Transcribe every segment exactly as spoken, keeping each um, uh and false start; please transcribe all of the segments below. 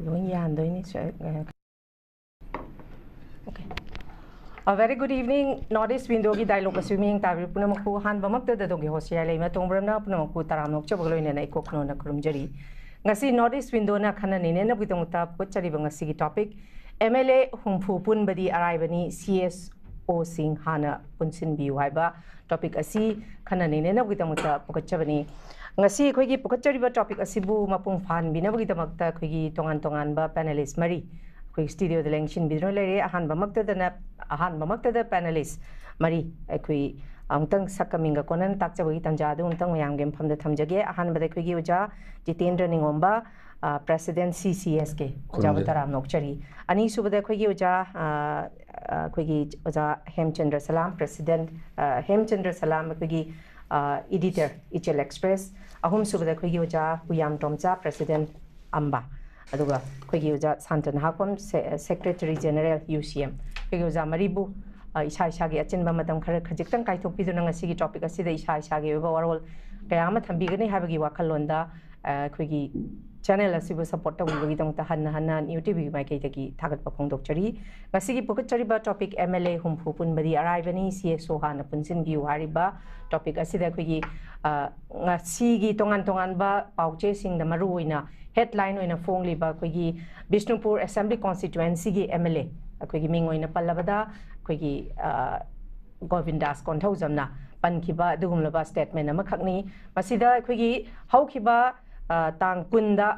ꯑꯗꯨꯝ ꯌꯥꯟꯗꯣꯏꯅꯤ꯫ ꯁ-, ꯑ, okay. A very good evening, North East Window ꯒꯤ dialogue ꯑꯁꯤ ꯃꯤꯠꯌꯦꯡ ꯇꯥꯕꯤꯔꯤꯕ ꯄꯨꯝꯅꯃꯛꯄꯨ ꯑꯍꯥꯟꯕꯃꯛꯇꯗ ꯑꯗꯣꯝꯒꯤ host ꯌꯥꯏꯂꯩꯃ ꯇꯣꯡꯕ꯭ꯔꯝꯅ ꯄꯨꯝꯅꯃꯛꯄꯨ ꯇꯔꯥꯝꯅ ꯑꯣꯛꯆꯕꯒ ꯂꯣꯏꯅꯅ ꯏꯀꯣꯛ ꯈꯨꯅꯣꯅ ꯈꯨꯔꯨꯝꯖꯔꯤ꯫ ꯉꯁꯤ North East Window ꯅ ꯈꯟꯅ ꯅꯩꯅꯅꯕꯒꯤꯗꯃꯛꯇ ꯄꯨꯈꯠꯆꯔꯤꯕ ꯉꯁꯤꯒꯤ topic, M L A ꯍꯨꯝꯐꯨ ꯄꯨꯟꯕꯗꯤ ꯑꯔꯥꯏꯕꯅꯤ, C S O ꯁꯤꯡ ꯍꯥꯟꯅ ꯄꯨꯟꯁꯤꯟꯕꯤꯌꯨ ꯍꯥꯏꯕ topic ꯑꯁꯤ ꯈꯟꯅ ꯅꯩꯅꯅꯕꯒꯤꯗꯃꯛꯇ ꯄꯨꯈꯠꯆꯕꯅꯤ꯫ ꯉꯁꯤ ꯑꯩꯈꯣꯏꯒꯤ ꯄꯨꯈꯠꯆꯔꯤꯕ topic ꯑꯁꯤꯕꯨ ꯃꯄꯨꯡ ꯐꯥꯍꯟꯕꯤꯅꯕꯒꯤꯗꯃꯛꯇ ꯑꯩꯈꯣꯏꯒꯤ ꯇꯣꯉꯥꯟ ꯇꯣꯉꯥꯟꯕ panelist ꯃꯔꯤ ꯑꯩꯈꯣꯏ studio ꯗ ꯂꯦꯡꯁꯤꯟꯕꯤꯗꯨꯅ ꯂꯩꯔꯦ꯫ ꯑꯍꯥꯟꯕꯃꯛꯇꯗꯅ, ꯑꯍꯥꯟꯕꯃꯛꯇꯗ panelist ꯃꯔꯤ ꯑꯩꯈꯣꯏ ꯑꯃꯨꯛꯇꯪ ꯁꯛꯀ ꯃꯤꯡꯒ ꯀꯣꯟꯅꯅ ꯇꯥꯛꯆꯕꯒꯤ ꯇꯥꯟꯖꯥ ꯑꯗꯨ ꯑꯃꯨꯛꯇꯪ ꯃꯌꯥꯝꯒꯤ ꯃꯐꯝꯗ ꯊꯝꯖꯒꯦ꯫ ꯑꯍꯥꯟꯕꯗ ꯑꯩꯈꯣꯏꯒꯤ ꯑꯣꯖꯥ ꯖꯤꯇꯦꯟꯗ꯭ꯔ ꯅꯤꯉꯣꯝꯕ, ꯑ, President C C S K, ꯑꯣꯖꯥꯕꯨ ꯈꯨꯔꯨꯝꯖꯔꯤ꯫ ꯇꯔꯥꯝꯅ ꯑꯣꯛꯆꯔꯤ꯫ ꯑꯅꯤꯁꯨꯕꯗ ꯑꯩꯈꯣꯏꯒꯤ ꯑꯣꯖꯥ, ꯑ, ꯑ, ꯑꯩꯈꯣꯏꯒꯤ ꯑꯣꯖꯥ ꯍꯦꯝꯆꯟꯗ꯭ꯔ ꯁꯂꯥꯝ, President, ꯑ, ꯍꯦꯝꯆꯟꯗ꯭ꯔ ꯁꯂꯥꯝ, ꯑꯩꯈꯣꯏꯒꯤ, ꯑ, editor, Ichil Express꯫ ꯑꯍꯨꯝꯁꯨꯕꯗ ꯑꯩꯈꯣꯏꯒꯤ ꯑꯣꯖꯥ ꯍꯨꯌꯥꯝ ꯇꯣꯝꯆꯥ, President, ꯑꯝꯕꯥ꯫ ꯑꯗꯨꯒ ꯑꯩꯈꯣꯏꯒꯤ ꯑꯣꯖꯥ ꯁꯥꯟꯇ ꯅꯍꯥꯈꯣꯝ, ꯁꯦ-, Secretary General, U C M꯫ ꯑꯩꯈꯣꯏꯒꯤ ꯑꯣꯖꯥ ꯃꯔꯤꯕꯨ, ꯑ, ꯏꯁꯥ ꯏꯁꯥꯒꯤ ꯑꯆꯤꯟꯕ ꯃꯇꯝ ꯈꯔ ꯈꯖꯤꯛꯇꯪ ꯀꯥꯏꯊꯣꯛꯄꯤꯗꯨꯅ ꯉꯁꯤꯒꯤ topic ꯑꯁꯤꯗ ꯏꯁꯥ ꯏꯁꯥꯒꯤ ꯑꯣꯏꯕ ꯋꯥꯔꯣꯜ ꯀꯌꯥ ꯑꯃ ꯊꯝꯕꯤꯒꯅꯤ ꯍꯥꯏꯕꯒꯤ ꯋꯥꯈꯜꯂꯣꯟꯗ, ꯑ, ꯑꯩꯈꯣꯏꯒꯤ channel ꯑꯁꯤꯕꯨ support ꯇꯧꯕꯤꯕꯒꯤꯗꯃꯛꯇ ꯍꯟꯅ ꯍꯟꯅ New T V ꯒꯤ ꯃꯥꯏꯀꯩꯗꯒꯤ ꯊꯥꯒꯠꯄ ꯐꯣꯡꯗꯣꯛꯆꯔꯤ꯫ ꯉꯁꯤꯒꯤ ꯄꯨꯈꯠꯆꯔꯤꯕ topic, M L A ꯍꯨꯝꯐꯨ ꯄꯨꯟꯕꯗꯤ ꯑꯔꯥꯏꯕꯅꯤ, C S O ꯍꯥꯟꯅ ꯄꯨꯟꯁꯤꯟꯕꯤꯌꯨ ꯍꯥꯏꯔꯤꯕ topic ꯑꯁꯤꯗ ꯑꯩꯈꯣꯏꯒꯤ, ꯑ, ꯉꯁꯤꯒꯤ ꯇꯣꯉꯥꯟ ꯇꯣꯉꯥꯟꯕ ꯄꯥꯎꯆꯦꯁꯤꯡꯗ ꯃꯔꯨ ꯑꯣꯏꯅ headline ꯑꯣꯏꯅ ꯐꯣꯡꯂꯤꯕ ꯑꯩꯈꯣꯏꯒꯤ ꯕꯤꯁꯅꯨꯄꯨꯔ Assembly Constituency ꯒꯤ M L A, ꯑꯩꯈꯣꯏꯒꯤ ꯃꯤꯡ ꯑꯣꯏꯅ ꯄꯜꯂꯕꯗ ꯑꯩꯈꯣꯏꯒꯤ, ꯑ, ꯒꯣꯕꯤꯟꯗꯥꯁ ꯀꯣꯟꯊꯧꯖꯝꯅ ꯄꯟꯈꯤꯕ ꯑꯗꯨꯒꯨꯝꯂꯕ statement ꯑꯃꯈꯛꯅꯤ꯫ ꯃꯁꯤꯗ ꯑꯩꯈꯣꯏꯒꯤ ꯍꯧꯈꯤꯕ, ꯑ, ꯇꯥꯡ ꯀꯨꯟꯗ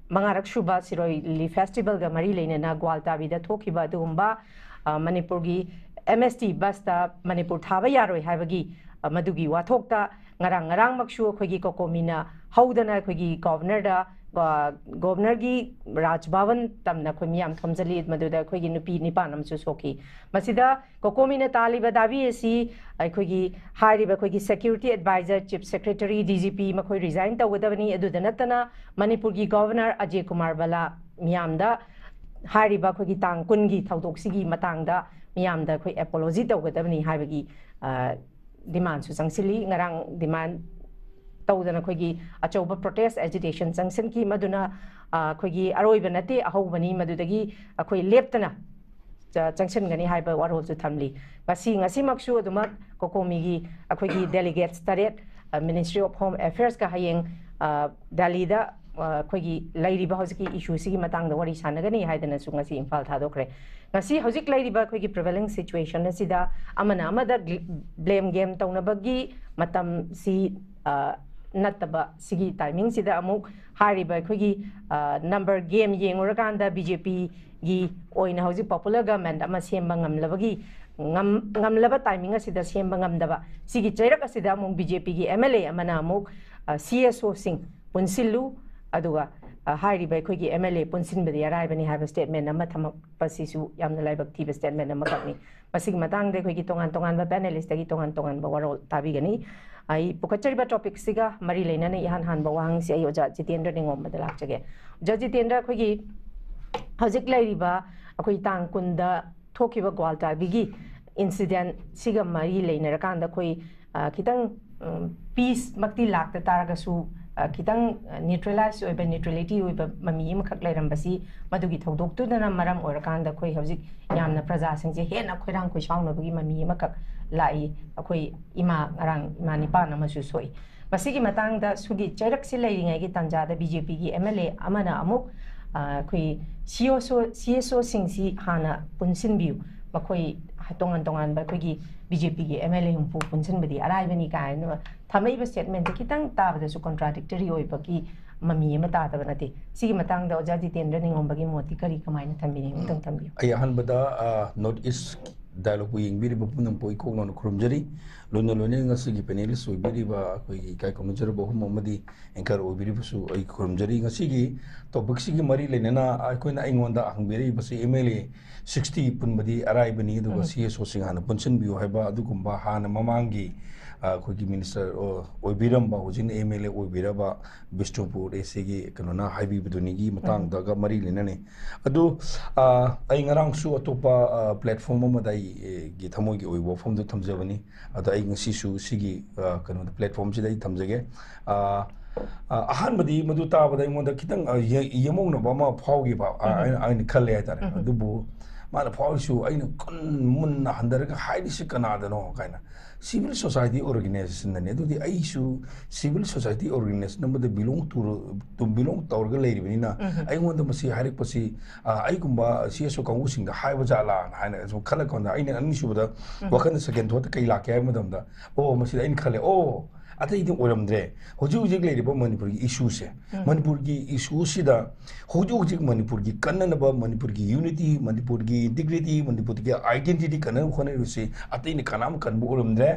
ꯃꯉꯥꯔꯛ ꯁꯨꯕ ꯁꯤꯔꯣꯏ ꯂꯤꯂꯤ festival ꯒ ꯃꯔꯤ ꯂꯩꯅꯅ ꯒ꯭ꯋꯥꯜꯇꯥꯕꯤꯗ ꯊꯣꯛꯈꯤꯕ ꯑꯗꯨꯒꯨꯝꯕ, ꯑ, ꯃꯅꯤꯄꯨꯔꯒꯤ M S T bus ꯇ ꯃꯅꯤꯄꯨꯔ ꯊꯥꯕ ꯌꯥꯔꯣꯏ ꯍꯥꯏꯕꯒꯤ, ꯑ, ꯃꯗꯨꯒꯤ ꯋꯥꯊꯣꯛꯇ ꯉꯔꯥꯡ, ꯉꯔꯥꯡꯃꯛꯁꯨ ꯑꯩꯈꯣꯏꯒꯤ ꯀꯣꯀꯣꯃꯤꯅ ꯍꯧꯗꯅ ꯑꯩꯈꯣꯏꯒꯤ Governor ꯗ, ꯑ, Governor ꯒꯤ ꯔꯥꯖ ꯚꯕꯟ ꯇꯝꯅ ꯑꯩꯈꯣꯏ ꯃꯤꯌꯥꯝ ꯊꯣꯝꯖꯤꯜꯂꯤ, ꯃꯗꯨꯗ ꯑꯩꯈꯣꯏꯒꯤ ꯅꯨꯄꯤ ꯅꯤꯄꯥꯟ ꯑꯃꯁꯨ ꯁꯣꯛꯈꯤ꯫ ꯃꯁꯤꯗ ꯀꯣꯀꯣꯃꯤꯅ ꯇꯥꯜꯂꯤꯕ ꯗꯥꯕꯤ ꯑꯁꯤ ꯑꯩꯈꯣꯏꯒꯤ ꯍꯥꯏꯔꯤꯕ ꯑꯩꯈꯣꯏꯒꯤ Security Advisor, Chief Secretary, D G P ꯃꯈꯣꯏ resign ꯇꯧꯒꯗꯕꯅꯤ꯫ ꯑꯗꯨꯗ ꯅꯠꯇꯅ ꯃꯅꯤꯄꯨꯔꯒꯤ Governor ꯑꯖꯦ ꯀꯨꯃꯥꯔ ꯕꯂꯥ ꯃꯤꯌꯥꯝꯗ ꯍꯥꯏꯔꯤꯕ ꯑꯩꯈꯣꯏꯒꯤ ꯇꯥꯡ ꯀꯨꯟꯒꯤ ꯊꯧꯗꯣꯛꯁꯤꯒꯤ ꯃꯇꯥꯡꯗ ꯃꯤꯌꯥꯝꯗ ꯑꯩꯈꯣꯏ apology ꯇꯧꯒꯗꯕꯅꯤ ꯍꯥꯏꯕꯒꯤ, ꯑ, demand ꯁꯨ ꯆꯪꯁꯤꯜꯂꯤ꯫ ꯉꯔꯥꯡ demand ꯇꯧꯗꯅ ꯑꯩꯈꯣꯏꯒꯤ ꯑꯆꯧꯕ protest agitation ꯆꯪꯁꯤꯟꯈꯤ꯫ ꯃꯗꯨꯅ ꯑ, ꯑꯩꯈꯣꯏꯒꯤ ꯑꯔꯣꯏꯕ ꯅꯠꯇꯦ, ꯑꯍꯧꯕꯅꯤ꯫ ꯃꯗꯨꯗꯒꯤ ꯑꯩꯈꯣꯏ ꯂꯦꯞꯇꯅ ꯆ- ꯆꯪꯁꯤꯟꯒꯅꯤ ꯍꯥꯏꯕ ꯋꯥꯔꯣꯜꯁꯨ ꯊꯝꯂꯤ꯫ ꯉꯁꯤ, ꯉꯁꯤꯃꯛꯁꯨ ꯑꯗꯨꯃꯛ ꯀꯣꯀꯣꯃꯤꯒꯤ ꯑꯩꯈꯣꯏꯒꯤ delegates ꯇꯔꯦꯠ, ꯑ, Ministry of Home Affairs ꯀ ꯍꯌꯦꯡ, ꯑ, ꯗꯦꯜꯂꯤꯗ, ꯑ, ꯑꯩꯈꯣꯏꯒꯤ ꯂꯩꯔꯤꯕ ꯍꯧꯖꯤꯛꯀꯤ issue ꯁꯤꯒꯤ ꯃꯇꯥꯡꯗ ꯋꯥꯔꯤ ꯁꯥꯟꯅꯒꯅꯤ ꯍꯥꯏꯗꯅꯁꯨ ꯉꯁꯤ ꯏꯝꯐꯥꯜ ꯊꯥꯗꯣꯛꯈ꯭ꯔꯦ꯫ ꯉꯁꯤ ꯍꯧꯖꯤꯛ ꯂꯩꯔꯤꯕ ꯑꯩꯈꯣꯏꯒꯤ prevailing situation ꯑꯁꯤꯗ ꯑꯃꯅ ꯑꯃꯗ gl- blame game ꯇꯧꯅꯕꯒꯤ ꯃꯇꯝꯁꯤ, ꯑ, ꯅꯠꯇꯕ, ꯁꯤꯒꯤ timing ꯁꯤꯗ ꯑꯃꯨꯛ ꯍꯥꯏꯔꯤꯕ ꯑꯩꯈꯣꯏꯒꯤ, ꯑ, number game ꯌꯦꯡꯉꯨꯔꯀꯥꯟꯗ BJP ꯒꯤ ꯑꯣꯏꯅ ꯍꯧꯖꯤꯛ popular government ꯑꯃ ꯁꯦꯝꯕ ꯉꯝꯂꯕꯒꯤ, ꯉꯝ-, ꯉꯝꯂꯕ timing ꯑꯁꯤꯗ ꯁꯦꯝꯕ ꯉꯝꯗꯕ, ꯁꯤꯒꯤ ꯆꯩꯔꯛ ꯑꯁꯤꯗ ꯑꯃꯨꯛ BJP ꯒꯤ MLA ꯑꯃꯅ ꯑꯃꯨꯛ, ꯑ, CSO ꯁꯤꯡ ꯄꯨꯟꯁꯤꯜꯂꯨ, ꯑꯗꯨꯒ, ꯑ, ꯍꯥꯏꯔꯤꯕ ꯑꯩꯈꯣꯏꯒꯤ MLA ꯄꯨꯟꯁꯤꯟꯕꯗꯤ ꯑꯔꯥꯏꯕꯅꯤ ꯍꯥꯏꯕ statement ꯑꯃ ꯊꯝꯃꯛꯄꯁꯤꯁꯨ ꯌꯥꯝꯅ ꯂꯥꯏꯕꯛ ꯊꯤꯕ statement ꯑꯃꯈꯛꯅꯤ꯫ ꯃꯁꯤꯒꯤ ꯃꯇꯥꯡꯗ ꯑꯩꯈꯣꯏꯒꯤ ꯇꯣꯉꯥꯟ ꯇꯣꯉꯥꯟꯕ panelist ꯇꯒꯤ ꯇꯣꯉꯥꯟ ꯇꯣꯉꯥꯟꯕ ꯋꯥꯔꯣꯜ ꯇꯥꯕꯤꯒꯅꯤ꯫ ꯑꯩ ꯄꯨꯈꯠꯆꯔꯤꯕ topic ꯁꯤꯒ ꯃꯔꯤ ꯂꯩꯅꯅ ꯏꯍꯥꯟ ꯍꯥꯟꯕ ꯋꯥꯍꯪꯁꯤ ꯑꯩ ꯑꯣꯖꯥ ꯖꯤꯇꯦꯟꯗ꯭ꯔ ꯅꯤꯉꯣꯝꯕꯗ ꯂꯥꯛꯆꯒꯦ꯫ ꯑꯣꯖꯥ ꯖꯤꯇꯦꯟꯗ꯭ꯔ, ꯑꯩꯈꯣꯏꯒꯤ ꯍꯧꯖꯤꯛ ꯂꯩꯔꯤꯕ ꯑꯩꯈꯣꯏ ꯇꯥꯡ ꯀꯨꯟꯗ ꯊꯣꯛꯈꯤꯕ ꯒ꯭ꯋꯥꯜꯇꯥꯕꯤꯒꯤ incident ꯁꯤꯒ ꯃꯔꯤ ꯂꯩꯅꯔꯀꯥꯟꯗ ꯑꯩꯈꯣꯏ, ꯑ, ꯈꯤꯇꯪ, ꯎꯝ, peace ꯃꯛꯇꯤ ꯂꯥꯛꯇ ꯇꯥꯔꯒꯁꯨ, ꯑ, ꯈꯤꯇꯪ, ꯑ, neutralize ꯑꯣꯏꯕ, neutrality ꯑꯣꯏꯕ ꯃꯃꯤ ꯑꯃꯈꯛ ꯂꯩꯔꯝꯕꯁꯤ, ꯃꯗꯨꯒꯤ ꯊꯧꯗꯣꯛꯇꯨꯗꯅ ꯃꯔꯝ ꯑꯣꯏꯔꯀꯥꯟꯗ ꯑꯩꯈꯣꯏ ꯍꯧꯖꯤꯛ ꯌꯥꯝꯅ ꯄ꯭ꯔꯖꯥꯁꯤꯡꯁꯦ ꯍꯦꯟꯅ ꯈꯣꯏꯔꯥꯡ ꯈꯣꯏꯁꯥꯎꯅꯕꯒꯤ ꯃꯃꯤ ꯑꯃꯈꯛ ꯂꯥꯛꯏ꯫ ꯑꯩꯈꯣꯏ ꯏꯃꯥ, ꯉꯔꯥꯡ ꯏꯃꯥ ꯅꯤꯄꯥꯟ ꯑꯃꯁꯨ ꯁꯣꯛꯏ꯫ ꯃꯁꯤꯒꯤ ꯃꯇꯥꯡꯗ ꯁꯤꯒꯤ ꯆꯩꯔꯛꯁꯤ ꯂꯩꯔꯤꯉꯩꯒꯤ ꯇꯥꯟꯖꯥꯗ BJP ꯒꯤ MLA ꯑꯃꯅ ꯑꯃꯨꯛ, ꯑ, ꯑꯩꯈꯣꯏ CSO, CSO ꯁꯤꯡꯁꯤ ꯍꯥꯟꯅ ꯄꯨꯟꯁꯤꯟꯕꯤꯌꯨ, ꯃꯈꯣꯏ ꯇꯣꯉꯥꯟ ꯇꯣꯉꯥꯟꯕ ꯑꯩꯈꯣꯏꯒꯤ BJP ꯒꯤ MLA ꯍꯨꯝꯐꯨ ꯄꯨꯟꯁꯤꯟꯕꯗꯤ ꯑꯔꯥꯏꯕꯅꯤ ꯀꯥꯏꯅ ꯊꯝꯃꯛꯏꯕ statement ꯁꯦ ꯈꯤꯇꯪ ꯇꯥꯕꯗꯁꯨ contradictory ꯑꯣꯏꯕꯒꯤ ꯃꯃꯤ ꯑꯃ ꯇꯥꯗꯕ ꯅꯠꯇꯦ꯫ ꯁꯤꯒꯤ ꯃꯇꯥꯡꯗ ꯑꯣꯖꯥ ꯖꯤꯇꯦꯟꯗ꯭ꯔ ꯅꯤꯉꯣꯝꯕꯒꯤ ꯃꯣꯠꯇꯤ ꯀꯔꯤ, ꯀꯃꯥꯏꯅ ꯊꯝꯕꯤꯅꯤꯡꯉꯤ? ꯑꯃꯨꯛꯇꯪ ꯊꯝꯕꯤꯌꯨ꯫ ꯑꯩ ꯑꯍꯥꯟꯕꯗ, ꯑ, North East Dialogue ꯄꯨ ꯌꯦꯡꯕꯤꯔꯤꯕ ꯄꯨꯝꯅꯃꯛꯄꯨ ꯏꯀꯣꯛꯅꯅ ꯈꯨꯔꯨꯝꯖꯔꯤ꯫ ꯂꯣꯏꯅ ꯂꯣꯏꯅꯅ ꯉꯁꯤꯒꯤ panelist ꯑꯣꯏꯕꯤꯔꯤꯕ ꯑꯩꯈꯣꯏꯒꯤ ꯏꯀꯥꯏ ꯈꯨꯝꯅꯖꯔꯕ ꯑꯍꯨꯝ ꯑꯃꯗꯤ anchor ꯑꯣꯏꯕꯤꯔꯤꯕꯁꯨ ꯑꯩ ꯈꯨꯔꯨꯝꯖꯔꯤ꯫ ꯉꯁꯤꯒꯤ topic ꯁꯤꯒꯤ ꯃꯔꯤ ꯂꯩꯅꯅ ꯑꯩꯈꯣꯏꯅ, ꯑꯩꯉꯣꯟꯗ ꯍꯪꯕꯤꯔꯛꯏꯕꯁꯤ MLA sixty ꯄꯨꯟꯕꯗꯤ ꯑꯔꯥꯏꯕꯅꯤ, ꯑꯗꯨꯒ ꯎꯝ꯫ CSO ꯁꯤꯡ ꯍꯥꯟꯅ ꯄꯨꯟꯁꯤꯟꯕꯤꯌꯨ ꯍꯥꯏꯕ ꯑꯗꯨꯒꯨꯝꯕ ꯍꯥꯟꯅ ꯃꯃꯥꯡꯒꯤ ꯑꯩꯈꯣꯏꯒꯤ ꯃꯤꯅꯤꯁꯇꯔ ꯑꯣꯏꯕꯤꯔꯝꯕ, ꯍꯧꯖꯤꯛꯅ ꯑꯦꯝ ꯑꯦꯜ ꯑꯦ ꯑꯣꯏꯕꯤꯔꯕ ꯕꯤꯁꯅꯨꯄꯨꯔ ꯑꯦ ꯁꯤꯒꯤ ꯀꯩꯅꯣꯅ ꯍꯥꯏꯕꯤꯕꯗꯨꯅꯤꯒꯤ ꯃꯇꯥꯡꯗꯒ ꯃꯔꯤ ꯂꯩꯅꯅꯤ꯫ ꯑꯗꯨ ꯑꯩ ꯉꯔꯥꯡꯁꯨ ꯑꯇꯣꯞꯄ ꯄ꯭ꯂꯦꯠꯐꯣꯝ ꯑꯃꯗ ꯑꯩꯒꯤ ꯊꯃꯣꯏꯒꯤ ꯑꯣꯏꯕ ꯋꯥꯐꯝꯗꯨ ꯊꯝꯖꯕꯅꯤ꯫ ꯑꯗꯣ ꯑꯩ ꯉꯁꯤꯁꯨ ꯁꯤꯒꯤ ꯀꯩꯅꯣꯗ, ꯄ꯭ꯂꯦꯠꯐꯣꯝꯁꯤꯗ ꯑꯩ ꯊꯝꯖꯒꯦ꯫ ꯑꯍꯥꯟꯕꯗꯤ ꯃꯗꯨ ꯇꯥꯕꯗ ꯑꯩꯉꯣꯟꯗ ꯈꯤꯇꯪ ꯌꯦꯃꯧꯅꯕ ꯑꯃ ꯐꯥꯎꯈꯤꯕ ꯑꯩꯅ ꯈꯜꯂꯦ ꯍꯥꯏꯇꯥꯔꯦ꯫ ꯑꯗꯨꯕꯨ ꯃꯥꯅ ꯐꯥꯎꯔꯤꯁꯨ ꯑꯩꯅ ꯈꯨꯟ ꯃꯨꯟꯅ ꯍꯟꯊꯔꯒ ꯍꯥꯏꯔꯤꯁꯤ ꯀꯅꯥꯗꯅꯣ ꯀꯥꯏꯅ꯫ Civil society organizationꯅꯅꯤ꯫ ꯑꯗꯨꯗꯤ ꯑꯩꯁꯨ civil society organization ꯑꯃꯗ belong to, belong ꯇꯧꯔꯒ ꯂꯩꯔꯤꯕꯅꯤꯅ ꯑꯩꯉꯣꯟꯗ ꯃꯁꯤ ꯍꯥꯏꯔꯛꯄꯁꯤ ꯑꯩꯒꯨꯝꯕ ꯁꯤ ꯑꯦꯁ ꯑꯣ ꯀꯥꯡꯕꯨꯁꯤꯡꯗ ꯍꯥꯏꯕ ꯖꯥꯠꯂꯥꯅ ꯍꯥꯏꯅ ꯁꯨꯝ ꯈꯜꯂꯛꯄ ꯀꯥꯟꯗ ꯑꯩꯅ ꯑꯅꯤꯁꯨꯕꯗ ꯋꯥꯈꯜꯗ second thoughtꯇ ꯀꯩ ꯂꯥꯛꯀꯦ ꯍꯥꯏꯕ ꯃꯇꯝꯗ, ꯑꯣ, ꯃꯁꯤꯗ ꯑꯩꯅ ꯈꯜꯂꯦ, ꯑꯣ, ꯑꯇꯩꯗꯤ ꯑꯣꯏꯔꯝꯗ꯭ꯔꯦ꯫ ꯍꯧꯖꯤꯛ ꯍꯧꯖꯤꯛ ꯂꯩꯔꯤꯕ ꯃꯅꯤꯄꯨꯔꯒꯤ issueꯁꯦ, ꯃꯅꯤꯄꯨꯔꯒꯤ issueꯁꯤꯗ ꯍꯧꯖꯤꯛ ꯍꯧꯖꯤꯛ ꯃꯅꯤꯄꯨꯔꯒꯤ ꯀꯟꯅꯅꯕ, ꯃꯅꯤꯄꯨꯔꯒꯤ unity, ꯃꯅꯤꯄꯨꯔꯒꯤ integrity, ꯃꯅꯤꯄꯨꯔꯒꯤ identity ꯀꯟꯅꯕ ꯍꯣꯠꯅꯔꯤꯕꯁꯤ ꯑꯇꯩꯅ ꯀꯅꯥꯝ ꯀꯟꯕ ꯑꯣꯏꯔꯝꯗ꯭ꯔꯦ꯫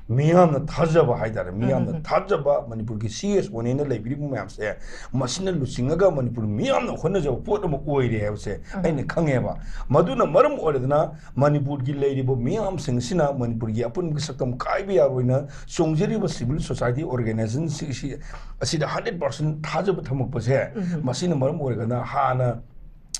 ꯃꯤꯌꯥꯝꯅ ꯊꯥꯖꯕ ꯍꯥꯏꯇꯥꯔꯦ, ꯃꯤꯌꯥꯝꯅ ꯊꯥꯖꯕ ꯃꯅꯤꯄꯨꯔꯒꯤ ꯁꯤ ꯑꯦꯁ ꯑꯣꯅꯦꯅ ꯂꯩꯕꯤꯔꯤꯕ ꯃꯌꯥꯝꯁꯦ, ꯃꯁꯤꯅ ꯂꯨꯆꯤꯡꯉꯒ ꯃꯅꯤꯄꯨꯔ ꯃꯤꯌꯥꯝꯅ ꯍꯣꯠꯅꯖꯕ ꯄꯣꯠ ꯑꯃ ꯑꯣꯏꯔꯦ ꯍꯥꯏꯕꯁꯦ ꯑꯩꯅ ꯈꯪꯉꯦꯕ꯫ ꯃꯗꯨꯅ ꯃꯔꯝ ꯑꯣꯏꯔꯗꯅ ꯃꯅꯤꯄꯨꯔꯒꯤ ꯂꯩꯔꯤꯕ ꯃꯤꯌꯥꯝꯁꯤꯡꯁꯤꯅ ꯃꯅꯤꯄꯨꯔꯒꯤ ꯑꯄꯨꯟꯕꯒꯤ ꯁꯛꯇꯝ ꯀꯥꯏꯕ ꯌꯥꯔꯣꯏꯅ ꯆꯣꯡꯖꯔꯤꯕ civil society organizationꯁꯤꯡꯁꯤ ꯑꯁꯤꯗ hundred percent ꯊꯥꯖꯕ ꯊꯝꯃꯛꯄꯁꯦ, ꯃꯁꯤꯅ ꯃꯔꯝ ꯑꯣꯏꯔꯒꯅ ꯍꯥꯟꯅ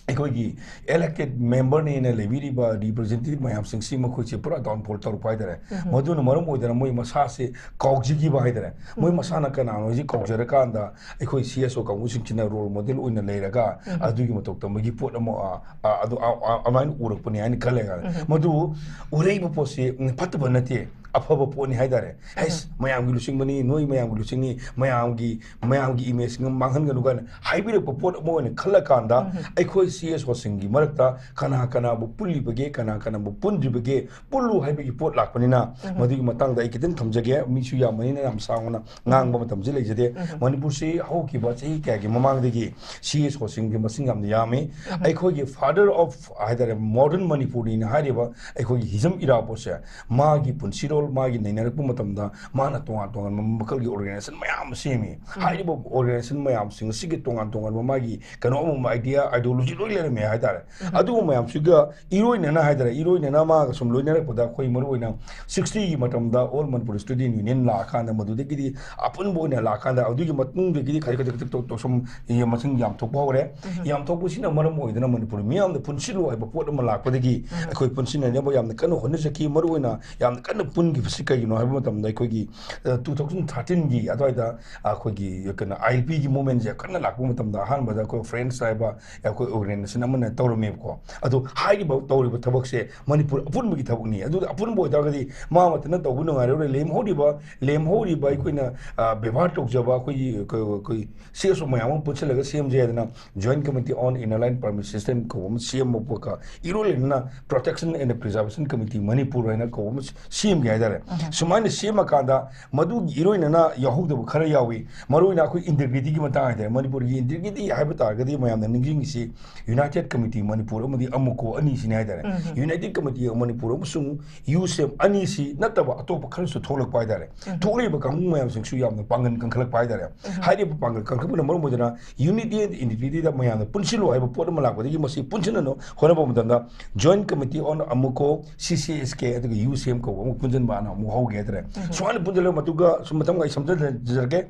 ꯑꯩꯈꯣꯏꯒꯤ elected memberꯅꯦꯅ ꯂꯩꯕꯤꯔꯤꯕ representative ꯃꯌꯥꯝꯁꯤꯡꯁꯤ ꯃꯈꯣꯏꯁꯦ ꯄꯨꯔꯥ downfall ꯇꯧꯔꯛꯄ ꯍꯥꯏꯇꯥꯔꯦ꯫ ꯃꯗꯨꯅ ꯃꯔꯝ ꯑꯣꯏꯗꯅ ꯃꯣꯏ ꯃꯁꯥꯁꯦ ꯀꯥꯎꯖꯈꯤꯕ ꯍꯥꯏꯇꯥꯔꯦ꯫ ꯃꯣꯏ ꯃꯁꯥꯅ ꯀꯅꯥꯅꯣ ꯍꯥꯏꯁꯤ ꯀꯥꯎꯖꯔꯀꯥꯟꯗ ꯑꯩꯈꯣꯏ ꯁꯤ ꯑꯦꯁ ꯑꯣ ꯀꯥꯡꯕꯨꯁꯤꯡꯁꯤꯅ role model ꯑꯣꯏꯅ ꯂꯩꯔꯒ ꯑꯗꯨꯒꯤ ꯃꯇꯧ ꯇꯝꯕꯒꯤ ꯄꯣꯠ ꯑꯃ, ꯑ, ꯑ, ꯑꯗꯨ, ꯑ, ꯑ, ꯑꯗꯨꯃꯥꯏꯅ ꯎꯔꯛꯄꯅꯤ ꯍꯥꯏꯅ ꯈꯜꯂꯦ꯫ ꯃꯗꯨ ꯎꯔꯛꯏꯕ ꯄꯣꯠꯁꯤ, ꯎꯝ, ꯐꯠꯇꯕ ꯅꯠꯇꯦ, ꯑꯐꯕ ꯄꯣꯠꯅꯤ ꯍꯥꯏꯇꯥꯔꯦ꯫ ꯍꯩꯁ, ꯃꯌꯥꯝꯒꯤ ꯂꯨꯆꯤꯡꯕꯅꯤ, ꯅꯣꯏ ꯃꯌꯥꯝꯒꯤ ꯂꯨꯆꯤꯡꯅꯤ, ꯃꯌꯥꯝꯒꯤ, ꯃꯌꯥꯝꯒꯤ image ꯃꯥꯡꯍꯟꯒꯅꯨ ꯀꯥꯏꯅ ꯍꯥꯏꯕꯤꯔꯛꯄ ꯄꯣꯠ ꯑꯃ ꯑꯣꯏꯅ ꯈꯜꯂꯀꯥꯟꯗ, ꯑꯩꯈꯣꯏ ꯁꯤ ꯑꯦꯁ ꯑꯣꯁꯤꯡꯒꯤ ꯃꯔꯛꯇ ꯀꯅꯥ ꯀꯅꯥꯕꯨ ꯄꯨꯜꯂꯤꯕꯒꯦ, ꯀꯅꯥ ꯀꯅꯥꯕꯨ ꯄꯨꯟꯗ꯭ꯔꯤꯕꯒꯦ, ꯄꯨꯜꯂꯨ ꯍꯥꯏꯕꯒꯤ ꯄꯣꯠ ꯂꯥꯛꯄꯅꯤꯅ, ꯃꯗꯨꯒꯤ ꯃꯇꯥꯡꯗ ꯑꯩ ꯈꯤꯇꯪ ꯊꯝꯖꯒꯦ꯫ ꯃꯤꯁꯨ ꯌꯥꯝꯕꯅꯤꯅ ꯌꯥꯝ ꯁꯥꯡꯅ ꯉꯥꯡꯕ ꯃꯇꯝꯁꯤ ꯂꯩꯖꯗꯦ꯫ ꯃꯅꯤꯄꯨꯔꯁꯤ ꯍꯧꯈꯤꯕ ꯆꯍꯤ ꯀꯌꯥꯒꯤ ꯃꯃꯥꯡꯗꯒꯤ ꯁꯤ ꯑꯦꯁ ꯑꯣꯁꯤꯡꯒꯤ ꯃꯁꯤꯡ ꯌꯥꯝꯅ ꯌꯥꯝꯃꯤ꯫ ꯑꯩꯈꯣꯏꯒꯤ father of ꯍꯥꯏꯇꯥꯔꯦ, modern ꯃꯅꯤꯄꯨꯔꯅꯤꯅ ꯍꯥꯏꯔꯤꯕ ꯑꯩꯈꯣꯏꯒꯤ ꯍꯤꯖꯝ ꯏꯔꯥꯕꯣꯠꯁꯦ, ꯃꯥꯒꯤ ꯄꯨꯟꯁꯤꯔꯣꯜ ꯃꯥꯒꯤ ꯅꯩꯅꯔꯛꯄ ꯃꯇꯝꯗ ꯃꯥꯅ ꯇꯣꯉꯥꯟ ꯇꯣꯉꯥꯟꯕ ꯃꯈꯜꯒꯤ organization ꯃꯌꯥꯝ ꯑꯃ ꯁꯦꯝꯃꯤ꯫ ꯍꯥꯏꯔꯤꯕ organization ꯃꯌꯥꯝꯁꯤꯡ ꯑꯁꯤꯒꯤ ꯇꯣꯉꯥꯟ ꯇꯣꯉꯥꯟꯕ ꯃꯥꯒꯤ ꯀꯩꯅꯣ ꯑꯃꯃꯝ, idea, ideology ꯂꯣꯏ ꯂꯩꯔꯝꯃꯦ ꯍꯥꯏꯇꯥꯔꯦ꯫ ꯑꯗꯨꯒꯨꯝꯕ ꯃꯌꯥꯝꯁꯤꯒ ꯏꯔꯣꯏꯅꯅ ꯍꯥꯏꯇꯥꯔꯦ, ꯏꯔꯣꯏꯅꯅ ꯃꯥꯒ ꯁꯨꯝ ꯂꯣꯏꯅꯔꯛꯄꯗ ꯑꯩꯈꯣꯏ ꯃꯔꯨꯑꯣꯏꯅ sixty ꯒꯤ ꯃꯇꯝꯗ All Manipur Student Union ꯂꯥꯛꯑꯀꯥꯟꯗ, ꯃꯗꯨꯗꯒꯤꯗꯤ ꯑꯄꯨꯟꯕ ꯑꯣꯏꯅ ꯂꯥꯛꯑꯀꯥꯟꯗ, ꯑꯗꯨꯒꯤ ꯃꯇꯨꯡꯗꯒꯤꯗꯤ ꯈꯖꯤꯛ ꯈꯖꯤꯛ ꯈꯖꯤꯛ ꯇꯧ-, ꯇꯧ-, ꯁꯨꯝ ꯃꯁꯤꯡ ꯌꯥꯝꯊꯣꯛꯄ ꯍꯧꯔꯦ꯫ ꯌꯥꯝꯊꯣꯛꯄꯁꯤꯅ ꯃꯔꯝ ꯑꯣꯏꯗꯨꯅ ꯃꯅꯤꯄꯨꯔ ꯃꯤꯌꯥꯝꯗ ꯄꯨꯟꯁꯤꯜꯂꯨ ꯍꯥꯏꯕ ꯄꯣꯠ ꯑꯃ ꯂꯥꯛꯄꯗꯒꯤ ꯑꯩꯈꯣꯏ ꯄꯨꯟꯁꯤꯟꯅꯅꯕ ꯌꯥꯝꯅ ꯀꯟꯅ ꯍꯣꯠꯅꯖꯈꯤ꯫ ꯃꯔꯨꯑꯣꯏꯅ ꯌꯥꯝꯅ ꯀꯟꯅ ꯄꯨꯟꯈꯤꯕꯁꯤ ꯀꯩꯒꯤꯅꯣ ꯍꯥꯏꯕ ꯃꯇꯝꯗ, ꯑꯩꯈꯣꯏꯒꯤ, ꯑ, two thousand thirteen ꯒꯤ ꯑꯗꯨꯋꯥꯏꯗ ꯑꯩꯈꯣꯏꯒꯤ ꯀꯩꯅꯣ, ILP ꯒꯤ movement ꯁꯦ ꯀꯟꯅ ꯂꯥꯛꯄ ꯃꯇꯝꯗ, ꯑꯍꯥꯟꯕꯗ ꯑꯩꯈꯣꯏ Friends ꯍꯥꯏꯕ ꯑꯩꯈꯣꯏ organization ꯑꯃꯅ ꯇꯧꯔꯝꯃꯦꯕꯀꯣ꯫ ꯑꯗꯣ ꯍꯥꯏꯔꯤꯕ ꯇꯧꯔꯤꯕ ꯊꯕꯛꯁꯦ ꯃꯅꯤꯄꯨꯔ ꯑꯄꯨꯟꯕꯒꯤ ꯊꯕꯛꯅꯤ꯫ ꯑꯗꯨꯗ ꯑꯄꯨꯟꯕ ꯑꯣꯏꯇꯥꯔꯒꯗꯤ ꯃꯥ ꯃꯊꯟꯇ ꯇꯧꯕ ꯅꯨꯡꯉꯥꯏꯔꯔꯣꯏ꯫ ꯂꯦꯝꯍꯧꯔꯤꯕ, ꯂꯦꯝꯍꯧꯔꯤꯕ ꯑꯩꯈꯣꯏꯅ, ꯑ, ꯕꯦꯕꯥꯔ ꯇꯧꯖꯕ ꯑꯩꯈꯣꯏꯒꯤ, ꯑꯩꯈꯣꯏ, ꯑꯩꯈꯣꯏ CSO ꯃꯌꯥꯝ ꯑꯃ ꯄꯨꯟꯁꯤꯜꯂꯒ ꯁꯦꯝꯖꯦ ꯍꯥꯏꯗꯅ Joint Committee on Inner Line Permit System ꯀꯧꯕ ꯑꯃ ꯁꯦꯝꯃꯛꯄꯒ, ꯏꯔꯣꯏ ꯂꯩꯅꯅ Protection and Preservation Committee Manipur ꯍꯥꯏꯅ ꯀꯧꯕ ꯑꯃ ꯁꯦꯝꯒꯦ ꯍꯥꯏꯇꯥꯔꯦ꯫ ꯁꯨꯃꯥꯏꯅ ꯁꯦꯝꯃꯀꯥꯟꯗ ꯃꯗꯨꯒꯤ ꯏꯔꯣꯏꯅꯅ ꯌꯥꯎꯍꯧꯗꯕ ꯈꯔ ꯌꯥꯎꯏ꯫ ꯃꯔꯨꯑꯣꯏꯅ ꯑꯩꯈꯣꯏ integrity ꯒꯤ ꯃꯇꯥꯡ ꯍꯥꯏꯇꯥꯔꯦ꯫ ꯃꯅꯤꯄꯨꯔꯒꯤ integrity ꯍꯥꯏꯕ ꯇꯥꯔꯒꯗꯤ ꯃꯌꯥꯝꯅ ꯅꯤꯡꯁꯤꯡꯉꯤꯁꯤ United Committee ꯃꯅꯤꯄꯨꯔ ꯑꯃꯗꯤ ꯑꯃꯨꯀꯣ ꯑꯅꯤꯁꯤꯅꯤ ꯍꯥꯏꯇꯥꯔꯦ꯫ United Committee ꯃꯅꯤꯄꯨꯔ ꯑꯃꯁꯨꯡ UCM ꯑꯅꯤꯁꯤ ꯅꯠꯇꯕ ꯑꯇꯣꯞꯄ ꯈꯔꯁꯨ ꯊꯣꯛꯂꯛꯄ ꯍꯥꯏꯇꯥꯔꯦ꯫ ꯊꯣꯛꯂꯤꯕ ꯀꯥꯡꯕꯨ ꯃꯌꯥꯝꯁꯤꯡꯁꯨ ꯌꯥꯝꯅ ꯄꯥꯡꯒꯜ ꯀꯟꯈꯠꯂꯛꯄ ꯍꯥꯏꯇꯥꯔꯦ꯫ ꯍꯥꯏꯔꯤꯕ ꯄꯥꯡꯒꯜ ꯀꯟꯈꯠꯄꯅ ꯃꯔꯝ ꯑꯣꯏꯗꯨꯅ unity and integrity ꯗ ꯃꯌꯥꯝꯅ ꯄꯨꯟꯁꯤꯜꯂꯨ ꯍꯥꯏꯕ ꯄꯣꯠ ꯑꯃ ꯂꯥꯛꯄꯗꯒꯤ ꯃꯁꯤ ꯄꯨꯟꯁꯤꯟꯅꯅꯕ ꯍꯣꯠꯅꯕ ꯃꯇꯝꯗ Joint Committee on ꯑꯃꯨꯀꯣ, CCSK ꯑꯗꯨꯒ UCM ꯀꯧꯕ ꯑꯃ ꯄꯨꯟꯁꯤꯟꯕ ꯑꯅ ꯑꯃꯨꯛ ꯍꯧꯒꯦ ꯍꯥꯏꯇꯥꯔꯦ꯫ ꯁꯨꯃꯥꯏꯅ ꯄꯨꯟꯁꯤꯜꯂꯒ ꯃꯗꯨꯒ ꯁꯨꯝ ꯃꯊꯪ ꯑꯩ ꯁꯝꯖꯤꯟꯖꯔꯛꯀꯦ꯫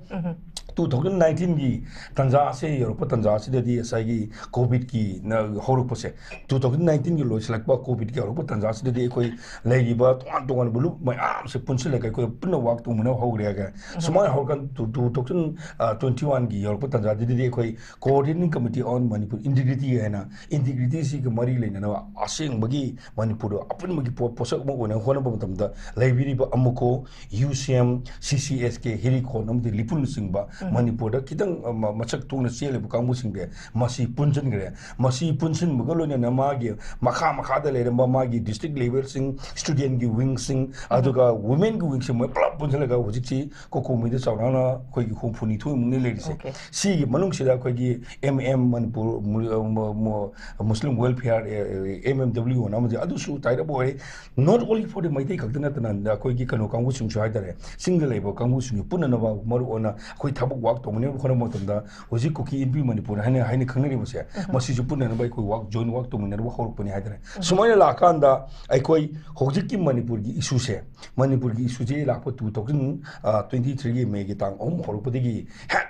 Two thousand nineteen ꯒꯤ ꯇꯥꯟꯖꯥ ꯑꯁꯦ ꯌꯧꯔꯛꯄ ꯇꯥꯟꯖꯥ ꯑꯁꯤꯗꯗꯤ ꯉꯁꯥꯏꯒꯤ COVID ꯀꯤ ꯅ ꯍꯧꯔꯛꯄꯁꯦ, two thousand nineteen ꯒꯤ ꯂꯣꯏꯁꯤꯜꯂꯛꯄ COVID ꯀꯤ ꯍꯧꯔꯛꯄ ꯇꯥꯟꯖꯥ ꯑꯁꯤꯗꯗꯤ ꯑꯩꯈꯣꯏ ꯂꯩꯔꯤꯕ ꯇꯣꯉꯥꯟ ꯇꯣꯉꯥꯟꯕ ꯂꯨꯞ ꯃꯌꯥꯝꯁꯦ ꯄꯨꯟꯁꯤꯜꯂꯒ ꯑꯩꯈꯣꯏ ꯄꯨꯟꯅ work ꯇꯧꯃꯤꯟꯅꯕ ꯍꯧꯔꯦ ꯍꯥꯏꯒꯦ꯫ ꯁꯨꯃꯥꯏꯅ ꯍꯧꯔꯀꯥꯟꯗ two, two thousand twenty one ꯒꯤ ꯌꯧꯔꯛꯄ ꯇꯥꯟꯖꯥꯗꯨꯗꯗꯤ ꯑꯩꯈꯣꯏ Coordinating Committee on Manipur Integrity ꯍꯥꯏꯅ integrity ꯁꯤꯒ ꯃꯔꯤ ꯂꯩꯅꯅꯕ ꯑꯁꯦꯡꯕꯒꯤ ꯃꯅꯤꯄꯨꯔꯗ ꯑꯄꯨꯟꯕꯒꯤ ꯄꯣ-, ꯄꯣꯠꯁꯛ ꯑꯃ ꯑꯣꯏꯅꯕ ꯍꯣꯠꯅꯕ ꯃꯇꯝꯗ ꯂꯩꯕꯤꯔꯤꯕ ꯑꯃꯨꯀꯣ, UCM, CCSK, ꯍꯤꯔꯤꯀꯣꯟ ꯑꯃꯗꯤ ꯂꯤꯄꯨꯅꯆꯤꯡꯕ ꯃꯅꯤꯄꯨꯔꯗ ꯈꯤꯇꯪ ꯑ, ꯃ- ꯃꯁꯛ ꯊꯣꯛꯅ ꯆꯦꯜꯂꯤꯕ ꯀꯥꯡꯕꯨꯁꯤꯡꯁꯦ ꯃꯁꯤ ꯄꯨꯟꯁꯤꯟꯈ꯭ꯔꯦ꯫ ꯃꯁꯤ ꯄꯨꯟꯁꯤꯟꯕꯒ ꯂꯣꯏꯅꯅ ꯃꯥꯒꯤ ꯃꯈꯥ ꯃꯈꯥꯗ ꯂꯩꯔꯝꯕ ꯃꯥꯒꯤ district levelꯁꯤꯡ, studentꯒꯤ wingꯁꯤꯡ, ꯑꯗꯨꯒ womenꯒꯤ wingꯁꯤꯡ ꯃꯣꯏ ꯄꯨꯂꯞ ꯄꯨꯟꯁꯤꯜꯂꯒ ꯍꯧꯖꯤꯛꯁꯤ ꯀꯣꯀꯣꯃꯤꯗ ꯆꯥꯎꯔꯥꯛꯅ ꯑꯩꯈꯣꯏꯒꯤ ꯍꯨꯝꯐꯨꯅꯤꯊꯣꯏꯃꯨꯛꯅꯤ ꯂꯩꯔꯤꯁꯦ꯫ Okay. ꯁꯤꯒꯤ ꯃꯅꯨꯡꯁꯤꯗ ꯑꯩꯈꯣꯏꯒꯤ M M ꯃꯅꯤꯄꯨꯔ ꯃꯨ- ꯃꯨ- ꯃꯨ- Muslim Welfare, ꯑꯦ, M M W ꯑꯅ ꯑꯃꯗꯤ ꯑꯗꯨꯁꯨ tie up ꯑꯣꯏꯔꯦ꯫ Not only for the Meitei ꯈꯛꯇ ꯅꯠꯇꯅ ꯑꯩꯈꯣꯏꯒꯤ ꯀꯩꯅꯣ ꯀꯥꯡꯕꯨꯁꯤꯡꯁꯨ ꯍꯥꯏꯇꯥꯔꯦ, ꯆꯤꯡꯗ ꯂꯩꯕ ꯀꯥꯡꯕꯨꯁꯤꯡꯁꯨ ꯄꯨꯟꯅꯅꯕ ꯃꯔꯨ ꯑꯣꯏꯅ ꯑꯩꯈꯣꯏ ꯊꯕꯛ work ꯇꯧꯃꯤꯟꯅꯕ ꯍꯣꯠꯅꯕ ꯃꯇꯝꯗ ꯍꯧꯖꯤꯛ ꯀꯨꯀꯤ ꯏꯟꯄꯤ ꯃꯅꯤꯄꯨꯔ ꯍꯥꯏꯅ ꯍꯥꯏꯅ ꯈꯪꯅꯔꯤꯕꯁꯦ, ꯃꯁꯤꯁꯨ ꯄꯨꯟꯅꯅꯕ ꯑꯩꯈꯣꯏ work, joint work ꯇꯧꯃꯤꯟꯅꯅꯕ ꯍꯧꯔꯛꯄꯅꯤ ꯍꯥꯏꯇꯥꯔꯦ꯫ ꯁꯨꯃꯥꯏꯅ ꯂꯥꯛꯀꯥꯟꯗ ꯑꯩꯈꯣꯏ ꯍꯧꯖꯤꯛꯀꯤ ꯃꯅꯤꯄꯨꯔꯒꯤ issueꯁꯦ, ꯃꯅꯤꯄꯨꯔꯒꯤ issueꯁꯦ ꯂꯥꯛꯄ two thousand twenty threeꯒꯤ Mayꯒꯤ ꯇꯥꯡ ꯑꯍꯨꯝ ꯍꯧꯔꯛꯄꯗꯒꯤ ꯍꯦꯛ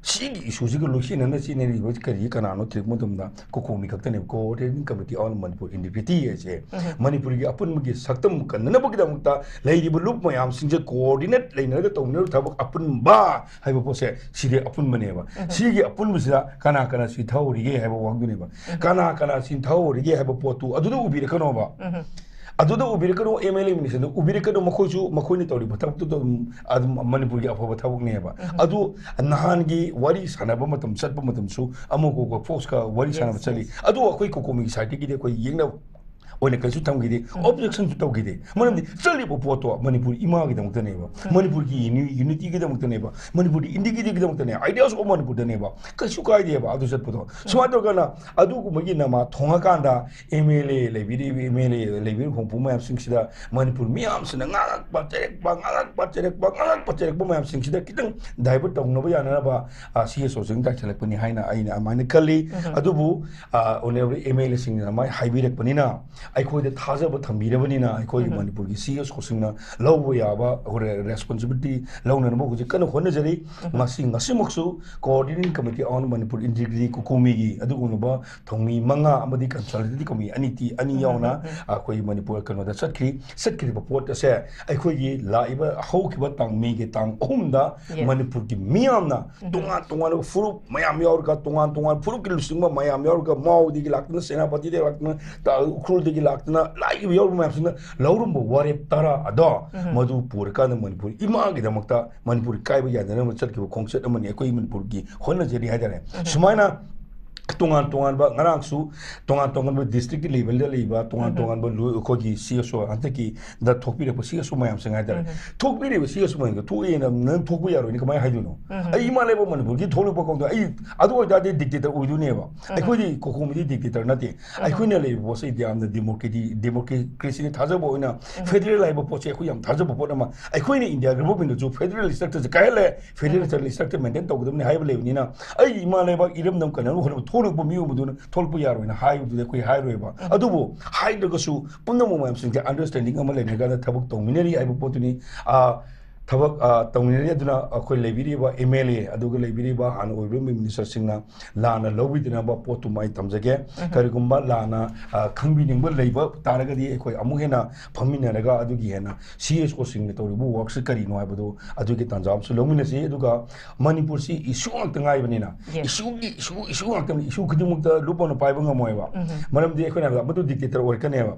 ꯁꯤꯒꯤ issueꯁꯤꯒ ꯂꯣꯏꯁꯤꯟꯅꯅ ꯆꯦꯟꯅꯔꯤꯕ ꯀꯔꯤ ꯀꯅꯥꯅꯣ ꯊꯤꯔꯛꯄ ꯃꯇꯝꯗ ꯀꯣꯀꯣꯃꯤ ꯈꯛꯇꯅꯦꯕ, Coordinating Committee on Manipur Integrity ꯍꯥꯏꯁꯦ꯫ ꯃꯅꯤꯄꯨꯔꯒꯤ ꯑꯄꯨꯟꯕꯒꯤ ꯁꯛꯇꯝ ꯀꯟꯅꯅꯕꯒꯤꯗꯃꯛꯇ ꯂꯩꯔꯤꯕ ꯂꯨꯞ ꯃꯌꯥꯝꯁꯤꯡꯁꯦ coordinate ꯂꯩꯅꯔꯒ ꯇꯧꯅꯔꯤꯕ ꯊꯕꯛ ꯑꯄꯨꯟꯕ ꯍꯥꯏꯕ ꯄꯣꯠꯁꯦ ꯁꯤꯗꯤ ꯑꯄꯨꯟꯕꯅꯦꯕ꯫ ꯁꯤꯒꯤ ꯑꯄꯨꯟꯕꯁꯤꯗ ꯀꯅꯥ ꯀꯅꯥ ꯁꯤꯊꯍꯧꯔꯤꯒꯦ ꯍꯥꯏꯕ ꯋꯥꯐꯝꯗꯨꯅꯦꯕ꯫ ꯀꯅꯥ ꯀꯅꯥ ꯁꯤꯊꯍꯧꯔꯤꯒꯦ ꯍꯥꯏꯕ ꯄꯣꯠꯇꯨ ꯑꯗꯨꯗ ꯎꯕꯤꯔꯛꯀꯅꯣꯕ꯫ ꯑꯗꯨꯗ ꯎꯕꯤꯔꯛꯀꯅꯨ, M L A minister ꯗ ꯎꯕꯤꯔꯛꯀꯅꯨ, ꯃꯈꯣꯏꯁꯨ ꯃꯈꯣꯏꯅ ꯇꯧꯔꯤꯕ ꯊꯕꯛꯇꯨꯗ ꯑꯗꯨꯝ, ꯑꯗꯨꯝ ꯃꯅꯤꯄꯨꯔꯒꯤ ꯑꯐꯕ ꯊꯕꯛꯅꯦꯕ꯫ ꯑꯗꯨ ꯅꯍꯥꯟꯒꯤ ꯋꯥꯔꯤ ꯁꯥꯟꯅꯕ ꯃꯇꯝ, ꯆꯠꯄ ꯃꯇꯝꯁꯨ ꯑꯃꯨꯛ ꯐꯣꯛꯁꯀ ꯋꯥꯔꯤ Yes, ꯁꯥꯟꯅꯕ ꯆꯠꯂꯤ꯫ Yes. ꯑꯗꯨ ꯑꯩꯈꯣꯏ ꯀꯣꯀꯣꯃꯤꯒꯤ side ꯇꯒꯤꯗꯤ ꯑꯩꯈꯣꯏ ꯌꯦꯡꯅꯕ ꯑꯣꯏꯅ ꯀꯩꯁꯨ ꯊꯝꯈꯤꯗꯦ, objectionꯁꯨ ꯇꯧꯈꯤꯗꯦ꯫ ꯃꯔꯝꯗꯤ ꯆꯠꯂꯤꯕ ꯄꯣꯠꯇꯣ ꯃꯅꯤꯄꯨꯔ ꯏꯃꯥꯒꯤꯗꯃꯛꯇꯅꯦꯕ, ꯃꯅꯤꯄꯨꯔꯒꯤ uni- unityꯒꯤꯗꯃꯛꯇꯅꯦꯕ, ꯃꯅꯤꯄꯨꯔꯒꯤ integrityꯒꯤꯗꯃꯛꯇꯅꯦ, ideas of ꯃꯅꯤꯄꯨꯔꯗꯅꯦꯕ꯫ ꯀꯩꯁꯨ ꯀꯥꯏꯗꯦꯕ ꯑꯗꯨ ꯆꯠꯄꯗꯣ꯫ ꯁꯨꯃꯥꯏꯅ ꯇꯧꯔꯒꯅ ꯑꯗꯨꯒꯨꯝꯕꯒꯤ ꯅꯃꯥ ꯊꯣꯡꯉꯀꯥꯟꯗ M L A ꯂꯩꯕꯤꯔꯤꯕ, M L A ꯂꯩꯕꯤꯔꯤꯕ ꯍꯨꯝꯐꯨ ꯃꯌꯥꯝꯁꯤꯡꯁꯤꯗ ꯃꯅꯤꯄꯨꯔ ꯃꯤꯌꯥꯝꯁꯤꯅ ꯉꯥꯡꯉꯛꯄ ꯆꯩꯔꯛꯄ, ꯉꯥꯡꯉꯛꯄ ꯆꯩꯔꯛꯄ, ꯉꯥꯡꯉꯛꯄ ꯆꯩꯔꯛꯄ ꯃꯌꯥꯝꯁꯤꯡꯁꯤꯗ ꯈꯤꯇꯪ divert ꯇꯧꯅꯕ ꯌꯥꯅꯅꯕ, ꯑ, C S Oꯁꯤꯡ ꯇꯥꯏꯁꯜꯂꯛꯄꯅꯤ ꯍꯥꯏꯅ ꯑꯩꯅ ꯑꯗꯨꯃꯥꯏꯅ ꯈꯜꯂꯤ꯫ ꯑꯗꯨꯕꯨ, ꯑ, Honourable M L Aꯁꯤꯡꯅ ꯑꯗꯨꯃꯥꯏꯅ ꯍꯥꯏꯕꯤꯔꯛꯄꯅꯤꯅ, ꯑꯩꯈꯣꯏꯗ ꯊꯥꯖꯕ ꯊꯝꯕꯤꯔꯕꯅꯤꯅ, ꯑꯩꯈꯣꯏꯒꯤ ꯃꯅꯤꯄꯨꯔꯒꯤ C S Oꯁꯤꯡꯅ ꯂꯧꯕ ꯌꯥꯕ responsibility ꯂꯧꯅꯅꯕ ꯍꯧꯖꯤꯛ ꯀꯟꯅ ꯍꯣꯠꯅꯖꯔꯤ꯫ ꯉꯁꯤ, ꯉꯁꯤꯃꯛꯁꯨ Coordinating Committee on Manipur Integrity ꯀꯣꯀꯣꯃꯤꯒꯤ ꯑꯗꯨꯒꯨꯝꯂꯕ ꯊꯧꯃꯤ ꯃꯉꯥ ꯑꯃꯗꯤ consultative committee ꯑꯅꯤ ꯇꯤ-, ꯑꯅꯤ ꯌꯥꯎꯅ ꯑꯩꯈꯣꯏ ꯃꯅꯤꯄꯨꯔ ꯀꯩꯅꯣꯗ ꯆꯠꯈꯤ꯫ ꯆꯠꯈ꯭ꯔꯤꯕ ꯄꯣꯠ ꯑꯁꯦ ꯑꯩꯈꯣꯏꯒꯤ ꯂꯥꯛꯏꯕ ꯍꯧꯈꯤꯕ ꯇꯥꯡ, Mayꯒꯤ ꯇꯥꯡ ꯑꯍꯨꯝꯗ Yes. ꯃꯅꯤꯄꯨꯔꯒꯤ ꯃꯤꯌꯥꯝꯅ ꯇꯣꯉꯥꯟ ꯇꯣꯉꯥꯟꯕ ꯐꯨꯔꯨꯞ ꯃꯌꯥꯝ ꯌꯥꯎꯔꯒ, ꯇꯣꯉꯥꯟ ꯇꯣꯉꯥꯟ ꯐꯨꯔꯨꯞꯀꯤ ꯂꯨꯆꯤꯡꯕ ꯃꯌꯥꯝ ꯌꯥꯎꯔꯒ, ꯃꯥꯎꯗꯒꯤ ꯂꯥꯛꯇꯅ, ꯁꯦꯅꯥꯄꯇꯤꯗꯒꯤ ꯂꯥꯛꯇꯅ, ꯇ-, ꯎꯈ꯭ꯔꯨꯜꯗꯒꯤ ꯂꯥꯛꯇꯅ ꯂꯥꯛꯏꯕ ꯌꯥꯎꯔꯤꯕ ꯃꯌꯥꯝꯁꯤꯅ ꯂꯧꯔꯝꯕ ꯋꯥꯔꯦꯞ ꯇꯔꯥ ꯑꯗꯣ ꯃꯗꯨ ꯄꯨꯔꯀꯥꯟꯗ ꯃꯅꯤꯄꯨꯔ ꯏꯃꯥꯒꯤꯗꯃꯛꯇ ꯃꯅꯤꯄꯨꯔ ꯀꯥꯏꯕ ꯌꯥꯗꯅꯕ ꯆꯠꯈꯤꯕ ꯈꯣꯡꯆꯠ ꯑꯃꯅꯤ ꯑꯩꯈꯣꯏ ꯃꯅꯤꯄꯨꯔꯒꯤ ꯍꯣꯠꯅꯖꯔꯤ ꯍꯥꯏꯇꯥꯔꯦ꯫ ꯁꯨꯃꯥꯏꯅ ꯇꯣꯉꯥꯟ ꯇꯣꯉꯥꯟꯕ ꯉꯔꯥꯡꯁꯨ ꯇꯣꯉꯥꯟ ꯇꯣꯉꯥꯟꯕ district ꯀꯤ level ꯗ ꯂꯩꯕ ꯇꯣꯉꯥꯟ ꯇꯣꯉꯥꯟꯕ ꯂꯣꯏ ꯑꯩꯈꯣꯏꯒꯤ C S O ꯍꯟꯗꯛꯀꯤ ꯗ ꯊꯣꯛꯄꯤꯔꯛꯄ C S O ꯃꯌꯥꯝꯁꯤꯡ ꯍꯥꯏꯇꯥꯔꯦ꯫ ꯊꯣꯛꯄꯤꯔꯤꯕ C S O ꯃꯌꯥꯝꯗꯣ ꯊꯣꯛꯑꯦꯅ ꯅꯪ ꯊꯣꯛꯄ ꯌꯥꯔꯣꯏꯅ ꯀꯃꯥꯏꯅ ꯍꯥꯏꯗꯣꯏꯅꯣ? ꯑꯩ ꯏꯃꯥ ꯂꯩꯕꯥꯛ ꯃꯅꯤꯄꯨꯔꯒꯤ ꯊꯣꯛꯂꯛꯄ ꯀꯧꯗ ꯑꯩ ꯑꯗꯨ ꯑꯣꯏꯇꯥꯔꯗꯤ dictator ꯑꯣꯏꯗꯣꯏꯅꯦꯕ꯫ ꯑꯩꯈꯣꯏꯗꯤ ꯀꯣꯀꯣꯃꯤꯗꯤ dictator ꯅꯠꯇꯦ꯫ ꯑꯩꯈꯣꯏꯅ ꯂꯩꯔꯤꯕ ꯄꯣꯠꯁꯦ ꯌꯥꯝꯅ democracy democracy ꯅ ꯊꯥꯖꯕ ꯑꯣꯏꯅ federal ꯍꯥꯏꯕ ꯄꯣꯠꯁꯦ ꯑꯩꯈꯣꯏ ꯌꯥꯝ ꯊꯥꯖꯕ ꯄꯣꯠ ꯑꯃ꯫ ꯑꯩꯈꯣꯏꯅ India government ꯇꯁꯨ federal structure ꯁꯦ ꯀꯥꯏꯍꯜꯂꯦ, federal structure maintain ꯇꯧꯒꯗꯕꯅꯤ ꯍꯥꯏꯕ ꯂꯩꯕꯅꯤꯅ ꯑꯩ ꯏꯃꯥ ꯂꯩꯕꯥꯛ ꯏꯔꯝꯗꯝ ꯀꯟꯅꯕ ꯍꯣꯠꯅꯕ ꯊꯣꯛꯂꯛꯄ ꯃꯤꯑꯣꯏ ꯑꯃꯗꯨꯅ ꯊꯣꯛꯂꯛꯄ ꯌꯥꯔꯣꯏꯅ ꯍꯥꯏꯕꯗꯨꯗꯤ ꯑꯩꯈꯣꯏ ꯍꯥꯏꯔꯣꯏꯕ꯫ ꯑꯗꯨꯕꯨ ꯍꯥꯏꯗ꯭ꯔꯒꯁꯨ ꯄꯨꯝꯅꯃꯛ ꯃꯌꯥꯝꯁꯤꯡꯁꯦ understanding ꯑꯃ ꯂꯩꯅꯔꯀꯥꯟꯗ ꯊꯕꯛ ꯇꯧꯃꯤꯟꯅꯔꯤ ꯍꯥꯏꯕ ꯄꯣꯠꯇꯨꯅꯤ꯫ ꯑꯥ, ꯊꯕꯛ, ꯑꯥ, ꯇꯧꯃꯤꯟꯅꯔꯤ꯫ ꯑꯗꯨꯅ ꯑꯩꯈꯣꯏ ꯂꯩꯕꯤꯔꯤꯕ M L A ꯑꯗꯨꯒ ꯂꯩꯕꯤꯔꯤꯕ ꯍꯥꯟꯅ ꯑꯣꯏꯕ minister ꯁꯤꯡꯅ ꯂꯥꯟꯅ ꯂꯧꯕꯤꯗꯅꯕ ꯄꯣꯠꯇꯨꯃ ꯑꯩ ꯊꯝꯖꯒꯦ꯫ ꯀꯔꯤꯒꯨꯝꯕ ꯂꯥꯟꯅ, ꯑꯥ, ꯈꯪꯕꯤꯅꯤꯡꯕ ꯂꯩꯕ ꯇꯥꯔꯒꯗꯤ ꯑꯩꯈꯣꯏ ꯑꯃꯨꯛ ꯍꯦꯟꯅ ꯐꯝꯃꯤꯟꯅꯔꯒ ꯑꯗꯨꯒꯤ ꯍꯦꯟꯅ C S O ꯁꯤꯡꯅ ꯇꯧꯔꯤꯕ work ꯁꯤ ꯀꯔꯤꯅꯣ ꯍꯥꯏꯕꯗꯣ ꯑꯗꯨꯒꯤ ꯇꯥꯟꯖꯥ ꯑꯃꯁꯨ ꯂꯧꯃꯤꯟꯅꯁꯤ꯫ ꯑꯗꯨꯒ ꯃꯅꯤꯄꯨꯔꯁꯤ issue ꯉꯥꯛꯇ ꯉꯥꯏꯕꯅꯤꯅ ꯏꯁꯨꯒꯤ ꯏꯁꯨ, ꯏꯁꯨ ꯉꯥꯛꯇꯅꯤ꯫ ꯏꯁꯨ ꯈꯨꯗꯤꯡꯃꯛꯇ ꯂꯨꯞ ꯑꯃꯅ ꯄꯥꯏꯕ ꯉꯝꯃꯣꯏꯕ꯫ ꯃꯔꯝꯗꯤ ꯑꯩꯈꯣꯏꯅ ꯍꯥꯏꯕꯗ ꯃꯗꯨ dictator ꯑꯣꯏꯔꯛꯀꯅꯦꯕ꯫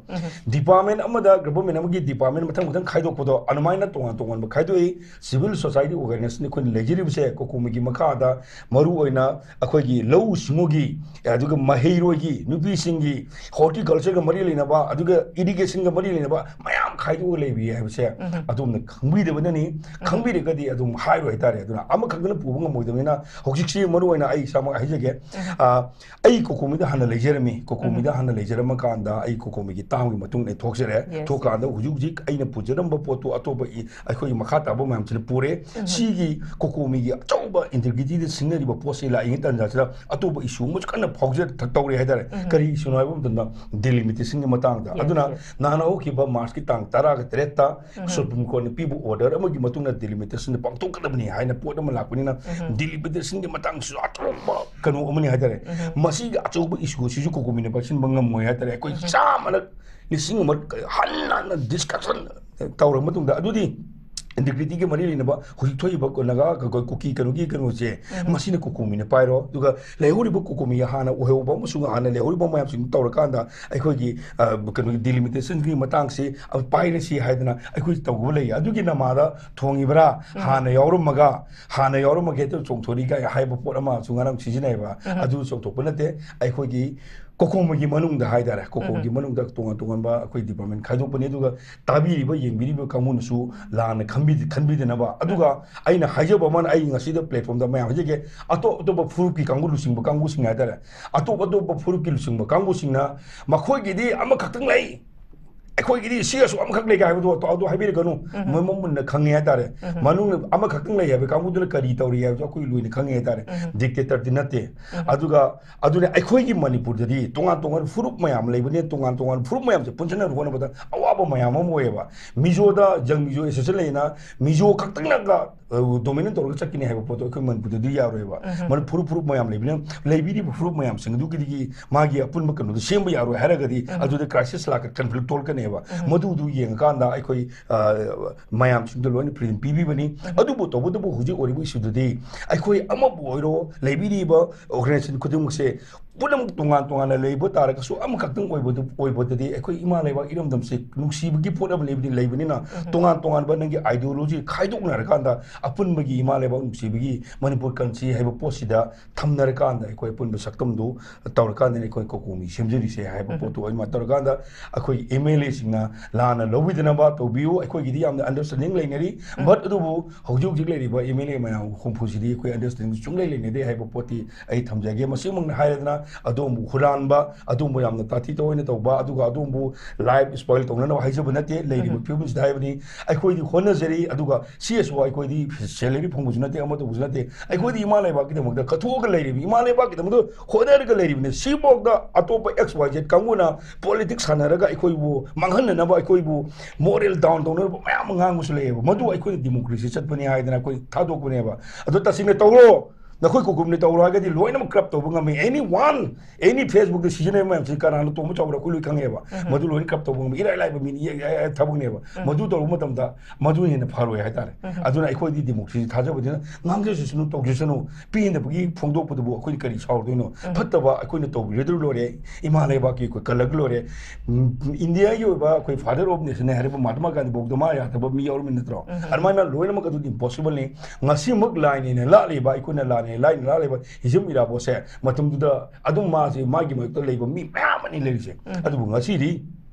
Department ꯑꯃꯗ government ꯑꯃꯒꯤ department ꯃꯊꯪ ꯃꯊꯪ ꯈꯥꯏꯗꯣꯛꯄꯗꯣ ꯑꯗꯨꯃꯥꯏꯅ ꯇꯣꯉꯥꯟ ꯇꯣꯉꯥꯟꯕ ꯈꯥꯏꯗꯣꯛꯏ꯫ Civil society organization ꯑꯩꯈꯣꯏꯅ ꯂꯩꯖꯔꯤꯕꯁꯦ ꯀꯣꯀꯣꯃꯤꯒꯤ ꯃꯈꯥꯗ ꯃꯔꯨꯑꯣꯏꯅ ꯑꯩꯈꯣꯏꯒꯤ ꯂꯧꯎ ꯁꯤꯡꯎꯒꯤ, ꯑꯗꯨꯒ ꯃꯍꯩꯔꯣꯏꯒꯤ, ꯅꯨꯄꯤꯁꯤꯡꯒꯤ, horticulture ꯒ ꯃꯔꯤ ꯂꯩꯅꯕ, ꯑꯗꯨꯒ irrigation ꯒ ꯃꯔꯤ ꯂꯩꯅꯕ ꯃꯌꯥꯝ ꯈꯥꯏꯗꯣꯛꯑꯒ ꯂꯩꯔꯤ ꯍꯥꯏꯕꯁꯦ ꯑꯗꯣꯝꯅ ꯈꯪꯕꯤꯗꯕꯅꯅꯤ꯫ ꯈꯪꯕꯤꯔꯒꯗꯤ ꯑꯗꯨꯝ ꯍꯥꯏꯔꯣꯏ ꯍꯥꯏꯇꯥꯔꯦ꯫ ꯑꯗꯨꯅ ꯑꯃꯈꯛꯇꯅ ꯄꯨꯕ ꯉꯝꯃꯣꯏꯗꯕꯅꯤꯅ ꯍꯧꯖꯤꯛꯁꯤ ꯃꯔꯨꯑꯣꯏꯅ ꯑꯩ ꯏꯁꯥꯃꯛ ꯍꯥꯏꯖꯒꯦ꯫ ꯑꯥ, ꯑꯩ ꯀꯣꯀꯣꯃꯤꯗ ꯍꯥꯟꯅ ꯂꯩꯖꯔꯝꯃꯤ꯫ ꯀꯣꯀꯣꯃꯤꯗ ꯍꯥꯟꯅ ꯂꯩꯖꯔꯝꯃ ꯀꯥꯟꯗ ꯑꯩ ꯀꯣꯀꯣꯃꯤꯒꯤ ꯇꯥꯝꯒꯤ ꯃꯇꯨꯡ ꯑꯩ ꯊꯣꯛꯆꯔꯦ꯫ Yes. ꯊꯣꯛꯀꯥꯟꯗ ꯍꯧꯖꯤꯛ ꯍꯧꯖꯤꯛ ꯑꯩꯅ ꯄꯨꯖꯔꯝꯕ ꯄꯣꯠꯇꯨ ꯑꯇꯣꯞꯄ ꯏ-, ꯑꯩꯈꯣꯏꯒꯤ ꯃꯈꯥ ꯇꯥꯕ ꯃꯌꯥꯝꯁꯤꯅ ꯄꯨꯔꯦ꯫ ꯁꯤꯒꯤ ꯀꯣꯀꯣꯃꯤꯒꯤ ꯑꯆꯧꯕ integrity ꯗ ꯁꯤꯡꯅꯔꯤꯕ ꯄꯣꯠꯁꯤ ꯂꯥꯛꯏꯉꯩ ꯇꯥꯟꯖꯥꯁꯤꯗ ꯑꯇꯣꯞꯄ issue ꯑꯃꯁꯨ ꯀꯟꯅ ꯐꯥꯎꯖ ꯊ-, ꯇꯧꯔꯤ ꯍꯥꯏꯇꯥꯔꯦ꯫ ꯀꯔꯤ issue ꯅꯣ ꯍꯥꯏꯕ ꯃꯇꯝꯗ delimitation ꯒꯤ ꯃꯇꯥꯡꯗ꯫ Yes, ꯑꯗꯨꯅ yes. ꯅꯍꯥꯟ ꯍꯧꯈꯤꯕ March ꯀꯤ ꯇꯥꯡ ꯇꯔꯥꯒ ꯇꯔꯦꯠꯇ Supreme Court ꯅ ꯄꯤꯕ order ꯑꯃꯒꯤ ꯃꯇꯨꯡ ꯏꯟꯅ delimitation ꯁꯤ ꯄꯥꯡꯊꯣꯛꯀꯗꯕꯅꯤ ꯍꯥꯏꯅ ꯄꯣꯠ ꯑꯃ ꯂꯥꯛꯄꯅꯤꯅ delimitation ꯒꯤ ꯃꯇꯥꯡꯁꯤꯁꯨ ꯑꯆꯧꯕ ꯀꯩꯅꯣ ꯑꯃꯅꯤ ꯍꯥꯏꯇꯥꯔꯦ꯫ ꯃꯁꯤꯒꯤ ꯑꯆꯧꯕ issue ꯁꯤꯁꯨ ꯀꯣꯀꯣꯃꯤꯅ ꯄꯥꯏꯁꯤꯟꯕ ꯉꯝꯃꯣꯏ ꯍꯥꯏꯇꯥꯔꯦ꯫ ꯑꯩꯈꯣꯏ ꯆꯥꯝꯃꯅ ꯂꯤꯁꯤꯡ ꯑꯃ ꯍꯟꯅ ꯍꯟꯅ discussion ꯇꯧꯔꯕ ꯃꯇꯨꯡꯗ ꯑꯗꯨꯗꯤ ꯏꯟꯇꯤꯒ꯭ꯔꯤꯇꯤꯒꯤ ꯃꯔꯤ ꯂꯩꯅꯕ ꯍꯧꯖꯤꯛ ꯊꯣꯛꯏꯕ ꯅꯥꯒꯥ ꯀ-, ꯀ-, ꯀꯨꯀꯤ ꯀꯩꯅꯣꯒꯤ ꯀꯩꯅꯣꯁꯦ, ꯃꯁꯤꯅ ꯀꯣꯀꯣꯃꯤꯅ ꯄꯥꯏꯔꯣ꯫ ꯑꯗꯨꯒ ꯂꯩꯍꯧꯔꯤꯕ ꯀꯣꯀꯣꯃꯤ ꯍꯥꯟꯅ ꯑꯣꯏꯍꯧꯕ ꯑꯃꯁꯨꯡ ꯍꯥꯟꯅ ꯂꯩꯍꯧꯔꯤꯕ ꯃꯌꯥꯝꯁꯤꯡ ꯇꯧꯔꯀꯥꯟꯗ ꯑꯩꯈꯣꯏꯒꯤ, ꯑ, ꯀꯩꯅꯣꯒꯤ ꯗꯤꯂꯤꯃꯤꯇꯦꯁꯟꯒꯤ ꯃꯇꯥꯡꯁꯤ, ꯑ, ꯄꯥꯏꯔꯁꯤ ꯍꯥꯏꯗꯅ ꯑꯩꯈꯣꯏ ꯇꯧꯕ ꯂꯩ꯫ ꯑꯗꯨꯒꯤ ꯅꯃꯥꯗ ꯊꯣꯡꯉꯤꯕ꯭ꯔꯥ? ꯍꯥꯟꯅ ꯌꯥꯎꯔꯝꯃꯒ, ꯍꯥꯟꯅ ꯌꯥꯎꯔꯝꯃꯒ ꯍꯦꯛꯇ ꯆꯣꯡꯊꯣꯔꯛꯏ ꯀꯥꯏ ꯍꯥꯏꯕ ꯄꯣꯠ ꯑꯃꯁꯨ ꯉꯔꯥꯡ ꯁꯤꯖꯤꯟꯅꯩꯕ꯫ ꯑꯗꯨ ꯆꯣꯡꯊꯣꯛꯄ ꯅꯠꯇꯦ꯫ ꯑꯩꯈꯣꯏꯒꯤ ꯀꯣꯀꯣꯃꯤꯒꯤ ꯃꯅꯨꯡꯗ ꯍꯥꯏꯇꯥꯔꯦ, ꯀꯣꯀꯣꯒꯤ ꯃꯅꯨꯡꯗ ꯇꯣꯉꯥꯟ ꯇꯣꯉꯥꯟꯕ ꯑꯩꯈꯣꯏ ꯗꯤꯄꯥꯔꯠꯃꯦꯟ ꯈꯥꯏꯗꯣꯛꯄꯅꯤ꯫ ꯑꯗꯨꯒ ꯇꯥꯕꯤꯔꯤꯕ, ꯌꯦꯡꯕꯤꯔꯤꯕ ꯀꯥꯡꯕꯨꯅꯁꯨ ꯂꯥꯟꯅ ꯈꯟꯕꯤ-, ꯈꯟꯕꯤꯗꯅꯕ꯫ ꯑꯗꯨꯒ ꯑꯩꯅ ꯍꯥꯏꯖꯕ ꯑꯃꯅ, ꯑꯩ ꯉꯁꯤꯗ ꯄ꯭ꯂꯦꯠꯐꯣꯝꯗ ꯃꯌꯥꯝ ꯍꯥꯏꯖꯒꯦ, ꯑꯇꯣꯞ ꯑꯇꯣꯞꯄ ꯐꯨꯔꯨꯞꯀꯤ ꯀꯥꯡꯕꯨ ꯂꯨꯆꯤꯡꯕ ꯀꯥꯡꯕꯨꯁꯤꯡ ꯍꯥꯏꯇꯥꯔꯦ, ꯑꯇꯣꯞ ꯑꯇꯣꯞꯄ ꯐꯨꯔꯨꯞꯀꯤ ꯂꯨꯆꯤꯡꯕ ꯀꯥꯡꯕꯨꯁꯤꯡꯅ ꯃꯈꯣꯏꯒꯤꯗꯤ ꯑꯃꯈꯛꯇꯪ ꯂꯩ, ꯑꯩꯈꯣꯏꯒꯤꯗꯤ ꯁꯤ ꯑꯁꯨꯛ ꯑꯃꯈꯛ ꯂꯩ ꯀꯥꯏ ꯍꯥꯏꯕꯗꯣ ꯑꯗꯨ ꯍꯥꯏꯕꯤꯔꯒꯅꯨ꯫ ꯃꯣꯏ ꯃꯨꯟꯅ ꯈꯪꯉꯦ ꯍꯥꯏꯇꯥꯔꯦ꯫ ꯃꯅꯨꯡꯗ ꯑꯃꯈꯛꯇꯪ ꯂꯩ ꯍꯥꯏꯕ ꯀꯥꯡꯕꯨꯗꯨꯅ ꯀꯔꯤ ꯇꯧꯔꯤ ꯍꯥꯏꯕꯁꯨ ꯑꯩꯈꯣꯏ ꯂꯣꯏꯅ ꯈꯪꯉꯦ ꯍꯥꯏꯇꯥꯔꯦ꯫ ꯗꯤꯛꯇꯦꯇꯔꯗꯤ ꯅꯠꯇꯦ꯫ ꯑꯗꯨꯒ ꯑꯗꯨꯅ ꯑꯩꯈꯣꯏꯒꯤ ꯃꯅꯤꯄꯨꯔꯗꯗꯤ ꯇꯣꯉꯥꯟ ꯇꯣꯉꯥꯟꯕ ꯐꯨꯔꯨꯞ ꯃꯌꯥꯝ ꯂꯩꯕꯅꯦ꯫ ꯇꯣꯉꯥꯟ ꯇꯣꯉꯥꯟꯕ ꯐꯨꯔꯨꯞ ꯃꯌꯥꯝꯁꯦ ꯄꯨꯟꯁꯤꯟꯅꯕ ꯍꯣꯠꯅꯕꯗ ꯑꯋꯥꯕ ꯃꯌꯥꯝ ꯑꯃ ꯑꯣꯏꯌꯦꯕ꯫ ꯃꯤꯖꯣꯗ ꯖꯪ ꯃꯤꯖꯣ ꯑꯦꯁꯣꯁꯤꯌꯦꯁꯟ ꯂꯩꯅ ꯃꯤꯖꯣ ꯈꯛꯇꯪꯅꯒ, ꯑ, ꯗꯣꯃꯤꯅꯦꯠ ꯇꯧꯔꯒ ꯆꯠꯀꯅꯤ ꯍꯥꯏꯕ ꯄꯣꯠꯇꯣ ꯑꯩꯈꯣꯏ ꯃꯅꯤꯄꯨꯔꯗꯗꯤ ꯌꯥꯔꯣꯏꯕ꯫ ꯃꯅꯤꯄꯨꯔ ꯐꯨꯔꯨꯞ ꯃꯌꯥꯝ ꯂꯩꯕꯅꯤꯅ ꯂꯩꯕꯤꯔꯤꯕ ꯐꯨꯔꯨꯞ ꯃꯌꯥꯝꯁꯤꯡ ꯑꯗꯨꯒꯤꯗꯒꯤ ꯃꯥꯒꯤ ꯑꯄꯨꯟꯕ ꯀꯩꯅꯣꯗꯣ ꯁꯦꯝꯕ ꯌꯥꯔꯣꯏ ꯍꯥꯏꯔꯒꯗꯤ ꯑꯗꯨꯗ ꯀ꯭ꯔꯥꯏꯁꯤꯁ ꯂꯥꯛꯀ ꯀꯟꯐ꯭ꯂꯤꯛ ꯊꯣꯛꯂꯛꯀꯅꯦꯕ꯫ ꯃꯗꯨꯗꯨ ꯌꯦꯡꯉꯀꯥꯟꯗ ꯑꯩꯈꯣꯏ, ꯑ, ꯃꯌꯥꯝꯁꯤꯡꯗꯣ ꯂꯣꯏꯅ ꯐ꯭ꯔꯤꯗꯝ ꯄꯤꯕꯤꯕꯅꯤ꯫ ꯑꯗꯨꯕꯨ ꯇꯧꯕꯇꯕꯨ ꯍꯧꯖꯤꯛ ꯑꯣꯏꯔꯤꯕ ꯏꯁꯨꯗꯨꯗꯤ ꯑꯩꯈꯣꯏ ꯑꯃꯕꯨ ꯑꯣꯏꯔꯣ, ꯂꯩꯕꯤꯔꯤꯕ ꯑꯣꯔꯒꯅꯥꯏꯖꯦꯁꯟ ꯈꯨꯗꯤꯡꯃꯛꯁꯦ ꯄꯨꯝꯅꯃꯛ ꯇꯣꯉꯥꯟ ꯇꯣꯉꯥꯟꯅ ꯂꯩꯕ ꯇꯥꯔꯒꯁꯨ ꯑꯃꯈꯛꯇꯪ ꯑꯣꯏꯕꯗꯨ, ꯑꯣꯏꯕꯗꯗꯤ ꯑꯩꯈꯣꯏ ꯏꯃꯥ ꯂꯩꯕꯥꯛ ꯏꯔꯝꯗꯝꯁꯦ ꯅꯨꯡꯁꯤꯕꯒꯤ ꯄꯣꯠ ꯑꯃ ꯂꯩꯕꯗꯤ ꯂꯩꯕꯅꯤꯅ ꯇꯣꯉꯥꯟ ꯇꯣꯉꯥꯟꯕ ꯅꯪꯒꯤ ideology ꯈꯥꯏꯗꯣꯛꯅꯔꯀꯥꯟꯗ ꯑꯄꯨꯟꯕꯒꯤ ꯏꯃꯥ ꯂꯩꯕꯥꯛ ꯅꯨꯡꯁꯤꯕꯒꯤ ꯃꯅꯤꯄꯨꯔ ꯀꯟꯁꯤ ꯍꯥꯏꯕ ꯄꯣꯠꯁꯤꯗ ꯊꯝꯅꯔꯀꯥꯟꯗ ꯑꯩꯈꯣꯏ ꯑꯄꯨꯟꯕ ꯁꯛꯇꯝꯗꯨ ꯇꯧꯔꯀꯥꯟꯗꯅꯤ ꯑꯩꯈꯣꯏ ꯀꯣꯀꯣꯃꯤ ꯁꯦꯝꯖꯔꯤꯁꯦ ꯍꯥꯏꯕ ꯄꯣꯠꯇꯨ ꯑꯗꯨꯃꯥꯏꯅ ꯇꯧꯔꯀꯥꯟꯗ ꯑꯩꯈꯣꯏ ꯑꯦꯝ ꯑꯦꯜ ꯑꯦꯁꯤꯡꯅ ꯂꯥꯟꯅ ꯂꯧꯕꯤꯗꯅꯕ ꯇꯧꯕꯤꯌꯨ꯫ ꯑꯩꯈꯣꯏꯒꯤꯗꯤ ꯌꯥꯝꯅ ꯑꯟꯗꯔꯁ꯭ꯇꯦꯟꯗꯤꯡ ꯂꯩꯅꯔꯤ꯫ ꯕꯠ ꯑꯗꯨꯕꯨ ꯍꯧꯖꯤꯛ ꯍꯧꯖꯤꯛ ꯂꯩꯔꯤꯕ ꯑꯦꯝ ꯑꯦꯜ ꯑꯦ ꯃꯌꯥꯝ ꯍꯨꯝꯐꯨꯁꯤꯗꯤ ꯑꯩꯈꯣꯏ ꯑꯟꯗꯔꯁ꯭ꯇꯦꯟꯗꯤꯡ ꯁꯨꯡꯂꯩ ꯂꯩꯅꯗꯦ ꯍꯥꯏꯕ ꯄꯣꯠꯇꯤ ꯑꯩ ꯊꯝꯖꯒꯦ꯫ ꯃꯁꯤꯃꯛꯅ ꯍꯥꯏꯔꯗꯅ ꯑꯗꯣꯝꯕꯨ ꯍꯨꯔꯥꯟꯕ, ꯑꯗꯣꯝꯕꯨ ꯌꯥꯝꯅ ꯇꯥꯊꯤ ꯇꯥꯑꯣꯏꯅ ꯇꯧꯕ, ꯑꯗꯨꯒ ꯑꯗꯣꯝꯕꯨ ꯂꯥꯏꯐ ꯁ꯭ꯄꯣꯏꯜ ꯇꯧꯅꯅꯕ ꯍꯥꯏꯖꯕ ꯅꯠꯇꯦ꯫ ꯂꯩꯔꯤꯕ ꯐꯤꯕꯝꯁꯤꯗ ꯍꯥꯏꯕꯅꯤ꯫ ꯑꯩꯈꯣꯏꯗꯤ ꯍꯣꯠꯅꯖꯔꯤ, ꯑꯗꯨꯒ ꯁꯤ ꯑꯦꯁ ꯑꯣ ꯑꯩꯈꯣꯏꯗꯤ ꯁꯦꯂꯔꯤ ꯐꯪꯕꯁꯨ ꯅꯠꯇꯦ, ꯑꯃ ꯇꯧꯕꯁꯨ ꯅꯠꯇꯦ꯫ ꯑꯩꯈꯣꯏꯗꯤ ꯏꯃꯥ ꯂꯩꯕꯥꯛꯀꯤꯗꯃꯛꯇ ꯀꯠꯊꯣꯛꯑꯒ ꯂꯩꯔꯤꯕ, ꯏꯃꯥ ꯂꯩꯕꯥꯛꯀꯤꯗꯃꯛꯇ ꯍꯣꯠꯅꯔꯒ ꯂꯩꯔꯤꯕꯅꯤ꯫ ꯁꯤꯐꯥꯎꯗ ꯑꯇꯣꯞꯄ ꯑꯦꯛꯁ ꯋꯥꯏ ꯖꯦꯠ ꯀꯥꯡꯕꯨꯅ ꯄꯣꯂꯤꯇꯤꯛꯁ ꯁꯥꯟꯅꯔꯒ ꯑꯩꯈꯣꯏꯕꯨ ꯃꯥꯡꯍꯟꯅꯅꯕ, ꯑꯩꯈꯣꯏꯕꯨ ꯃꯣꯔꯦꯜ ꯗꯥꯎꯟ ꯇꯧꯅꯅꯕ ꯃꯌꯥꯝ ꯑꯃ ꯉꯥꯡꯕꯁꯨ ꯂꯩꯌꯦꯕ꯫ ꯃꯗꯨ ꯑꯩꯈꯣꯏꯅ ꯗꯤꯃꯣꯀ꯭ꯔꯦꯁꯤ ꯆꯠꯄꯅꯤ ꯍꯥꯏꯗꯅ ꯑꯩꯈꯣꯏ ꯊꯥꯗꯣꯛꯄꯅꯦꯕ꯫ ꯑꯗꯣ ꯇꯁꯦꯡꯅ ꯇꯧꯔꯣ, ꯅꯈꯣꯏ ꯀꯣꯀꯨꯝꯅ ꯇꯧꯔꯣ ꯍꯥꯏꯔꯒꯗꯤ ꯂꯣꯏꯅꯃꯛ ꯀꯔꯞ ꯇꯧꯕ ꯉꯝꯃꯤ꯫ Any one, any Facebookꯇ ꯁꯤꯖꯤꯟꯅꯕ ꯃꯌꯥꯝꯁꯤ ꯀꯅꯥꯅ ꯇꯣꯡꯕ ꯆꯥꯎꯕ꯭ꯔꯥ ꯑꯩꯈꯣꯏ ꯂꯣꯏ ꯈꯪꯉꯦꯕ꯫ ꯃꯗꯨ ꯂꯣꯏꯅ ꯀꯔꯞ ꯇꯧꯕ ꯉꯝꯃꯤ꯫ ꯏꯔꯥꯏ ꯂꯥꯏꯕ ꯃꯤꯅꯤ, ꯏꯌꯥ- ꯏꯌꯥ- ꯏꯌꯥ ꯊꯕꯛꯅꯦꯕ꯫ ꯃꯗꯨ ꯇꯧꯔꯨꯕ ꯃꯇꯝꯗ ꯃꯗꯨꯅ ꯍꯦꯟꯅ ꯐꯔꯣꯏ ꯍꯥꯏꯇꯥꯔꯦ꯫ ꯑꯗꯨꯅ ꯑꯩꯈꯣꯏꯗꯤ ꯗꯦꯃꯣꯀ꯭ꯔꯦꯁꯤ ꯊꯥꯖꯕꯅꯤꯅ ꯉꯥꯡꯖꯁꯅꯨ, ꯇꯧꯖꯁꯅꯨ, ꯄꯦꯟꯗꯕꯒꯤ ꯐꯣꯡꯗꯣꯛꯄꯗꯨꯕꯨ ꯑꯩꯈꯣꯏꯅ ꯀꯔꯤ ꯁꯥꯎꯔꯨꯗꯣꯏꯅꯣ? ꯐꯠꯇꯕ ꯑꯩꯈꯣꯏꯅ ꯇꯧꯕꯤꯔꯗ꯭ꯔ ꯂꯣꯏꯔꯦ꯫ ꯏꯃꯥ ꯂꯩꯕꯥꯛꯀꯤ ꯑꯩꯈꯣꯏ ꯀꯜꯂꯒ ꯂꯣꯏꯔꯦ꯫ ꯎꯝ, ꯏꯟꯗꯤꯌꯥꯒꯤ ꯑꯣꯏꯕ ꯑꯩꯈꯣꯏ father of nation ꯍꯥꯏꯔꯤꯕ ꯃꯍꯥꯇꯃꯥ ꯒꯥꯟꯙꯤ ꯐꯥꯎꯗ ꯃꯥ ꯌꯥꯗꯕ ꯃꯤ ꯌꯥꯎꯔꯝꯃꯤ ꯅꯠꯇ꯭ꯔꯣ? ꯑꯗꯨꯃꯥꯏꯅ ꯂꯣꯏꯅꯃꯛ ꯑꯗꯨꯗꯤ impossibleꯅꯤ꯫ ꯉꯁꯤꯃꯛ ꯂꯥꯏꯅꯦꯅ ꯂꯥꯛꯂꯤꯕ, ꯑꯩꯈꯣꯏꯅ ꯂꯥꯏꯅꯦ ꯂꯥꯏꯅ ꯂꯥꯛꯂꯤꯕ ꯍꯤꯖꯝ ꯏꯔꯥꯕꯣꯠꯁꯦ ꯃꯇꯝꯗꯨꯗ ꯑꯗꯨꯝ ꯃꯥꯁꯦ ꯃꯥꯒꯤ ꯃꯥꯌꯣꯛꯇ ꯂꯩꯕ ꯃꯤ ꯃꯌꯥꯝ ꯑꯃꯅꯤ ꯂꯩꯔꯤꯁꯦ꯫ ꯑꯗꯨꯕꯨ ꯉꯁꯤꯗꯤ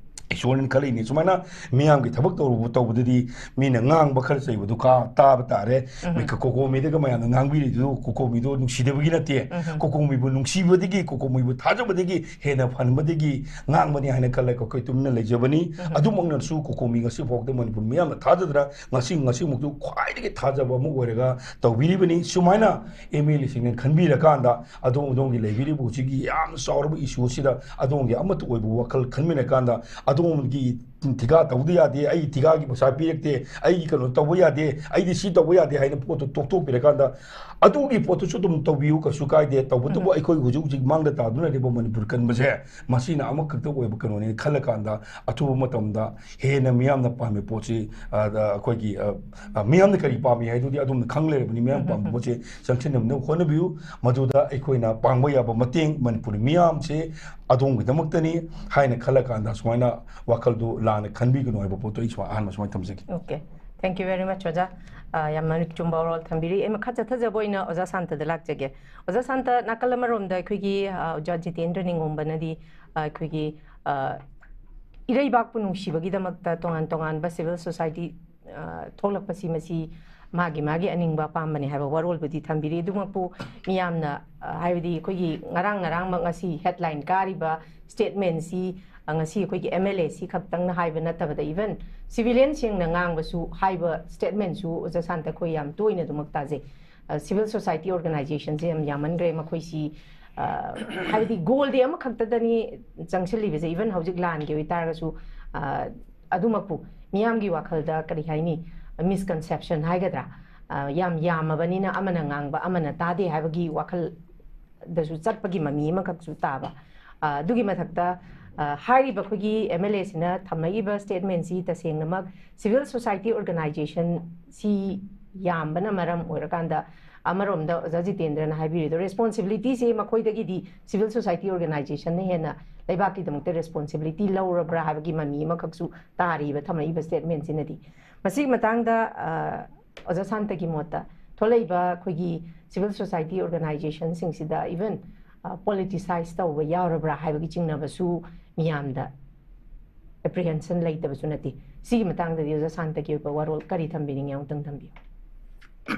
ꯏꯁꯣꯔꯅ ꯈꯜꯂꯛꯏꯅꯤ꯫ ꯁꯨꯃꯥꯏꯅ ꯃꯤꯌꯥꯝꯒꯤ ꯊꯕꯛ ꯇꯧꯔꯨꯕ ꯇꯧꯕꯗꯗꯤ ꯃꯤꯅ ꯉꯥꯡꯕ ꯈꯔ ꯆꯩꯕꯗꯨ ꯀꯥ ꯇꯥꯕ ꯇꯥꯔꯦ꯫ ꯃꯤ ꯀꯣꯀꯣꯃꯤꯗꯒ ꯃꯌꯥꯝꯅ ꯉꯥꯡꯕꯤꯔꯤꯗꯨ ꯀꯣꯀꯣꯃꯤꯗꯣ ꯅꯨꯡꯁꯤꯗꯕꯒꯤ ꯅꯠꯇꯦ꯫ ꯀꯣꯀꯣꯃꯤꯕꯨ ꯅꯨꯡꯁꯤꯕꯗꯒꯤ, ꯀꯣꯀꯣꯃꯤꯕꯨ ꯊꯥꯖꯕꯗꯒꯤ ꯍꯦꯟꯅ ꯐꯍꯟꯕꯗꯒꯤ ꯉꯥꯡꯕꯅꯤ ꯍꯥꯏꯅ ꯈꯜꯂꯒ ꯑꯩꯈꯣꯏ ꯇꯨꯃꯤꯟꯅ ꯂꯩꯖꯕꯅꯤ꯫ ꯑꯗꯨꯃꯛꯅꯁꯨ ꯀꯣꯀꯣꯃꯤ ꯉꯁꯤ ꯐꯥꯎꯗ ꯃꯅꯤꯄꯨꯔ ꯃꯤꯌꯥꯝꯅ ꯊꯥꯖꯗꯅ ꯉꯁꯤ, ꯉꯁꯤꯃꯛꯁꯨ ꯈ꯭ꯋꯥꯏꯗꯒꯤ ꯊꯥꯖꯕ ꯑꯃ ꯑꯣꯏꯔꯒ ꯇꯧꯕꯤꯔꯤꯕꯅꯤ꯫ ꯁꯨꯃꯥꯏꯅ MLAꯁꯤꯡꯅ ꯈꯟꯕꯤꯔꯀꯥꯟꯗ ꯑꯗꯣꯝ ꯑꯗꯣꯝꯒꯤ ꯂꯩꯕꯤꯔꯤꯕ ꯍꯧꯖꯤꯛꯀꯤ ꯌꯥꯝꯅ ꯆꯥꯎꯔꯕ issue ꯑꯁꯤꯗ ꯑꯗꯣꯝꯒꯤ ꯑꯃꯠꯇ ꯑꯣꯏꯕ ꯋꯥꯈꯜ ꯈꯟꯃꯤꯟꯅꯀꯥꯟꯗ ꯑꯗꯣꯝꯒꯤ ꯊꯤꯀꯥ ꯇꯧꯗ ꯌꯥꯗꯦ, ꯑꯩ ꯊꯤꯀꯥꯒꯤ ꯄꯩꯁꯥ ꯄꯤꯔꯛꯇꯦ, ꯑꯩꯒꯤ ꯀꯩꯅꯣ ꯇꯧꯕ ꯌꯥꯗꯦ, ꯑꯩꯗꯤ ꯁꯤ ꯇꯧꯕ ꯌꯥꯗꯦ ꯍꯥꯏꯅ ꯄꯣꯠꯇꯨ ꯇꯣꯛꯊꯣꯛꯄꯤꯔꯀꯥꯟꯗ ꯑꯗꯨꯒꯤ ꯄꯣꯠꯇꯨꯁꯨ ꯑꯗꯨꯝ ꯇꯧꯕꯤꯌꯨ, ꯀꯩꯁꯨ ꯀꯥꯏꯗꯦ꯫ ꯇꯧꯕꯇꯕꯨ ꯑꯩꯈꯣꯏ ꯍꯧꯖꯤꯛ ꯍꯧꯖꯤꯛ ꯃꯥꯡꯗ ꯇꯥꯗꯨꯅ ꯂꯩꯔꯤꯕ ꯃꯅꯤꯄꯨꯔ ꯀꯟꯕꯁꯦ ꯃꯁꯤꯅ ꯑꯃꯈꯛꯇ ꯑꯣꯏꯕ ꯀꯩꯅꯣꯅꯦꯅ ꯈꯜꯂꯀꯥꯟꯗ ꯑꯊꯨꯕ ꯃꯇꯝꯗ ꯍꯦꯟꯅ ꯃꯤꯌꯥꯝꯅ ꯄꯥꯝꯃꯤ ꯄꯣꯠꯁꯤ, ꯑ, ꯑ, ꯑꯩꯈꯣꯏꯒꯤ, ꯑ, ꯑ, ꯃꯤꯌꯥꯝꯅ ꯀꯔꯤ ꯄꯥꯝꯃꯤ ꯍꯥꯏꯗꯨꯗꯤ ꯑꯗꯣꯝꯅ ꯈꯪ ꯂꯩꯔꯕꯅꯤ꯫ ꯃꯤꯌꯥꯝ ꯄꯥꯝꯕ ꯄꯣꯠꯁꯦ ꯆꯪꯁꯤꯟꯅꯕ ꯍꯣꯠꯅꯕꯤꯌꯨ꯫ ꯃꯗꯨꯗ ꯑꯩꯈꯣꯏꯅ ꯄꯥꯡꯕ ꯌꯥꯕ ꯃꯇꯦꯡ ꯃꯅꯤꯄꯨꯔꯤ ꯃꯤꯌꯥꯝꯁꯦ ꯑꯗꯣꯝꯒꯤꯗꯃꯛꯇꯅꯤ ꯍꯥꯏꯅ ꯈꯜꯂꯀꯥꯟꯗ ꯁꯨꯃꯥꯏꯅ ꯋꯥꯈꯜꯗꯨ ꯂꯥꯟꯅ ꯈꯟꯕꯤꯒꯅꯨ ꯍꯥꯏꯕ ꯄꯣꯠꯇꯣ ꯑꯩ ꯁꯨꯃꯥꯏ-, ꯑꯍꯥꯟꯕ ꯁꯨꯃꯥꯏꯅ ꯊꯝꯖꯒꯦ꯫ Okay, thank you very much, ꯑꯣꯖꯥ꯫ ꯑ, ꯌꯥꯝ ꯃꯔꯤꯛ ꯆꯨꯝꯕ ꯋꯥꯔꯣꯜ ꯊꯝꯕꯤꯔꯤ꯫ ꯑꯩ ꯃꯈꯥ ꯆꯠꯊꯖꯕ ꯑꯣꯏꯅ ꯑꯣꯖꯥ ꯁꯥꯟꯇꯗ ꯂꯥꯛꯆꯒꯦ꯫ ꯑꯣꯖꯥ ꯁꯥꯟꯇ, ꯅꯥꯀꯜ ꯑꯃꯔꯣꯝꯗ ꯑꯩꯈꯣꯏꯒꯤ, ꯑ, ꯑꯣꯖꯥ ꯖꯤꯇꯦꯟꯗ꯭ꯔ ꯅꯤꯉꯣꯝꯕꯅꯗꯤ, ꯑ, ꯑꯩꯈꯣꯏꯒꯤ, ꯑ, ꯏꯔꯩꯕꯥꯛꯄꯨ ꯅꯨꯡꯁꯤꯕꯒꯤꯗꯃꯛꯇ ꯇꯣꯉꯥꯟ ꯇꯣꯉꯥꯟꯕ civil society, ꯑ, ꯊꯣꯛꯂꯛꯄꯁꯤ ꯃꯁꯤ ꯃꯥꯒꯤ ꯃꯥꯒꯤ ꯑꯅꯤꯡꯕ ꯑꯄꯥꯝꯕꯅꯤ ꯍꯥꯏꯕ ꯋꯥꯔꯣꯜꯕꯨꯗꯤ ꯊꯝꯕꯤꯔꯤ꯫ ꯑꯗꯨꯃꯛꯄꯨ ꯃꯤꯌꯥꯝꯅ, ꯑ, ꯍꯥꯏꯕꯗꯤ ꯑꯩꯈꯣꯏꯒꯤ ꯉꯔꯥꯡ ꯉꯔꯥꯡꯃꯛ ꯉꯁꯤ headline ꯀꯥꯔꯤꯕ statementꯁꯤ, ꯑ, ꯉꯁꯤ ꯑꯩꯈꯣꯏꯒꯤ MLAꯁꯤ ꯈꯛꯇꯪꯅ ꯍꯥꯏꯕ ꯅꯠꯇꯕꯗ even civilianꯁꯤꯡꯅ ꯉꯥꯡꯕꯁꯨ ꯍꯥꯏꯕ statementꯁꯨ ꯑꯣꯖꯥ ꯁꯥꯟꯇ ꯑꯩꯈꯣꯏ ꯌꯥꯝ ꯇꯣꯏꯅ ꯑꯗꯨꯃꯛ ꯇꯥꯖꯩ꯫ ꯑ, civil society organizationꯁꯦ ꯌꯥꯝ ꯌꯥꯝꯃꯟꯈ꯭ꯔꯦ꯫ ꯃꯈꯣꯏꯁꯤ, ꯑ, ꯍꯥꯏꯕꯗꯤ goalꯗꯤ ꯑꯃꯈꯛꯇꯗꯅꯤ ꯆꯪꯁꯤꯜꯂꯤꯕꯁꯦ꯫ Even ꯍꯧꯖꯤꯛ ꯂꯥꯟꯒꯤ ꯑꯣꯏꯇꯥꯔꯒꯁꯨ, ꯑ, ꯑꯗꯨꯃꯛꯄꯨ ꯃꯤꯌꯥꯝꯒꯤ ꯋꯥꯈꯜꯗ ꯀꯔꯤ ꯍꯥꯏꯅꯤ, misconception ꯍꯥꯏꯒꯗ꯭ꯔꯥ, ꯑ, ꯌꯥꯝ ꯌꯥꯝꯃꯕꯅꯤꯅ ꯑꯃꯅ ꯉꯥꯡꯕ ꯑꯃꯅ ꯇꯥꯗꯦ ꯍꯥꯏꯕꯒꯤ ꯋꯥꯈꯜꯗꯁꯨ ꯆꯠꯄꯒꯤ ꯃꯃꯤ ꯑꯃꯈꯛꯁꯨ ꯇꯥꯕ꯫ ꯑ, ꯑꯗꯨꯒꯤ ꯃꯊꯛꯇ, ꯑ, ꯍꯥꯏꯔꯤꯕ ꯑꯩꯈꯣꯏꯒꯤ M L A ꯁꯤꯅ ꯊꯝꯃꯛꯏꯕ statement ꯁꯤ ꯇꯁꯦꯡꯅꯃꯛ civil society organization ꯁꯤ ꯌꯥꯝꯕꯅ ꯃꯔꯝ ꯑꯣꯏꯔꯀꯥꯟꯗ, ꯑꯃꯔꯣꯝꯗ ꯑꯣꯖꯥ ꯖꯤꯇꯦꯟꯗ꯭ꯔꯅ ꯍꯥꯏꯕꯤꯔꯤꯗꯣ responsibility ꯁꯦ ꯃꯈꯣꯏꯗꯒꯤꯗꯤ civil society organization ꯅ ꯍꯦꯟꯅ ꯂꯩꯕꯥꯛꯀꯤꯗꯃꯛꯇ responsibility ꯂꯧꯔꯕ꯭ꯔꯥ ꯍꯥꯏꯕꯒꯤ ꯃꯃꯤ ꯑꯃꯈꯛꯁꯨ ꯇꯥꯔꯤꯕ ꯊꯝꯃꯛꯏꯕ statement ꯁꯤꯅꯗꯤ꯫ ꯃꯁꯤꯒꯤ ꯃꯇꯥꯡꯗ, ꯑ, ꯑꯣꯖꯥ ꯁꯥꯟꯇꯒꯤ ꯃꯣꯠꯇ ꯊꯣꯛꯂꯛꯏꯕ ꯑꯩꯈꯣꯏꯒꯤ civil society organization ꯁꯤꯡꯁꯤꯗ even, ꯑ, politicize ꯇꯧꯕ ꯌꯥꯎꯔꯕ꯭ꯔꯥ ꯍꯥꯏꯕꯒꯤ ꯆꯤꯡꯅꯕꯁꯨ ꯃꯤꯌꯥꯝꯗ apprehension ꯂꯩꯇꯕꯁꯨ ꯅꯠꯇꯦ꯫ ꯁꯤꯒꯤ ꯃꯇꯥꯡꯗꯗꯤ ꯑꯣꯖꯥ ꯁꯥꯟꯇꯒꯤ ꯑꯣꯏꯕ ꯋꯥꯔꯣꯜ ꯀꯔꯤ ꯊꯝꯕꯤꯅꯤꯡꯉꯤ? ꯑꯃꯨꯛꯇꯪ ꯊꯝꯕꯤꯌꯨ꯫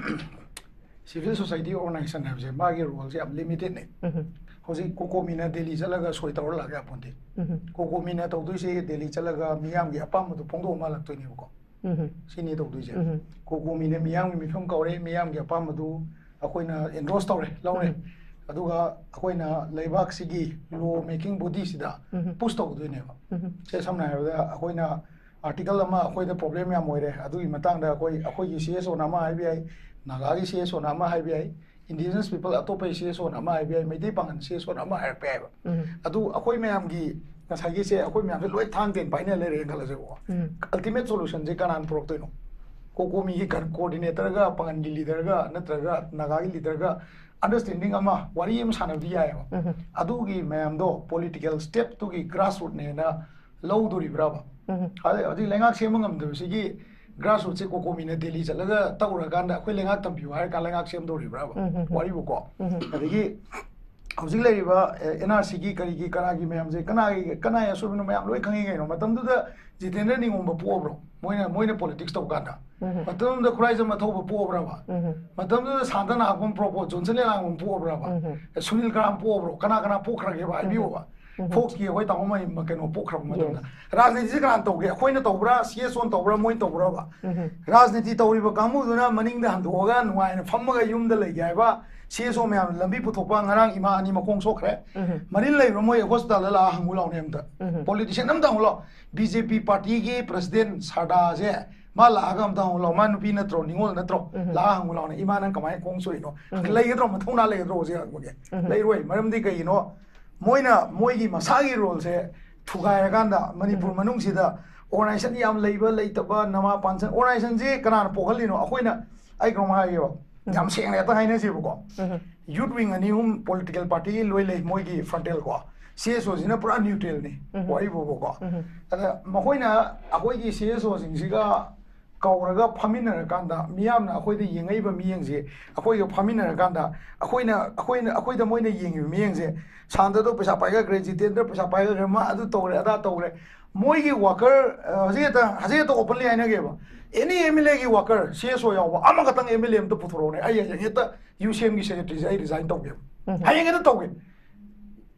Civil society organization ꯍꯥꯏꯕꯁꯦ ꯃꯥꯒꯤ role ꯁꯦ ꯌꯥꯝ limited ꯅꯦ꯫ ꯎꯝ, ꯍꯧꯖꯤꯛ COCOMI ꯅ ꯗꯦꯜꯂꯤ ꯆꯠꯂꯒ ꯁꯣꯏ ꯇꯧꯔ ꯂꯥꯛ ꯌꯥꯄꯣꯟꯇꯦ꯫ ꯎꯝ, COCOMI ꯅ ꯇꯧꯗꯣꯏꯁꯦ ꯗꯦꯜꯂꯤ ꯆꯠꯂꯒ ꯃꯤꯌꯥꯝꯒꯤ ꯑꯄꯥꯝꯕꯗꯣ ꯐꯣꯡꯗꯣꯛꯑ ꯃꯥꯜꯂꯛꯇꯣꯏꯅꯦꯕꯀꯣ꯫ ꯎꯝ, ꯁꯤꯅꯤ ꯇꯧꯗꯣꯏꯁꯦ꯫ ꯎꯝ, COCOMI ꯅ ꯃꯤꯌꯥꯝꯒꯤ ꯃꯤꯐꯝ ꯀꯧꯔꯦ, ꯃꯤꯌꯥꯝꯒꯤ ꯑꯄꯥꯝꯕꯗꯨ ꯑꯩꯈꯣꯏꯅ endorse ꯇꯧꯔꯦ, ꯂꯧꯔꯦ꯫ ꯎꯝ꯫ ꯑꯗꯨꯒ ꯑꯩꯈꯣꯏꯅ ꯂꯩꯕꯥꯛꯁꯤꯒꯤ law making body ꯁꯤꯗ ꯎꯝ꯫ push ꯇꯧꯗꯣꯏꯅꯦꯕ꯫ ꯎꯝ꯫ ꯁꯦ ꯁꯝꯅ ꯍꯥꯏꯔꯕꯗ ꯑꯩꯈꯣꯏꯅ article ꯑꯃ ꯑꯩꯈꯣꯏꯗ problem ꯌꯥꯝ ꯑꯣꯏꯔꯦ, ꯑꯗꯨꯒꯤ ꯃꯇꯥꯡꯗ ꯑꯩꯈꯣꯏ, ꯑꯩꯈꯣꯏꯒꯤ CSO ꯅ ꯑꯃ ꯍꯥꯏꯕ ꯌꯥꯏ, ꯅꯥꯒꯥꯒꯤ CSO ꯅ ꯑꯃ ꯍꯥꯏꯕ ꯌꯥꯏ, indigenous people ꯑꯇꯣꯞꯄꯒꯤ CSO ꯅ ꯑꯃ ꯍꯥꯏꯕ ꯌꯥꯏ, ꯃꯩꯇꯩ ꯄꯥꯉꯜ CSO ꯅ ꯑꯃ ꯍꯥꯏꯔꯛꯄ ꯌꯥꯏꯕ꯫ ꯎꯝ꯫ ꯑꯗꯨ ꯑꯩꯈꯣꯏ ꯃꯌꯥꯝꯒꯤ ꯉꯁꯥꯏꯒꯤꯁꯦ ꯑꯩꯈꯣꯏ ꯃꯌꯥꯝꯁꯦ ꯂꯣꯏ ꯊꯥꯡ ꯇꯦꯟ ꯄꯥꯏꯅ ꯂꯩꯔꯦꯅ ꯈꯜꯂꯁꯦꯕꯀꯣ꯫ ꯎꯝ꯫ Ultimate solution ꯁꯦ ꯀꯅꯥꯅ ꯄꯨꯔꯛꯇꯣꯏꯅꯣ? COCOMI ꯒꯤ coordinator ꯒ ꯄꯥꯉꯜꯒꯤ leader ꯒ ꯅꯠꯇ꯭ꯔꯒ ꯅꯥꯒꯥꯒꯤ leader ꯒ understanding ꯑꯃ, ꯋꯥꯔꯤ ꯑꯃ ꯁꯥꯟꯅꯕꯗꯤ ꯌꯥꯏꯑꯕ꯫ ꯎꯝ꯫ ꯑꯗꯨꯒꯤ ꯃꯌꯥꯝꯗꯣ political step ꯇꯨꯒꯤ grassroot ꯅꯦꯅ ꯂꯧꯗꯣꯔꯤꯕ꯭ꯔꯥꯕ? ꯎꯝ꯫ ꯍꯧꯖꯤꯛ, ꯍꯧꯖꯤꯛ ꯂꯩꯉꯥꯛ ꯁꯦꯝꯕ ꯉꯝꯗꯕꯁꯤꯒꯤ grassroot ꯁꯦ COCOMI ꯅ ꯗꯦꯜꯂꯤ ꯆꯠꯂꯒ ꯇꯧꯔꯀꯥꯟꯗ ꯑꯩꯈꯣꯏ ꯂꯩꯉꯥꯛ ꯇꯝꯕꯤꯌꯨ ꯍꯥꯏꯔ ꯀꯥꯟꯗ ꯂꯩꯉꯥꯛ ꯁꯦꯝꯗꯧꯔꯤꯕ꯭ꯔꯥꯕ? ꯎꯝ, ꯎꯝ, ꯎꯝ꯫ ꯋꯥꯔꯤꯕꯨꯀꯣ꯫ ꯎꯝ꯫ ꯑꯗꯒꯤ ꯍꯧꯖꯤꯛ ꯂꯩꯔꯤꯕ, ꯑꯦ, NRC ꯒꯤ ꯀꯔꯤꯒꯤ ꯀꯅꯥꯒꯤ ꯃꯌꯥꯝꯁꯦ, ꯀꯅꯥꯒꯤ, ꯀꯅꯥꯒꯤ ꯑꯁꯣꯏꯕꯅꯣ ꯃꯌꯥꯝ ꯂꯣꯏ ꯈꯪꯉꯤ ꯀꯩꯅꯣ꯫ ꯃꯇꯝꯗꯨꯗ ꯖꯤꯇꯦꯟꯗ꯭ꯔ ꯅꯤꯉꯣꯝꯕ ꯄꯣꯛꯑꯕ꯭ꯔꯣ? ꯃꯣꯏꯅ, ꯃꯣꯏꯅ politics ꯇꯧ ꯀꯥꯟꯗ꯫ ꯎꯝ꯫ ꯃꯇꯝꯗꯨꯗ ꯈꯨꯔꯥꯏꯖꯝ ꯑꯊꯧꯕ ꯄꯣꯛꯑꯕ꯭ꯔꯕ? ꯎꯝ꯫ ꯃꯇꯝꯗꯨꯗ ꯁꯥꯟꯇ ꯅꯥꯒꯣꯝ ꯄꯣꯛꯄ꯭ꯔꯣ? ꯖꯣꯟꯁꯟ ꯂꯩꯉꯥꯡꯕꯝ ꯄꯣꯛꯑꯕ꯭ꯔꯕ? ꯎꯝ꯫ ꯑꯦ, ꯁꯨꯅꯤꯜ ꯀꯔꯥꯝ ꯄꯣꯛꯑꯕ꯭ꯔꯣ? ꯀꯅꯥ ꯀꯅꯥ ꯄꯣꯛꯈ꯭ꯔꯒꯦꯕ? ꯍꯥꯏꯕꯤꯌꯣꯕ꯫ ꯎꯝ꯫ Fox ꯀꯤ ꯑꯩꯈꯣꯏ ꯇꯥꯃꯣ ꯃꯍꯤꯝ ꯀꯩꯅꯣ ꯄꯣꯛꯈ꯭ꯔꯕ ꯃꯇꯝꯗ꯫ Yes. ꯔꯥꯖꯅꯤꯇꯤꯁꯦ ꯀꯅꯥꯅ ꯇꯧꯒꯦ? ꯑꯩꯈꯣꯏꯅ ꯇꯧꯕ꯭ꯔꯥ? CSO ꯅ ꯇꯧꯕ꯭ꯔꯥ? ꯃꯣꯏꯅ ꯇꯧꯕ꯭ꯔꯕ? ꯎꯝ꯫ ꯔꯥꯖꯅꯤꯇꯤ ꯇꯧꯔꯤꯕ ꯀꯥꯡꯕꯨꯗꯨꯅ ꯃꯅꯤꯡꯗ ꯍꯟꯗꯣꯛꯑꯒ ꯅꯨꯡꯉꯥꯏꯅ ꯐꯝꯃꯒ ꯌꯨꯝꯗ ꯂꯩꯒꯦ ꯍꯥꯏꯕ CSO ꯃꯌꯥꯝꯅ ꯂꯝꯕꯤ ꯄꯨꯊꯣꯛꯄ, ꯉꯔꯥꯡ ꯏꯃꯥ ꯑꯅꯤ ꯃꯈꯣꯡ ꯁꯣꯛꯈ꯭ꯔꯦ꯫ ꯎꯝ꯫ ꯃꯔꯤꯜ ꯂꯩꯕ꯭ꯔꯥ? ꯃꯣꯏ hospital ꯗ ꯂꯥꯛꯑ ꯍꯪꯉꯨ ꯂꯥꯎꯅꯦ ꯑꯝꯇ꯫ ꯎꯝ꯫ Politician ꯑꯝꯇ ꯍꯪꯉꯨ ꯂꯥꯎ꯫ BJP party ꯒꯤ president ꯁꯔꯗꯥꯁꯦ ꯃꯥ ꯂꯥꯛꯑꯒ ꯑꯝꯇ ꯍꯪꯉꯨ ꯂꯥꯎ, ꯃꯥ ꯅꯨꯄꯤ ꯅꯠꯇ꯭ꯔꯣ, ꯅꯤꯉꯣꯜ ꯅꯠꯇ꯭ꯔꯣ? ꯎꯝ꯫ ꯂꯥꯛꯑ ꯍꯪꯉꯨ ꯂꯥꯎꯅ, "ꯏꯃꯥ ꯅꯪ ꯀꯃꯥꯏꯅ ꯈꯣꯡ ꯁꯣꯛꯏꯅꯣ? ꯎꯝ꯫ ꯂꯩꯒꯗ꯭ꯔꯣ, ꯃꯊꯧꯅꯥ ꯂꯩꯒꯗ꯭ꯔꯣ ꯍꯧꯖꯤꯛ ꯍꯪꯕꯒꯤ?" ꯎꯝ꯫ ꯂꯩꯔꯣꯏ꯫ ꯃꯔꯝꯗꯤ ꯀꯩꯒꯤꯅꯣ? ꯃꯣꯏꯅ ꯃꯣꯏꯒꯤ ꯃꯁꯥꯒꯤ ꯔꯣꯜꯁꯦ ꯊꯨꯒꯥꯏꯔꯀꯥꯟꯗ ꯃꯅꯤꯄꯨꯔ ꯎꯝ꯫ ꯃꯅꯨꯡꯁꯤꯗ ꯑꯣꯔꯒꯅꯥꯏꯖꯦꯁꯟ ꯌꯥꯝ ꯂꯩꯕ ꯂꯩꯇꯕ, ꯅꯃꯥ ꯄꯥꯟꯁꯟ, ꯑꯣꯔꯒꯅꯥꯏꯖꯦꯁꯟꯁꯤ ꯀꯅꯥꯅ ꯄꯣꯛꯍꯜꯂꯤꯅꯣ? ꯑꯩꯈꯣꯏꯅ, ꯑꯩ ꯀꯩꯅꯣꯝ ꯍꯥꯏꯒꯦꯕ, ꯎꯝ꯫ ꯌꯥꯝ ꯁꯦꯡꯅ ꯍꯦꯛꯇ ꯍꯥꯏꯅꯁꯦꯕꯀꯣ꯫ ꯎꯝ꯫ ꯌꯨꯠ ꯋꯤꯡ ꯑꯅꯤ ꯑꯍꯨꯝ ꯄꯣꯂꯤꯇꯤꯀꯦꯜ ꯄꯥꯔꯇꯤ ꯂꯣꯏ ꯂꯩ, ꯃꯣꯏꯒꯤ ꯐ꯭ꯔꯟꯇꯦꯜ ꯀꯣ꯫ ꯁꯤ ꯑꯦꯁ ꯑꯣꯁꯤꯅ ꯄꯨꯔꯥ ꯅ꯭ꯌꯨꯇ꯭ꯔꯦꯜꯅꯤ, ꯎꯝ꯫ ꯋꯥꯔꯤ ꯐꯥꯎꯕꯀꯣ꯫ ꯎꯝ꯫ ꯑꯗ ꯃꯈꯣꯏꯅ, ꯑꯩꯈꯣꯏꯒꯤ ꯁꯤ ꯑꯦꯁ ꯑꯣꯁꯤꯡꯁꯤꯒ ꯀꯧꯔꯒ ꯐꯝꯃꯤꯟꯅꯔꯀꯥꯟꯗ, ꯃꯤꯌꯥꯝꯅ ꯑꯩꯈꯣꯏꯗ ꯌꯦꯡꯉꯛꯏꯕ ꯃꯤꯠꯌꯦꯡꯁꯦ, ꯑꯩꯈꯣꯏꯒ ꯐꯝꯃꯤꯟꯅꯔꯀꯥꯟꯗ ꯑꯩꯈꯣꯏꯅ, ꯑꯩꯈꯣꯏꯅ, ꯑꯩꯈꯣꯏꯗ ꯃꯣꯏꯅ ꯌꯦꯡꯉꯤꯕ ꯃꯤꯠꯌꯦꯡꯁꯦ, "ꯁꯥꯟꯇꯗꯣ ꯄꯩꯁꯥ ꯄꯥꯏꯈꯠꯈ꯭ꯔꯦ, ꯖꯤꯇꯦꯟꯗ꯭ꯔ ꯄꯩꯁꯥ ꯄꯥꯏꯈꯠꯈ꯭ꯔꯦ, ꯃꯥ ꯑꯗꯨ ꯇꯧꯔꯦ, ꯑꯗꯥ ꯇꯧꯔꯦ"꯫ ꯃꯣꯏꯒꯤ ꯋꯥꯀꯔ, ꯑ, ꯍꯧꯖꯤꯛ ꯍꯦꯛꯇ, ꯍꯧꯖꯤꯛ ꯍꯦꯛꯇ ꯑꯣꯄꯟꯂꯤ ꯍꯥꯏꯅꯒꯦꯕ, ꯑꯦꯅꯤ ꯑꯦꯝ ꯑꯦꯜ ꯑꯦꯒꯤ ꯋꯥꯀꯔ, ꯁꯤ ꯑꯦꯁ ꯑꯣ ꯌꯥꯎꯕ ꯑꯃꯈꯛꯇꯪ ꯑꯦꯝ ꯑꯦꯜ ꯑꯦ ꯑꯝꯇ ꯄꯨꯊꯣꯔꯛꯎꯅꯦ꯫ ꯑꯩ ꯍꯌꯦꯡ ꯍꯦꯛꯇ ꯌꯨ ꯁꯤ ꯑꯦꯝꯒꯤ ꯁꯦꯀ꯭ꯔꯦꯇꯔꯤꯁꯦ ꯑꯩ ꯔꯤꯖꯥꯏꯟ ꯇꯧꯒꯦꯕ꯫ ꯎꯝ꯫ ꯍꯌꯦꯡ ꯍꯦꯛꯇ ꯇꯧꯒꯦ꯫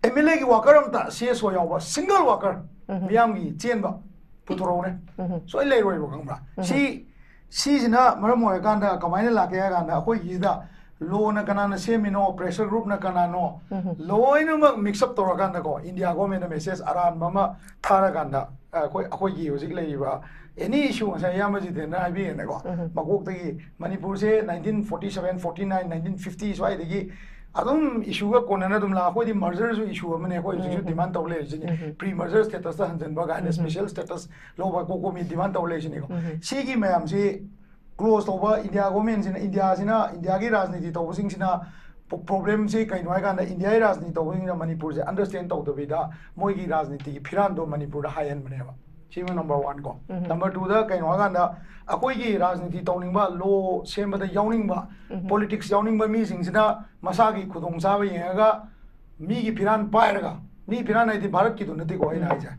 ꯑꯦꯝ ꯑꯦꯜ ꯑꯦꯒꯤ ꯋꯥꯀꯔ ꯑꯝꯇ, ꯁꯤ ꯑꯦꯁ ꯑꯣ ꯌꯥꯎꯕ ꯁꯤꯡꯒꯜ ꯋꯥꯀꯔ, ꯎꯝ꯫ ꯃꯤꯌꯥꯝꯒꯤ ꯆꯦꯟꯕ ꯄꯨꯊꯣꯔꯛꯎꯅꯦ꯫ ꯎꯝ꯫ ꯁꯣꯏ ꯂꯩꯔꯣꯏꯕ, ꯈꯪꯕ꯭ꯔꯥ? ꯎꯝ꯫ ꯁꯤ, ꯁꯤꯁꯤꯅ ꯃꯔꯝ ꯑꯣꯏꯔꯀꯥꯟꯗ ꯀꯃꯥꯏꯅ ꯂꯥꯛꯀꯦ ꯍꯥꯏ ꯀꯥꯟꯗ, ꯑꯩꯈꯣꯏꯒꯤꯁꯤꯗ ꯂꯣꯅ ꯀꯅꯥꯅ ꯁꯦꯝꯃꯤꯅꯣ, ꯄ꯭ꯔꯦꯁꯔ ꯒ꯭ꯔꯨꯞꯅ ꯀꯅꯥꯅꯣ, ꯎꯝ꯫ ꯂꯣꯏꯅꯃꯛ ꯃꯤꯛꯁ ꯑꯞ ꯇꯧꯔꯀꯥꯟꯗꯀꯣ, ꯏꯟꯗꯤꯌꯥ ꯒꯣꯔꯃꯦꯟꯅ ꯃꯦꯁꯦꯖ ꯑꯔꯥꯟꯕ ꯑꯃ ꯊꯥꯔꯀꯥꯟꯗ, ꯑꯩꯈꯣꯏ, ꯑꯩꯈꯣꯏꯒꯤ ꯍꯧꯖꯤꯛ ꯂꯩꯔꯤꯕ ꯑꯦꯅꯤ ꯏꯁꯨ, ꯉꯁꯥꯏ ꯏꯌꯥꯝꯕ ꯖꯤꯇꯦꯟꯗ꯭ꯔꯅ ꯍꯥꯏꯕꯤꯔꯦꯅꯀꯣ, ꯎꯝ꯫ ꯃꯀꯣꯛꯇꯒꯤ ꯃꯅꯤꯄꯨꯔꯁꯦ nineteen forty seven, forty nine, nineteen fifty ꯁ꯭ꯋꯥꯏꯗꯒꯤ ꯑꯗꯨꯝ ꯏꯁꯨꯒ ꯀꯣꯟꯅꯅ ꯑꯗꯨꯝ ꯂꯥꯛ-, ꯑꯩꯈꯣꯏꯗꯤ ꯃꯔꯖꯔꯁꯨ ꯏꯁꯨ ꯑꯃꯅꯦ, ꯑꯩꯈꯣꯏ ꯍꯧꯖꯤꯛꯁꯨ ꯎꯝ꯫ ꯗꯤꯃꯥꯟ ꯇꯧ ꯂꯩꯔꯤꯁꯤꯅꯤ꯫ ꯎꯝ꯫ ꯄ꯭ꯔꯤ ꯃꯔꯖꯔ ꯁ꯭ꯇꯦꯇꯁꯇ ꯍꯟꯖꯤꯟꯕ ꯀꯥꯏꯅ, ꯎꯝ꯫ ꯁ꯭ꯄꯦꯁꯦꯜ ꯁ꯭ꯇꯦꯇꯁ ꯂꯧꯕ, ꯀꯣꯀꯣꯃꯤ ꯗꯤꯃꯥꯟ ꯇꯧ ꯂꯩꯔꯤꯁꯤꯅꯤꯀꯣ꯫ ꯎꯝ꯫ ꯁꯤꯒꯤ ꯃꯌꯥꯝꯁꯤ ꯀ꯭ꯂꯣꯖ ꯇꯧꯕ, ꯏꯟꯗꯤꯌꯥ ꯒꯣꯔꯃꯦꯟꯁꯤꯅ, ꯏꯟꯗꯤꯌꯥꯁꯤꯅ, ꯏꯟꯗꯤꯌꯥꯒꯤ ꯔꯥꯖꯅꯤꯇꯤ ꯇꯧꯕꯁꯤꯡꯁꯤꯅ ꯄ꯭ꯔꯣ-, ꯄ꯭ꯔꯣꯕ꯭ꯂꯦꯝꯁꯤ ꯀꯩꯅꯣ ꯍꯥꯏꯀꯥꯟꯗ, ꯏꯟꯗꯤꯌꯥꯒꯤ ꯔꯥꯖꯅꯤꯇꯤ ꯇꯧꯕꯁꯤꯡꯁꯤꯅ ꯃꯅꯤꯄꯨꯔꯁꯦ ꯑꯟꯗꯔꯁ꯭ꯇꯦꯟ ꯇꯧꯗꯕꯤꯗ ꯃꯣꯏꯒꯤ ꯔꯥꯖꯅꯤꯇꯤꯒꯤ ꯐꯤꯔꯥꯟꯗꯣ ꯃꯅꯤꯄꯨꯔꯗ ꯍꯥꯏꯍꯟꯕꯅꯦꯕ꯫ ꯁꯤꯃ ꯅꯝꯕꯔ ꯋꯥꯟ ꯀꯣ꯫ ꯎꯝ꯫ ꯅꯝꯕꯔ ꯇꯨꯗ ꯀꯩꯅꯣ ꯍꯥꯏꯀꯥꯟꯗ, ꯑꯩꯈꯣꯏꯒꯤ ꯔꯥꯖꯅꯤꯇꯤ ꯇꯧꯅꯤꯡꯕ, ꯂꯣ ꯁꯦꯝꯕꯗ ꯌꯥꯎꯅꯤꯡꯕ, ꯎꯝ꯫ ꯄꯣꯂꯤꯇꯤꯛꯁ ꯌꯥꯎꯅꯤꯡꯕ ꯃꯤꯁꯤꯡꯁꯤꯅ ꯃꯁꯥꯒꯤ ꯈꯨꯗꯣꯡꯆꯥꯕ ꯌꯦꯡꯉꯒ ꯃꯤꯒꯤ ꯐꯤꯔꯥꯟ ꯄꯥꯏꯔꯒ, ꯃꯤ ꯐꯤꯔꯥꯟ ꯍꯥꯏꯗꯤ ꯚꯥꯔꯠꯀꯤꯗꯨ ꯅꯠꯇꯦꯀꯣ ꯑꯩꯅ ꯎꯝ꯫ ꯍꯥꯏꯁꯦ,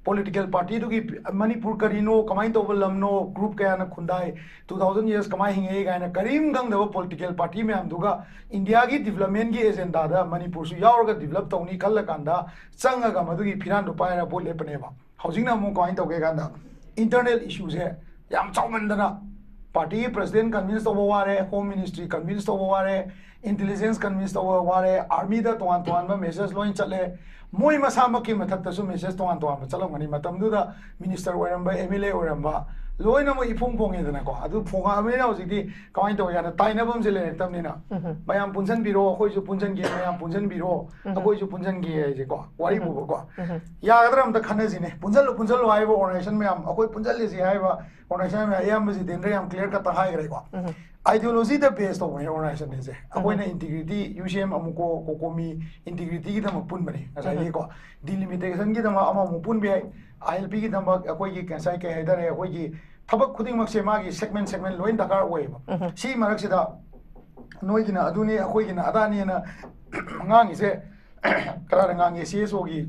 ꯄꯣꯂꯤꯇꯤꯀꯦꯜ ꯄꯥꯔꯇꯤꯗꯨꯒꯤ ꯄꯤ-, ꯃꯅꯤꯄꯨꯔ ꯀꯔꯤꯅꯣ, ꯀꯃꯥꯏꯅ ꯇꯧꯕ ꯂꯝꯅꯣ, ꯒ꯭ꯔꯨꯞ ꯀꯌꯥꯅ ꯈꯨꯟꯗꯥꯏ, ꯇꯨ ꯊꯥꯎꯖꯟ ꯌꯔꯁ ꯀꯃꯥꯏꯅ ꯍꯤꯡꯉꯛꯏ ꯀꯥꯏꯅ ꯀꯔꯤꯝ ꯈꯪꯗꯕ ꯄꯣꯂꯤꯇꯤꯀꯦꯜ ꯄꯥꯔꯇꯤ ꯃꯌꯥꯝꯗꯨꯒ ꯏꯟꯗꯤꯌꯥꯒꯤ ꯗꯤꯕ꯭ꯂꯞꯃꯦꯟꯒꯤ ꯑꯦꯖꯦꯟꯗꯥꯗ ꯃꯅꯤꯄꯨꯔꯁꯨ ꯌꯥꯎꯔꯒ ꯗꯤꯕ꯭ꯂꯞ ꯇꯧꯅꯤ ꯈꯜꯂꯀꯥꯟꯗ ꯆꯪꯉꯒ ꯃꯗꯨꯒꯤ ꯐꯤꯔꯥꯟꯗꯨ ꯄꯥꯏꯔꯒ ꯚꯣꯠ ꯂꯦꯞꯄꯅꯦꯕ꯫ ꯍꯧꯖꯤꯛꯅ ꯑꯃꯨꯛ ꯀꯃꯥꯏꯅ ꯇꯧꯒꯦ ꯀꯥꯟꯗ, ꯏꯟꯇꯔꯅꯦꯜ ꯏꯁꯨꯁꯦ ꯌꯥꯝ ꯆꯥꯎꯃꯟꯗꯅ, ꯄꯥꯔꯇꯤꯒꯤ ꯄ꯭ꯔꯁꯤꯗꯦꯟ ꯀꯟꯚꯤꯟꯁ ꯇꯧꯕ ꯋꯥꯔꯦ, ꯍꯣꯝ ꯃꯤꯅꯤꯁꯇ꯭ꯔꯤ ꯀꯟꯚꯤꯟꯁ ꯇꯧꯕ ꯋꯥꯔꯦ, ꯏꯟꯇꯦꯂꯤꯖꯦꯟꯁ ꯀꯟꯚꯤꯟꯁ ꯇꯧꯕ ꯋꯥꯔꯦ, ꯑꯥꯔꯃꯤꯗ ꯇꯣꯉꯥꯟ ꯇꯣꯉꯥꯟꯕ ꯃꯦꯁꯦꯖ ꯂꯣꯏ ꯆꯠꯂꯦ, ꯃꯣꯏ ꯃꯁꯥꯃꯛꯀꯤ ꯃꯊꯛꯇꯁꯨ ꯃꯦꯁꯦꯖ ꯇꯣꯉꯥꯟ ꯇꯣꯉꯥꯟꯕ ꯆꯠꯂꯝꯒꯅꯤ꯫ ꯃꯇꯝꯗꯨꯗ ꯃꯤꯅꯤꯁꯇꯔ ꯑꯣꯏꯔꯝꯕ, ꯑꯦꯝ ꯑꯦꯜ ꯑꯦ ꯑꯣꯏꯔꯝꯕ, ꯂꯣꯏꯅꯃꯛ ꯏꯐꯣꯡ ꯐꯣꯡꯉꯦꯗꯅꯀꯣ꯫ ꯑꯗꯨ ꯐꯣꯡꯉꯛꯑꯕꯅꯤꯅ ꯍꯧꯖꯤꯛꯇꯤ ꯀꯃꯥꯏꯅ ꯇꯧꯒꯦ ꯍꯥꯏꯅ ꯇꯥꯏꯅꯐꯝꯁꯦ ꯂꯩꯔꯛꯇꯕꯅꯤꯅ, ꯃꯌꯥꯝ ꯄꯨꯟꯁꯤꯟꯕꯤꯔꯣ, ꯑꯩꯈꯣꯏꯁꯨ ꯄꯨꯟꯁꯤꯟꯒꯦ, ꯃꯌꯥꯝ ꯄꯨꯟꯁꯤꯟꯕꯤꯔꯣ, ꯑꯩꯈꯣꯏꯁꯨ ꯄꯨꯟꯁꯤꯟꯒꯦ ꯍꯥꯏꯁꯦꯀꯣ, ꯋꯥꯔꯤ ꯄꯨꯕꯀꯣ꯫ ꯌꯥꯒꯗ꯭ꯔꯥ ꯑꯝꯇ ꯈꯟꯅꯁꯤꯅꯦ꯫ ꯄꯨꯟꯁꯤꯜꯂꯨ, ꯄꯨꯟꯁꯤꯜꯂꯨ ꯍꯥꯏꯔꯤꯕ organization ꯃꯌꯥꯝ, ꯑꯩꯈꯣꯏ ꯄꯨꯟꯁꯤꯜꯂꯤꯁꯤ ꯍꯥꯏꯔꯤꯕ organization ꯃꯌꯥꯝ, ꯑꯌꯥꯝꯕ ꯖꯤꯇꯦꯟꯗ꯭ꯔ ꯌꯥꯝ clear cut ꯍꯥꯏꯈ꯭ꯔꯦꯀꯣ꯫ Ideology ꯗ base ꯇꯧꯕꯅꯦ organization ꯁꯦ꯫ ꯑꯩꯈꯣꯏꯅ integrity, UCM, ꯑꯃꯨꯛꯀꯣ, COCOMI integrity ꯒꯤꯗꯃꯛ ꯄꯨꯟꯕꯅꯦ꯫ ꯉꯁꯥꯏꯒꯤꯀꯣ, delimitation ꯒꯤꯗꯃꯛ ꯑꯃꯃꯨꯛ ꯄꯨꯟꯕ ꯌꯥꯏ, ILP ꯒꯤꯗꯃꯛ ꯑꯩꯈꯣꯏꯒꯤ ꯉꯁꯥꯏ ꯀꯩ ꯍꯥꯏꯇꯥꯔꯦ, ꯑꯩꯈꯣꯏꯒꯤ ꯊꯕꯛ ꯈꯨꯗꯤꯡꯃꯛꯁꯦ ꯃꯥꯒꯤ segment segment ꯂꯣꯏ ꯗꯔꯀꯥꯔ ꯑꯣꯏꯌꯦꯕ꯫ ꯁꯤ ꯃꯔꯛꯁꯤꯗ ꯅꯣꯏꯒꯤꯅ ꯑꯗꯨꯅꯤ, ꯑꯩꯈꯣꯏꯒꯤꯅ ꯑꯗꯥꯅꯤꯅ ꯉꯥꯡꯉꯤꯁꯦ ꯀꯅꯥꯅ ꯉꯥꯡꯉꯤ? CSO ꯒꯤ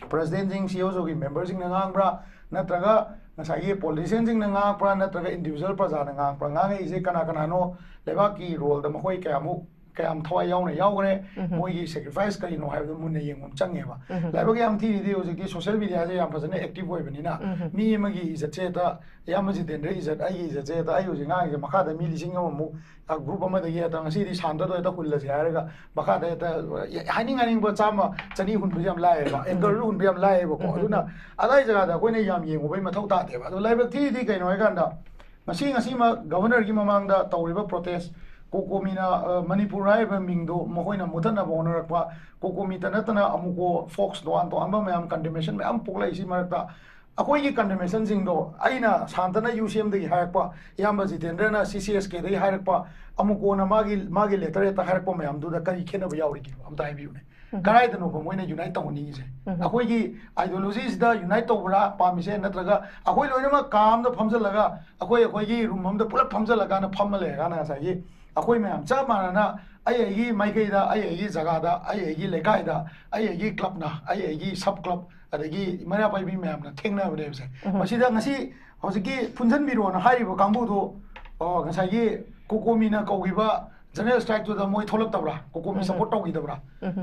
president ꯁꯤꯡ, CSO ꯒꯤ member ꯁꯤꯡꯅ ꯉꯥꯡꯕ꯭ꯔꯥ, ꯅꯠꯇ꯭ꯔꯒ ꯉꯁꯥꯏꯒꯤ politician ꯁꯤꯡꯅ ꯉꯥꯡꯉꯛꯄ꯭ꯔꯥ, ꯅꯠꯇ꯭ꯔꯒ individual ꯄ꯭ꯔꯖꯥꯅ ꯉꯥꯡꯉꯛꯄ꯭ꯔꯥ? ꯉꯥꯡꯉꯛꯏꯁꯦ ꯀꯅꯥ ꯀꯅꯥꯅꯣ? ꯂꯩꯕꯥꯛꯀꯤ role ꯗ ꯃꯈꯣꯏ ꯀꯌꯥꯃꯨꯛ, ꯀꯌꯥꯝ ꯊꯋꯥꯏ ꯌꯥꯎꯅ ꯌꯥꯎꯈ꯭ꯔꯦ, ꯃꯣꯏꯒꯤ sacrifice ꯀꯔꯤꯅꯣ ꯍꯥꯏꯕꯗꯨ ꯃꯨꯟꯅ ꯌꯦꯡꯕ ꯑꯃ ꯆꯪꯉꯦꯕ꯫ ꯂꯥꯏꯕꯛ ꯌꯥꯝ ꯊꯤꯔꯤꯗꯤ ꯍꯧꯖꯤꯛꯇꯤ social media ꯁꯦ ꯌꯥꯝ ꯐꯖꯅ active ꯑꯣꯏꯕꯅꯤꯅ, ꯃꯤ ꯑꯃꯒꯤ ꯏꯖꯠꯁꯦ ꯍꯦꯛꯇ, ꯏꯌꯥꯝꯕ ꯖꯤꯇꯦꯟꯗ꯭ꯔ ꯏꯖꯠ, ꯑꯩꯒꯤ ꯏꯖꯠꯁꯦ ꯍꯦꯛꯇ, ꯑꯩ ꯍꯧꯖꯤꯛ ꯉꯥꯡꯉꯤꯁꯦ ꯃꯈꯥꯗ ꯃꯤ ꯂꯤꯁꯤꯡ ꯑꯃꯃꯨꯛ group ꯑꯃꯗꯒꯤ ꯍꯦꯛꯇ ꯉꯁꯤꯗꯤ ꯁꯥꯟꯇꯗꯣ ꯍꯦꯛꯇ ꯍꯨꯜꯂꯁꯦ ꯍꯥꯏꯔꯒ ꯃꯈꯥꯗ ꯍꯦꯛꯇ ꯍꯥꯏꯅꯤꯡ ꯍꯥꯏꯅꯤꯡꯕ ꯆꯥꯝꯃ ꯆꯅꯤ ꯍꯨꯟꯕꯁꯦ ꯌꯥꯝ ꯂꯥꯏꯌꯦꯕ, anchor ꯗꯨ ꯍꯨꯟꯕ ꯌꯥꯝ ꯂꯥꯏꯌꯦꯕꯀꯣ꯫ ꯑꯗꯨꯅ ꯑꯗꯥꯏ ꯖꯒꯥꯗ ꯑꯩꯈꯣꯏꯅ ꯌꯥꯝ ꯌꯦꯡꯉꯨꯕꯩ ꯃꯊꯧ ꯇꯥꯗꯦꯕ꯫ ꯑꯗꯣ ꯂꯥꯏꯕꯛ ꯊꯤꯔꯤꯗꯤ ꯀꯩꯅꯣ ꯍꯥꯏꯀꯥꯟꯗ, ꯉꯁꯤ, ꯉꯁꯤꯃꯛ governor ꯒꯤ ꯃꯃꯥꯡꯗ ꯇꯧꯔꯤꯕ protest, COCOMI ꯅ, ꯑ, ꯃꯅꯤꯄꯨꯔ ꯍꯥꯏꯔꯤꯕ ꯃꯤꯡꯗꯣ ꯃꯈꯣꯏꯅ ꯃꯨꯊꯠꯅꯕ ꯍꯣꯠꯅꯔꯛꯄ, COCOMI ꯇ ꯅꯠꯇꯅ ꯑꯃꯨꯛꯀꯣ FOCS, ꯇꯣꯉꯥꯟ ꯇꯣꯉꯥꯟꯕ ꯃꯌꯥꯝ condemnation ꯃꯌꯥꯝ ꯄꯣꯛꯂꯛꯏꯁꯤ ꯃꯔꯛꯇ, ꯑꯩꯈꯣꯏꯒꯤ condemnation ꯁꯤꯡꯗꯣ ꯑꯩꯅ ꯁꯥꯟꯇꯅ UCM ꯗꯒꯤ ꯍꯥꯏꯔꯛꯄ, ꯏꯌꯥꯝꯕ ꯖꯤꯇꯦꯟꯗ꯭ꯔꯅ CCSK ꯗꯒꯤ ꯍꯥꯏꯔꯛꯄ, ꯑꯃꯨꯛ ꯀꯣꯟꯅ ꯃꯥꯒꯤ, ꯃꯥꯒꯤ letter ꯍꯦꯛꯇ ꯍꯥꯏꯔꯛꯄ ꯃꯌꯥꯝꯗꯨꯗ ꯀꯔꯤ ꯈꯦꯠꯅꯕ ꯌꯥꯎꯔꯤꯒꯦ? ꯑꯝꯇ ꯍꯥꯏꯕꯤꯌꯨꯅꯦ꯫ ꯀꯗꯥꯏꯗꯅꯣꯕ ꯃꯣꯏꯅ unite ꯇꯧꯍꯟꯅꯤꯡꯉꯤꯁꯦ? ꯑꯩꯈꯣꯏꯒꯤ ideology ꯁꯤꯗ unite ꯇꯧꯕ꯭ꯔꯥ ꯄꯥꯝꯃꯤꯁꯦ? ꯅꯠꯇ꯭ꯔꯒ ꯑꯩꯈꯣꯏ ꯂꯣꯏꯅꯃꯛ ꯀꯥ ꯑꯃꯗ ꯐꯝꯖꯜꯂꯒ, ꯑꯩꯈꯣꯏ, ꯑꯩꯈꯣꯏꯒꯤ room ꯑꯃꯗ ꯄꯨꯂꯞ ꯐꯝꯖꯜꯂꯀꯥꯟꯗ, ꯐꯝꯃ ꯂꯩꯔꯀꯥꯟꯗ ꯉꯁꯥꯏꯒꯤ ꯑꯩꯈꯣꯏ ꯃꯌꯥꯝ ꯆꯞ ꯃꯥꯟꯅꯅ ꯑꯩ ꯑꯩꯒꯤ ꯃꯥꯏꯀꯩꯗ, ꯑꯩ ꯑꯩꯒꯤ ꯖꯒꯥꯗ, ꯑꯩ ꯑꯩꯒꯤ ꯂꯩꯀꯥꯏꯗ, ꯑꯩ ꯑꯩꯒꯤ club ꯅ, ꯑꯩ ꯑꯩꯒꯤ sub club, ꯑꯗꯒꯤ ꯃꯩꯔꯥ ꯄꯥꯏꯕꯤ ꯃꯌꯥꯝꯅ ꯊꯦꯡꯅꯕꯅꯦꯕꯁꯦ꯫ ꯃꯁꯤꯗ ꯉꯁꯤ ꯍꯧꯖꯤꯛꯀꯤ ꯄꯨꯟꯁꯤꯟꯕꯤꯔꯣꯅ ꯍꯥꯏꯔꯤꯕ ꯀꯥꯡꯕꯨꯗꯨ, ꯑꯣ, ꯉꯁꯥꯏꯒꯤ COCOMI ꯅ ꯀꯧꯈꯤꯕ general strike ꯇꯨꯗ ꯃꯣꯏ ꯊꯣꯛꯂꯛꯇꯕ꯭ꯔꯥ? COCOMI support ꯇꯧꯈꯤꯗꯕ꯭ꯔꯥ?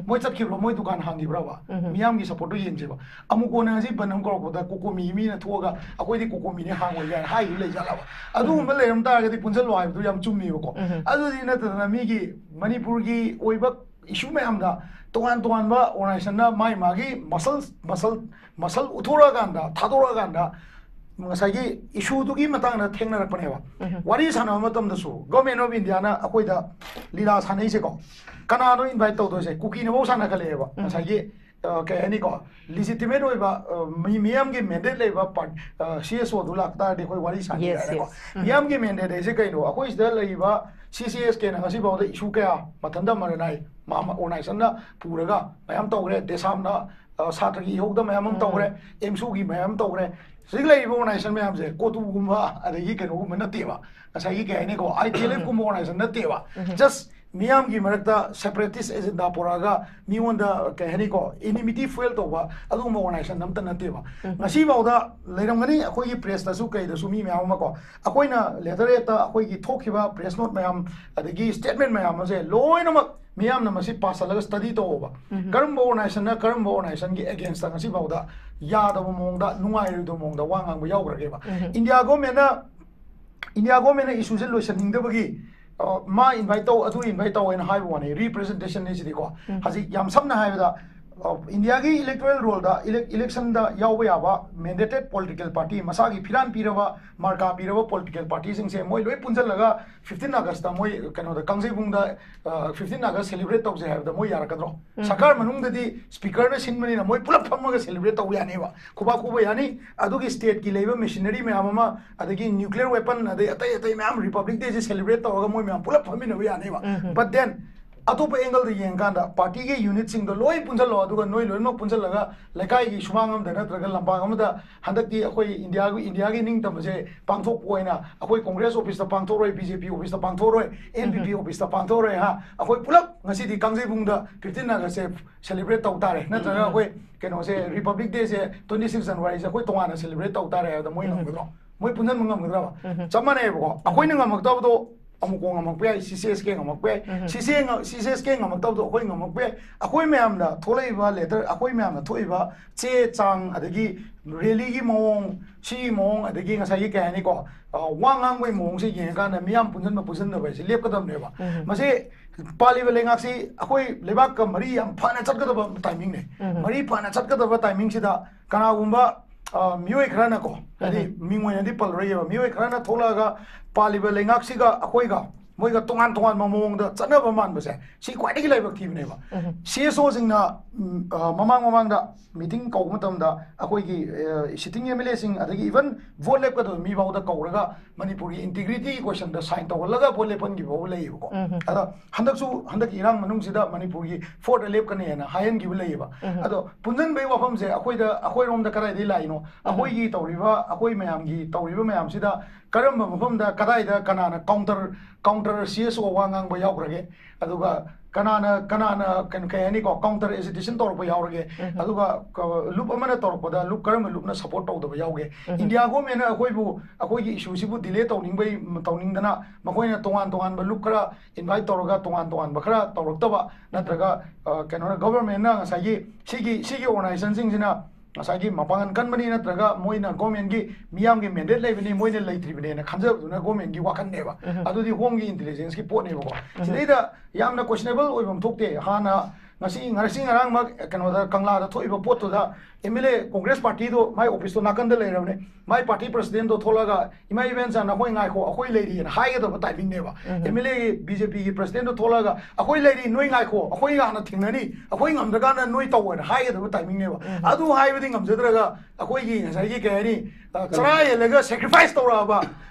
ꯃꯣꯏ ꯆꯠꯈꯤꯕ꯭ꯔꯥ? ꯃꯣꯏ ꯗꯨꯀꯥꯟ ꯍꯥꯡꯈꯤꯕ꯭ꯔꯕ? ꯃꯤꯌꯥꯝꯒꯤ support ꯇꯨ ꯌꯦꯡꯁꯦꯕ꯫ ꯑꯃꯨꯛ ꯀꯣꯟꯅ ꯉꯁꯤ ꯕꯟ ꯑꯃ ꯀꯧꯔꯛꯄꯗ COCOMI ꯒꯤ ꯃꯤꯅ ꯊꯣꯛꯑꯒ ꯑꯩꯈꯣꯏꯗꯤ COCOMI ꯅꯦ, ꯍꯥꯡꯉꯣꯏ ꯀꯥꯏꯅ ꯍꯥꯏꯈꯤꯕ ꯂꯩ ꯖꯥꯠꯂꯕ? ꯑꯗꯨꯒꯨꯝꯕ ꯂꯩꯔꯝ ꯇꯥꯔꯒꯗꯤ ꯄꯨꯟꯁꯤꯜꯂꯣ ꯍꯥꯏꯕꯗꯨ ꯌꯥꯝ ꯆꯨꯝꯃꯦꯕꯀꯣ꯫ ꯑꯗꯨꯗꯤ ꯅꯠꯇꯗꯅ ꯃꯤꯒꯤ ꯃꯅꯤꯄꯨꯔꯒꯤ ꯑꯣꯏꯕ issue ꯃꯌꯥꯝꯗ ꯇꯣꯉꯥꯟ ꯇꯣꯉꯥꯟꯕ organization ꯅ ꯃꯥꯒꯤ ꯃꯥꯒꯤ muscle, muscle, muscle ꯎꯠꯊꯣꯔꯛꯑꯀꯥꯟꯗ, ꯊꯥꯗꯣꯔꯛꯑꯀꯥꯟꯗ ꯉꯁꯥꯏꯒꯤ ꯏꯁꯨꯗꯨꯒꯤ ꯃꯇꯥꯡꯗ ꯊꯦꯡꯅꯔꯛꯄꯅꯦꯕ꯫ ꯋꯥꯔꯤ ꯁꯥꯟꯅꯕ ꯃꯇꯝꯗꯁꯨ Government of Indiaꯅ ꯑꯩꯈꯣꯏꯗ ꯂꯤꯂꯥ ꯁꯥꯟꯅꯩꯁꯦꯀꯣ, ꯀꯅꯥꯅꯣ invite ꯇꯧꯗꯣꯏꯁꯦ? ꯀꯨꯀꯤꯅꯐꯧ ꯁꯥꯟꯅꯈꯠꯂꯛꯑꯦꯕ꯫ ꯉꯁꯥꯏꯒꯤ ꯑ, ꯀꯩ ꯍꯥꯏꯅꯤꯀꯣ, legitimate ꯑꯣꯏꯕ, ꯑ, ꯃꯤ, ꯃꯤꯌꯥꯝꯒꯤ mandate ꯂꯩꯕ part-, ꯑ, CSOꯗꯨ ꯂꯥꯛꯇꯥꯔꯗꯤ ꯑꯩꯈꯣꯏ ꯋꯥꯔꯤ ꯁꯥꯅꯤ ꯀꯥꯏꯅꯀꯣ꯫ ꯃꯤꯌꯥꯝꯒꯤ mandate ꯍꯥꯏꯁꯦ ꯀꯩꯅꯣ? ꯑꯩꯈꯣꯏ ꯁꯤꯗ ꯂꯩꯔꯤꯕ CCSKꯅ ꯉꯁꯤꯐꯥꯎꯗ issue ꯀꯌꯥ ꯃꯊꯟꯇ ꯃꯔꯅꯥꯏ ꯃꯥ-, ꯃꯥ organizationꯅ ꯄꯨꯔꯒ ꯃꯌꯥꯝ ꯇꯧꯈ꯭ꯔꯦ, ꯗꯦꯁꯥꯝꯅ, ꯑ, ꯁꯥꯇ꯭ꯔꯒꯤ ꯏꯍꯧꯗ ꯃꯌꯥꯝ ꯑꯃ ꯇꯧꯈ꯭ꯔꯦ, AMSUꯒꯤ ꯃꯌꯥꯝ ꯑꯃ ꯇꯧꯈ꯭ꯔꯦ꯫ ꯍꯧꯖꯤꯛ ꯂꯩꯔꯤꯕ organization ꯃꯌꯥꯝꯁꯦ ꯀꯣꯇꯨꯒꯨꯝꯕ ꯑꯗꯒꯤ ꯀꯩꯅꯣꯒꯨꯝꯕ ꯅꯠꯇꯦꯕ, ꯉꯁꯥꯏꯒꯤ ꯀꯩ ꯍꯥꯏꯅꯤꯀꯣ, ITLFꯀꯨꯝꯕ organization ꯅꯠꯇꯦꯕ꯫ Just ꯃꯤꯌꯥꯝꯒꯤ ꯃꯔꯛꯇ separatist agenda ꯄꯨꯔꯛꯑꯒ ꯃꯤꯉꯣꯟꯗ ꯀꯩ ꯍꯥꯏꯅꯤꯀꯣ, enmity fuel ꯇꯧꯕ ꯑꯗꯨꯒꯨꯝꯕ organization ꯑꯝꯇ ꯅꯠꯇꯦꯕ꯫ ꯉꯁꯤꯐꯥꯎꯗ ꯂꯩꯔꯝꯒꯅꯤ ꯑꯩꯈꯣꯏꯒꯤ pressꯇꯁꯨ ꯀꯩꯗꯁꯨ ꯃꯤ ꯃꯌꯥꯝ ꯑꯃꯀꯣ, ꯑꯩꯈꯣꯏꯅ letterheadꯇ ꯑꯩꯈꯣꯏꯒꯤ ꯊꯣꯛꯈꯤꯕ press note ꯃꯌꯥꯝ ꯑꯗꯒꯤ statement ꯃꯌꯥꯝ ꯑꯁꯦ ꯂꯣꯏꯅꯃꯛ ꯃꯤꯌꯥꯝꯅ ꯃꯁꯤ ꯄꯥꯁꯜꯂꯒ study ꯇꯧꯑꯣꯕ꯫ ꯀꯔꯝꯕ organizationꯅ ꯀꯔꯝꯕ organizationꯒꯤ againstꯇ ꯉꯁꯤꯐꯥꯎꯗ ꯌꯥꯗꯕ ꯃꯑꯣꯡꯗ, ꯅꯨꯡꯉꯥꯏꯔꯣꯏꯗꯕ ꯃꯑꯣꯡꯗ ꯋꯥ ꯉꯥꯡꯕ ꯌꯥꯎꯈ꯭ꯔꯒꯦꯕ꯫ India governmentꯅ India governmentꯅ issueꯁꯦ ꯂꯣꯏꯁꯤꯟꯅꯤꯡꯗꯕꯒꯤ, ꯑ, ꯃꯥ invite ꯇꯧ, ꯑꯗꯨ invite ꯇꯧ ꯍꯥꯏꯅ ꯍꯥꯏꯕ ꯋꯥꯅꯤ, representationꯅꯤ ꯁꯤꯗꯤꯀꯣ꯫ ꯍꯧꯖꯤꯛ ꯌꯥꯝ ꯁꯝꯅ ꯍꯥꯏꯕꯗ, ꯑ, Indiaꯒꯤ electoral rollꯗ, ele-, electionꯗ ꯌꯥꯎꯕ ꯌꯥꯕ mandated political party, ꯃꯁꯥꯒꯤ ꯐꯤꯔꯥꯟ ꯄꯤꯔꯕ, ꯃꯥꯔꯀꯥ ꯄꯤꯔꯕ political partyꯁꯤꯡꯁꯦ ꯃꯣꯏ ꯂꯣꯏ ꯄꯨꯟꯁꯤꯜꯂꯒ fifteen Augustꯇ ꯃꯣꯏ ꯀꯩꯅꯣꯗ, ꯀꯥꯡꯖꯩꯕꯨꯡꯗ, ꯑ, fifteen August celebrate ꯇꯧꯁꯦ ꯍꯥꯏꯕꯗ ꯃꯣꯏ ꯌꯥꯔꯛꯀꯗ꯭ꯔꯣ? ꯁꯔꯀꯥꯔ ꯃꯅꯨꯡꯗꯗꯤ speakerꯅ ꯁꯤꯟꯕꯅꯤꯅ ꯃꯣꯏ ꯄꯨꯂꯞ ꯐꯝꯃꯒ celebrate ꯇꯧꯕ ꯌꯥꯅꯦꯕ, ꯈꯨꯕꯥꯛ ꯈꯨꯕ ꯌꯥꯅꯤ꯫ ꯑꯗꯨꯒꯤ stateꯀꯤ ꯂꯩꯕ machinery ꯃꯌꯥꯝ ꯑꯃ, ꯑꯗꯒꯤ nuclear weapon, ꯑꯗꯩ ꯑꯇꯩ ꯑꯇꯩ ꯃꯌꯥꯝ Republic Dayꯁꯦ celebrate ꯇꯧꯔꯒ ꯃꯣꯏ ꯃꯌꯥꯝ ꯄꯨꯂꯞ ꯐꯝꯃꯤꯟꯅꯕ ꯌꯥꯅꯦꯕ꯫ But then ꯑꯇꯣꯞꯄ angleꯗ ꯌꯦꯡꯉꯀꯥꯟꯗ partyꯒꯤ unitꯁꯤꯡꯗꯣ ꯂꯣꯏ ꯄꯨꯟꯁꯤꯜꯂꯣ, ꯑꯗꯨꯒ ꯅꯣꯏ ꯂꯣꯏꯅꯃꯛ ꯄꯨꯟꯁꯤꯜꯂꯒ ꯂꯩꯀꯥꯏꯒꯤ ꯁꯨꯃꯥꯡ ꯑꯃꯗ ꯅꯠꯇ꯭ꯔꯒ ꯂꯝꯄꯥꯛ ꯑꯃꯗ ꯍꯟꯗꯛꯇꯤ ꯑꯩꯈꯣꯏ Indiaꯒꯤ, Indiaꯒꯤ ꯅꯤꯡꯇꯝꯕꯁꯦ ꯄꯥꯡꯊꯣꯛꯄ ꯑꯣꯏꯅ ꯑꯩꯈꯣꯏ Congress officeꯇ ꯄꯥꯡꯊꯣꯛꯔꯣꯏ, BJP officeꯇ ꯄꯥꯡꯊꯣꯛꯔꯣꯏ, NPP officeꯇ ꯄꯥꯡꯊꯣꯛꯔꯣꯏ ꯍꯥ, ꯑꯩꯈꯣꯏ ꯄꯨꯂꯞ ꯉꯁꯤꯗꯤ ꯀꯥꯡꯖꯩꯕꯨꯡꯗ fifteen Augustꯁꯦ celebrate ꯇꯧ ꯇꯥꯔꯦ, ꯅꯠꯇ꯭ꯔꯒ ꯑꯩꯈꯣꯏ ꯀꯩꯅꯣꯁꯦ, Republic Dayꯁꯦ twenty six Januaryꯁꯦ ꯑꯩꯈꯣꯏ ꯇꯣꯉꯥꯟꯅ celebrate ꯇꯧ ꯇꯥꯔꯦ ꯍꯥꯏꯕꯗ ꯃꯣꯏ ꯉꯝꯒꯗ꯭ꯔꯣ? ꯃꯣꯏ ꯄꯨꯟꯁꯤꯟꯕ ꯉꯝꯒꯗ꯭ꯔꯕ? ꯆꯞ ꯃꯥꯟꯅꯩꯕꯀꯣ, ꯑꯩꯈꯣꯏꯅ ꯉꯝꯃꯛꯇꯕꯗꯣ ꯑꯃꯨꯛ ꯀꯣꯡ ꯉꯝꯃꯛꯄ ꯌꯥꯏ, CCSK ꯉꯝꯃꯛꯄ ꯌꯥꯏ꯫ CCA ꯉ-, CCSK ꯉꯝꯃꯛꯇꯕꯗꯣ ꯑꯩꯈꯣꯏ ꯉꯝꯃꯛꯄ ꯌꯥꯏ꯫ ꯑꯩꯈꯣꯏ ꯃꯌꯥꯝꯅ ꯊꯣꯛꯂꯛꯏꯕ letter, ꯑꯩꯈꯣꯏ ꯃꯌꯥꯝꯅ ꯊꯣꯛꯏꯕ ꯆꯦ ꯆꯥꯡ, ꯑꯗꯒꯤ rallyꯒꯤ ꯃꯑꯣꯡ, ꯁꯤꯒꯤ ꯃꯑꯣꯡ, ꯑꯗꯒꯤ ꯉꯁꯥꯏꯒꯤ ꯀꯩ ꯍꯥꯏꯅꯤꯀꯣ, ꯑ, ꯋꯥ ꯉꯥꯡꯕꯒꯤ ꯃꯑꯣꯡꯁꯦ ꯌꯦꯡꯉꯀꯥꯟꯗ ꯃꯤꯌꯥꯝ ꯄꯨꯟꯁꯤꯟꯕ ꯄꯨꯟꯁꯤꯟꯗꯕ ꯍꯥꯏꯁꯦ ꯂꯦꯞꯀꯗꯕꯅꯦꯕ꯫ ꯃꯁꯤ ꯄꯥꯜꯂꯤꯕ ꯂꯩꯉꯥꯛꯁꯤ ꯑꯩꯈꯣꯏ ꯂꯩꯕꯥꯛꯀ ꯃꯔꯤ ꯌꯥꯝ ꯐꯅ ꯆꯠꯀꯗꯕ timingꯅꯦ꯫ ꯃꯔꯤ ꯐꯅ ꯆꯠꯀꯗꯕ timingꯁꯤꯗ ꯀꯅꯥꯒꯨꯝꯕ ꯑ, ꯃꯤꯑꯣꯏ ꯈꯔꯅꯀꯣ, ꯍꯥꯏꯗꯤ ꯃꯤꯡ ꯑꯣꯏꯅꯗꯤ ꯄꯜꯂꯔꯣꯏꯌꯦꯕ, ꯃꯤꯑꯣꯏ ꯈꯔꯅ ꯊꯣꯛꯂꯛꯑꯒ ꯄꯥꯜꯂꯤꯕ ꯂꯩꯉꯥꯛꯁꯤꯒ ꯑꯩꯈꯣꯏꯒ ꯃꯣꯏꯒ ꯇꯣꯉꯥꯟ ꯇꯣꯉꯥꯟꯕ ꯃꯑꯣꯡꯗ ꯆꯠꯅꯕ ꯃꯥꯟꯕꯁꯦ, ꯁꯤ ꯈ꯭ꯋꯥꯏꯗꯒꯤ ꯂꯥꯏꯕꯛ ꯊꯤꯕꯅꯦꯕ꯫ ꯁꯤ ꯑꯦꯁ ꯑꯣꯁꯤꯡꯅ ꯃꯃꯥꯡ ꯃꯃꯥꯡꯗ ꯃꯤꯇꯤꯡ ꯀꯧꯕ ꯃꯇꯝꯗ ꯑꯩꯈꯣꯏꯒꯤ ꯁꯤꯇꯤꯡ ꯑꯦꯝ ꯑꯦꯜ ꯑꯦꯁꯤꯡ, ꯑꯗꯒꯤ ꯏꯚꯟ ꯚꯣꯠ ꯂꯦꯞꯀꯗꯕ ꯃꯤ ꯐꯥꯎꯗ ꯀꯧꯔꯒ ꯃꯅꯤꯄꯨꯔꯒꯤ ꯏꯟꯇꯤꯒ꯭ꯔꯤꯇꯤꯒꯤ ꯀꯣꯏꯁꯟꯗ ꯁꯥꯏꯟ ꯇꯧꯍꯜꯂꯒ ꯚꯣꯠ ꯂꯦꯞꯍꯟꯈꯤꯕ ꯐꯥꯎꯕ ꯂꯩꯌꯦꯕꯀꯣ꯫ ꯑꯗꯣ ꯍꯟꯗꯛꯁꯨ, ꯍꯟꯗꯛꯀꯤ ꯏꯔꯥꯡ ꯃꯅꯨꯡꯁꯤꯗ ꯃꯅꯤꯄꯨꯔꯒꯤ ꯐꯣꯔꯠꯇ ꯂꯦꯞꯀꯅꯤ ꯍꯥꯏꯅ ꯍꯥꯏꯍꯟꯈꯤꯕ ꯂꯩꯌꯦꯕ꯫ ꯑꯗꯣ ꯄꯨꯟꯁꯤꯟꯕꯒꯤ ꯋꯥꯐꯝꯁꯦ ꯑꯩꯈꯣꯏꯗ, ꯑꯩꯈꯣꯏꯔꯣꯝꯗ ꯀꯗꯥꯏꯗꯒꯤ ꯂꯥꯛꯏꯅꯣ? ꯑꯩꯈꯣꯏꯒꯤ ꯇꯧꯔꯤꯕ, ꯑꯩꯈꯣꯏ ꯃꯌꯥꯝꯒꯤ ꯇꯧꯔꯤꯕ ꯃꯌꯥꯝꯁꯤꯗ ꯀꯔꯝꯕ ꯃꯐꯝꯗ, ꯀꯗꯥꯏꯗ ꯀꯅꯥꯅ ꯀꯥꯎꯟꯇꯔ, ꯀꯥꯎꯟꯇꯔ ꯁꯤ ꯑꯦꯁ ꯑꯣ ꯋꯥ ꯉꯥꯡꯕ ꯌꯥꯎꯈ꯭ꯔꯒꯦ? ꯑꯗꯨꯒ ꯀꯅꯥꯅ, ꯀꯅꯥꯅ ꯀꯩꯅꯣ, ꯀꯩ ꯍꯥꯏꯅꯤꯀꯣ, ꯀꯥꯎꯟꯇꯔ ꯑꯦꯖꯤꯇꯦꯁꯟ ꯇꯧꯔꯛꯄ ꯌꯥꯎꯔꯒꯦ? ꯑꯗꯨꯒ ꯂꯨꯞ ꯑꯃꯅ ꯇꯧꯔꯛꯄꯗ ꯂꯨꯞ ꯀꯔꯝꯕ ꯂꯨꯞꯅ ꯁꯄꯣꯔꯠ ꯇꯧꯗꯕ ꯌꯥꯎꯒꯦ? ꯏꯟꯗꯤꯌꯥ ꯒꯣꯔꯃꯦꯟꯅ ꯑꯩꯈꯣꯏꯕꯨ, ꯑꯩꯈꯣꯏꯒꯤ ꯏꯁꯨꯁꯤꯕꯨ ꯗꯤꯂꯦ ꯇꯧꯅꯤꯡꯕꯩ, ꯇꯧꯅꯤꯡꯗꯅ ꯃꯈꯣꯏꯅ ꯇꯣꯉꯥꯟ ꯇꯣꯉꯥꯟꯕ ꯂꯨꯞ ꯈꯔ ꯏꯟꯚꯥꯏꯠ ꯇꯧꯔꯒ ꯇꯣꯉꯥꯟ ꯇꯣꯉꯥꯟꯕ ꯈꯔ ꯇꯧꯔꯛꯇꯕ, ꯅꯠꯇ꯭ꯔꯒ, ꯑ, ꯀꯩꯅꯣꯅ, ꯒꯣꯚꯔꯟꯃꯦꯟꯠꯅ ꯉꯁꯥꯏꯒꯤ ꯁꯤꯒꯤ, ꯁꯤꯒꯤ ꯑꯣꯔꯒꯅꯥꯏꯖꯦꯁꯟꯁꯤꯡꯁꯤꯅ ꯉꯁꯥꯏꯒꯤ ꯃꯄꯥꯡꯒꯜ ꯀꯟꯕꯅꯤ, ꯅꯠꯇ꯭ꯔꯒ ꯃꯣꯏꯅ ꯒꯣꯔꯃꯦꯟꯠꯀꯤ ꯃꯤꯌꯥꯝꯒꯤ ꯃꯦꯟꯗꯦꯠ ꯂꯩꯕꯅꯤ, ꯃꯣꯏꯅ ꯂꯩꯇ꯭ꯔꯤꯕꯅꯦꯅ ꯈꯟꯖꯕꯗꯨꯅ ꯒꯣꯔꯃꯦꯟꯠꯀꯤ ꯋꯥꯈꯜꯅꯦꯕ꯫ ꯑꯗꯨꯗꯤ ꯍꯣꯝꯒꯤ ꯏꯟꯇꯦꯂꯤꯖꯦꯟꯁꯀꯤ ꯄꯣꯠꯅꯦꯕꯀꯣ꯫ ꯁꯤꯗꯩꯗ ꯌꯥꯝꯅ ꯀꯣꯏꯁꯅꯦꯕꯜ ꯑꯣꯏꯕ ꯑꯃ ꯊꯣꯛꯇꯦ꯫ ꯍꯥꯟꯅ ꯉꯁꯤ, ꯉꯁꯤ ꯉꯔꯥꯡꯃꯛ ꯀꯩꯅꯣꯗ, ꯀꯪꯂꯥꯗ ꯊꯣꯛꯏꯕ ꯄꯣꯠꯇꯨꯗ ꯑꯦꯝ ꯑꯦꯜ ꯑꯦ, ꯀꯣꯡꯒ꯭ꯔꯦꯁ ꯄꯥꯔꯇꯤꯗꯣ ꯃꯥꯏ ꯑꯣꯐꯤꯁꯇꯣ ꯅꯥꯀꯟꯗ ꯂꯩꯔꯕꯅꯦ꯫ ꯃꯥꯏ ꯄꯥꯔꯇꯤ ꯄ꯭ꯔꯁꯤꯗꯦꯟꯠꯇꯣ ꯊꯣꯛꯂꯒ, "ꯏꯃꯥ ꯏꯕꯦꯟꯆꯥ, ꯅꯈꯣꯏ ꯉꯥꯏꯈꯣ, ꯑꯩꯈꯣꯏ ꯂꯩꯔꯤꯑꯅ" ꯍꯥꯏꯒꯗꯕ ꯇꯥꯏꯃꯤꯡꯅꯦꯕ꯫ ꯑꯦꯝ ꯑꯦꯜ ꯑꯦꯒꯤ, ꯕꯤ ꯖꯦ ꯄꯤꯒꯤ ꯄ꯭ꯔꯁꯤꯗꯦꯟꯠꯇꯣ ꯊꯣꯛꯂꯒ, "ꯑꯩꯈꯣꯏ ꯂꯩꯔꯤ, ꯅꯣꯏ ꯉꯥꯏꯈꯣ, ꯑꯩꯈꯣꯏ ꯍꯥꯟꯅ ꯊꯦꯡꯅꯅꯤ, ꯑꯩꯈꯣꯏ ꯉꯝꯗ꯭ꯔꯀꯥꯟꯗ ꯅꯣꯏ ꯇꯧꯑꯣꯅ" ꯍꯥꯏꯒꯗꯕ ꯇꯥꯏꯃꯤꯡꯅꯦꯕ꯫ ꯑꯗꯨ ꯍꯥꯏꯕꯗꯤ ꯉꯝꯖꯗ꯭ꯔꯒ, ꯑꯩꯈꯣꯏꯒꯤ ꯉꯁꯥꯏꯒꯤ, ꯀꯩ ꯍꯥꯏꯅꯤ, ꯑ, ꯆꯔꯥ ꯍꯦꯜꯂꯒ ꯁꯦꯀ꯭ꯔꯤꯐꯥꯏꯁ ꯇꯧꯔꯛꯑꯕ,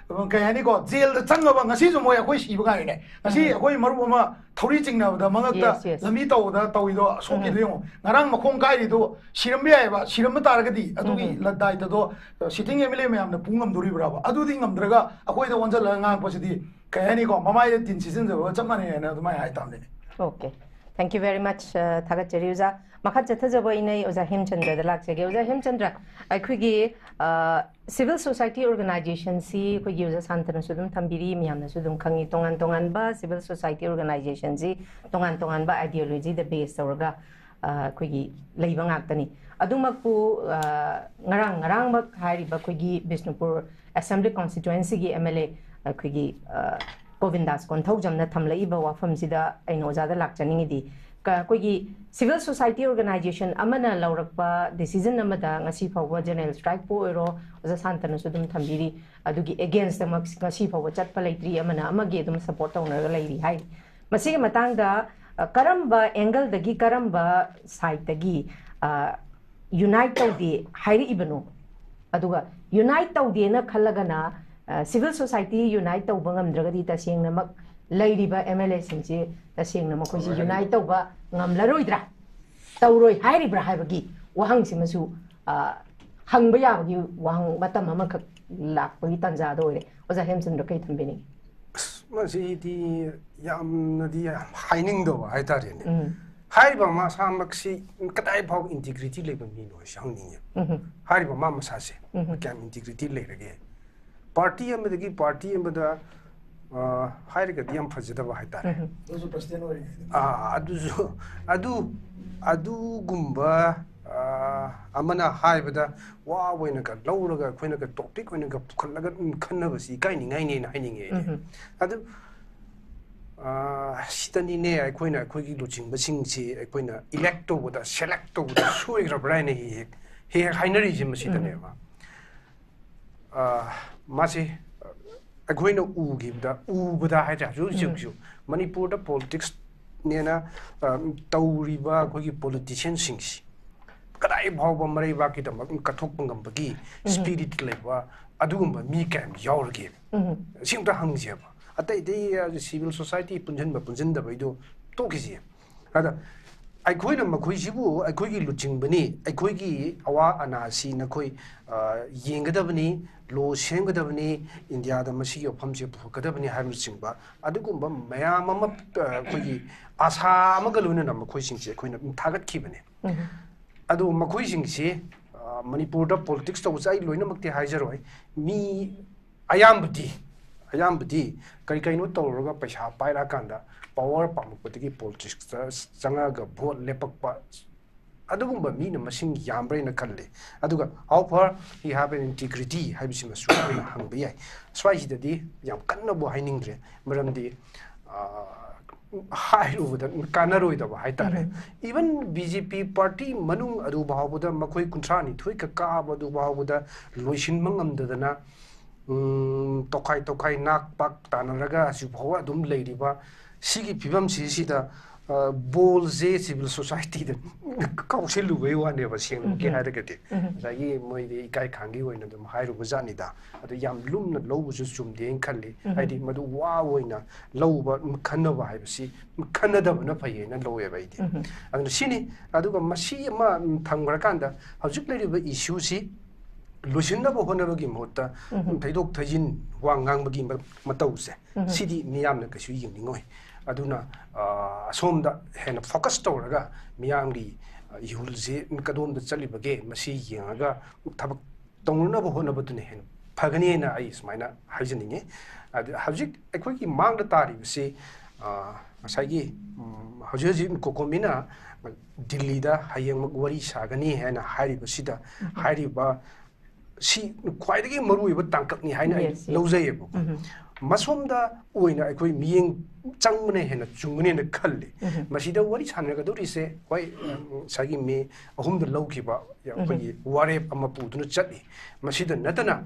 ꯀꯩ ꯍꯥꯏꯅꯤꯀꯣ, ꯖꯦꯜꯗ ꯆꯪꯉꯕ, ꯉꯁꯤꯁꯨ ꯃꯣꯏ ꯑꯩꯈꯣꯏ ꯁꯤꯕ ꯉꯥꯏꯔꯤꯅꯦ꯫ ꯉꯁꯤ ꯑꯩꯈꯣꯏ ꯃꯔꯨꯞ ꯑꯃ ꯊꯧꯔꯤ ꯆꯤꯡꯅꯕꯗ ꯃꯉꯛꯇ, yes, yes, ꯂꯝꯕꯤ ꯇꯧꯕꯗ ꯇꯧꯔꯤꯗꯣ, ꯁꯣꯛꯈꯤꯗꯣ ꯌꯦꯡꯉꯣ꯫ ꯉꯔꯥꯡ ꯃꯈꯣꯡ ꯀꯥꯏꯔꯤꯗꯣ ꯁꯤꯔꯝꯕ ꯌꯥꯏꯑꯕ꯫ ꯁꯤꯔꯝꯕ ꯇꯥꯔꯒꯗꯤ ꯑꯗꯨꯒꯤ ꯂ-, ꯗꯥꯏꯇꯗꯣ, ꯑ, ꯁꯤꯇꯤꯡ ꯑꯦꯝ ꯑꯦꯜ ꯑꯦ ꯃꯌꯥꯝꯅ ꯄꯨ ꯉꯝꯗꯣꯔꯤꯕ꯭ꯔꯥꯕ? ꯑꯗꯨꯗꯤ ꯉꯝꯗ꯭ꯔꯒ ꯑꯩꯈꯣꯏꯗ ꯑꯣꯟꯁꯤꯜꯂꯒ ꯉꯥꯡꯉꯛꯄꯁꯤꯗꯤ, ꯀꯩ ꯍꯥꯏꯅꯤꯀꯣ, ꯃꯃꯥꯏꯗ ꯇꯤꯟ ꯁꯤꯠꯆꯤꯟꯖꯕꯒ ꯆꯞ ꯃꯥꯟꯅꯩ ꯍꯥꯏꯅ ꯑꯗꯨꯃꯥꯏꯅ ꯍꯥꯏ ꯇꯥꯕꯅꯤꯅꯦ꯫ Okay, thank you very much, ꯑ, ꯊꯥꯒꯠꯆꯔꯤ ꯑꯣꯖꯥ꯫ ꯃꯈꯥ ꯆꯠꯊꯖꯕ ꯑꯩꯅ ꯑꯣꯖꯥ ꯍꯦꯝꯆꯟꯗ꯭ꯔꯗ ꯂꯥꯛꯆꯒꯦ꯫ ꯑꯣꯖꯥ ꯍꯦꯝꯆꯟꯗ꯭ꯔ, ꯑꯩꯈꯣꯏꯒꯤ, ꯑ, civil society organizationꯁꯤ ꯑꯩꯈꯣꯏꯒꯤ ꯑꯣꯖꯥ ꯁꯥꯟꯇꯅꯁꯨ ꯑꯗꯨꯝ ꯊꯝꯕꯤꯔꯤ, ꯃꯌꯥꯝꯅꯁꯨ ꯑꯗꯨꯝ ꯈꯪꯉꯤ, ꯇꯣꯉꯥꯟ ꯇꯣꯉꯥꯟꯕ civil society organizationꯁꯤ ꯇꯣꯉꯥꯟ ꯇꯣꯉꯥꯟꯕ ideologyꯗ base ꯇꯧꯔꯒ, ꯑ, ꯑꯩꯈꯣꯏꯒꯤ ꯂꯩꯕ ꯉꯥꯛꯇꯅꯤ꯫ ꯑꯗꯨꯃꯛꯄꯨ, ꯑ, ꯉꯔꯥꯡ, ꯉꯔꯥꯡꯃꯛ ꯍꯥꯏꯔꯤꯕ ꯑꯩꯈꯣꯏꯒꯤ ꯕꯤꯁꯅꯨꯄꯨꯔ Assembly Constituencyꯒꯤ ꯑꯦꯝ ꯑꯦꯜ ꯑꯦ ꯑꯩꯈꯣꯏꯒꯤ, ꯑ, ꯒꯣꯕꯤꯟꯗꯥꯁ ꯀꯣꯟꯊꯧꯖꯝꯅ ꯊꯝꯂꯛꯏꯕ ꯋꯥꯐꯝꯁꯤꯗ ꯑꯩꯅ ꯑꯣꯖꯥꯗ ꯂꯥꯛꯆꯅꯤꯡꯉꯤꯗꯤ, ꯀ- ꯑꯩꯈꯣꯏꯒꯤ civil society organization ꯑꯃꯅ ꯂꯧꯔꯛꯄ decision ꯑꯃꯗ ꯉꯁꯤ ꯐꯥꯎꯕ general strikeꯄꯨ ꯑꯣꯏꯔꯣ, ꯑꯣꯖꯥ ꯁꯥꯟꯇꯅꯁꯨ ꯑꯗꯨꯝ ꯊꯝꯕꯤꯔꯤ, ꯑꯗꯨꯒꯤ againstꯇꯃꯛ ꯉꯁꯤ ꯐꯥꯎꯕ ꯆꯠꯄ ꯂꯩꯇ꯭ꯔꯤ, ꯑꯃꯅ ꯑꯃꯒꯤ ꯑꯗꯨꯝ support ꯇꯧꯅꯔꯒ ꯂꯩꯔꯤ ꯍꯥꯏ꯫ ꯃꯁꯤꯒꯤ ꯃꯇꯥꯡꯗ, ꯑ, ꯀꯔꯝꯕ angleꯗꯒꯤ ꯀꯔꯝꯕ sideꯇꯒꯤ, ꯑ, unite ꯇꯧꯗꯦ ꯍꯥꯏꯔꯛꯏꯕꯅꯣ? ꯑꯗꯨꯒ unite ꯇꯧꯗꯦꯅ ꯈꯜꯂꯒꯅ, ꯑ, civil society unite ꯇꯧꯕ ꯉꯝꯗ꯭ꯔꯒꯗꯤ ꯇꯁꯦꯡꯅꯃꯛ ꯂꯩꯔꯤꯕ MLAꯁꯤꯡꯁꯦ ꯇꯁꯦꯡꯅ ꯃꯈꯣꯏꯁꯤ unite ꯇꯧꯕ ꯉꯝꯂꯔꯣꯏꯗ꯭ꯔꯥ, ꯇꯧꯔꯣꯏ ꯍꯥꯏꯔꯤꯕ꯭ꯔꯥ ꯍꯥꯏꯕꯒꯤ ꯋꯥꯍꯪꯁꯤꯃꯁꯨ, ꯑ, ꯍꯪꯕ ꯌꯥꯕꯒꯤ ꯋꯥꯍꯪ ꯃꯇꯝ ꯑꯃꯈꯛ ꯂꯥꯛꯄꯒꯤ ꯇꯥꯟꯖꯥꯗ ꯑꯣꯏꯔꯦ꯫ ꯑꯣꯖꯥ ꯍꯦꯝꯆꯟꯗ꯭ꯔ ꯀꯩ ꯊꯝꯕꯤꯅꯤꯡꯉꯤ? ꯑꯁ, ꯃꯁꯤꯗꯤ ꯌꯥꯝꯅꯗꯤ ꯍꯥꯏꯅꯤꯡꯗꯕ ꯍꯥꯏꯇꯥꯔꯦꯅꯦ꯫ ꯎꯝ. ꯍꯥꯏꯔꯤꯕ ꯃꯁꯥꯃꯛꯁꯤ ꯀꯗꯥꯏ ꯐꯥꯎ integrity ꯂꯩꯕ ꯃꯤꯅꯣ ꯍꯥꯏꯁꯤ ꯍꯪꯅꯤꯡꯉꯦ꯫ ꯎꯝ. ꯍꯥꯏꯔꯤꯕ ꯃꯥ ꯃꯁꯥꯁꯦ ꯎꯝ. ꯀꯌꯥꯝ integrity ꯂꯩꯔꯒꯦ? Party ꯑꯃꯗꯒꯤ party ꯑꯃꯗ, ꯑ, ꯍꯥꯏꯔꯒꯗꯤ ꯌꯥꯝ ꯐꯖꯗꯕ ꯍꯥꯏꯇꯥꯔꯦ꯫ ꯎꯝ. ꯑꯗꯨꯁꯨ president ꯑꯣꯏꯔꯤꯉꯩꯗ꯫ ꯑꯥ, ꯑꯗꯨꯁꯨ, ꯑꯗꯨ, ꯑꯗꯨꯒꯨꯝꯕ, ꯑꯥ, ꯑꯃꯅ ꯍꯥꯏꯕꯗ ꯋꯥ ꯑꯣꯏꯅꯒ ꯂꯧꯔꯒ ꯑꯩꯈꯣꯏꯅꯒ topic ꯑꯣꯏꯅꯒ ꯄꯨꯈꯠꯂꯒ ꯑꯗꯨꯝ ꯈꯟꯅꯕꯁꯤ ꯏꯀꯥꯏꯅꯤꯡꯉꯥꯏꯅꯦꯅ ꯍꯥꯏꯅꯤꯡꯉꯦ ꯑꯩꯗꯤ꯫ ꯎꯝ. ꯑꯗꯨ, ꯑꯥ, ꯁꯤꯗꯅꯤꯅꯦ ꯑꯩꯈꯣꯏꯅ ꯑꯩꯈꯣꯏꯒꯤ ꯂꯨꯆꯤꯡꯕꯁꯤꯡꯁꯤ ꯑꯩꯈꯣꯏꯅ elect ꯇꯧꯕꯗ, select ꯇꯧꯕꯗ ꯁꯣꯏꯈ꯭ꯔꯕ꯭ꯔꯥ ꯍꯥꯏꯅ ꯍꯦꯛ ꯍꯦꯛ, ꯍꯦꯛ ꯍꯦꯛ ꯍꯥꯏꯅꯔꯤꯁꯦ ꯃꯁꯤꯗꯅꯦꯕ꯫ ꯑꯥ, ꯃꯥꯁꯤ ꯑꯩꯈꯣꯏꯅ ꯎꯈꯤꯕꯗ, ꯎꯕꯗ ꯍꯥꯏꯇꯥꯔꯦ, ꯍꯧꯖꯤꯛ ꯍꯧꯖꯤꯛ ꯎꯝ. ꯍꯧꯖꯤꯛ ꯃꯅꯤꯄꯨꯔꯗ politics ꯅꯦꯅ, ꯑ, ꯇꯧꯔꯤꯕ ꯑꯩꯈꯣꯏꯒꯤ politician ꯁꯤꯡꯁꯤ ꯀꯗꯥꯏ ꯐꯥꯎꯕ ꯃꯔꯩꯕꯥꯛꯀꯤꯗꯃꯛ ꯀꯠꯊꯣꯛꯄ ꯉꯝꯕꯒꯤ ꯎꯝ. spirit ꯂꯩꯕ ꯑꯗꯨꯒꯨꯝꯕ ꯃꯤ ꯀꯌꯥꯝ ꯌꯥꯎꯔꯒꯦ? ꯎꯝ. ꯁꯤ ꯑꯝꯇ ꯍꯪꯁꯦꯕ꯫ ꯑꯇꯩ ꯑꯇꯩ, ꯑ, civil society ꯄꯨꯟꯁꯤꯟꯕ ꯄꯨꯟꯁꯤꯟꯗꯕꯩꯗꯣ ꯇꯣꯛꯈꯤꯁꯦ꯫ ꯑꯗ ꯑꯩꯈꯣꯏꯅ ꯃꯈꯣꯏꯁꯤꯕꯨ ꯑꯩꯈꯣꯏꯒꯤ ꯂꯨꯆꯤꯡꯕꯅꯤ, ꯑꯩꯈꯣꯏꯒꯤ ꯑꯋꯥ ꯑꯅꯥꯁꯤ ꯅꯈꯣꯏ, ꯑ, ꯌꯦꯡꯒꯗꯕꯅꯤ, law ꯁꯦꯝꯒꯗꯕꯅꯤ, ꯏꯟꯗꯤꯌꯥꯗ ꯃꯁꯤꯒꯤ ꯋꯥꯐꯝꯁꯦ ꯄꯨꯊꯣꯛꯀꯗꯕꯅꯤ ꯍꯥꯏꯕꯅꯆꯤꯡꯕ ꯑꯗꯨꯒꯨꯝꯕ ꯃꯌꯥꯝ ꯑꯃ, ꯑ, ꯑꯩꯈꯣꯏꯒꯤ ꯑꯥꯁꯥ ꯑꯃꯒ ꯂꯣꯏꯅꯅ ꯃꯈꯣꯏꯁꯤꯡꯁꯦ ꯑꯩꯈꯣꯏꯅ ꯑꯗꯨꯝ ꯊꯥꯒꯠꯈꯤꯕꯅꯤ꯫ ꯎꯝ. ꯑꯗꯣ ꯃꯈꯣꯏꯁꯤꯡꯁꯤ, ꯑ, ꯃꯅꯤꯄꯨꯔꯗ politics ꯇꯧꯕꯁꯦ ꯑꯩ ꯂꯣꯏꯅꯃꯛꯇꯤ ꯍꯥꯏꯖꯔꯣꯏ꯫ ꯃꯤ ꯑꯌꯥꯝꯕꯗꯤ, ꯑꯌꯥꯝꯕꯗꯤ ꯀꯔꯤ ꯀꯔꯤꯅꯣ ꯇꯧꯔꯒ ꯄꯩꯁꯥ ꯄꯥꯏꯔꯛꯑꯀꯥꯟꯗ power ꯄꯥꯝꯃꯛꯄꯗꯒꯤ politicsꯇ ꯆꯪꯉꯛꯑꯒ vote ꯂꯦꯞꯄꯛꯄ ꯑꯗꯨꯒꯨꯝꯕ ꯃꯤꯅ ꯃꯁꯤꯡ ꯌꯥꯝꯕ꯭ꯔꯥ ꯍꯥꯏꯅ ꯈꯜꯂꯤ꯫ ꯑꯗꯨꯒ how far he have an integrity ꯍꯥꯏꯕꯁꯤꯃꯁꯨ ꯑꯩꯈꯣꯏꯅ ꯍꯪꯕ ꯌꯥꯏ꯫ ꯁ꯭ꯋꯥꯏꯁꯤꯗꯗꯤ ꯌꯥꯝ ꯀꯟꯅꯕꯨ ꯍꯥꯏꯅꯤꯡꯗ꯭ꯔꯦ, ꯃꯔꯝꯗꯤ ꯑ, ꯍꯥꯏꯔꯨꯕꯗ ꯀꯥꯟꯅꯔꯣꯏꯗꯕ ꯍꯥꯏꯇꯥꯔꯦ꯫ Even B J P party ꯃꯅꯨꯡ ꯑꯗꯨ ꯐꯥꯎꯕꯗ, ꯃꯈꯣꯏ ꯀꯨꯟꯊ꯭ꯔꯥ ꯅꯤꯊꯣꯏ ꯈꯛ ꯀꯥꯕ ꯑꯗꯨ ꯐꯥꯎꯕꯗ ꯂꯣꯏꯁꯤꯟꯕ ꯉꯝꯗꯗꯅ, ꯎꯝ, ꯇꯣꯈꯥꯏ ꯇꯣꯈꯥꯏ ꯅꯥꯛ ꯄꯥꯛ ꯇꯥꯟꯅꯔꯒ ꯍꯧꯖꯤꯛ ꯐꯥꯎꯕ ꯑꯗꯨꯝ ꯂꯩꯔꯤꯕ ꯁꯤꯒꯤ ꯐꯤꯕꯝꯁꯤꯁꯤꯗ, ꯑ, ꯕꯣꯜꯁꯦ civil society ꯗ ꯀꯥꯎꯁꯤꯜꯂꯨꯕꯩ ꯋꯥꯅꯦꯕ, ꯁꯦꯡꯅꯃꯛꯀꯤ ꯍꯥꯏꯔꯒꯗꯤ꯫ ꯉꯁꯥꯏꯒꯤ ꯃꯣꯏꯗꯤ ꯏꯀꯥꯏ ꯈꯪꯒꯤ ꯑꯣꯏꯅ ꯑꯗꯨꯝ ꯍꯥꯏꯔꯨꯕ ꯖꯥꯠꯅꯤꯗ꯫ ꯑꯗꯨ ꯌꯥꯝ ꯂꯨꯝꯅ ꯂꯧꯕꯁꯨ ꯆꯨꯝꯗꯦꯅ ꯈꯜꯂꯤ꯫ ꯍꯥꯏꯗꯤ ꯃꯗꯨ ꯋꯥ ꯑꯣꯏꯅ ꯂꯧꯕ, ꯈꯟꯅꯕ ꯍꯥꯏꯕꯁꯤ ꯈꯟꯅꯗꯕꯅ ꯐꯩꯌꯦꯅ ꯂꯧꯋꯦꯕ ꯑꯩꯗꯤ꯫ ꯑꯗꯨꯅ ꯁꯤꯅꯤ꯫ ꯑꯗꯨꯒ ꯃꯁꯤ ꯑꯃ, ꯎꯝ, ꯊꯝꯈ꯭ꯔꯀꯥꯟꯗ ꯍꯧꯖꯤꯛ ꯂꯩꯔꯤꯕ issue ꯁꯤ ꯂꯣꯏꯁꯤꯟꯅꯕ ꯍꯣꯠꯅꯕꯒꯤ ꯃꯍꯨꯠꯇ ꯊꯩꯗꯣꯛ ꯊꯩꯖꯤꯟ, ꯋꯥ ꯉꯥꯡꯕꯒꯤ ꯃ-, ꯃꯇꯧꯁꯦ, ꯁꯤꯗꯤ ꯃꯤꯌꯥꯝꯅ ꯀꯩꯁꯨ ꯌꯦꯡꯅꯤꯡꯉꯣꯏ꯫ ꯑꯗꯨꯅ, ꯑ, ꯑꯁꯣꯝꯗ ꯍꯦꯟꯅ focus ꯇꯧꯔꯒ ꯃꯤꯌꯥꯝꯒꯤ, ꯑ, ꯏꯍꯨꯜꯁꯦ ꯀꯗꯣꯝꯗ ꯆꯠꯂꯤꯕꯒꯦ, ꯃꯁꯤ ꯌꯦꯡꯉꯒ ꯊꯕꯛ ꯇꯧꯅꯅꯕ ꯍꯣꯠꯅꯕꯗꯨꯅ ꯍꯦꯟꯅ ꯐꯒꯅꯤꯅ ꯑꯩ ꯁꯨꯃꯥꯏꯅ ꯍꯥꯏꯖꯅꯤꯡꯉꯤ꯫ ꯑꯗ ꯍꯧꯖꯤꯛ ꯑꯩꯈꯣꯏꯒꯤ ꯃꯥꯡꯗ ꯇꯥꯔꯤꯕꯁꯤ, ꯑ, ꯉꯁꯥꯏꯒꯤ, ꯎꯝ, ꯍꯧꯖꯤꯛ ꯍꯧꯖꯤꯛ ꯀꯣꯀꯣꯃꯤꯅ ꯗꯤꯜꯂꯤꯗ ꯍꯌꯦꯡꯃꯛ ꯋꯥꯔꯤ ꯁꯥꯒꯅꯤ ꯍꯥꯏꯅ ꯍꯥꯏꯔꯤꯕꯁꯤꯗ, ꯍꯥꯏꯔꯤꯕ ꯁꯤ ꯈ꯭ꯋꯥꯏꯗꯒꯤ ꯃꯔꯨꯑꯣꯏꯕ ꯇꯥꯡꯀꯛꯅꯤ ꯍꯥꯏꯅ ꯑꯩ Yes, yes. ꯂꯧꯖꯩꯌꯦꯕꯀꯣ꯫ ꯃꯁꯣꯝꯗ ꯑꯣꯏꯅ ꯑꯩꯈꯣꯏ ꯃꯤꯠꯌꯦꯡ ꯆꯪꯕꯅ ꯍꯦꯟꯅ ꯆꯨꯝꯒꯅꯦꯅ ꯈꯜꯂꯤ꯫ ꯃꯁꯤꯗ ꯋꯥꯔꯤ ꯁꯥꯟꯅꯒꯗꯧꯔꯤꯁꯦ, ꯍꯣꯏ, ꯎꯝ, ꯉꯁꯥꯏꯒꯤ ꯃꯦ ꯑꯍꯨꯝꯗ ꯂꯧꯈꯤꯕ ꯑꯩꯈꯣꯏꯒꯤ ꯋꯥꯔꯦꯞ ꯑꯃ ꯄꯨꯗꯨꯅ ꯆꯠꯂꯤ꯫ ꯃꯁꯤꯗ ꯅꯠꯇꯅ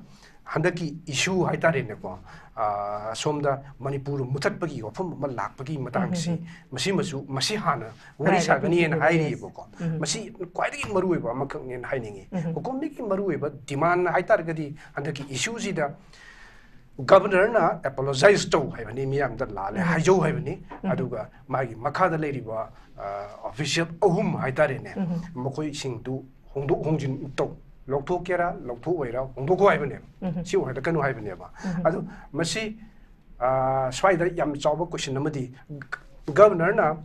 ꯍꯟꯗꯛꯀꯤ issue ꯍꯥꯏꯇꯥꯔꯦꯅꯦꯀꯣ, ꯑ, ꯁꯣꯝꯗ ꯃꯅꯤꯄꯨꯔ ꯃꯨꯊꯠꯄꯒꯤ ꯋꯥꯐꯝ ꯑꯃ ꯂꯥꯛꯄꯒꯤ ꯃꯇꯥꯡꯁꯤ, ꯃꯁꯤꯃꯁꯨ, ꯃꯁꯤ ꯍꯥꯟꯅ ꯋꯥꯔꯤ Priority ꯁꯥꯒꯅꯤꯅ ꯄꯤꯕꯤꯕ, yes. ꯍꯥꯏꯔꯤꯑꯕꯀꯣ꯫ ꯃꯁꯤ ꯈ꯭ꯋꯥꯏꯗꯒꯤ ꯃꯔꯨꯑꯣꯏꯕ ꯑꯃꯈꯛꯅꯦꯅ ꯍꯥꯏꯅꯤꯡꯉꯤ꯫ ꯀꯣꯀꯣꯃꯤꯒꯤ ꯃꯔꯨꯑꯣꯏꯕ demand ꯍꯥꯏꯇꯥꯔꯒꯗꯤ ꯍꯟꯗꯛꯀꯤ issue ꯁꯤꯗ Governor ꯅ apologize ꯇꯧ ꯍꯥꯏꯕꯅꯤ, ꯃꯤꯌꯥꯝꯗ ꯂꯥꯜꯂꯦ ꯍꯥꯏꯖꯧ ꯍꯥꯏꯕꯅꯤ꯫ ꯑꯗꯨꯒ ꯃꯥꯒꯤ ꯃꯈꯥꯗ ꯂꯩꯔꯤꯕ, ꯑ, official ꯑꯍꯨꯝ ꯍꯥꯏꯇꯥꯔꯦꯅꯦ, ꯃꯈꯣꯏꯁꯤꯡꯗꯨ ꯍꯣꯡꯗꯣꯛ ꯍꯣꯡꯖꯤꯟ ꯇꯧ, ꯂꯧꯊꯣꯛꯀꯦꯔꯥ ꯂꯧꯊꯣꯛꯑꯣꯏꯔꯥ ꯍꯣꯡꯗꯣꯛꯈꯣ ꯍꯥꯏꯕꯅꯦꯕ꯫ ꯁꯤ ꯑꯣꯏꯍꯜꯂꯛꯀꯅꯨ ꯍꯥꯏꯕꯅꯦꯕ꯫ ꯑꯗꯨ ꯃꯁꯤ, ꯑ, ꯁ꯭ꯋꯥꯏꯗ ꯌꯥꯝ ꯆꯥꯎꯕ question ꯑꯃꯗꯤ Governor ꯅ,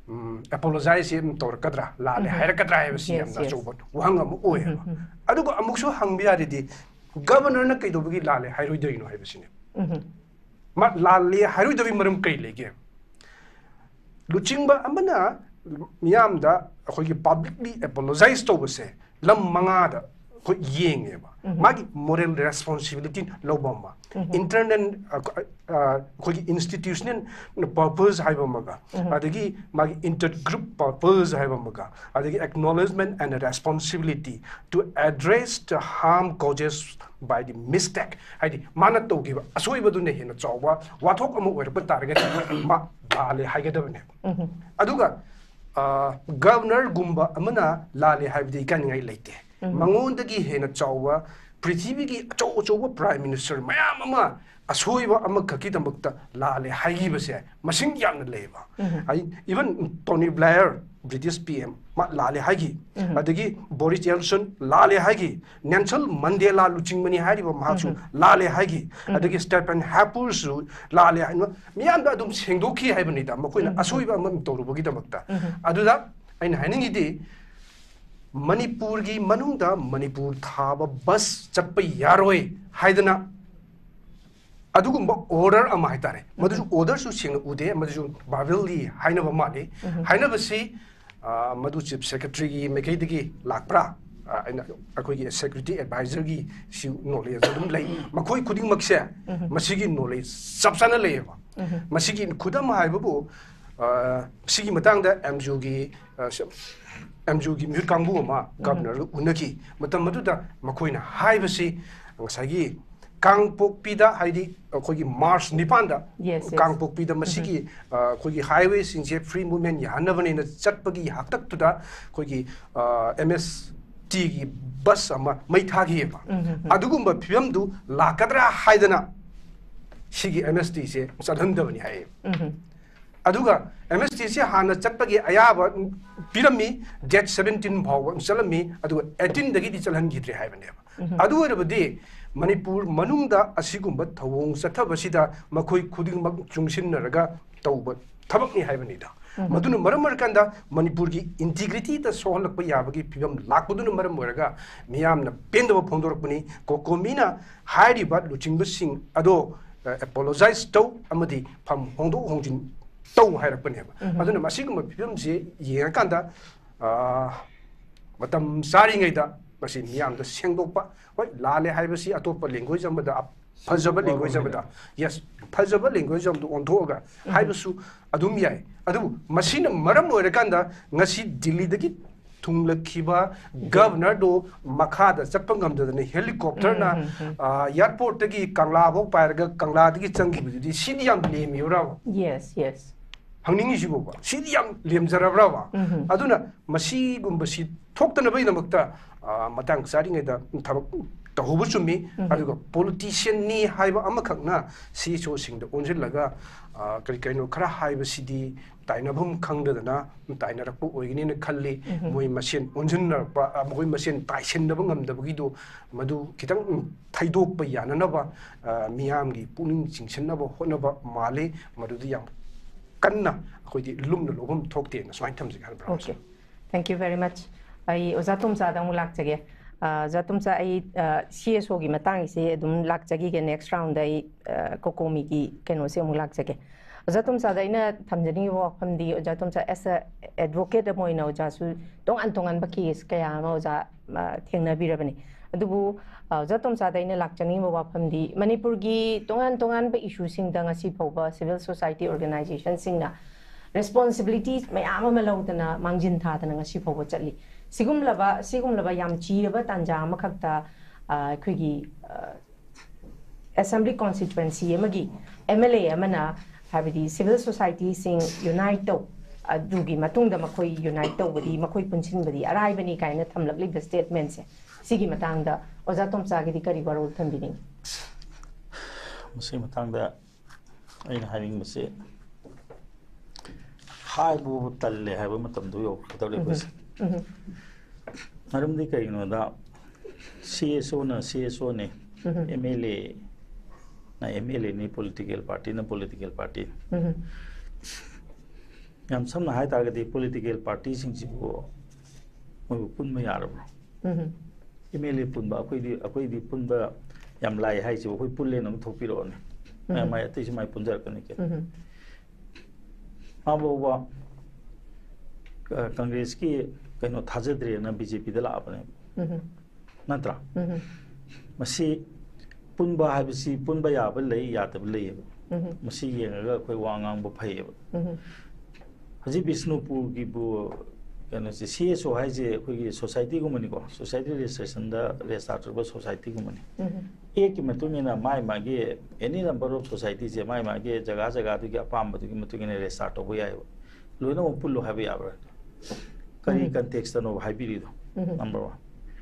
ꯎꯝ, apologize ꯁꯤ ꯑꯗꯨꯝ ꯇꯧꯔꯛꯀꯗ꯭ꯔꯥ, ꯂꯥꯜꯂꯦ ꯍꯥꯏꯔꯛꯀꯗ꯭ꯔꯥ ꯍꯥꯏꯕꯁꯤ Yes, ꯌꯥꯝꯅ yes. ꯑꯆꯧꯕ ꯋꯥꯍꯪ ꯑꯃ ꯑꯣꯏꯌꯦꯕ꯫ ꯑꯗꯨꯒ ꯑꯃꯨꯛꯁꯨ ꯍꯪꯕ ꯌꯥꯔꯤꯗꯤ, Governor ꯅ ꯀꯩꯗꯧꯕꯒꯤ ꯂꯥꯜꯂꯦ ꯍꯥꯏꯔꯣꯏꯗꯣꯏꯅꯣ ꯍꯥꯏꯕꯁꯤꯅꯦ꯫ ꯃꯥ ꯂꯥꯜꯂꯦ ꯍꯥꯏꯔꯣꯏꯗꯕꯒꯤ ꯃꯔꯝ ꯀꯩ ꯂꯩꯒꯦ? ꯂꯨꯆꯤꯡꯕ ꯑꯃꯅ ꯃꯤꯌꯥꯝꯗ ꯑꯩꯈꯣꯏꯒꯤ ꯄꯕ꯭ꯂꯤꯛꯂꯤ ꯑꯦꯄꯣꯂꯣꯖꯥꯏꯁ ꯇꯧꯕꯁꯦ ꯂꯝ ꯃꯉꯥꯗ ꯑꯩꯈꯣꯏ ꯌꯦꯡꯉꯦꯕ꯫ ꯃꯥꯒꯤ ꯃꯣꯔꯦꯜ ꯔꯦꯁꯄꯣꯟꯁꯤꯕꯤꯂꯤꯇꯤ ꯂꯧꯕ ꯑꯃ, ꯏꯟꯇꯔꯅꯦꯜ ꯑꯩꯈꯣꯏꯒꯤ ꯏꯟꯁꯇꯤꯇ꯭ꯌꯨꯁꯅꯦꯜ ꯄꯔꯄꯁ ꯍꯥꯏꯕ ꯑꯃꯒ, ꯑꯗꯒꯤ ꯃꯥꯒꯤ ꯏꯟꯇꯔ ꯒ꯭ꯔꯨꯞ ꯄꯔꯄꯁ ꯍꯥꯏꯕ ꯑꯃꯒ, ꯑꯗꯒꯤ acknowledgement and responsibility to address the harm causes by the mistake, ꯍꯥꯏꯗꯤ ꯃꯥꯅ ꯇꯧꯈꯤꯕ ꯑꯁꯣꯏꯕꯗꯨꯅ ꯍꯦꯟꯅ ꯆꯥꯎꯕ ꯋꯥꯊꯣꯛ ꯑꯃ ꯑꯣꯏꯔꯛꯄ ꯇꯥꯔꯒꯗꯤ ꯃꯥ ꯂꯥꯜꯂꯦ ꯍꯥꯏꯒꯗꯕꯅꯦꯕ꯫ ꯑꯗꯨꯒ ꯒꯕꯔꯅꯔꯒꯨꯝꯕ ꯑꯃꯅ ꯂꯥꯜꯂꯦ ꯍꯥꯏꯕꯗꯤ ꯏꯀꯥꯏꯅꯤꯡꯉꯥꯏ ꯂꯩꯇꯦ꯫ ꯃꯉꯣꯟꯗꯒꯤ ꯍꯦꯟꯅ ꯆꯥꯎꯕ ꯄ꯭ꯔꯤꯊꯤꯕꯤꯒꯤ ꯑꯆꯧ ꯑꯆꯧꯕ ꯄ꯭ꯔꯥꯏꯝ ꯃꯤꯅꯤꯁꯇꯔ ꯃꯌꯥꯝ ꯑꯃ ꯑꯁꯣꯏꯕ ꯑꯃꯈꯛꯀꯤꯗꯃꯛꯇ ꯂꯥꯜꯂꯦ ꯍꯥꯏꯈꯤꯕꯁꯦ ꯃꯁꯤꯡ ꯌꯥꯝꯅ ꯂꯩꯌꯦꯕ꯫ Even ꯇꯣꯅꯤ Blair, British P M, ꯃꯥ ꯂꯥꯜꯂꯦ ꯍꯥꯏꯈꯤ꯫ ꯑꯗꯒꯤ ꯕꯣꯔꯤꯁ ꯖꯣꯟꯁꯟ ꯂꯥꯜꯂꯦ ꯍꯥꯏꯈꯤ꯫ ꯅꯦꯜꯁꯟ ꯃꯟꯗꯦꯂꯥ ꯂꯨꯆꯤꯡꯕꯅꯤ ꯍꯥꯏꯔꯤꯕ ꯃꯍꯥꯛꯁꯨ ꯂꯥꯜꯂꯦ ꯍꯥꯏꯈꯤ꯫ ꯑꯗꯒꯤ ꯁ꯭ꯇꯦꯐꯟ ꯍꯦꯄꯨꯔꯁꯨ ꯂꯥꯜꯂꯦ ꯍꯥꯏꯅ ꯃꯤꯌꯥꯝꯗ ꯑꯗꯨꯝ ꯁꯦꯡꯗꯣꯛꯈꯤ ꯍꯥꯏꯕꯅꯤꯗ, ꯃꯈꯣꯏꯅ ꯑꯁꯣꯏꯕ ꯑꯃ ꯇꯧꯔꯨꯕꯒꯤꯗꯃꯛꯇ꯫ ꯑꯗꯨꯗ ꯑꯩꯅ ꯍꯥꯏꯅꯤꯡꯉꯤꯗꯤ, ꯃꯅꯤꯄꯨꯔꯒꯤ ꯃꯅꯨꯡꯗ ꯃꯅꯤꯄꯨꯔ ꯊꯥꯕ ꯕꯁ ꯆꯠꯄ ꯌꯥꯔꯣꯏ ꯍꯥꯏꯗꯅ ꯑꯗꯨꯒꯨꯝꯕ ꯑꯣꯔꯗꯔ ꯑꯃ ꯍꯥꯏꯇꯥꯔꯦ, ꯃꯗꯨꯁꯨ ꯑꯣꯔꯗꯔꯁꯨ ꯁꯦꯡꯅ ꯎꯗꯦ, ꯃꯗꯨꯁꯨ ꯕꯥꯔꯕꯦꯜꯂꯤ ꯍꯥꯏꯅꯕ ꯃꯥꯜꯂꯤ꯫ ꯍꯥꯏꯅꯕꯁꯤ, ꯑ, ꯃꯗꯨ ꯆꯤꯐ ꯁꯦꯀ꯭ꯔꯦꯇꯔꯤꯒꯤ ꯃꯥꯏꯀꯩꯗꯒꯤ ꯂꯥꯛꯄ꯭ꯔꯥ? ꯑ, ꯑꯩꯅ, ꯑꯩꯈꯣꯏꯒꯤ ꯁꯦꯀ꯭ꯌꯨꯔꯤꯇꯤ ꯑꯦꯗꯚꯥꯏꯖꯔꯒꯤ ꯁꯤ ꯅꯣꯂꯦꯖ ꯑꯗꯨꯝ ꯂꯩ꯫ ꯃꯈꯣꯏ ꯈꯨꯗꯤꯡꯃꯛꯁꯦ ꯃꯁꯤꯒꯤ ꯅꯣꯂꯦꯖ ꯆꯞ ꯆꯥꯅ ꯂꯩꯌꯦꯕ꯫ ꯃꯁꯤꯒꯤ ꯈꯨꯗꯝ ꯍꯥꯏꯕꯕꯨ, ꯑ, ꯁꯤꯒꯤ ꯃꯇꯥꯡꯗ ꯑꯦꯝ ꯖꯤ ꯑꯣꯒꯤ, ꯑ, ꯁ-, ꯑꯦꯝ ꯖꯤ ꯑꯣꯒꯤ ꯃꯤꯍꯨꯠ ꯀꯥꯡꯕꯨ ꯑꯃ ꯒꯕꯔꯅꯔꯒ ꯎꯅꯈꯤ꯫ ꯃꯇꯝ ꯑꯗꯨꯗ ꯃꯈꯣꯏꯅ ꯍꯥꯏꯕꯁꯤ ꯉꯁꯥꯏꯒꯤ ꯀꯥꯡꯄꯣꯛꯄꯤꯗ, ꯍꯥꯏꯗꯤ ꯑꯩꯈꯣꯏꯒꯤ ꯃꯥꯔꯆ ꯅꯤꯄꯥꯟꯗ ꯌꯦꯁ, ꯌꯦꯁ꯫ ꯀꯥꯡꯄꯣꯛꯄꯤꯗ ꯃꯁꯤꯒꯤ, ꯑ, ꯑꯩꯈꯣꯏꯒꯤ ꯍꯥꯏꯋꯦꯁꯤꯡꯁꯦ ꯐ꯭ꯔꯤ ꯃꯨꯚꯃꯦꯟ ꯌꯥꯍꯟꯅꯕꯅꯦꯅ ꯆꯠꯄꯒꯤ ꯍꯥꯛꯇꯛꯇꯨꯗ ꯑꯩꯈꯣꯏꯒꯤ, ꯑ, ꯑꯦꯝ ꯑꯦꯁ ꯇꯤꯒꯤ ꯕꯁ ꯑꯃ ꯃꯩ ꯊꯥꯈꯤꯑꯕ꯫ ꯑꯗꯨꯒꯨꯝꯕ ꯐꯤꯕꯝꯗꯨ ꯂꯥꯛꯀꯗ꯭ꯔꯥ ꯍꯥꯏꯗꯅ ꯁꯤꯒꯤ ꯑꯦꯝ ꯑꯦꯁ ꯇꯤꯁꯦ ꯆꯠꯍꯟꯗꯕꯅꯤ ꯍꯥꯏꯌꯦ꯫ ꯑꯗꯨꯒ ꯑꯦꯝ ꯑꯦꯁ ꯇꯤꯁꯦ ꯍꯥꯟꯅ ꯆꯠꯄꯒꯤ ꯑꯌꯥꯕ ꯄꯤꯔꯝꯃꯤ, ꯗꯦꯠ ꯁꯕꯦꯟꯇꯤꯟ ꯐꯥꯎꯕ ꯆꯠꯂꯝꯃꯤ, ꯑꯗꯨꯒ ꯑꯩꯠꯇꯤꯟꯗꯒꯤꯗꯤ ꯆꯠꯍꯟꯈꯤꯗ꯭ꯔꯦ ꯍꯥꯏꯕꯅꯦꯕ꯫ ꯑꯗꯨ ꯑꯣꯏꯔꯕꯗꯤ ꯃꯅꯤꯄꯨꯔ ꯃꯅꯨꯡꯗ ꯑꯁꯤꯒꯨꯝꯕ ꯊꯧꯑꯣꯡ ꯆꯠꯊꯕꯁꯤꯗ ꯃꯈꯣꯏ ꯈꯨꯗꯤꯡꯃꯛ ꯆꯨꯡꯁꯤꯟꯅꯔꯒ ꯇꯧꯕ ꯊꯕꯛꯅꯤ ꯍꯥꯏꯕꯅꯤꯗ꯫ ꯃꯗꯨꯅ ꯃꯔꯝ ꯑꯣꯏꯔꯀꯥꯟꯗ ꯃꯅꯤꯄꯨꯔꯒꯤ ꯏꯟꯇꯤꯒ꯭ꯔꯤꯇꯤꯗ ꯁꯣꯛꯍꯜꯂꯛꯄ ꯌꯥꯕꯒꯤ ꯐꯤꯕꯝ ꯂꯥꯛꯄꯗꯨꯅ ꯃꯔꯝ ꯑꯣꯏꯔꯒ ꯃꯤꯌꯥꯝꯅ ꯄꯦꯟꯗꯕ ꯐꯣꯡꯗꯣꯔꯛꯄꯅꯤ꯫ ꯀꯣꯀꯣꯃꯤꯅ ꯍꯥꯏꯔꯤꯕ ꯂꯨꯆꯤꯡꯕꯁꯤꯡ ꯑꯗꯣ, ꯑ, ꯑꯦꯄꯣꯂꯣꯖꯥꯏꯁ ꯇꯧ ꯑꯃꯗꯤ ꯐꯝ ꯍꯣꯡꯗꯣꯛ ꯍꯣꯡꯖꯤꯟ ꯇꯧ ꯍꯥꯏꯔꯛꯄꯅꯦꯕ꯫ ꯑꯗꯨꯅ ꯃꯁꯤꯒꯨꯝꯕ ꯐꯤꯕꯝꯁꯤ ꯌꯦꯡꯉꯀꯥꯟꯗ, ꯑ, ꯃꯇꯝ ꯆꯥꯔꯤꯉꯩꯗ ꯃꯁꯤ ꯃꯤꯌꯥꯝꯗ ꯁꯦꯡꯗꯣꯛꯄ, ꯍꯣꯏ, ꯂꯥꯜꯂꯦ ꯍꯥꯏꯕꯁꯤ ꯑꯇꯣꯞꯄ language ꯑꯃꯗ, ꯑ, ꯐꯖꯕ language ꯑꯃꯗ, yes, ꯐꯖꯕ language ꯑꯃꯗ ꯑꯣꯟꯊꯣꯛꯑꯒ ꯍꯥꯏꯕꯁꯨ ꯑꯗꯨꯝ ꯌꯥꯏ꯫ ꯑꯗꯨꯕꯨ ꯃꯁꯤꯅ ꯃꯔꯝ ꯑꯣꯏꯔꯀꯥꯟꯗ ꯉꯁꯤ ꯗꯤꯜꯂꯤꯗꯒꯤ ꯊꯨꯡꯂꯛꯈꯤꯕ governorꯗꯣ ꯃꯈꯥꯗ ꯆꯠꯄ ꯉꯝꯗꯗꯅ helicopterꯅ, ꯑ, airportꯇꯒꯤ ꯀꯪꯂꯥꯐꯥꯎ ꯄꯥꯏꯔꯒ ꯀꯪꯂꯥꯗꯒꯤ ꯆꯪꯈꯤꯕꯗꯨꯗꯤ, ꯁꯤꯗꯤ ꯌꯥꯝ ꯂꯦꯝꯃꯤꯕ꯭ꯔꯥꯕ? Yes, yes. ꯍꯪꯅꯤꯡꯉꯤꯁꯤꯕꯣꯕ, ꯁꯤꯗꯤ ꯌꯥꯝ ꯂꯦꯝꯖꯔꯕ꯭ꯔꯕ? ꯑꯗꯨꯅ ꯃꯁꯤꯒꯨꯝꯕꯁꯤ ꯊꯣꯛꯇꯅꯕꯒꯤꯗꯃꯛꯇ, ꯑ, ꯃꯇꯥꯡ ꯆꯥꯔꯤꯉꯩꯗ ꯊꯕꯛ ꯇꯧꯍꯧꯕ ꯆꯨꯝꯃꯤ꯫ ꯑꯗꯨꯒ politicianꯅꯤ ꯍꯥꯏꯕ ꯑꯃꯈꯛꯅ CSOꯁꯤꯡꯗ ꯑꯣꯟꯁꯤꯜꯂꯒ, ꯑ, ꯀꯔꯤ ꯀꯔꯤꯅꯣ ꯈꯔ ꯍꯥꯏꯕꯁꯤꯗꯤ ꯇꯥꯏꯅꯐꯝ ꯈꯪꯗꯗꯅ ꯇꯥꯏꯅꯔꯛꯄ ꯑꯣꯏꯒꯅꯤꯅ ꯈꯜꯂꯤ꯫ ꯃꯣꯏ ꯃꯁꯦꯟ ꯑꯣꯟꯁꯤꯟꯅꯔꯛꯄ, ꯑ, ꯃꯈꯣꯏ ꯃꯁꯦꯟ ꯇꯥꯏꯁꯤꯟꯅꯕ ꯉꯝꯗꯕꯒꯤꯗꯣ, ꯃꯗꯨ ꯈꯤꯇꯪ ꯊꯩꯗꯣꯛꯄ ꯌꯥꯅꯅꯕ, ꯑ, ꯃꯤꯌꯥꯝꯒꯤ ꯄꯨꯛꯅꯤꯡ ꯆꯤꯡꯁꯤꯟꯅꯕ ꯍꯣꯠꯅꯕ ꯃꯥꯜꯂꯤ꯫ ꯃꯗꯨꯗꯤ ꯌꯥꯝ ꯀꯟꯅ ꯑꯩꯈꯣꯏꯗꯤ ꯂꯨꯝꯅ ꯂꯧꯐꯝ ꯊꯣꯛꯇꯦꯅ ꯁꯨꯃꯥꯏꯅ ꯊꯝꯖꯒꯦ ꯍꯥꯏꯕ꯭ꯔꯥ? Okay. Thank you very much. ꯑꯩ ꯑꯣꯖꯥ ꯇꯣꯝꯆꯥꯗ ꯑꯃꯨꯛ ꯂꯥꯛꯆꯒꯦ꯫ ꯑ, ꯑꯣꯖꯥ ꯇꯣꯝꯆꯥ, ꯑꯩ, ꯑ, CSOꯒꯤ ꯃꯇꯥꯡꯒꯤꯁꯦ ꯑꯗꯨꯝ ꯂꯥꯛꯆꯈꯤꯒꯦ, next roundꯗ ꯑꯩ, ꯑ, COCOMIꯒꯤ ꯀꯩꯅꯣꯁꯦ ꯑꯃꯨꯛ ꯂꯥꯛꯆꯒꯦ꯫ ꯑꯣꯖꯥ ꯇꯣꯝꯆꯥꯗ ꯑꯩꯅ ꯊꯝꯖꯅꯤꯡꯉꯤꯕ ꯋꯥꯐꯝꯗꯤ, ꯑꯣꯖꯥ ꯇꯣꯝꯆꯥ, as a advocate ꯑꯃ ꯑꯣꯏꯅ ꯑꯣꯖꯥꯁꯨ ꯇꯣꯉꯥꯟ ꯇꯣꯉꯥꯟꯕ case ꯀꯌꯥ ꯑꯃ ꯑꯣꯖꯥ, ꯑ, ꯊꯦꯡꯅꯕꯤꯔꯕꯅꯤ꯫ ꯑꯗꯨꯕꯨ, ꯑ, ꯑꯣꯖꯥ ꯇꯣꯝꯆꯥꯗ ꯑꯩꯅ ꯂꯥꯛꯆꯅꯤꯡꯕ ꯋꯥꯐꯝꯗꯤ, ꯃꯅꯤꯄꯨꯔꯒꯤ ꯇꯣꯉꯥꯟ ꯇꯣꯉꯥꯟꯕ issueꯁꯤꯡꯗ ꯉꯁꯤ ꯐꯥꯎꯕ civil society organizationꯁꯤꯡꯅ responsibility ꯃꯌꯥꯝ ꯑꯃ ꯂꯧꯗꯅ, ꯃꯥꯡꯖꯤꯟ ꯊꯥꯗꯅ ꯉꯁꯤ ꯐꯥꯎꯕ ꯆꯠꯂꯤ꯫ ꯁꯤꯒꯨꯝꯂꯕ, ꯁꯤꯒꯨꯝꯂꯕ ꯌꯥꯝ ꯆꯤꯔꯕ ꯇꯥꯟꯖꯥ ꯑꯃꯈꯛꯇ, ꯑ, ꯑꯩꯈꯣꯏꯒꯤ, ꯑ, assembly constituency ꯑꯃꯒꯤ MLA ꯑꯃꯅ, ꯍꯥꯏꯕꯗꯤ civil societyꯁꯤꯡ unite ꯇꯧ, ꯑꯗꯨꯒꯤ ꯃꯇꯨꯡꯗ ꯃꯈꯣꯏ unite ꯇꯧꯕꯗꯤ, ꯃꯈꯣꯏ ꯄꯨꯟꯁꯤꯟꯕꯗꯤ ꯑꯔꯥꯏꯕꯅꯤ ꯀꯥꯏꯅ ꯊꯝꯂꯛꯂꯤꯕ statementꯁꯦ, ꯁꯤꯒꯤ ꯃꯇꯥꯡꯗ ꯑꯣꯖꯥ ꯇꯣꯝꯆꯥꯒꯤꯗꯤ ꯀꯔꯤ ꯋꯥꯔꯣꯜ ꯊꯝꯕꯤꯅꯤꯡꯉꯤ? ꯃꯁꯤꯒꯤ ꯃꯇꯥꯡꯗ ꯑꯩꯅ ꯍꯥꯏꯅꯤꯡꯕꯁꯦ, ꯍꯥꯏꯕꯕꯨ ꯇꯜꯂꯦ ꯍꯥꯏꯕ ꯃꯇꯝꯗꯣ ꯌꯧꯔꯛꯀꯗꯧꯔꯦ ꯑꯩꯈꯣꯏꯁꯦ꯫ ꯃꯔꯝꯗꯤ ꯀꯩꯒꯤꯅꯣꯗ, CSOꯅ CSOꯅꯦ, MLAꯅ MLAꯅꯤ, political partyꯅ political party꯫ ꯌꯥꯝ ꯁꯝꯅ ꯍꯥꯏ ꯇꯥꯔꯒꯗꯤ, political partyꯁꯤꯡꯁꯤꯕꯨ ꯃꯣꯏꯕꯨ ꯄꯨꯟꯕ ꯌꯥꯔꯕ꯭ꯔꯣ? MLA ꯄꯨꯟꯕ, ꯑꯩꯈꯣꯏꯗꯤ, ꯑꯩꯈꯣꯏꯗꯤ ꯄꯨꯟꯕ ꯌꯥꯝ ꯂꯥꯏ ꯍꯥꯏꯁꯤꯕꯨ, ꯑꯩꯈꯣꯏ ꯄꯨꯜꯂꯦꯅ ꯑꯃ ꯊꯣꯛꯄꯤꯔꯛꯑꯣꯅꯦ꯫ ꯃꯥꯏ, ꯃꯥꯏ ꯑꯇꯩꯁꯨ ꯃꯥꯏ ꯄꯨꯟꯖꯔꯛꯀꯅꯤ ꯀꯩꯅꯣ꯫ ꯃꯥ ꯐꯥꯎꯕ ꯀꯪꯒ꯭ꯔꯦꯁꯀꯤ ꯀꯩꯅꯣ ꯊꯥꯖꯗ꯭ꯔꯦꯅ ꯕꯤ ꯖꯦ ꯄꯤꯗ ꯂꯥꯛꯑꯕꯅꯦ꯫ ꯅꯠꯇ꯭ꯔꯥ? ꯃꯁꯤ ꯄꯨꯟꯕ ꯍꯥꯏꯕꯁꯤ ꯄꯨꯟꯕ ꯌꯥꯕ ꯂꯩ, ꯌꯥꯗꯕ ꯂꯩꯌꯦꯕ꯫ ꯃꯁꯤ ꯌꯦꯡꯉꯒ ꯑꯩꯈꯣꯏ ꯋꯥ ꯉꯥꯡꯕ ꯐꯩꯌꯦꯕ꯫ ꯍꯧꯖꯤꯛ ꯕꯤꯁꯅꯨꯄꯨꯔꯒꯤꯕꯨ ꯀꯩꯅꯣꯁꯦ, ꯁꯤ ꯑꯦꯁ ꯑꯣ ꯍꯥꯏꯁꯦ ꯑꯩꯈꯣꯏꯒꯤ ꯁꯣꯁꯥꯏꯇꯤꯒꯨꯝꯕꯅꯤꯀꯣ, ꯁꯣꯁꯥꯏꯇꯤ ꯔꯦꯖꯤꯁꯇ꯭ꯔꯦꯁꯟꯗ ꯔꯦꯖꯤꯁꯇꯥꯔ ꯇꯧꯕ ꯁꯣꯁꯥꯏꯇꯤꯒꯨꯝꯕꯅꯤ꯫ ꯑꯦꯛꯀꯤ ꯃꯇꯨꯡ ꯏꯟꯅ ꯃꯥꯏ ꯃꯥꯒꯤ ꯑꯦꯅꯤ ꯅꯝꯕꯔ ꯑꯣꯐ ꯁꯣꯁꯥꯏꯇꯤꯁꯦ ꯃꯥꯏ ꯃꯥꯒꯤ ꯖꯒꯥ ꯖꯒꯥꯗꯨꯒꯤ ꯑꯄꯥꯝꯕꯗꯨꯒꯤ ꯃꯇꯨꯡ ꯏꯟꯅ ꯔꯦꯖꯤꯁꯇꯥꯔ ꯇꯧꯕ ꯌꯥꯏꯑꯕ꯫ ꯂꯣꯏꯅꯃꯛ ꯄꯨꯜꯂꯣ ꯍꯥꯏꯕ ꯌꯥꯕ꯭ꯔꯥ? ꯀꯔꯤ ꯎꯝ꯫ ꯀꯟꯇꯦꯛꯁꯇꯅꯣꯕ ꯍꯥꯏꯕꯤꯔꯤꯗꯣ? ꯎꯝ꯫ Number one.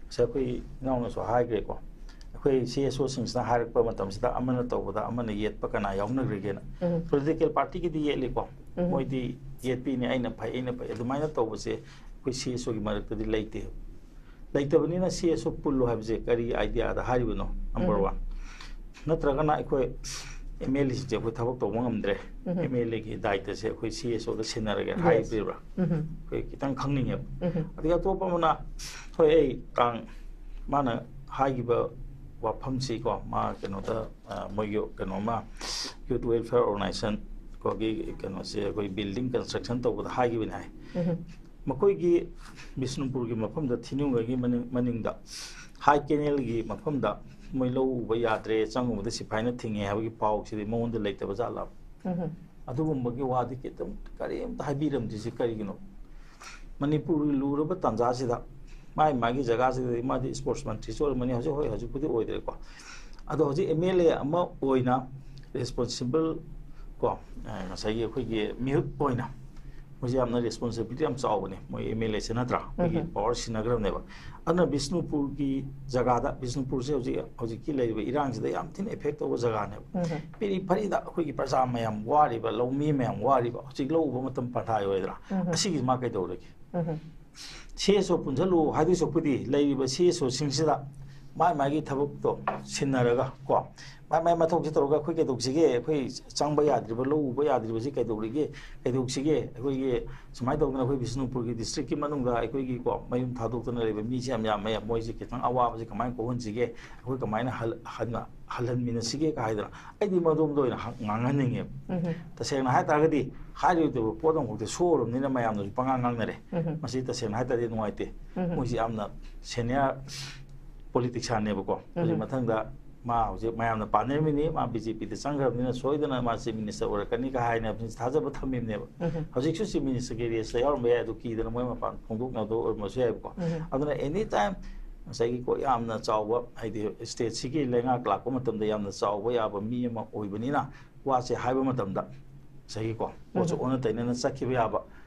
ꯉꯁꯥꯏ ꯑꯩꯈꯣꯏ ꯏꯅꯥꯎꯅꯁꯨ ꯍꯥꯏꯈ꯭ꯔꯦꯀꯣ, ꯑꯩꯈꯣꯏ ꯁꯤ ꯑꯦꯁ ꯑꯣꯁꯤꯡꯁꯤꯅ ꯍꯥꯏꯔꯛꯄ ꯃꯇꯝꯁꯤꯗ ꯑꯃꯅ ꯇꯧꯕꯗ ꯑꯃꯅ ꯌꯦꯠꯄ ꯀꯅꯥ ꯌꯥꯎꯅꯈ꯭ꯔꯒꯦꯅ꯫ ꯎꯝ꯫ ꯄꯣꯂꯤꯇꯤꯀꯦꯜ ꯄꯥꯔꯇꯤꯒꯤꯗꯤ ꯌꯦꯠꯂꯤꯀꯣ, ꯎꯝ꯫ ꯃꯣꯏꯗꯤ ꯌꯦꯠꯄꯤꯅꯤ, ꯑꯩꯅ ꯐꯩ, ꯑꯩꯅ ꯐꯩ, ꯑꯗꯨꯃꯥꯏꯅ ꯇꯧꯕꯁꯦ ꯑꯩꯈꯣꯏ ꯁꯤ ꯑꯦꯁ ꯑꯣꯒꯤ ꯃꯔꯛꯇꯗꯤ ꯂꯩꯇꯦ꯫ ꯂꯩꯇꯕꯅꯤꯅ ꯁꯤ ꯑꯦꯁ ꯑꯣ ꯄꯨꯜꯂꯣ ꯍꯥꯏꯕꯁꯦ ꯀꯔꯤ ꯑꯥꯏꯗꯤꯌꯥꯗ ꯍꯥꯏꯔꯤꯕꯅꯣ? ꯅꯝꯕꯔ ꯎꯝ꯫ ꯋꯥꯟ꯫ ꯅꯠꯇ꯭ꯔꯒꯅ ꯑꯩꯈꯣꯏ ꯑꯦꯝ ꯑꯦꯜ ꯑꯦꯁꯤꯡꯁꯦ ꯑꯩꯈꯣꯏ ꯊꯕꯛ ꯇꯧꯕ ꯉꯝꯗ꯭ꯔꯦ, ꯎꯝ꯫ ꯑꯦꯝ ꯑꯦꯜ ꯑꯦꯒꯤ ꯗꯥꯏꯇꯁꯦ ꯑꯩꯈꯣꯏ ꯁꯤ ꯑꯦꯁ ꯑꯣꯗ ꯁꯤꯟꯅꯔꯒꯦ ꯌꯦꯁ꯫ ꯍꯥꯏꯕꯤꯕ꯭ꯔꯥ? ꯎꯝ꯫ ꯑꯩꯈꯣꯏ ꯈꯤꯇꯪ ꯈꯪꯅꯤꯡꯉꯦꯕ꯫ ꯎꯝ꯫ ꯑꯗꯒꯤ ꯑꯇꯣꯞꯄ ꯑꯃꯅ, ꯍꯣꯏ, ꯑꯩ ꯇꯥꯡ, ꯃꯥꯅ ꯍꯥꯏꯈꯤꯕ ꯋꯥꯐꯝꯁꯤꯀꯣ, ꯃꯥ ꯀꯩꯅꯣꯗ, ꯑ, ꯃꯣꯏꯒꯤ ꯀꯩꯅꯣꯃ, ꯌꯨꯠ ꯋꯦꯜꯐꯤꯌꯔ ꯑꯣꯔꯒꯅꯥꯏꯖꯦꯁꯟ ꯀꯣꯒꯤ ꯀꯩꯅꯣꯁꯦ ꯑꯩꯈꯣꯏ ꯕꯤꯜꯗꯤꯡ ꯀꯟꯁꯇ꯭ꯔꯛꯁꯟ ꯇꯧꯕꯗ ꯍꯥꯏꯈꯤꯕꯅꯤ ꯍꯥꯏ꯫ ꯎꯝ꯫ ꯃꯈꯣꯏꯒꯤ ꯕꯤꯁꯅꯨꯄꯨꯔꯒꯤ ꯃꯐꯝꯗ, ꯊꯤꯅꯨꯡꯒꯩꯒꯤ ꯃꯅꯤꯡ-, ꯃꯅꯤꯡꯗ ꯍꯥꯏ ꯀꯦꯅꯦꯜꯒꯤ ꯃꯐꯝꯗ ꯃꯣꯏ ꯂꯧ ꯎꯕ ꯌꯥꯗ꯭ꯔꯦ, ꯆꯪꯉꯨꯕꯗ ꯁꯤꯐꯥꯏꯅ ꯊꯤꯡꯉꯦ ꯍꯥꯏꯕꯒꯤ ꯄꯥꯎꯁꯤꯗꯤ ꯃꯉꯣꯟꯗ ꯂꯩꯇꯕ ꯖꯥꯠꯂꯕ? ꯎꯝ꯫ ꯑꯗꯨꯒꯨꯝꯕꯒꯤ ꯋꯥꯗꯤ ꯈꯤꯇꯪ ꯀꯔꯤꯝꯇ ꯍꯥꯏꯕꯤꯔꯝꯗ꯭ꯔꯤꯁꯤ ꯀꯔꯤꯒꯤꯅꯣ? ꯃꯅꯤꯄꯨꯔꯒꯤ ꯂꯨꯔꯕ ꯇꯥꯟꯖꯥꯁꯤꯗ ꯃꯥꯒꯤ ꯃꯥꯒꯤ ꯖꯒꯥꯁꯤꯗꯗꯤ ꯃꯥꯗꯤ ꯏꯁꯄꯣꯔꯠꯁ ꯃꯟꯇ꯭ꯔꯤꯁꯨ ꯑꯣꯏꯔꯝꯃꯅꯤ, ꯍꯧꯖꯤꯛ, ꯍꯣꯏ, ꯍꯧꯖꯤꯛꯄꯨꯗꯤ ꯑꯣꯏꯗ꯭ꯔꯦꯀꯣ꯫ ꯑꯗꯣ ꯍꯧꯖꯤꯛ ꯑꯦꯝ ꯑꯦꯜ ꯑꯦ ꯑꯃ ꯑꯣꯏꯅ ꯔꯦꯁꯄꯣꯟꯁꯤꯕꯜ ꯀꯣ, ꯑ, ꯉꯁꯥꯏꯒꯤ ꯑꯩꯈꯣꯏꯒꯤ ꯃꯤꯍꯨꯠ ꯑꯣꯏꯅ ꯃꯣꯏꯁꯦ ꯌꯥꯝꯅ ꯔꯦꯁꯄꯣꯟꯁꯤꯕꯤꯂꯤꯇꯤ ꯌꯥꯝ ꯆꯥꯎꯕꯅꯦ, ꯃꯣꯏ ꯑꯦꯝ ꯑꯦꯜ ꯑꯦꯁꯦ, ꯅꯠꯇ꯭ꯔꯥ? ꯑꯩꯈꯣꯏꯒꯤ ꯎꯝ꯫ ꯄꯋꯥꯔ ꯁꯤꯟꯅꯈ꯭ꯔꯕꯅꯦꯕ꯫ ꯑꯗꯨꯅ ꯕꯤꯁꯅꯨꯄꯨꯔꯒꯤ ꯖꯒꯥꯗ, ꯕꯤꯁꯅꯨꯄꯨꯔꯁꯦ ꯍꯧꯖꯤꯛ, ꯍꯧꯖꯤꯛꯀꯤ ꯂꯩꯔꯤꯕ ꯏꯔꯥꯡꯁꯤꯗ ꯌꯥꯝ ꯊꯤꯅ ꯏꯐꯦꯛ ꯇꯧꯕ ꯖꯒꯥꯅꯦꯕ꯫ ꯎꯝ꯫ ꯄꯤꯔꯤ ꯐꯔꯤꯗ ꯑꯩꯈꯣꯏꯒꯤ ꯄ꯭ꯔꯖꯥ ꯃꯌꯥꯝ ꯋꯥꯔꯤꯕ, ꯂꯧꯃꯤ ꯃꯌꯥꯝ ꯋꯥꯔꯤꯕ, ꯍꯧꯖꯤꯛ ꯂꯧ ꯎꯕ ꯃꯇꯝ ꯄꯟꯊꯥ ꯌꯧꯔꯦꯗꯅ, ꯎꯝ꯫ ꯑꯁꯤꯒꯤ ꯃꯥ ꯀꯩꯗꯧꯔꯒꯦ? ꯎꯝ꯫ ꯁꯤ ꯑꯦꯁ ꯑꯣ ꯄꯨꯟꯁꯤꯜꯂꯨ ꯍꯥꯏꯗꯣꯏ ꯁꯔꯨꯛꯄꯨꯗꯤ ꯂꯩꯔꯤꯕ ꯁꯤ ꯑꯦꯁ ꯑꯣꯁꯤꯡꯁꯤꯗ ꯃꯥꯏ ꯃꯥꯒꯤ ꯊꯕꯛꯇꯣ ꯁꯤꯟꯅꯔꯒ ꯀꯣ, ꯃꯥꯏ ꯃꯥꯏ ꯃꯊꯧꯁꯤ ꯇꯧꯔꯒ ꯑꯩꯈꯣꯏ ꯀꯩꯗꯧꯁꯤꯒꯦ, ꯑꯩꯈꯣꯏ ꯆꯪꯕ ꯌꯥꯗ꯭ꯔꯤꯕ, ꯂꯧ ꯎꯕ ꯌꯥꯗ꯭ꯔꯤꯕꯁꯤ ꯀꯩꯗꯧꯔꯤꯒꯦ, ꯀꯩꯗꯧꯁꯤꯒꯦ, ꯑꯩꯈꯣꯏꯒꯤ ꯁꯨꯃꯥꯏꯅ ꯇꯧꯗꯅ ꯑꯩꯈꯣꯏ ꯕꯤꯁꯅꯨꯄꯨꯔꯒꯤ ꯗꯤꯁꯇ꯭ꯔꯤꯛꯀꯤ ꯃꯅꯨꯡꯗ ꯑꯩꯈꯣꯏꯒꯤ ꯀꯣ, ꯃꯌꯨꯝ ꯊꯥꯗꯣꯛꯇꯅ ꯂꯩꯕ ꯃꯤꯁꯦ ꯌꯥꯝ ꯌꯥꯝꯃꯦ, ꯃꯣꯏꯁꯦ ꯈꯤꯇꯪ ꯑꯋꯥꯕꯁꯦ ꯀꯃꯥꯏꯅ ꯀꯣꯛꯍꯟꯁꯤꯒꯦ, ꯑꯩꯈꯣꯏ ꯀꯃꯥꯏꯅ ꯍꯜ-, ꯍꯟꯅ ꯍꯜꯍꯟꯃꯤꯟꯅꯁꯤꯒꯦ ꯀ ꯍꯥꯏꯗꯅ ꯑꯩꯗꯤ ꯃꯗꯣꯝꯗ ꯑꯣꯏꯅ ꯍ- ꯉꯥꯡꯍꯟꯅꯤꯡꯉꯦꯕ꯫ ꯇꯁꯦꯡꯅ ꯍꯥꯏ ꯇꯥꯔꯒꯗꯤ ꯍꯥꯏꯔꯤꯕ ꯄꯣꯠ ꯑꯃꯈꯛꯇꯤ ꯁꯣꯛꯑꯔꯕꯅꯤꯅ ꯃꯌꯥꯝꯅꯁꯨ ꯄꯉꯥꯡ ꯉꯥꯡꯅꯔꯦ꯫ ꯃꯁꯤ ꯇꯁꯦꯡꯅ ꯍꯥꯏ ꯇꯥꯔꯗꯤ ꯅꯨꯡꯉꯥꯏꯇꯦ꯫ ꯃꯣꯏꯁꯤ ꯌꯥꯝꯅ ꯁꯦꯅꯤꯌꯔ ꯄꯣꯂꯤꯇꯤꯛꯁꯤꯌꯥꯟꯅꯦꯕꯀꯣ꯫ ꯍꯧꯖꯤꯛ ꯃꯊꯪꯗ ꯃꯥ ꯍꯧꯖꯤꯛ ꯃꯌꯥꯝꯅ ꯄꯥꯝꯅꯔꯝꯃꯤꯅꯤ, ꯃꯥ ꯕꯤ ꯖꯦ ꯄꯤꯗ ꯆꯪꯈ꯭ꯔꯕꯅꯤꯅ ꯁꯣꯏꯗꯅ ꯃꯥ ꯆꯤꯐ ꯃꯤꯅꯤꯁꯇꯔ ꯑꯣꯏꯔꯛꯀꯅꯤ ꯀ ꯍꯥꯏꯅ ꯊꯥꯖꯕ ꯊꯝꯃꯤꯕꯅꯦꯕ꯫ ꯍꯧꯖꯤꯛꯁꯨ ꯆꯤꯐ ꯃꯤꯅꯤꯁꯇꯔꯒꯤ ꯔꯦꯁꯇ ꯌꯥꯎꯔꯝꯕ ꯌꯥꯏ, ꯑꯗꯨ ꯀꯤꯗꯅ ꯃꯣꯏ ꯃꯄꯥꯟ ꯐꯣꯡꯗꯣꯛꯅꯕꯗ ꯑꯣꯏꯔꯝꯕꯁꯨ ꯌꯥꯏꯕꯀꯣ꯫ ꯑꯗꯨꯅ ꯑꯦꯅꯤ ꯇꯥꯏꯝ ꯉꯁꯥꯏꯒꯤ ꯀꯣ ꯌꯥꯝꯅ ꯆꯥꯎꯕ, ꯍꯥꯏꯗꯤ ꯁ꯭ꯇꯦꯠꯁꯤꯒꯤ ꯂꯩꯉꯥꯛ ꯂꯥꯛꯄ ꯃꯇꯝꯗ ꯌꯥꯝꯅ ꯆꯥꯎꯕ ꯌꯥꯕ ꯃꯤ ꯑꯃ ꯑꯣꯏꯕꯅꯤꯅ ꯋꯥꯁꯦ ꯍꯥꯏꯕ ꯃꯇꯝꯗ ꯉꯁꯥꯏꯒꯤꯀꯣ ꯄꯣꯠꯁꯨ ꯑꯣꯟꯅ ꯇꯩꯅꯅ ꯆꯠꯈꯤꯕ ꯌꯥꯕ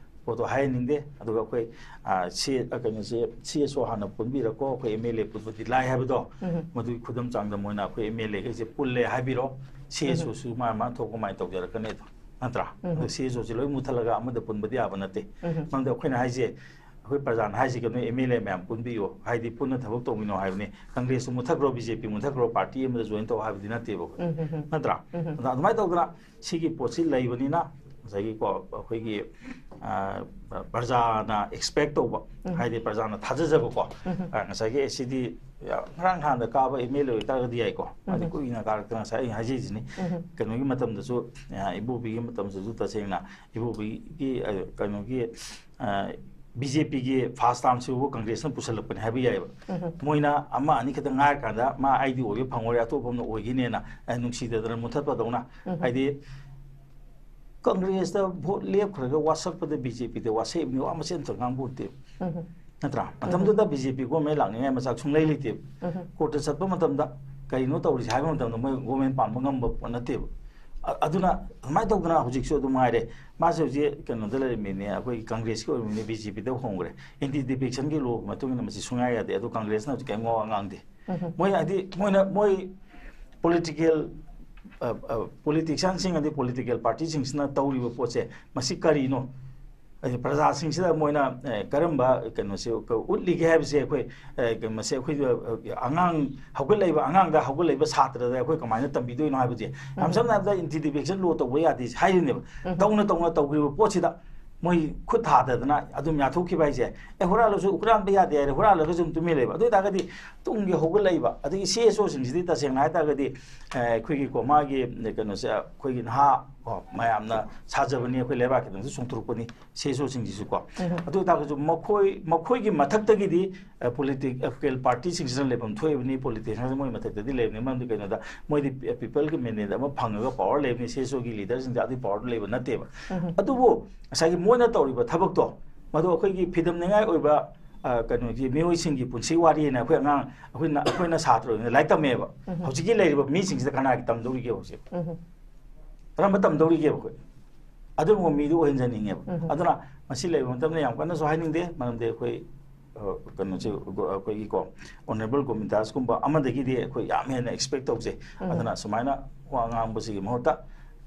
ꯄꯣꯠꯇꯣ ꯍꯥꯏꯍꯟꯅꯤꯡꯗꯦ꯫ ꯑꯗꯨꯒ ꯑꯩꯈꯣꯏ, ꯑ, ꯁꯤ, ꯑ, ꯀꯩꯅꯣꯁꯦ, ꯁꯤ ꯑꯦꯁ ꯑꯣ ꯍꯥꯟꯅ ꯄꯨꯟꯕꯤꯔꯛꯀꯣ, ꯑꯩꯈꯣꯏ ꯑꯦꯝ ꯑꯦꯜ ꯑꯦ ꯄꯨꯟꯕꯗꯤ ꯂꯥꯏ ꯍꯥꯏꯕꯗꯣ, ꯃꯗꯨꯒꯤ ꯈꯨꯗꯝ ꯆꯥꯡꯗꯝ ꯑꯣꯏꯅ ꯑꯩꯈꯣꯏ ꯑꯦꯝ ꯑꯦꯜ ꯑꯦꯈꯩꯁꯦ ꯄꯨꯜꯂꯦ ꯍꯥꯏꯕꯤꯔꯣ, ꯁꯤ ꯑꯦꯁ ꯑꯣꯁꯨ ꯃꯥ ꯃꯥ ꯊꯣꯛꯄ ꯃꯥꯏꯅ ꯇꯧꯖꯔꯛꯀꯅꯤ ꯑꯗꯣ, ꯅꯠꯇ꯭ꯔꯥ? ꯑꯗꯣ ꯁꯤ ꯑꯦꯁ ꯑꯣꯁꯦ ꯂꯣꯏ ꯃꯨꯠꯊꯠꯂꯒ ꯑꯃꯗ ꯄꯨꯟꯕꯗꯤ ꯌꯥꯕ ꯅꯠꯇꯦ꯫ ꯃꯔꯝꯗꯤ ꯑꯩꯈꯣꯏꯅ ꯍꯥꯏꯁꯦ, ꯑꯩꯈꯣꯏ ꯄ꯭ꯔꯖꯥꯅ ꯍꯥꯏꯁꯤ ꯀꯩꯅꯣ, ꯑꯦꯝ ꯑꯦꯜ ꯑꯦ ꯃꯌꯥꯝ ꯄꯨꯟꯕꯤꯌꯣ, ꯍꯥꯏꯗꯤ ꯄꯨꯟꯅ ꯊꯕꯛ ꯇꯧꯃꯤꯟꯅꯣ ꯍꯥꯏꯕꯅꯤ꯫ ꯀꯪꯒ꯭ꯔꯦꯁꯇꯨ ꯃꯨꯠꯊꯠꯈ꯭ꯔꯣ, ꯕꯤ ꯖꯦ ꯄꯤ ꯃꯨꯠꯊꯠꯈ꯭ꯔꯣ, ꯄꯥꯔꯇꯤ ꯑꯃꯗ ꯖꯣꯏꯟ ꯇꯧ ꯍꯥꯏꯕꯗꯤ ꯅꯠꯇꯦꯕ ꯑꯩꯈꯣꯏ, ꯅꯠꯇ꯭ꯔꯥ? ꯑꯗ ꯑꯗꯨꯃꯥꯏꯅ ꯇꯧꯗꯅ ꯁꯤꯒꯤ ꯄꯣꯠꯁꯤ ꯂꯩꯕꯅꯤꯅ ꯉꯁꯥꯏꯒꯤꯀꯣ ꯑꯩꯈꯣꯏꯒꯤ, ꯑ, ꯄ꯭ꯔꯖꯥꯅ ꯑꯦꯛꯁꯄꯦꯛ ꯇꯧꯕ, ꯍꯥꯏꯗꯤ ꯄ꯭ꯔꯖꯥꯅ ꯊꯥꯖꯖꯕꯀꯣ, ꯑ, ꯉꯁꯥꯏꯒꯤ ꯑꯦ ꯁꯤꯗꯤ ꯉꯔꯥꯡ ꯅꯍꯥꯟꯗ ꯀꯥꯕ ꯑꯦꯝ ꯑꯦꯜ ꯑꯦ ꯑꯣꯏꯇꯥꯔꯒꯗꯤ ꯌꯥꯏꯀꯣ, ꯍꯥꯏꯗꯤ ꯀꯨꯏꯅ ꯀꯥꯔꯛꯇꯅ ꯉꯁꯥꯏ ꯑꯩꯅ ꯍꯥꯏꯖꯩꯁꯤꯅꯤ꯫ ꯀꯩꯅꯣꯒꯤ ꯃꯇꯝꯗꯁꯨ, ꯑ, ꯏꯕꯣꯕꯤꯒꯤ ꯃꯇꯝꯗꯁꯨ ꯇꯁꯦꯡꯅ ꯏꯕꯣꯕꯤꯒꯤ, ꯑ, ꯀꯩꯅꯣꯒꯤ, ꯑ, ꯕꯤ ꯖꯦ ꯄꯤꯒꯤ ꯐꯥꯔꯁ ꯇꯥꯔꯝꯁꯤꯕꯨ ꯀꯪꯒ꯭ꯔꯦꯁꯅ ꯄꯨꯁꯜꯂꯛꯄꯅꯤ ꯍꯥꯏꯕ ꯌꯥꯏꯑꯕ꯫ ꯃꯣꯏꯅ ꯑꯃ ꯑꯅꯤ ꯈꯛꯇ ꯉꯥꯏꯔꯀꯥꯟꯗ ꯃꯥ ꯑꯩꯗꯤ ꯑꯣꯏꯕ ꯐꯪꯉꯔꯣꯏ, ꯑꯇꯣꯞꯄ ꯑꯃꯅ ꯑꯣꯏꯈꯤꯅꯦꯅ, ꯑ, ꯅꯨꯡꯁꯤꯗꯗꯅ ꯃꯨꯠꯊꯠꯄꯗꯧꯅ꯫ ꯍꯥꯏꯗꯤ ꯀꯪꯒ꯭ꯔꯦꯁꯇ ꯚꯣꯠ ꯂꯦꯞꯈ꯭ꯔꯒ ꯋꯥꯁꯛꯄꯗ ꯕꯤ ꯖꯦ ꯄꯤꯗ ꯋꯥꯁꯛꯏꯕꯅꯤ, ꯋꯥ ꯃꯆꯦꯠ ꯑꯝꯇ ꯉꯥꯡꯕ ꯅꯠꯇꯦ꯫ ꯅꯠꯇ꯭ꯔꯥ? ꯃꯇꯝꯗꯨꯗ ꯕꯤ ꯖꯦ ꯄꯤ ꯒꯣꯔꯃꯦꯟ ꯂꯥꯛꯅꯤꯡꯉꯥꯏ ꯃꯆꯥꯛ ꯁꯨꯡꯂꯩ ꯂꯩꯇꯦꯕ꯫ ꯀꯣꯔꯠꯇ ꯆꯠꯄ ꯃꯇꯝꯗ ꯀꯔꯤꯅꯣ ꯇꯧꯔꯤꯁꯦ ꯍꯥꯏꯕ ꯃꯇꯝꯗ ꯃꯣꯏ ꯒꯣꯔꯃꯦꯟ ꯄꯥꯟꯕ ꯉꯝꯕ ꯄꯣꯠ ꯅꯠꯇꯦꯕ꯫ ꯑ-, ꯑꯗꯨꯅ ꯑꯗꯨꯃꯥꯏꯅ ꯇꯧꯗꯅ ꯍꯧꯖꯤꯛꯁꯨ ꯑꯗꯨꯝ ꯉꯥꯏꯔꯦ꯫ ꯃꯥꯁꯦ ꯍꯧꯖꯤꯛ ꯀꯩꯅꯣꯗ ꯂꯩꯔꯝꯃꯤꯅꯦ, ꯑꯩꯈꯣꯏꯒꯤ ꯀꯪꯒ꯭ꯔꯦꯁꯀꯤ ꯑꯣꯏꯔꯝꯃꯤꯅꯦ, ꯕꯤ ꯖꯦ ꯄꯤꯗ ꯍꯣꯡꯈ꯭ꯔꯦ꯫ ꯑꯦꯟꯇꯤ ꯗꯤꯐꯦꯛꯁꯟꯒꯤ ꯂꯣꯒꯤ ꯃꯇꯨꯡ ꯏꯟꯅ ꯃꯁꯤ ꯁꯨꯡꯌꯥ ꯌꯥꯗꯦ꯫ ꯑꯗꯣ ꯀꯪꯒ꯭ꯔꯦꯁꯅ ꯍꯧꯖꯤꯛ ꯀꯔꯤꯝ ꯋꯥ ꯉꯥꯡꯗꯦ꯫ ꯃꯣꯏ ꯍꯥꯏꯗꯤ ꯃꯣꯏꯅ, ꯃꯣꯏ ꯄꯣꯂꯤꯇꯤꯀꯦꯜ, ꯑ, ꯑ, ꯄꯣꯂꯤꯇꯤꯁꯤꯌꯥꯟꯁꯤꯡ ꯑꯗꯩ ꯄꯣꯂꯤꯇꯤꯀꯦꯜ ꯄꯥꯔꯇꯤꯁꯤꯡꯁꯤꯅ ꯇꯧꯔꯤꯕ ꯄꯣꯠꯁꯦ ꯃꯁꯤ ꯀꯔꯤꯅꯣ? ꯍꯥꯏꯗꯤ ꯄ꯭ꯔꯖꯥꯁꯤꯡꯁꯤꯗ ꯃꯣꯏꯅ, ꯑꯦ, ꯀꯔꯝꯕ ꯀꯩꯅꯣꯁꯦ ꯎꯠꯂꯤꯒꯦ ꯍꯥꯏꯕꯁꯦ ꯑꯩꯈꯣꯏ, ꯑꯦ, ꯀꯩꯅꯣꯁꯦ ꯑꯩꯈꯣꯏ, ꯑ, ꯑꯉꯥꯡ ꯍꯧꯒꯠꯂꯛꯏꯕ, ꯑꯉꯥꯡꯗ ꯍꯧꯒꯠꯂꯛꯏꯕ ꯁꯥꯇ꯭ꯔꯗ ꯑꯩꯈꯣꯏ ꯀꯃꯥꯏꯅ ꯇꯝꯕꯤꯗꯣꯏꯅꯣ ꯍꯥꯏꯕꯁꯦ꯫ ꯌꯥꯝ ꯁꯝꯅ ꯍꯥꯏꯔꯕꯗ ꯑꯦꯟꯇꯤ ꯗꯤꯐꯦꯛꯁꯟ ꯂꯣ ꯇꯧꯕ ꯌꯥꯗꯦ ꯍꯥꯏꯔꯤꯅꯦꯕ꯫ ꯇꯧꯅ ꯇꯧꯅ ꯇꯧꯈ꯭ꯔꯤꯕ ꯄꯣꯠꯁꯤꯗ ꯃꯣꯏ ꯈꯨꯠ ꯊꯥꯗꯗꯅ ꯑꯗꯨꯝ ꯌꯥꯊꯣꯛꯈꯤꯕ ꯍꯥꯏꯁꯦ, ꯑꯦ, ꯍꯨꯔꯥꯜꯂꯁꯨ, ꯍꯨꯔꯥꯟꯕ ꯌꯥꯗꯦ ꯍꯥꯏꯔꯦ, ꯍꯨꯔꯥꯜꯂꯒꯁꯨ ꯑꯗꯨꯝ ꯇꯨꯃꯤꯟ ꯂꯩꯕ꯫ ꯑꯗꯨ ꯑꯣꯏꯇꯥꯔꯒꯗꯤ ꯇꯨꯡꯒꯤ ꯍꯧꯒꯠꯂꯛꯏꯕ, ꯑꯗꯒꯤ ꯁꯤ ꯑꯦꯁ ꯑꯣꯁꯤꯡꯁꯤꯗꯤ ꯇꯁꯦꯡꯅ ꯍꯥꯏꯇꯥꯔꯒꯗꯤ, ꯑꯦ, ꯑꯩꯈꯣꯏꯒꯤꯀꯣ, ꯃꯥꯒꯤ ꯀꯩꯅꯣꯁꯦ, ꯑꯩꯈꯣꯏꯒꯤ ꯅꯍꯥ ꯀꯣ, ꯃꯌꯥꯝꯅ ꯁꯥꯖꯕꯅꯤ, ꯑꯩꯈꯣꯏ ꯂꯩꯕꯥꯛꯀꯤꯗꯃꯛꯇ ꯆꯣꯡꯊꯣꯔꯛꯄꯅꯤ ꯁꯤ ꯑꯦꯁ ꯑꯣꯁꯤꯡꯁꯤꯁꯨꯀꯣ꯫ ꯑꯗꯨ ꯑꯣꯏꯇꯥꯔꯒꯁꯨ ꯃꯈꯣꯏ, ꯃꯈꯣꯏꯒꯤ ꯃꯊꯛꯇꯒꯤꯗꯤ, ꯑꯦ, ꯄꯣꯂꯤꯇꯤꯀꯦꯜ ꯄꯥꯔꯇꯤꯁꯤꯡꯁꯤꯅ ꯂꯩꯐꯝ ꯊꯣꯛꯏꯕꯅꯤ, ꯄꯣꯂꯤꯇꯤꯁꯤꯌꯥꯟꯁꯤꯡ ꯃꯣꯏ ꯃꯊꯛꯇꯗꯤ ꯂꯩꯕꯅꯤ꯫ ꯃꯔꯝꯗꯤ ꯀꯩꯅꯣꯗ, ꯃꯣꯏꯗꯤ ꯄꯤꯄꯜꯒꯤ ꯃꯦꯟꯗꯦꯠ ꯑꯃ ꯐꯪꯉꯒ ꯄꯋꯥꯔ ꯂꯩꯕꯅꯤ, ꯁꯤ ꯑꯦꯁ ꯑꯣꯒꯤ ꯂꯤꯗꯔꯁꯤꯡꯗꯤ ꯑꯗꯨꯒꯤ ꯄꯋꯥꯔꯗꯨ ꯂꯩꯕ ꯅꯠꯇꯦꯕ꯫ ꯑꯗꯨꯕꯨ ꯉꯁꯥꯏꯒꯤ ꯃꯣꯏꯅ ꯇꯧꯔꯤꯕ ꯊꯕꯛꯇꯣ, ꯃꯗꯨ ꯑꯩꯈꯣꯏꯒꯤ ꯐꯤꯗꯝꯅꯤꯡꯉꯥꯏ ꯑꯣꯏꯕ, ꯑ, ꯀꯩꯅꯣꯒꯤ ꯃꯤꯑꯣꯏꯁꯤꯡꯒꯤ ꯄꯨꯟꯁꯤ ꯋꯥꯔꯤ ꯍꯥꯏꯅ ꯑꯩꯈꯣꯏ ꯑꯉꯥꯡ, ꯑꯩꯈꯣꯏꯅ, ꯑꯩꯈꯣꯏꯅ ꯁꯥꯇ꯭ꯔ ꯑꯣꯏꯅ ꯂꯥꯏꯔꯤꯛ ꯇꯝꯃꯦꯕ꯫ ꯍꯧꯖꯤꯛꯀꯤ ꯂꯩꯔꯤꯕ ꯃꯤꯁꯤꯡꯁꯤꯗ ꯀꯅꯥꯒꯤ ꯇꯝꯗꯧꯔꯤꯒꯦ ꯍꯧꯖꯤꯛ? ꯀꯔꯝꯕ ꯇꯝꯗꯧꯔꯤꯒꯦꯕ ꯑꯩꯈꯣꯏ? ꯑꯗꯨꯒꯨꯝꯕ ꯃꯤꯗꯨ ꯑꯣꯏꯍꯟꯖꯅꯤꯡꯉꯦꯕ꯫ ꯑꯗꯨꯅ ꯃꯁꯤ ꯂꯩꯕ ꯃꯇꯝꯗ ꯌꯥꯝ ꯀꯟꯅꯁꯨ ꯍꯥꯏꯅꯤꯡꯗꯦ, ꯃꯔꯝꯗꯤ ꯑꯩꯈꯣꯏ, ꯑ, ꯀꯩꯅꯣꯁꯦ, ꯑꯩꯈꯣꯏꯒꯤꯀꯣ, ꯑꯣꯅꯔꯦꯕꯜ ꯒꯣꯃꯤꯟꯗꯥꯁꯀꯨꯝꯕ ꯑꯃꯗꯒꯤꯗꯤ ꯑꯩꯈꯣꯏ ꯌꯥꯝ ꯍꯦꯟꯅ ꯑꯦꯛꯁꯄꯦꯛ ꯇꯧꯖꯩ꯫ ꯑꯗꯨꯅ ꯁꯨꯃꯥꯏꯅ ꯋꯥ ꯉꯥꯡꯕꯁꯤꯒꯤ ꯃꯍꯨꯠꯇ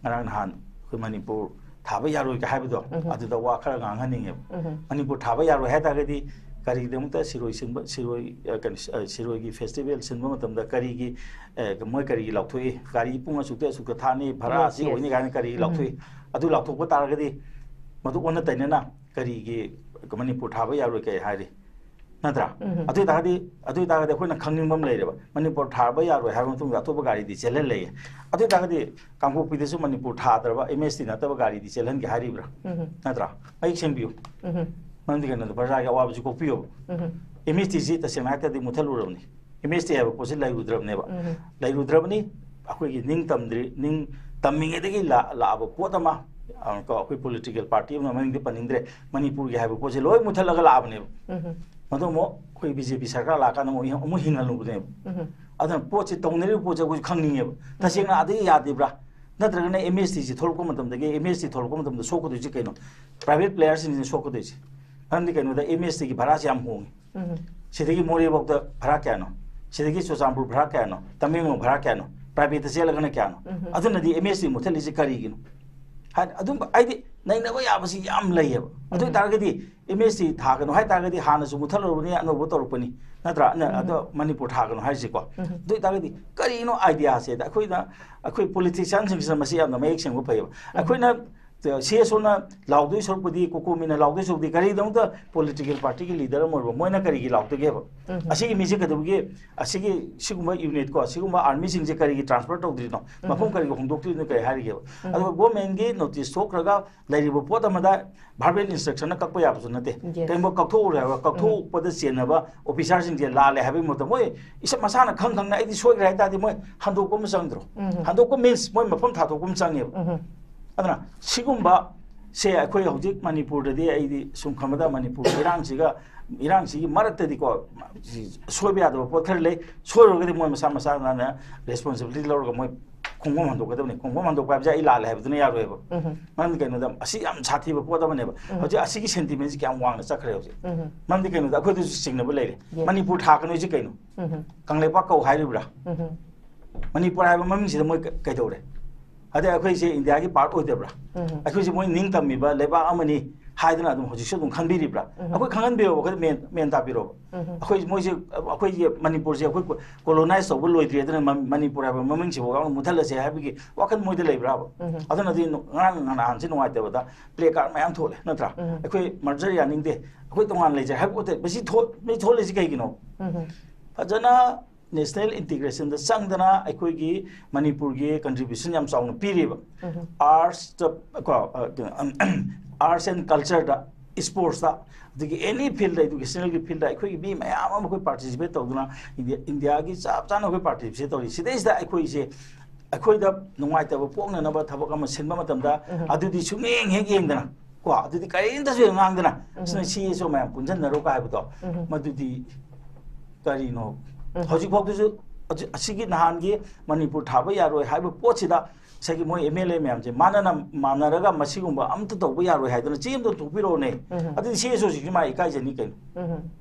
ꯉꯔꯥꯡ ꯅꯍꯥꯟ ꯑꯩꯈꯣꯏ ꯃꯅꯤꯄꯨꯔ ꯊꯥꯕ ꯌꯥꯔꯣꯏꯒ ꯍꯥꯏꯕꯗꯣ, ꯑꯗꯨꯗ ꯋꯥ ꯈꯔ ꯉꯥꯡꯍꯟꯅꯤꯡꯉꯦꯕ꯫ ꯃꯅꯤꯄꯨꯔ ꯊꯥꯕ ꯌꯥꯔꯣꯏ ꯍꯥꯏ ꯇꯥꯔꯒꯗꯤ ꯀꯔꯤꯒꯤꯗꯃꯛꯇ ꯁꯤꯔꯣꯏ ꯁꯤꯟꯕ, ꯁꯤꯔꯣꯏ, ꯑ, ꯀꯩꯅꯣ, ꯑ, ꯁꯤꯔꯣꯏꯒꯤ ꯐꯦꯁꯇꯤꯚꯦꯜ ꯁꯤꯟꯕ ꯃꯇꯝꯗ ꯀꯔꯤꯒꯤ, ꯑ, ꯃꯣꯏ ꯀꯔꯤꯒꯤ ꯂꯥꯎꯊꯣꯛꯏ? ꯒꯥꯔꯤ ꯄꯨꯡ ꯑꯁꯨꯛꯇ ꯑꯁꯨꯛꯇ ꯊꯥꯅꯤ, ꯚꯔꯥ ꯑꯁꯤ ꯑꯣꯏꯅꯤ ꯀꯥꯏꯅ ꯀꯔꯤꯒꯤ ꯂꯥꯎꯊꯣꯛꯏ? ꯑꯗꯨ ꯂꯥꯎꯊꯣꯛꯄ ꯇꯥꯔꯒꯗꯤ ꯃꯗꯨ ꯑꯣꯟꯅ ꯇꯩꯅꯅ ꯀꯔꯤꯒꯤ ꯃꯅꯤꯄꯨꯔ ꯊꯥꯕ ꯌꯥꯔꯣꯏ ꯀꯩ ꯍꯥꯏꯔꯤ? ꯅꯠꯇ꯭ꯔꯥ? ꯑꯗꯨ ꯑꯣꯏꯇꯥꯔꯒꯗꯤ, ꯑꯗꯨ ꯑꯣꯏꯇꯥꯔꯒꯗꯤ ꯑꯩꯈꯣꯏꯅ ꯈꯪꯅꯤꯡꯕ ꯑꯃ ꯂꯩꯔꯦꯕ, ꯃꯅꯤꯄꯨꯔ ꯊꯥꯕ ꯌꯥꯔꯣꯏ ꯍꯥꯏꯕ ꯃꯇꯨꯡꯗ ꯑꯇꯣꯞꯄ ꯒꯥꯔꯤꯗꯤ ꯆꯦꯜꯍꯜꯂꯦ꯫ ꯑꯗꯨ ꯑꯣꯏꯇꯥꯔꯒꯗꯤ ꯀꯥꯡꯄꯣꯛꯄꯤꯗꯁꯨ ꯃꯅꯤꯄꯨꯔ ꯊꯥꯗ꯭ꯔꯕ ꯑꯦꯝ ꯑꯦꯁ ꯇꯤ ꯅꯠꯇꯕ ꯒꯥꯔꯤꯗꯤ ꯆꯦꯜꯍꯟꯒꯦ ꯍꯥꯏꯔꯤꯕ꯭ꯔꯥ? ꯅꯠꯇ꯭ꯔꯥ? ꯃꯌꯦꯛ ꯁꯦꯡꯕꯤꯌꯨ꯫ ꯃꯔꯝꯗꯤ ꯀꯩꯅꯣꯗ ꯄ꯭ꯔꯖꯥꯒꯤ ꯑꯋꯥꯕꯁꯤ ꯀꯣꯛꯄꯤꯌꯣꯕ꯫ ꯑꯦꯝ ꯑꯦꯁ ꯇꯤꯁꯤ ꯇꯁꯦꯡꯅ ꯍꯥꯏꯔꯒꯗꯤ ꯃꯨꯠꯊꯠꯂꯨꯔꯕꯅꯤ꯫ ꯑꯦꯝ ꯑꯦꯁ ꯇꯤ ꯍꯥꯏꯕ ꯄꯣꯠꯁꯤ ꯂꯩꯔꯨꯗ꯭ꯔꯕꯅꯦꯕ꯫ ꯂꯩꯔꯨꯗ꯭ꯔꯕꯅꯤ꯫ ꯑꯩꯈꯣꯏꯒꯤ ꯅꯤꯡ ꯇꯝꯗ꯭ꯔꯤ, ꯅꯤꯡ ꯇꯝꯃꯤꯉꯩꯗꯒꯤ ꯂꯥ-, ꯂꯥꯛꯑꯕ ꯄꯣꯠ ꯑꯃ, ꯑ, ꯀꯣ, ꯑꯩꯈꯣꯏ ꯄꯣꯂꯤꯇꯤꯀꯦꯜ ꯄꯥꯔꯇꯤ ꯑꯃꯅ, ꯃꯃꯤꯡꯗꯤ ꯄꯟꯅꯤꯡꯗ꯭ꯔꯦ, ꯃꯅꯤꯄꯨꯔꯒꯤ ꯍꯥꯏꯕ ꯄꯣꯠꯁꯦ ꯂꯣꯏ ꯃꯨꯠꯊꯠꯂꯒ ꯂꯥꯛꯑꯕꯅꯦꯕ꯫ ꯃꯗꯨ ꯑꯃꯨꯛ ꯑꯩꯈꯣꯏ ꯕꯤ ꯖꯦ ꯄꯤ ꯁꯔꯀꯥꯔ ꯂꯥꯛꯑꯀꯥꯟꯗ ꯑꯃꯨꯛ ꯍꯤꯡ-, ꯑꯃꯨꯛ ꯍꯤꯡꯍꯜꯂꯨꯕꯅꯦꯕ꯫ ꯑꯗꯨꯅ ꯄꯣꯠꯁꯦ, ꯇꯧꯅꯔꯤꯕ ꯄꯣꯠꯁꯦ ꯑꯩꯈꯣꯏꯁꯨ ꯈꯪꯅꯤꯡꯉꯦꯕ꯫ ꯇꯁꯦꯡꯅ ꯑꯗꯒꯤ ꯌꯥꯗ꯭ꯔꯤꯕ꯭ꯔꯥ? ꯅꯠꯇ꯭ꯔꯒꯅ ꯑꯦꯝ ꯑꯦꯁ ꯇꯤꯁꯤ ꯊꯣꯛꯂꯛꯄ ꯃꯇꯝꯗꯒꯤ, ꯑꯦꯝ ꯑꯦꯁ ꯇꯤ ꯊꯣꯛꯂꯛꯄ ꯃꯇꯝꯗ ꯁꯣꯛꯀꯗꯣꯏꯁꯦ ꯀꯩꯅꯣ? ꯄ꯭ꯔꯥꯏꯚꯦꯠ ꯄ꯭ꯂꯦꯌꯔꯁꯤꯡꯁꯤꯅ ꯁꯣꯛꯀꯗꯣꯏꯁꯦ꯫ ꯃꯔꯝꯗꯤ ꯀꯩꯅꯣꯗ, ꯑꯦꯝ ꯑꯦꯁ ꯇꯤꯒꯤ ꯚꯔꯥꯁꯦ ꯌꯥꯝ ꯍꯣꯡꯉꯤ꯫ ꯁꯤꯗꯒꯤ ꯃꯣꯔꯦꯐꯥꯎꯗ ꯚꯔꯥ ꯀꯌꯥꯅꯣ? ꯁꯤꯗꯒꯤ ꯆꯨꯔꯆꯥꯟꯄꯨꯔ ꯚꯔꯥ ꯀꯌꯥꯅꯣ? ꯇꯃꯦꯡꯂꯣꯡ ꯚꯔꯥ ꯀꯌꯥꯅꯣ? ꯄ꯭ꯔꯥꯏꯚꯦꯠꯇ ꯆꯦꯜꯂꯒꯅ ꯀꯌꯥꯅꯣ? ꯑꯗꯨꯅꯗꯤ ꯑꯦꯝ ꯑꯦꯁ ꯇꯤ ꯃꯨꯠꯊꯠꯂꯤꯁꯦ ꯀꯔꯤꯒꯤꯅꯣ? ꯍꯥꯏꯗꯤ ꯑꯗꯨꯝꯕ, ꯍꯥꯏꯗꯤ ꯅꯩꯅꯕ ꯌꯥꯕꯁꯤ ꯌꯥꯝ ꯂꯩꯌꯦꯕ꯫ ꯑꯗꯨ ꯑꯣꯏꯇꯥꯔꯒꯗꯤ ꯑꯦꯝ ꯑꯦꯁ ꯇꯤ ꯊꯥꯒꯅꯨ ꯍꯥꯏ ꯇꯥꯔꯒꯗꯤ ꯍꯥꯟꯅꯁꯨ ꯃꯨꯠꯊꯠꯂꯨꯔꯕꯅꯤ, ꯑꯅꯧꯕ ꯇꯧꯔꯛꯄꯅꯤ, ꯅꯠꯇ꯭ꯔꯥ? ꯑꯗꯣ ꯃꯅꯤꯄꯨꯔ ꯊꯥꯒꯅꯨ ꯍꯥꯏꯔꯤꯁꯦꯀꯣ꯫ ꯑꯗꯨ ꯑꯣꯏꯇꯥꯔꯒꯗꯤ ꯀꯔꯤꯅꯣ ꯑꯥꯏꯗꯤꯌꯥꯁꯦ? ꯑꯩꯈꯣꯏꯅ, ꯑꯩꯈꯣꯏ ꯄꯣꯂꯤꯇꯤꯁꯤꯌꯥꯟꯁꯤꯡꯁꯤꯅ ꯃꯁꯤ ꯌꯥꯝꯅ ꯃꯌꯦꯛ ꯁꯦꯡꯕ ꯐꯩꯌꯦꯕ꯫ ꯑꯩꯈꯣꯏꯅ ꯁꯤ ꯑꯦꯁ ꯑꯣꯅ ꯂꯥꯎꯗꯣꯏ ꯁꯔꯨꯛꯄꯨꯗꯤ, ꯀꯣꯀꯣꯃꯤꯅ ꯂꯥꯎꯗꯣꯏ ꯁꯔꯨꯛꯄꯨꯗꯤ, ꯀꯔꯤꯒꯤꯗꯃꯛꯇ ꯄꯣꯂꯤꯇꯤꯀꯦꯜ ꯄꯥꯔꯇꯤꯒꯤ ꯂꯤꯗꯔ ꯑꯃ ꯑꯣꯏꯔꯕ ꯃꯣꯏꯅ ꯀꯔꯤꯒꯤ ꯂꯥꯎꯗꯒꯦꯕ? ꯑꯁꯤꯒꯤ ꯃꯤꯁꯦ ꯀꯩꯗꯧꯕꯒꯤ, ꯑꯁꯤꯒꯤ ꯁꯤꯒꯨꯝꯕ ꯌꯨꯅꯤꯠꯀꯣ, ꯁꯤꯒꯨꯝꯕ ꯑꯥꯔꯃꯤꯁꯤꯡꯁꯦ ꯀꯔꯤꯒꯤ ꯇ꯭ꯔꯥꯟꯁꯐꯔ ꯇꯧꯗ꯭ꯔꯤꯅꯣ? ꯃꯐꯝ ꯀꯔꯤꯒꯤ ꯍꯣꯡꯗꯣꯛꯇ꯭ꯔꯤꯅꯣ? ꯀꯔꯤ ꯍꯥꯏꯔꯤꯒꯦꯕ? ꯑꯗꯨꯒ ꯒꯣꯔꯃꯦꯟꯒꯤ ꯅꯣꯇꯤꯁ ꯊꯣꯛꯈ꯭ꯔꯒ ꯂꯩꯔꯤꯕ ꯄꯣꯠ ꯑꯃꯗ ꯚꯥꯔꯕꯦꯜ ꯏꯟꯁꯇ꯭ꯔꯛꯁꯟꯅ ꯀꯛꯄ ꯌꯥꯕꯁꯨ ꯅꯠꯇꯦ꯫ Yes. ꯀꯩꯒꯨꯝꯕ ꯀꯛꯊꯣꯛꯎꯔꯦ ꯍꯥꯏꯕ, ꯀꯛꯊꯣꯛꯄꯗ ꯆꯦꯟꯅꯕ ꯑꯣꯐꯤꯁꯥꯔꯁꯤꯡꯁꯦ ꯂꯥꯜꯂꯦ ꯍꯥꯏꯕꯒꯤ ꯃꯍꯨꯠꯇ, ꯃꯣꯏ ꯏꯁꯥ ꯃꯁꯥꯅ ꯈꯪ ꯈꯪꯅ ꯑꯩꯗꯤ ꯁꯣꯏꯈ꯭ꯔꯦ ꯍꯥꯏ ꯇꯥꯔꯗꯤ, ꯃꯣꯏ ꯍꯟꯗꯣꯛꯄ ꯑꯃ ꯆꯪꯗ꯭ꯔꯣ? ꯍꯟꯗꯣꯛꯄ ꯃꯤꯟꯁ ꯃꯣꯏ ꯃꯐꯝ ꯊꯥꯗꯣꯛꯄ ꯑꯃ ꯆꯪꯉꯦꯕ꯫ ꯑꯗꯨꯅ ꯁꯤꯒꯨꯝꯕ ꯁꯦ ꯑꯩꯈꯣꯏ ꯍꯧꯖꯤꯛ ꯃꯅꯤꯄꯨꯔꯗꯗꯤ, ꯑꯩꯗꯤ ꯁꯨꯝ ꯈꯟꯕꯗ, ꯃꯅꯤꯄꯨꯔꯒꯤ ꯏꯔꯥꯡꯁꯤꯒ, ꯏꯔꯥꯡꯁꯤꯒꯤ ꯃꯔꯛꯇꯗꯤꯀꯣ, ꯁꯣꯏꯕ ꯌꯥꯗꯕ ꯄꯣꯠ ꯈꯔ ꯂꯩ꯫ ꯁꯣꯏꯔꯨꯔꯒꯗꯤ ꯃꯣꯏ ꯃꯁꯥ ꯃꯁꯥꯅ ꯔꯦꯁꯄꯣꯟꯁꯤꯕꯤꯂꯤꯇꯤ ꯂꯧꯔꯒ ꯃꯣꯏ ꯈꯣꯡꯐꯝ ꯍꯟꯗꯣꯛꯀꯗꯕꯅꯤ꯫ ꯈꯣꯡꯐꯝ ꯍꯟꯗꯣꯛꯄ ꯍꯥꯏꯕꯁꯦ ꯑꯩ ꯂꯥꯜꯂꯦ ꯍꯥꯏꯕꯗꯨꯅ ꯌꯥꯔꯣꯏꯕ꯫ ꯃꯔꯝꯗꯤ ꯀꯩꯅꯣꯗ, ꯑꯁꯤ ꯌꯥꯝ ꯁꯥꯊꯤꯕ ꯄꯣꯠ ꯑꯃꯅꯦꯕ꯫ ꯍꯧꯖꯤꯛ ꯑꯁꯤꯒꯤ ꯁꯦꯟꯇꯤꯃꯦꯟꯁꯤ ꯀꯌꯥꯝ ꯋꯥꯡꯅ ꯆꯠꯈ꯭ꯔꯦ ꯍꯧꯖꯤꯛ꯫ ꯃꯔꯝꯗꯤ ꯀꯩꯅꯣꯗ, ꯑꯩꯈꯣꯏꯗꯁꯨ ꯆꯤꯡꯅꯕ ꯂꯩꯔꯦ꯫ Yes. ꯃꯅꯤꯄꯨꯔ ꯊꯥ ꯀꯩꯅꯣꯁꯤ ꯀꯩꯅꯣ? ꯀꯪꯂꯩꯄꯥꯛ ꯀꯧ ꯍꯥꯏꯔꯤꯕ꯭ꯔꯥ? ꯃꯅꯤꯄꯨꯔ ꯍꯥꯏꯕ ꯃꯃꯤꯡꯁꯤꯗ ꯃꯣꯏ ꯀ- ꯀꯩꯗꯧꯔꯦ? ꯑꯗꯩ ꯑꯩꯈꯣꯏꯁꯦ ꯏꯟꯗꯤꯌꯥꯒꯤ ꯄꯥꯔꯠ ꯑꯣꯏꯗꯕ꯭ꯔꯥ? ꯑꯩꯈꯣꯏꯁꯦ ꯃꯣꯏ ꯅꯤꯡꯇꯝꯃꯤꯕ ꯂꯩꯕꯥꯛ ꯑꯃꯅꯤ ꯍꯥꯏꯗꯅ ꯑꯗꯨꯝ ꯍꯧꯖꯤꯛꯁꯨ ꯑꯗꯨꯝ ꯈꯟꯕꯤꯔꯤꯕ꯭ꯔꯥ? ꯑꯩꯈꯣꯏ ꯈꯪꯍꯟꯕꯤꯌꯣꯕ, ꯑꯩꯈꯣꯏ ꯃꯦꯟ ꯃꯦꯟ ꯇꯥꯕꯤꯔꯣꯕ꯫ ꯑꯩꯈꯣꯏ ꯃꯣꯏꯁꯦ, ꯑꯩꯈꯣꯏꯒꯤ ꯃꯅꯤꯄꯨꯔꯁꯦ ꯑꯩꯈꯣꯏ ꯀꯣꯂꯣꯅꯥꯏꯁ ꯇꯧꯕ ꯂꯣꯏꯗ꯭ꯔꯤ, ꯑꯗꯨꯅ ꯃ- ꯃꯅꯤꯄꯨꯔ ꯍꯥꯏꯕ ꯃꯃꯤꯡꯁꯤꯐꯥꯎ ꯌꯥꯎꯅ ꯃꯨꯠꯊꯠꯂꯁꯦ ꯍꯥꯏꯕꯒꯤ ꯋꯥꯈꯜ ꯃꯣꯏꯗ ꯂꯩꯕ꯭ꯔꯥꯕ? ꯑꯗꯨꯅꯗꯤ ꯅ- ꯉꯔꯥꯡ ꯅꯍꯥꯟꯁꯤ ꯅꯨꯡꯉꯥꯏꯇꯕꯗ ꯄ꯭ꯂꯦ ꯀꯥꯔꯠ ꯃꯌꯥꯝ ꯊꯣꯛꯂꯦ, ꯅꯠꯇ꯭ꯔꯥ? ꯑꯩꯈꯣꯏ ꯃꯔꯖꯔ ꯌꯥꯅꯤꯡꯗꯦ, ꯑꯩꯈꯣꯏ ꯇꯣꯉꯥꯟꯅ ꯂꯩꯖꯩ ꯍꯥꯏꯕ ꯄꯣꯠꯇ ꯃꯁꯤ ꯊꯣꯛ- ꯃꯁꯤ ꯊꯣꯛꯂꯤꯁꯤ ꯀꯩꯒꯤꯅꯣ? ꯐꯖꯅ ꯅꯦꯁꯅꯦꯜ ꯏꯟꯇꯤꯒ꯭ꯔꯦꯁꯟꯗ ꯆꯪꯗꯅ ꯑꯩꯈꯣꯏꯒꯤ ꯃꯅꯤꯄꯨꯔꯒꯤ ꯀꯟꯇ꯭ꯔꯤꯕ꯭ꯌꯨꯁꯟ ꯌꯥꯝ ꯆꯥꯎꯅ ꯄꯤꯔꯤꯕ꯫ ꯑꯥꯔꯠꯁꯇ ꯀꯣ, ꯑꯥꯔꯠꯁ ꯑꯦꯟ ꯀꯜꯆꯔꯗ, ꯏꯁꯄꯣꯔꯠꯁꯇ, ꯑꯗꯒꯤ ꯑꯦꯅꯤ ꯐꯤꯜꯗ, ꯏꯗꯨꯀꯦꯁꯅꯦꯜꯒꯤ ꯐꯤꯜꯗ ꯑꯩꯈꯣꯏꯒꯤ ꯃꯤ ꯃꯌꯥꯝ ꯑꯃ ꯑꯩꯈꯣꯏ ꯄꯥꯔꯇꯤꯁꯤꯄꯦꯠ ꯇꯧꯗꯨꯅ ꯏꯟꯗꯤꯌꯥ, ꯏꯟꯗꯤꯌꯥꯒꯤ ꯆꯞ ꯆꯥꯅ ꯑꯩꯈꯣꯏ ꯄꯥꯔꯇꯤꯁꯤꯄꯦꯠ ꯇꯧꯔꯤ꯫ ꯁꯤꯗꯩꯁꯤꯗ ꯑꯩꯈꯣꯏꯁꯦ, ꯑꯩꯈꯣꯏꯗ ꯅꯨꯡꯉꯥꯏꯇꯕ ꯄꯣꯛꯅꯅꯕ ꯊꯕꯛ ꯑꯃ ꯁꯤꯟꯕ ꯃꯇꯝꯗ, ꯑꯗꯨꯗꯤ ꯁꯨꯡꯌꯦꯡ ꯍꯦꯛ ꯌꯦꯡꯗꯅ, ꯀꯣ, ꯑꯗꯨꯗꯤ ꯀꯔꯤꯝꯇꯁꯨ ꯍꯦꯛ ꯉꯥꯡꯗꯅ, ꯁꯤꯅ ꯁꯤ ꯑꯦꯁ ꯑꯣ ꯃꯌꯥꯝ ꯄꯨꯟꯁꯤꯟꯅꯔꯣꯀ ꯍꯥꯏꯕꯗꯣ, ꯃꯗꯨꯗꯤ ꯀꯔꯤꯅꯣ? ꯍꯧꯖꯤꯛꯐꯥꯎꯗꯁꯨ ꯑꯁꯤ- ꯑꯁꯤꯒꯤ ꯅꯍꯥꯟꯒꯤ ꯃꯅꯤꯄꯨꯔ ꯊꯥꯕ ꯌꯥꯔꯣꯏ ꯍꯥꯏꯕ ꯄꯣꯠꯁꯤꯗ ꯉꯁꯥꯏꯒꯤ ꯃꯣꯏ ꯑꯦꯝ ꯑꯦꯜ ꯑꯦ ꯃꯌꯥꯝꯁꯦ ꯃꯥꯅꯅ ꯃꯥꯟꯅꯔꯒ ꯃꯁꯤꯒꯨꯝꯕ ꯑꯝꯇ ꯇꯧꯕ ꯌꯥꯔꯣꯏ ꯍꯥꯏꯗꯅ ꯆꯦ ꯑꯝꯇ ꯊꯣꯛꯄꯤꯔꯛꯑꯣꯅꯦ꯫ ꯑꯗꯨꯗꯤ ꯁꯤ ꯑꯦꯁ ꯑꯣꯁꯤꯡꯁꯤ ꯃꯥ ꯏꯀꯥꯏꯖꯅꯤ ꯀꯩꯅꯣ?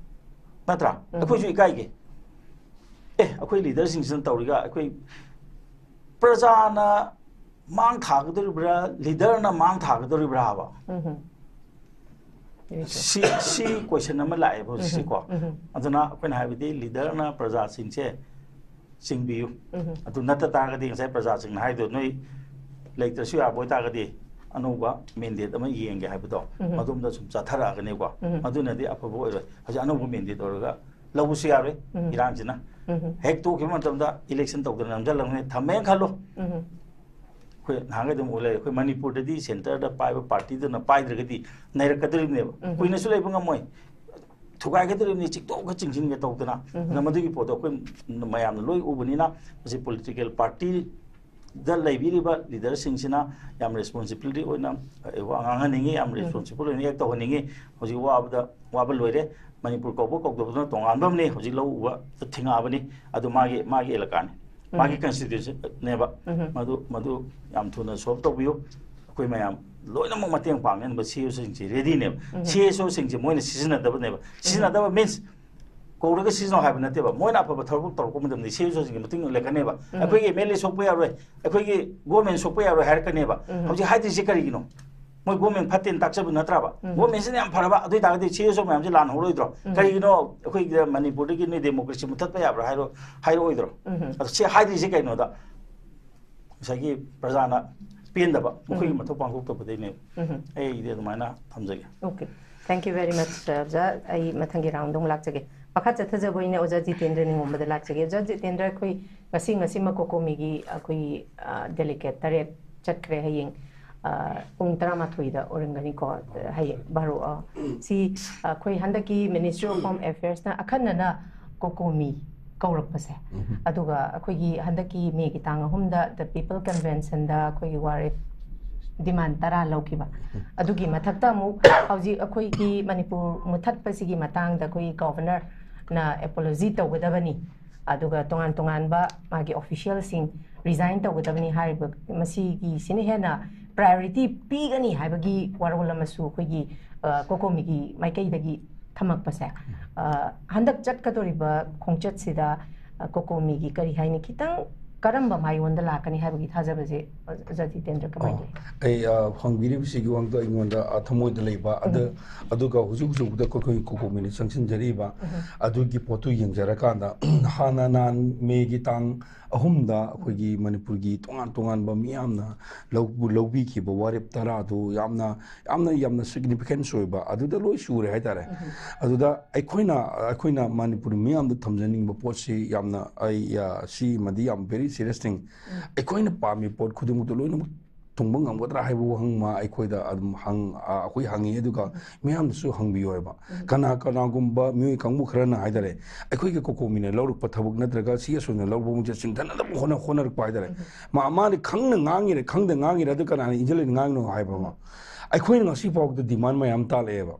ꯅꯠꯇ꯭ꯔꯥ? ꯑꯩꯈꯣꯏꯁꯨ ꯏꯀꯥꯏꯒꯦ꯫ ꯑꯦ, ꯑꯩꯈꯣꯏ ꯂꯤꯗꯔꯁꯤꯡꯁꯤꯅ ꯇꯧꯔꯤꯒ ꯑꯩꯈꯣꯏ ꯄ꯭ꯔꯖꯥꯅ ꯃꯥꯡ ꯊꯥꯒꯗꯧꯔꯤꯕ꯭ꯔꯥ, ꯂꯤꯗꯔꯅ ꯃꯥꯡ ꯊꯥꯒꯗꯧꯔꯤꯕ꯭ꯔꯥ ꯍꯥꯏꯕ? ꯁꯤ ꯁꯤ ꯀꯣꯏꯁꯟ ꯑꯃ ꯂꯥꯛꯑꯦꯕ ꯍꯧꯖꯤꯛꯁꯤꯀꯣ꯫ ꯑꯗꯨꯅ ꯑꯩꯈꯣꯏꯅ ꯍꯥꯏꯕꯗꯤ ꯂꯤꯗꯔꯅ ꯄ꯭ꯔꯖꯥꯁꯤꯡꯁꯦ ꯆꯤꯡꯕꯤꯌꯨ꯫ ꯑꯗꯨ ꯅꯠꯇ ꯇꯥꯔꯒꯗꯤ ꯉꯁꯥꯏ ꯄ꯭ꯔꯖꯥꯁꯤꯡꯅ ꯍꯥꯏꯗꯣ ꯅꯣꯏ ꯂꯩꯇ꯭ꯔꯁꯨ ꯌꯥꯕ ꯑꯣꯏꯇꯥꯔꯒꯗꯤ ꯑꯅꯧꯕ ꯃꯦꯟꯗꯦꯠ ꯑꯃ ꯌꯦꯡꯒꯦ ꯍꯥꯏꯕꯗꯣ, ꯎꯝ꯫ ꯃꯗꯣꯝꯗ ꯁꯨꯝ ꯆꯠꯊꯔꯛꯑꯒꯅꯤꯀꯣ꯫ ꯎꯝ꯫ ꯃꯗꯨꯅꯗꯤ ꯑꯐꯕ ꯑꯣꯏꯔꯣꯏ꯫ ꯍꯧꯖꯤꯛ ꯑꯅꯧꯕ ꯃꯦꯟꯗꯦꯠ ꯑꯣꯏꯔꯒ ꯂꯧꯕꯁꯨ ꯌꯥꯔꯣꯏ, ꯎꯝ꯫ ꯏꯔꯥꯡꯁꯤꯅ꯫ ꯎꯝ꯫ ꯍꯦꯛ ꯇꯣꯛꯈꯤꯕ ꯃꯇꯝꯗ ꯏꯂꯦꯛꯁꯟ ꯇꯧꯗꯅ ꯅꯝꯁꯤꯜꯂꯝꯒꯅꯤ, ꯊꯝꯃꯦꯅ ꯈꯜꯂꯣ꯫ ꯎꯝ꯫ ꯑꯩꯈꯣꯏ ꯅꯍꯥꯟꯈꯩ ꯑꯗꯨꯝ ꯎ ꯂꯩꯔꯦ, ꯑꯩꯈꯣꯏ ꯃꯅꯤꯄꯨꯔꯗꯗꯤ ꯁꯦꯟꯇꯔꯗ ꯄꯥꯏꯕ ꯄꯥꯔꯇꯤꯗꯨꯅ ꯄꯥꯏꯗ꯭ꯔꯒꯗꯤ ꯅꯩꯔꯛꯀꯗꯣꯔꯤꯕꯅꯦꯕ꯫ ꯎꯝ꯫ ꯀꯨꯏꯅꯁꯨ ꯂꯩꯕ ꯉꯝꯃꯣꯏ, ꯊꯨꯒꯥꯏꯒꯗꯣꯔꯤꯕꯅꯤ, ꯆꯤꯛꯊꯣꯛꯀ ꯆꯤꯡꯁꯤꯟꯒ ꯇꯧꯗꯅ꯫ ꯎꯝ꯫ ꯑꯗꯨꯅ ꯃꯗꯨꯒꯤ ꯄꯣꯠꯇꯣ ꯑꯩꯈꯣꯏ ꯃꯌꯥꯝꯅ ꯂꯣꯏ ꯎꯕꯅꯤꯅ, ꯃꯁꯤ ꯄꯣꯂꯤꯇꯤꯀꯦꯜ ꯄꯥꯔꯇꯤꯗ ꯂꯩꯕꯤꯔꯤꯕ ꯂꯤꯗꯔꯁꯤꯡꯁꯤꯅ ꯌꯥꯝ ꯔꯦꯁꯄꯣꯟꯁꯤꯕꯤꯂꯤꯇꯤ ꯑꯣꯏꯅ, ꯑ, ꯋꯥ ꯉꯥꯡꯍꯟꯅꯤꯡꯉꯤ, ꯌꯥꯝ ꯎꯝ꯫ ꯔꯦꯁꯄꯣꯟꯁꯤꯕꯜ ꯑꯣꯏꯅ ꯑꯦꯛ ꯇꯧꯍꯟꯅꯤꯡꯉꯤ꯫ ꯍꯧꯖꯤꯛ ꯋꯥꯕꯗ, ꯋꯥꯕ ꯂꯣꯏꯔꯦ꯫ ꯃꯅꯤꯄꯨꯔ ꯀꯧꯕ ꯀꯧꯗꯕꯗꯨꯅ ꯇꯣꯉꯥꯟꯕ ꯑꯃꯅꯤ꯫ ꯍꯧꯖꯤꯛ ꯂꯧ ꯎꯕ ꯊꯤꯡꯉꯛꯑꯕꯅꯤ꯫ ꯑꯗꯨ ꯃꯥꯒꯤ, ꯃꯥꯒꯤ ꯑꯦꯂꯀꯥꯅꯤ, ꯃꯥꯒꯤ ꯎꯝ꯫ ꯀꯟꯁꯇꯤꯇ꯭ꯌꯨꯁꯟꯅꯦꯕ꯫ ꯎꯝ꯫ ꯃꯗꯨ, ꯃꯗꯨ ꯌꯥꯝ ꯊꯨꯅ ꯁꯣꯜꯕ ꯇꯧꯕꯤꯌꯨ꯫ ꯑꯩꯈꯣꯏ ꯃꯌꯥꯝ ꯂꯣꯏꯅꯃꯛ ꯃꯇꯦꯡ ꯄꯥꯡꯅꯅꯕ ꯁꯤ ꯏ ꯑꯣꯁꯤꯡꯁꯤ ꯔꯦꯗꯤꯅꯦꯕ꯫ ꯎꯝ꯫ ꯁꯤ ꯏ ꯑꯣꯁꯤꯡꯁꯤ ꯃꯣꯏꯅ ꯁꯤꯖꯤꯟꯅꯗꯕꯅꯦꯕ꯫ ꯎꯝ꯫ ꯁꯤꯖꯤꯟꯅꯗꯕ ꯃꯤꯟꯁ ꯀꯧꯔꯒ ꯁꯤꯖꯤꯟꯅꯧ ꯍꯥꯏꯕ ꯅꯠꯇꯦꯕ꯫ ꯃꯣꯏꯅ ꯑꯐꯕ ꯊꯕꯛ ꯇꯧꯔꯛꯄ ꯃꯇꯝꯗ ꯁꯤ ꯏ ꯑꯣꯁꯤꯡꯒꯤ ꯃꯇꯨꯡ ꯏꯜꯂꯛꯀꯅꯦꯕ꯫ ꯎꯝ꯫ ꯑꯩꯈꯣꯏꯒꯤ ꯑꯦꯝ ꯑꯦꯜ ꯑꯦ ꯁꯣꯛꯄ ꯌꯥꯔꯣꯏ, ꯑꯩꯈꯣꯏꯒꯤ ꯒꯣꯔꯃꯦꯟ ꯁꯣꯛꯄ ꯌꯥꯔꯣꯏ ꯍꯥꯏꯔꯛꯀꯅꯦꯕ꯫ ꯎꯝ꯫ ꯍꯧꯖꯤꯛ ꯍꯥꯏꯗ꯭ꯔꯤꯁꯦ ꯀꯔꯤꯒꯤꯅꯣ? ꯃꯣꯏ ꯒꯣꯔꯃꯦꯟ ꯐꯠꯇꯦꯅ ꯇꯥꯛꯆꯕ ꯅꯠꯇ꯭ꯔꯕ? ꯎꯝ꯫ ꯒꯣꯔꯃꯦꯟꯁꯤꯅ ꯌꯥꯝ ꯐꯔꯕ, ꯑꯗꯨ ꯑꯣꯏ ꯇꯥꯔꯒꯗꯤ ꯁꯤ ꯏ ꯑꯣ ꯃꯌꯥꯝꯁꯦ ꯂꯥꯟꯍꯧꯔꯣꯏꯗ꯭ꯔꯣ? ꯎꯝ꯫ ꯀꯔꯤꯒꯤꯅꯣ ꯑꯩꯈꯣꯏꯒꯤ ꯃꯅꯤꯄꯨꯔꯗꯒꯤ ꯅꯣꯏ ꯗꯦꯃꯣꯀ꯭ꯔꯦꯁꯤ ꯃꯨꯊꯠꯄ ꯌꯥꯕ꯭ꯔꯥ ꯍꯥꯏꯔꯣ-, ꯍꯥꯏꯔꯛꯑꯣꯏꯗ꯭ꯔꯣ? ꯎꯝ꯫ ꯑꯗꯣ ꯁꯤ ꯍꯥꯏꯗ꯭ꯔꯤꯁꯦ ꯀꯩꯅꯣꯗ, ꯉꯁꯥꯏꯒꯤ ꯄ꯭ꯔꯖꯥꯅ ꯄꯦꯟꯗꯕ, ꯃꯈꯣꯏꯒꯤ ꯎꯝ꯫ ꯃꯊꯧ ꯄꯥꯡꯊꯣꯛꯇꯕꯗꯩꯅꯦꯕ꯫ ꯎꯝ꯫ ꯑꯩꯗꯤ ꯑꯗꯨꯃꯥꯏꯅ ꯊꯝꯖꯒꯦ꯫ Okay. Thank you very much, sir. ꯑꯣꯖꯥ, ꯑꯩ ꯃꯊꯪꯒꯤ ꯔꯥꯎꯟꯗ ꯑꯃꯨꯛ ꯂꯥꯛꯆꯒꯦ꯫ ꯃꯈꯥ ꯆꯠꯊꯖꯕ ꯑꯣꯏꯅ ꯑꯣꯖꯥ ꯖꯤꯇꯦꯟꯗ꯭ꯔ ꯅꯤꯉꯣꯝꯕꯗ ꯂꯥꯛꯆꯒꯦ꯫ ꯑꯣꯖꯥ ꯖꯤꯇꯦꯟꯗ꯭ꯔ, ꯑꯩꯈꯣꯏ ꯉꯁꯤ, ꯉꯁꯤꯃꯛ ꯀꯣꯀꯣꯃꯤꯒꯤ ꯑꯩꯈꯣꯏ, ꯑ, ꯗꯦꯂꯤꯒꯦꯠ ꯇꯔꯦꯠ ꯆꯠꯈ꯭ꯔꯦ꯫ ꯍꯌꯦꯡ, ꯑ, ꯄꯨꯡ ꯇꯔꯥꯃꯥꯊꯣꯏꯗ ꯑꯣꯏꯔꯝꯒꯅꯤꯀꯣ, ꯍꯌꯦꯡ ꯕꯥꯔꯣ, ꯑ, ꯁꯤ, ꯑ, ꯑꯩꯈꯣꯏ ꯍꯟꯗꯛꯀꯤ Ministry of Home Affairsꯅ ꯑꯈꯟꯅꯅ ꯀꯣꯀꯣꯃꯤ ꯀꯧꯔꯛꯄꯁꯦ, ꯎꯝ꯫ ꯑꯗꯨꯒ ꯑꯩꯈꯣꯏꯒꯤ ꯍꯟꯗꯛꯀꯤ ꯃꯦꯒꯤ ꯇꯥꯡ ꯑꯍꯨꯝꯗ The People Conventionꯗ ꯑꯩꯈꯣꯏꯒꯤ ꯋꯥꯔꯦꯞ ꯗꯤꯃꯥꯟ ꯇꯔꯥ ꯂꯧꯈꯤꯕ, ꯎꯝ꯫ ꯑꯗꯨꯒꯤ ꯃꯊꯛꯇ ꯑꯃꯨꯛ ꯍꯧꯖꯤꯛ ꯑꯩꯈꯣꯏꯒꯤ ꯃꯅꯤꯄꯨꯔ ꯃꯨꯊꯠꯄꯁꯤꯒꯤ ꯃꯇꯥꯡꯗ ꯑꯩꯈꯣꯏꯒꯤ ꯒꯣꯚꯔꯅꯔꯅ ꯑꯦꯄꯣꯂꯣꯖꯤ ꯇꯧꯒꯗꯕꯅꯤ, ꯑꯗꯨꯒ ꯇꯣꯉꯥꯟ ꯇꯣꯉꯥꯟꯕ ꯃꯥꯒꯤ ꯑꯣꯐꯤꯁꯤꯌꯦꯜꯁꯤꯡ ꯔꯤꯖꯥꯏꯟ ꯇꯧꯒꯗꯕꯅꯤ ꯍꯥꯏꯔꯤꯕ, ꯃꯁꯤꯒꯤꯁꯤꯅ ꯍꯦꯟꯅ ꯄ꯭ꯔꯥꯏꯌꯣꯔꯤꯇꯤ ꯄꯤꯒꯅꯤ ꯍꯥꯏꯕꯒꯤ ꯋꯥꯔꯣꯜ ꯑꯃꯁꯨ ꯑꯩꯈꯣꯏꯒꯤ, ꯑ, ꯀꯣꯀꯣꯃꯤꯒꯤ ꯃꯥꯏꯀꯩꯗꯒꯤ ꯊꯝꯃꯛꯄꯁꯦ, ꯑ, ꯍꯟꯗꯛ ꯆꯠꯀꯗꯧꯔꯤꯕ ꯈꯣꯡꯆꯠꯁꯤꯗ, ꯑ, ꯀꯣꯀꯣꯃꯤꯒꯤ ꯀꯔꯤ ꯍꯥꯏꯅꯤ, ꯈꯤꯇꯪ ꯀꯔꯝꯕ ꯃꯥꯏꯑꯣꯟꯗ ꯂꯥꯛꯀꯅꯤ ꯍꯥꯏꯕꯒꯤ ꯊꯥꯖꯕꯁꯦ ꯑꯣꯖꯥ ꯖꯤꯇꯦꯟꯗ꯭ꯔ ꯀꯃꯥꯏꯅ ꯑꯣ, ꯂꯩ? ꯑꯩ ꯑ, ꯍꯪꯕꯤꯔꯤꯕꯁꯤꯒꯤ ꯋꯥꯍꯪꯗꯣ ꯑꯩꯉꯣꯟꯗ ꯑ, ꯊꯃꯣꯏꯗ ꯂꯩꯕ꯫ ꯑꯗ ꯑꯗꯨꯒ ꯍꯧꯖꯤꯛ ꯍꯧꯖꯤꯛ ꯍꯧꯖꯤꯛ ꯑꯩꯈꯣꯏ ꯀꯣꯀꯣꯃꯤꯅ ꯆꯪꯁꯤꯟꯖꯔꯤꯕ ꯑꯗꯨꯒꯤ ꯄꯣꯠꯇꯨ ꯌꯦꯡꯖꯔꯀꯥꯟꯗ, ꯍꯥꯟꯅ ꯅꯍꯥꯟ ꯃꯦꯒꯤ ꯇꯥꯡ ꯑꯍꯨꯝꯗ ꯑꯩꯈꯣꯏꯒꯤ ꯃꯅꯤꯄꯨꯔꯒꯤ ꯇꯣꯉꯥꯟ ꯇꯣꯉꯥꯟꯕ ꯃꯤꯌꯥꯝꯅ ꯂꯧ-, ꯂꯧꯕꯤꯈꯤꯕ ꯋꯥꯔꯦꯞ ꯇꯔꯥꯗꯨ ꯌꯥꯝꯅ ꯌꯥꯝꯅ ꯌꯥꯝꯅ ꯁꯤꯒꯅꯤꯐꯤꯀꯦꯟꯁ ꯑꯣꯏꯕ ꯑꯗꯨꯗ ꯂꯣꯏ ꯁꯨꯔꯦ ꯍꯥꯏꯇꯥꯔꯦ꯫ ꯑꯗꯨꯗ ꯑꯩꯈꯣꯏꯅ ꯑꯩꯈꯣꯏꯅ ꯃꯅꯤꯄꯨꯔ ꯃꯤꯌꯥꯝꯗ ꯊꯝꯖꯅꯤꯡꯕ ꯄꯣꯠꯁꯤ ꯌꯥꯝꯅ ꯑꯩ ꯑ, ꯁꯤꯃꯗꯤ ꯌꯥꯝ very serious thing꯫ ꯑꯩꯈꯣꯏꯅ ꯄꯥꯝꯃꯤ ꯄꯣꯠ ꯈꯨꯗꯤꯡꯃꯛꯇꯣ ꯂꯣꯏꯅꯃꯛ ꯊꯨꯡꯕ ꯉꯝꯒꯗ꯭ꯔꯥ ꯍꯥꯏꯕ ꯋꯥꯍꯪ ꯑꯃ ꯑꯩꯈꯣꯏꯗ ꯑꯗꯨꯝ ꯍꯪ-, ꯑ, ꯑꯩꯈꯣꯏ ꯍꯪꯉꯤ꯫ ꯑꯗꯨꯒ ꯃꯤꯌꯥꯝꯗꯁꯨ ꯍꯪꯕꯤꯌꯣ ꯍꯥꯏꯕ꯫ ꯀꯅꯥ ꯀꯅꯥꯒꯨꯝꯕ ꯃꯤꯑꯣꯏ ꯀꯥꯡꯕꯨ ꯈꯔꯅ ꯍꯥꯏꯇꯥꯔꯦ, ꯑꯩꯈꯣꯏꯒꯤ ꯀꯣꯀꯣꯃꯤꯅ ꯂꯧꯔꯛꯄ ꯊꯕꯛ ꯅꯠꯇ꯭ꯔꯒ ꯁꯤ ꯑꯁꯣꯏꯅ ꯂꯧꯔꯛꯄ ꯃꯈꯩꯁꯦ ꯆꯤꯡꯊꯅꯕ ꯍꯣꯠꯅ-, ꯍꯣꯠꯅꯔꯛꯄ ꯍꯥꯏꯇꯥꯔꯦ꯫ ꯃꯥ, ꯃꯥꯅ ꯈꯪꯅ ꯉꯥꯡꯉꯤꯔꯦ, ꯈꯪꯗ ꯉꯥꯡꯉꯤꯔꯦ, ꯑꯗꯨ ꯀꯅꯥꯅ ꯏꯟꯖꯜꯂꯤꯅ ꯉꯥꯡꯉꯤꯅꯣ ꯍꯥꯏꯕ ꯑꯃ꯫ ꯑꯩꯈꯣꯏꯅ ꯉꯁꯤ ꯐꯥꯎꯕꯗ ꯗꯤꯃꯥꯟ ꯃꯌꯥꯝ ꯇꯥꯜꯂꯛꯑꯦꯕ꯫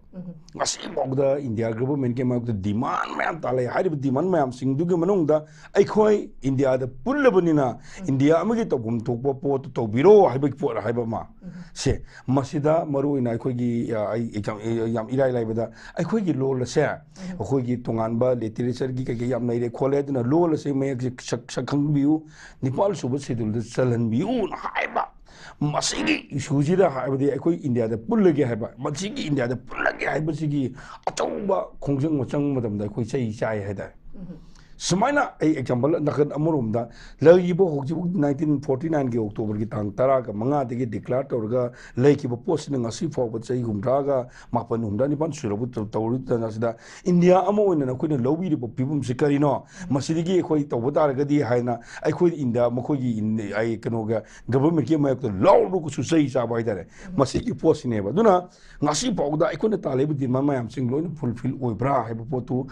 ꯉꯁꯤ ꯐꯥꯎꯕꯗ ꯏꯟꯗꯤꯌꯥ ꯒꯚꯔꯟꯃꯦꯟꯠꯀꯤ ꯃꯥꯌꯣꯛꯇ ꯗꯤꯃꯥꯟ ꯃꯌꯥꯝ ꯇꯥꯜꯂꯛꯑꯦ꯫ ꯍꯥꯏꯔꯤꯕ ꯗꯤꯃꯥꯟ ꯃꯌꯥꯝꯁꯤꯡꯗꯨꯒꯤ ꯃꯅꯨꯡꯗ ꯑꯩꯈꯣꯏ ꯏꯟꯗꯤꯌꯥꯗ ꯄꯨꯜꯂꯕꯅꯤꯅ ꯏꯟꯗꯤꯌꯥ ꯑꯃꯒꯤ ꯇꯧꯐꯝ ꯊꯣꯛꯄ ꯄꯣꯠꯇꯨ ꯇꯧꯕꯤꯔꯣ ꯍꯥꯏꯕꯒꯤ ꯄꯣꯠ ꯍꯥꯏꯕ ꯑꯃ꯫ ꯁꯦ, ꯃꯁꯤꯗ ꯃꯔꯨꯑꯣꯏꯅ ꯑꯩꯈꯣꯏꯒꯤ, ꯑ, ꯑꯩ exam-, ꯑ, ꯌꯥꯝ ꯏꯔꯥꯏ ꯂꯥꯏꯕꯗ ꯑꯩꯈꯣꯏꯒꯤ ꯂꯣꯜ ꯑꯁꯦ ꯑꯩꯈꯣꯏꯒꯤ ꯇꯣꯉꯥꯟꯕ ꯂꯤꯇꯔꯦꯆꯔꯒꯤ ꯀꯩꯀꯩ ꯌꯥꯝ ꯂꯩꯔꯦ ꯈꯣꯠꯂꯦ, ꯑꯗꯨꯅ ꯂꯣꯜ ꯑꯁꯦ ꯃꯌꯦꯛꯁꯦ ꯁꯛ-, ꯁꯛꯈꯪꯕꯤꯌꯨ, ꯅꯤꯄꯥꯜ ꯁꯨꯕ ꯁꯦꯗꯨꯜꯗ ꯆꯜꯍꯟꯕꯤꯌꯨꯅ ꯍꯥꯏꯕ꯫ ꯃꯁꯤꯒꯤ ꯏꯁꯨꯁꯤꯗ ꯍꯥꯏꯕꯗꯤ ꯑꯩꯈꯣꯏ ꯏꯟꯗꯤꯌꯥꯗ ꯄꯨꯜꯂꯒꯦ ꯍꯥꯏꯕ, ꯃꯁꯤꯒꯤ ꯏꯟꯗꯤꯌꯥꯗ ꯄꯨꯜꯂꯒꯦ ꯍꯥꯏꯕꯁꯤꯒꯤ ꯑꯆꯧꯕ ꯈꯣꯡꯖꯪ ꯑꯃ ꯆꯪꯕ ꯃꯇꯝꯗ ꯑꯩꯈꯣꯏ ꯆꯩ ꯆꯥꯏ ꯍꯥꯏꯇꯥꯔꯦ꯫ ꯁꯨꯃꯥꯏꯅ ꯑꯩ ꯑꯦꯛꯖꯥꯝꯄꯜ ꯅꯥꯀꯟ ꯑꯃꯔꯣꯝꯗ ꯂꯩꯔꯤꯕ ꯍꯧꯖꯤꯛ ꯅꯥꯏꯟꯇꯤꯟ ꯐꯣꯔꯇꯤ ꯅꯥꯏꯟꯒꯤ ꯑꯣꯛꯇꯣꯕꯔꯒꯤ ꯇꯥꯡ ꯇꯔꯥꯒ ꯃꯉꯥꯗꯒꯤ ꯗꯤꯀ꯭ꯂꯦꯌꯔ ꯇꯧꯔꯒ ꯂꯩꯈꯤꯕ ꯄꯣꯠꯁꯤꯅ ꯉꯁꯤ ꯐꯥꯎꯕ ꯆꯍꯤ ꯍꯨꯝꯗ꯭ꯔꯥꯒ ꯃꯥꯄꯟ, ꯍꯨꯝꯗ꯭ꯔꯥ ꯅꯤꯄꯥꯟ ꯁꯨꯔꯕ ꯇꯧꯔꯤꯕ ꯇꯥꯟꯖꯥꯁꯤꯗ ꯏꯟꯗꯤꯌꯥ ꯑꯃ ꯑꯣꯏꯅ ꯅꯈꯣꯏꯅ ꯂꯧꯕꯤꯔꯤꯕ ꯐꯤꯕꯝꯁꯤ ꯀꯔꯤꯅꯣ? ꯃꯁꯤꯗꯒꯤ ꯑꯩꯈꯣꯏ ꯇꯧꯕ ꯇꯥꯔꯒꯗꯤ ꯍꯥꯏꯅ ꯑꯩꯈꯣꯏ ꯏꯟꯗꯤꯌꯥ ꯃꯈꯣꯏꯒꯤ ꯏꯟ-, ꯑꯩ ꯀꯩꯅꯣꯒ ꯒꯚꯔꯟꯃꯦꯟꯠꯀꯤ ꯃꯥꯌꯣꯛꯇ ꯂꯥꯎꯔꯒꯁꯨ ꯆꯩ ꯆꯥꯕ ꯍꯥꯏꯇꯥꯔꯦ꯫ ꯃꯁꯤꯒꯤ ꯄꯣꯠꯁꯤꯅꯦꯕ꯫ ꯑꯗꯨꯅ ꯉꯁꯤ ꯐꯥꯎꯕꯗ ꯑꯩꯈꯣꯏꯅ ꯇꯥꯜꯂꯤꯕ ꯗꯤꯃꯥꯟ ꯃꯌꯥꯝꯁꯤꯡ ꯂꯣꯏꯅ ꯐꯨꯜꯐꯤꯜ ꯑꯣꯏꯕ꯭ꯔꯥ ꯍꯥꯏꯕ ꯄꯣꯠꯇꯨ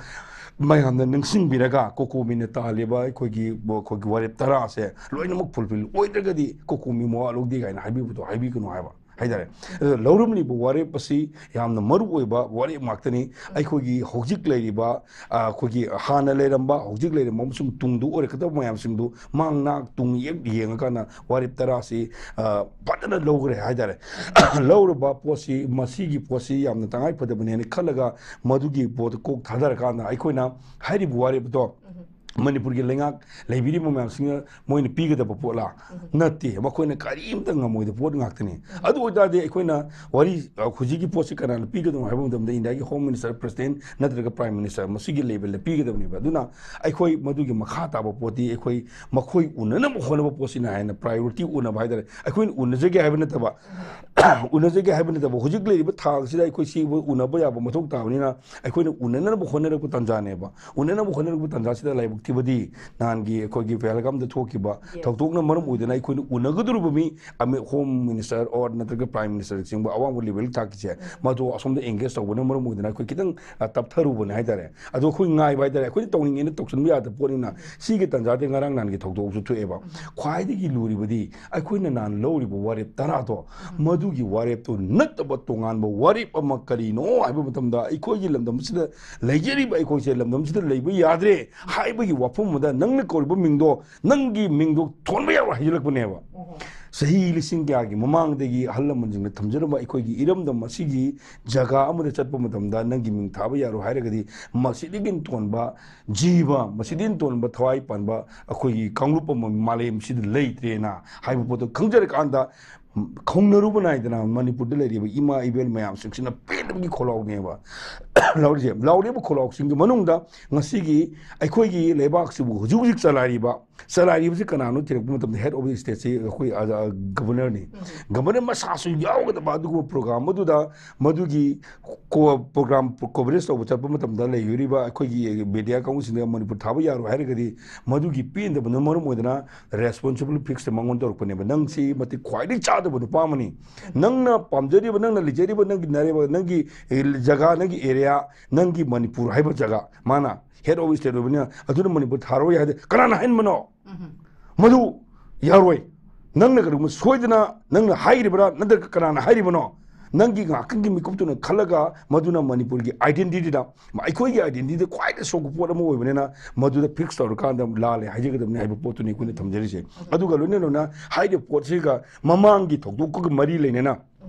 ꯃꯌꯥꯝꯅ ꯅꯤꯡꯁꯤꯡꯕꯤꯔꯒ ꯀꯣꯀꯣꯃꯤꯅ ꯇꯥꯜꯂꯤꯕ ꯑꯩꯈꯣꯏꯒꯤ, ꯑꯩꯈꯣꯏꯒꯤ ꯋꯥꯔꯦꯞ ꯇꯔꯥꯁꯦ ꯂꯣꯏꯅꯃꯛ ꯐꯨꯜꯐꯤꯜ ꯑꯣꯏꯗ꯭ꯔꯒꯗꯤ ꯀꯣꯀꯣꯃꯤ ꯃꯋꯥ ꯂꯧꯗꯦ ꯀꯥꯏꯅ ꯍꯥꯏꯕꯤꯕꯗꯣ ꯍꯥꯏꯕꯤꯒꯅꯨ ꯍꯥꯏꯕ ꯍꯥꯏꯇꯥꯔꯦ꯫ ꯑꯗꯨꯅ ꯂꯧꯔꯝꯂꯤꯕ ꯋꯥꯔꯦꯞ ꯑꯁꯤ ꯌꯥꯝꯅ ꯃꯔꯨ ꯑꯣꯏꯕ ꯋꯥꯔꯦꯞ ꯉꯥꯛꯇꯅꯤ꯫ ꯑꯩꯈꯣꯏꯒꯤ ꯍꯧꯖꯤꯛ ꯂꯩꯔꯤꯕ, ꯑ, ꯑꯩꯈꯣꯏꯒꯤ ꯍꯥꯟꯅ ꯂꯩꯔꯝꯕ, ꯍꯧꯖꯤꯛ ꯂꯩꯔꯝꯕ ꯑꯃꯁꯨꯡ ꯇꯨꯡꯗ ꯑꯣꯏꯔꯛꯀꯗꯕ ꯃꯌꯥꯝꯁꯤꯡꯗꯨ ꯃꯥꯡ ꯅꯥꯛ ꯇꯨꯡ ꯌꯦꯛ ꯌꯦꯡꯉꯀꯥꯟꯗ ꯋꯥꯔꯦꯞ ꯇꯔꯥꯁꯤ, ꯑ, ꯐꯖꯅ ꯂꯧꯈ꯭ꯔꯦ ꯍꯥꯏꯇꯥꯔꯦ꯫ ꯂꯧꯔꯕ ꯄꯣꯠꯁꯤ, ꯃꯁꯤꯒꯤ ꯄꯣꯠꯁꯤ ꯌꯥꯝꯅ ꯇꯉꯥꯏ ꯐꯗꯕꯅꯦꯅ ꯈꯜꯂꯒ ꯃꯗꯨꯒꯤ ꯄꯣꯠꯇꯨ ꯀꯣꯛ ꯊꯥꯗꯔꯀꯥꯟꯗ ꯑꯩꯈꯣꯏꯅ ꯍꯥꯏꯔꯤꯕ ꯋꯥꯔꯦꯞꯇꯣ ꯃꯅꯤꯄꯨꯔꯒꯤ ꯂꯩꯉꯥꯛ ꯂꯩꯕꯤꯔꯤꯕ ꯃꯌꯥꯝꯁꯤꯡꯅ ꯃꯣꯏꯅ ꯄꯤꯒꯗꯕ ꯄꯣꯠꯂꯥ? ꯅꯠꯇꯦ, ꯃꯈꯣꯏꯅ ꯀꯔꯤꯝꯇ ꯉꯝꯃꯣꯏꯗꯕ ꯄꯣꯠ ꯉꯥꯛꯇꯅꯤ꯫ ꯑꯗꯨ ꯑꯣꯏꯇꯥꯔꯗꯤ ꯑꯩꯈꯣꯏꯅ ꯋꯥꯔꯤ, ꯑ, ꯍꯧꯖꯤꯛꯀꯤ ꯄꯣꯠꯁꯤ ꯀꯅꯥꯅ ꯄꯤꯒꯗꯕꯅꯣ ꯍꯥꯏꯕ ꯃꯇꯝꯗ ꯏꯟꯗꯤꯌꯥꯒꯤ Home Minister, President ꯅꯠꯇ꯭ꯔꯒ Prime Minister ꯃꯁꯤꯒꯤ level ꯗ ꯄꯤꯒꯗꯕꯅꯦꯕ꯫ ꯑꯗꯨꯅ ꯑꯩꯈꯣꯏ ꯃꯗꯨꯒꯤ ꯃꯈꯥ ꯇꯥꯕ ꯄꯣꯠꯇꯤ ꯑꯩꯈꯣꯏ ꯃꯈꯣꯏ ꯎꯅꯅꯕ ꯍꯣꯠꯅꯕ ꯄꯣꯠꯁꯤꯅ ꯍꯦꯟꯅ priority ꯎꯅꯕ ꯍꯥꯏꯇꯥꯔꯦ꯫ ꯑꯩꯈꯣꯏꯅ ꯎꯅꯖꯒꯦ ꯍꯥꯏꯕ ꯅꯠꯇꯕ, ꯎꯅꯖꯒꯦ ꯍꯥꯏꯕ ꯅꯠꯇꯕ, ꯍꯧꯖꯤꯛ ꯂꯩꯔꯤꯕ ꯊꯥꯛ ꯑꯁꯤꯗ ꯑꯩꯈꯣꯏ ꯁꯤ ꯎꯅꯕ ꯌꯥꯕ ꯃꯊꯧ ꯇꯥꯕꯅꯤꯅ ꯑꯩꯈꯣꯏꯅ ꯎꯅꯅꯕ ꯍꯣꯠꯅꯔꯛꯄ ꯇꯥꯟꯖꯥꯅꯦꯕ꯫ ꯎꯅꯅꯕ ꯍꯣꯠꯅꯔꯛꯄ ꯇꯥꯟꯖꯥꯁꯤꯗ ꯂꯥꯏꯕꯛ ꯊꯤꯕꯗꯤ ꯅꯍꯥꯟꯒꯤ ꯑꯩꯈꯣꯏꯒꯤ ꯄꯍꯜꯒꯥꯝꯗ ꯊꯣꯛꯈꯤꯕ ꯊꯧꯗꯣꯛꯅ ꯃꯔꯝ ꯑꯣꯏꯗꯅ ꯑꯩꯈꯣꯏꯅ ꯎꯅꯒꯗꯧꯔꯤꯕ ꯃꯤ ꯑꯃ Home Minister or ꯅꯠꯇ꯭ꯔꯒ Prime Minister ꯆꯤꯡꯕ ꯑꯋꯥꯡꯕ level ꯊꯥꯛꯀꯤꯁꯦ, ꯃꯗꯨ ꯑꯁꯣꯝꯗ engage ꯇꯧꯕꯅ ꯃꯔꯝ ꯑꯣꯏꯗꯅ ꯑꯩꯈꯣꯏ ꯈꯤꯇꯪ, ꯑ, ꯇꯞꯊꯔꯨꯕꯅ ꯍꯥꯏꯇꯥꯔꯦ꯫ ꯑꯗꯣ ꯑꯩꯈꯣꯏ ꯉꯥꯏꯕ ꯍꯥꯏꯇꯥꯔꯦ, ꯑꯩꯈꯣꯏꯅ ꯇꯧꯅꯤꯡꯉꯦꯅ ꯇꯧꯁꯤꯟꯕ ꯌꯥꯗꯕ ꯄꯣꯠꯅꯤꯅ ꯁꯤꯒꯤ ꯇꯥꯟꯖꯥꯗꯤ ꯉꯔꯥꯡ ꯅꯍꯥꯟꯒꯤ ꯊꯧꯗꯣꯛꯁꯨ ꯊꯣꯛꯑꯦꯕ꯫ ꯈ꯭ꯋꯥꯏꯗꯒꯤ ꯂꯨꯔꯤꯕꯗꯤ ꯑꯩꯈꯣꯏꯅ ꯅꯍꯥꯟ ꯂꯧꯔꯤꯕ ꯋꯥꯔꯦꯞ ꯇꯔꯥꯗꯣ, ꯃꯗꯨꯒꯤ ꯋꯥꯔꯦꯞꯇꯨ ꯅꯠꯇꯕ ꯇꯣꯉꯥꯟꯕ ꯋꯥꯔꯦꯞ ꯑꯃ ꯀꯔꯤꯅꯣ ꯍꯥꯏꯕ ꯃꯇꯝꯗ, ꯑꯩꯈꯣꯏꯒꯤ ꯂꯝꯗꯝꯁꯤꯗ ꯂꯩꯖꯔꯤꯕ ꯑꯩꯈꯣꯏꯁꯦ ꯂꯝꯗꯝꯁꯤꯗ ꯂꯩꯕ ꯌꯥꯗ꯭ꯔꯦ ꯍꯥꯏꯕꯒꯤ ꯋꯥꯐꯝ ꯑꯃꯗ ꯅꯪꯅ ꯀꯧꯔꯤꯕ ꯃꯤꯡꯗꯣ, ꯅꯪꯒꯤ ꯃꯤꯡꯗꯣ ꯊꯣꯟꯕ ꯌꯥꯔꯣꯏ ꯍꯥꯏꯖꯤꯜꯂꯛꯄꯅꯦꯕ꯫ ꯆꯍꯤ ꯂꯤꯁꯤꯡ ꯀꯌꯥꯒꯤ ꯃꯃꯥꯡꯗꯒꯤ ꯑꯍꯜ ꯂꯃꯟꯁꯤꯡꯅ ꯊꯝꯖꯔꯝꯕ ꯑꯩꯈꯣꯏꯒꯤ ꯏꯔꯝꯗꯝ ꯑꯁꯤꯒꯤ ꯖꯒꯥ ꯑꯃꯗ ꯆꯠꯄ ꯃꯇꯝꯗ ꯅꯪꯒꯤ ꯃꯤꯡ ꯊꯥꯕ ꯌꯥꯔꯣꯏ ꯍꯥꯏꯔꯒꯗꯤ, ꯃꯁꯤꯗꯒꯤ ꯇꯣꯟꯕ ꯖꯤꯕ, ꯃꯁꯤꯗꯒꯤ ꯇꯣꯟꯕ ꯊꯋꯥꯏ ꯄꯥꯟꯕ ꯑꯩꯈꯣꯏꯒꯤ ꯀꯥꯡꯂꯨꯞ ꯑꯃ ꯃꯥꯂꯦꯝꯁꯤꯗ ꯂꯩꯇ꯭ꯔꯦꯅ ꯍꯥꯏꯕ ꯄꯣꯠꯇꯣ ꯈꯪꯖꯔꯀꯥꯟꯗ, ꯈꯧꯅꯔꯨꯕ ꯅꯥꯏꯗꯅ ꯃꯅꯤꯄꯨꯔꯗ ꯂꯩꯔꯤꯕ ꯏꯃꯥ ꯏꯕꯦꯜ ꯃꯌꯥꯝꯁꯤꯡꯁꯤꯅ ꯄꯦꯟꯗꯕꯒꯤ ꯈꯣꯜꯂꯥꯎꯅꯦꯕ ꯂꯥꯎꯔꯤꯁꯦ꯫ ꯂꯥꯎꯔꯤꯕ ꯈꯣꯜꯂꯥꯎꯁꯤꯡꯒꯤ ꯃꯅꯨꯡꯗ ꯉꯁꯤꯒꯤ ꯑꯩꯈꯣꯏꯒꯤ ꯂꯩꯕꯥꯛꯁꯤꯕꯨ ꯍꯧꯖꯤꯛ ꯍꯧꯖꯤꯛ ꯆꯂꯥꯏꯔꯤꯕ, ꯆꯂꯥꯏꯔꯤꯕꯁꯤ ꯀꯅꯥꯅꯣ ꯊꯤꯔꯛꯄ ꯃꯇꯝꯗ head of the stateꯁꯤ ꯑꯩꯈꯣꯏ, ꯑ, ꯑ, Governorꯅꯤ꯫ Governor ꯃꯁꯥꯁꯨ ꯌꯥꯎꯒꯗꯕ ꯑꯗꯨꯒꯨꯝꯕ program ꯑꯗꯨꯗ ꯃꯗꯨꯒꯤ ꯀꯣ-, program coverage ꯇꯧꯕ ꯆꯠꯄ ꯃꯇꯝꯗ ꯂꯩꯔꯤꯕ ꯑꯩꯈꯣꯏꯒꯤ media ꯀꯥꯡꯕꯨꯁꯤꯡꯗ ꯃꯅꯤꯄꯨꯔ ꯊꯥꯕ ꯌꯥꯔꯣꯏ ꯍꯥꯏꯔꯒꯗꯤ, ꯃꯗꯨꯒꯤ ꯄꯦꯟꯗꯕꯅ ꯃꯔꯝ ꯑꯣꯏꯗꯅ responsible fixꯇ ꯃꯉꯣꯟꯗ ꯇꯧꯔꯛꯄꯅꯦꯕ꯫ "ꯅꯪ ꯁꯤ ꯃꯇꯤꯛ ꯈ꯭ꯋꯥꯏꯗꯒꯤ ꯆꯥꯗꯕ ꯅꯨꯄꯥ ꯑꯃꯅꯤ꯫ ꯅꯪꯅ ꯄꯥꯝꯖꯔꯤꯕ, ꯅꯪꯅ ꯂꯩꯖꯔꯤꯕ, ꯅꯪꯒꯤ ꯅꯔꯦꯕ, ꯅꯪꯒꯤ, ꯑꯦ, ꯖꯒꯥ, ꯅꯪꯒꯤ area, ꯅꯪꯒꯤ ꯃꯅꯤꯄꯨꯔ ꯍꯥꯏꯕ ꯖꯒꯥ, ꯃꯥꯅ head of state ꯑꯣꯏꯕꯅꯤꯅ ꯑꯗꯨꯅ ꯃꯅꯤꯄꯨꯔ ꯊꯥꯔꯣꯏ ꯍꯥꯏꯗꯤ ꯀꯅꯥꯅ ꯍꯥꯏꯍꯟꯕꯅꯣ? ꯃꯗꯨ ꯌꯥꯔꯣꯏ꯫ ꯅꯪꯅ ꯀꯔꯤꯒꯨꯝꯕ ꯁꯣꯏꯗꯅ ꯅꯪꯅ ꯍꯥꯏꯔꯤꯕ꯭ꯔꯥ ꯅꯠꯇ꯭ꯔꯒ ꯀꯅꯥꯅ ꯍꯥꯏꯔꯤꯕꯅꯣ? ꯅꯪꯒꯤ ꯉꯥꯏꯍꯥꯛꯇꯪꯒꯤ ꯃꯤꯀꯨꯞꯇꯨꯅ ꯈꯜꯂꯒ ꯃꯗꯨꯅ ꯃꯅꯤꯄꯨꯔꯒꯤ identityꯗ, ꯑꯩꯈꯣꯏꯒꯤ identityꯗ ꯈ꯭ꯋꯥꯏꯗꯒꯤ ꯁꯣꯛꯄ ꯄꯣꯠ ꯑꯃ ꯑꯣꯏꯕꯅꯤꯅ ꯃꯗꯨꯗ fix ꯇꯧꯔꯀꯥꯟꯗ ꯂꯥꯜꯂꯦ ꯍꯥꯏꯖꯒꯗꯕꯅꯤ ꯍꯥꯏꯕ ꯄꯣꯠꯇꯨꯅꯤ ꯑꯩꯈꯣꯏꯅ ꯊꯝꯖꯔꯤꯁꯦ꯫ ꯑꯗꯨꯒ ꯂꯣꯏꯅ ꯂꯣꯏꯅ ꯍꯥꯏꯔꯤꯕ ꯄꯣꯠꯁꯤꯒ ꯃꯃꯥꯡꯒꯤ ꯊꯧꯗꯣꯛꯀ ꯃꯔꯤ ꯂꯩꯅꯅ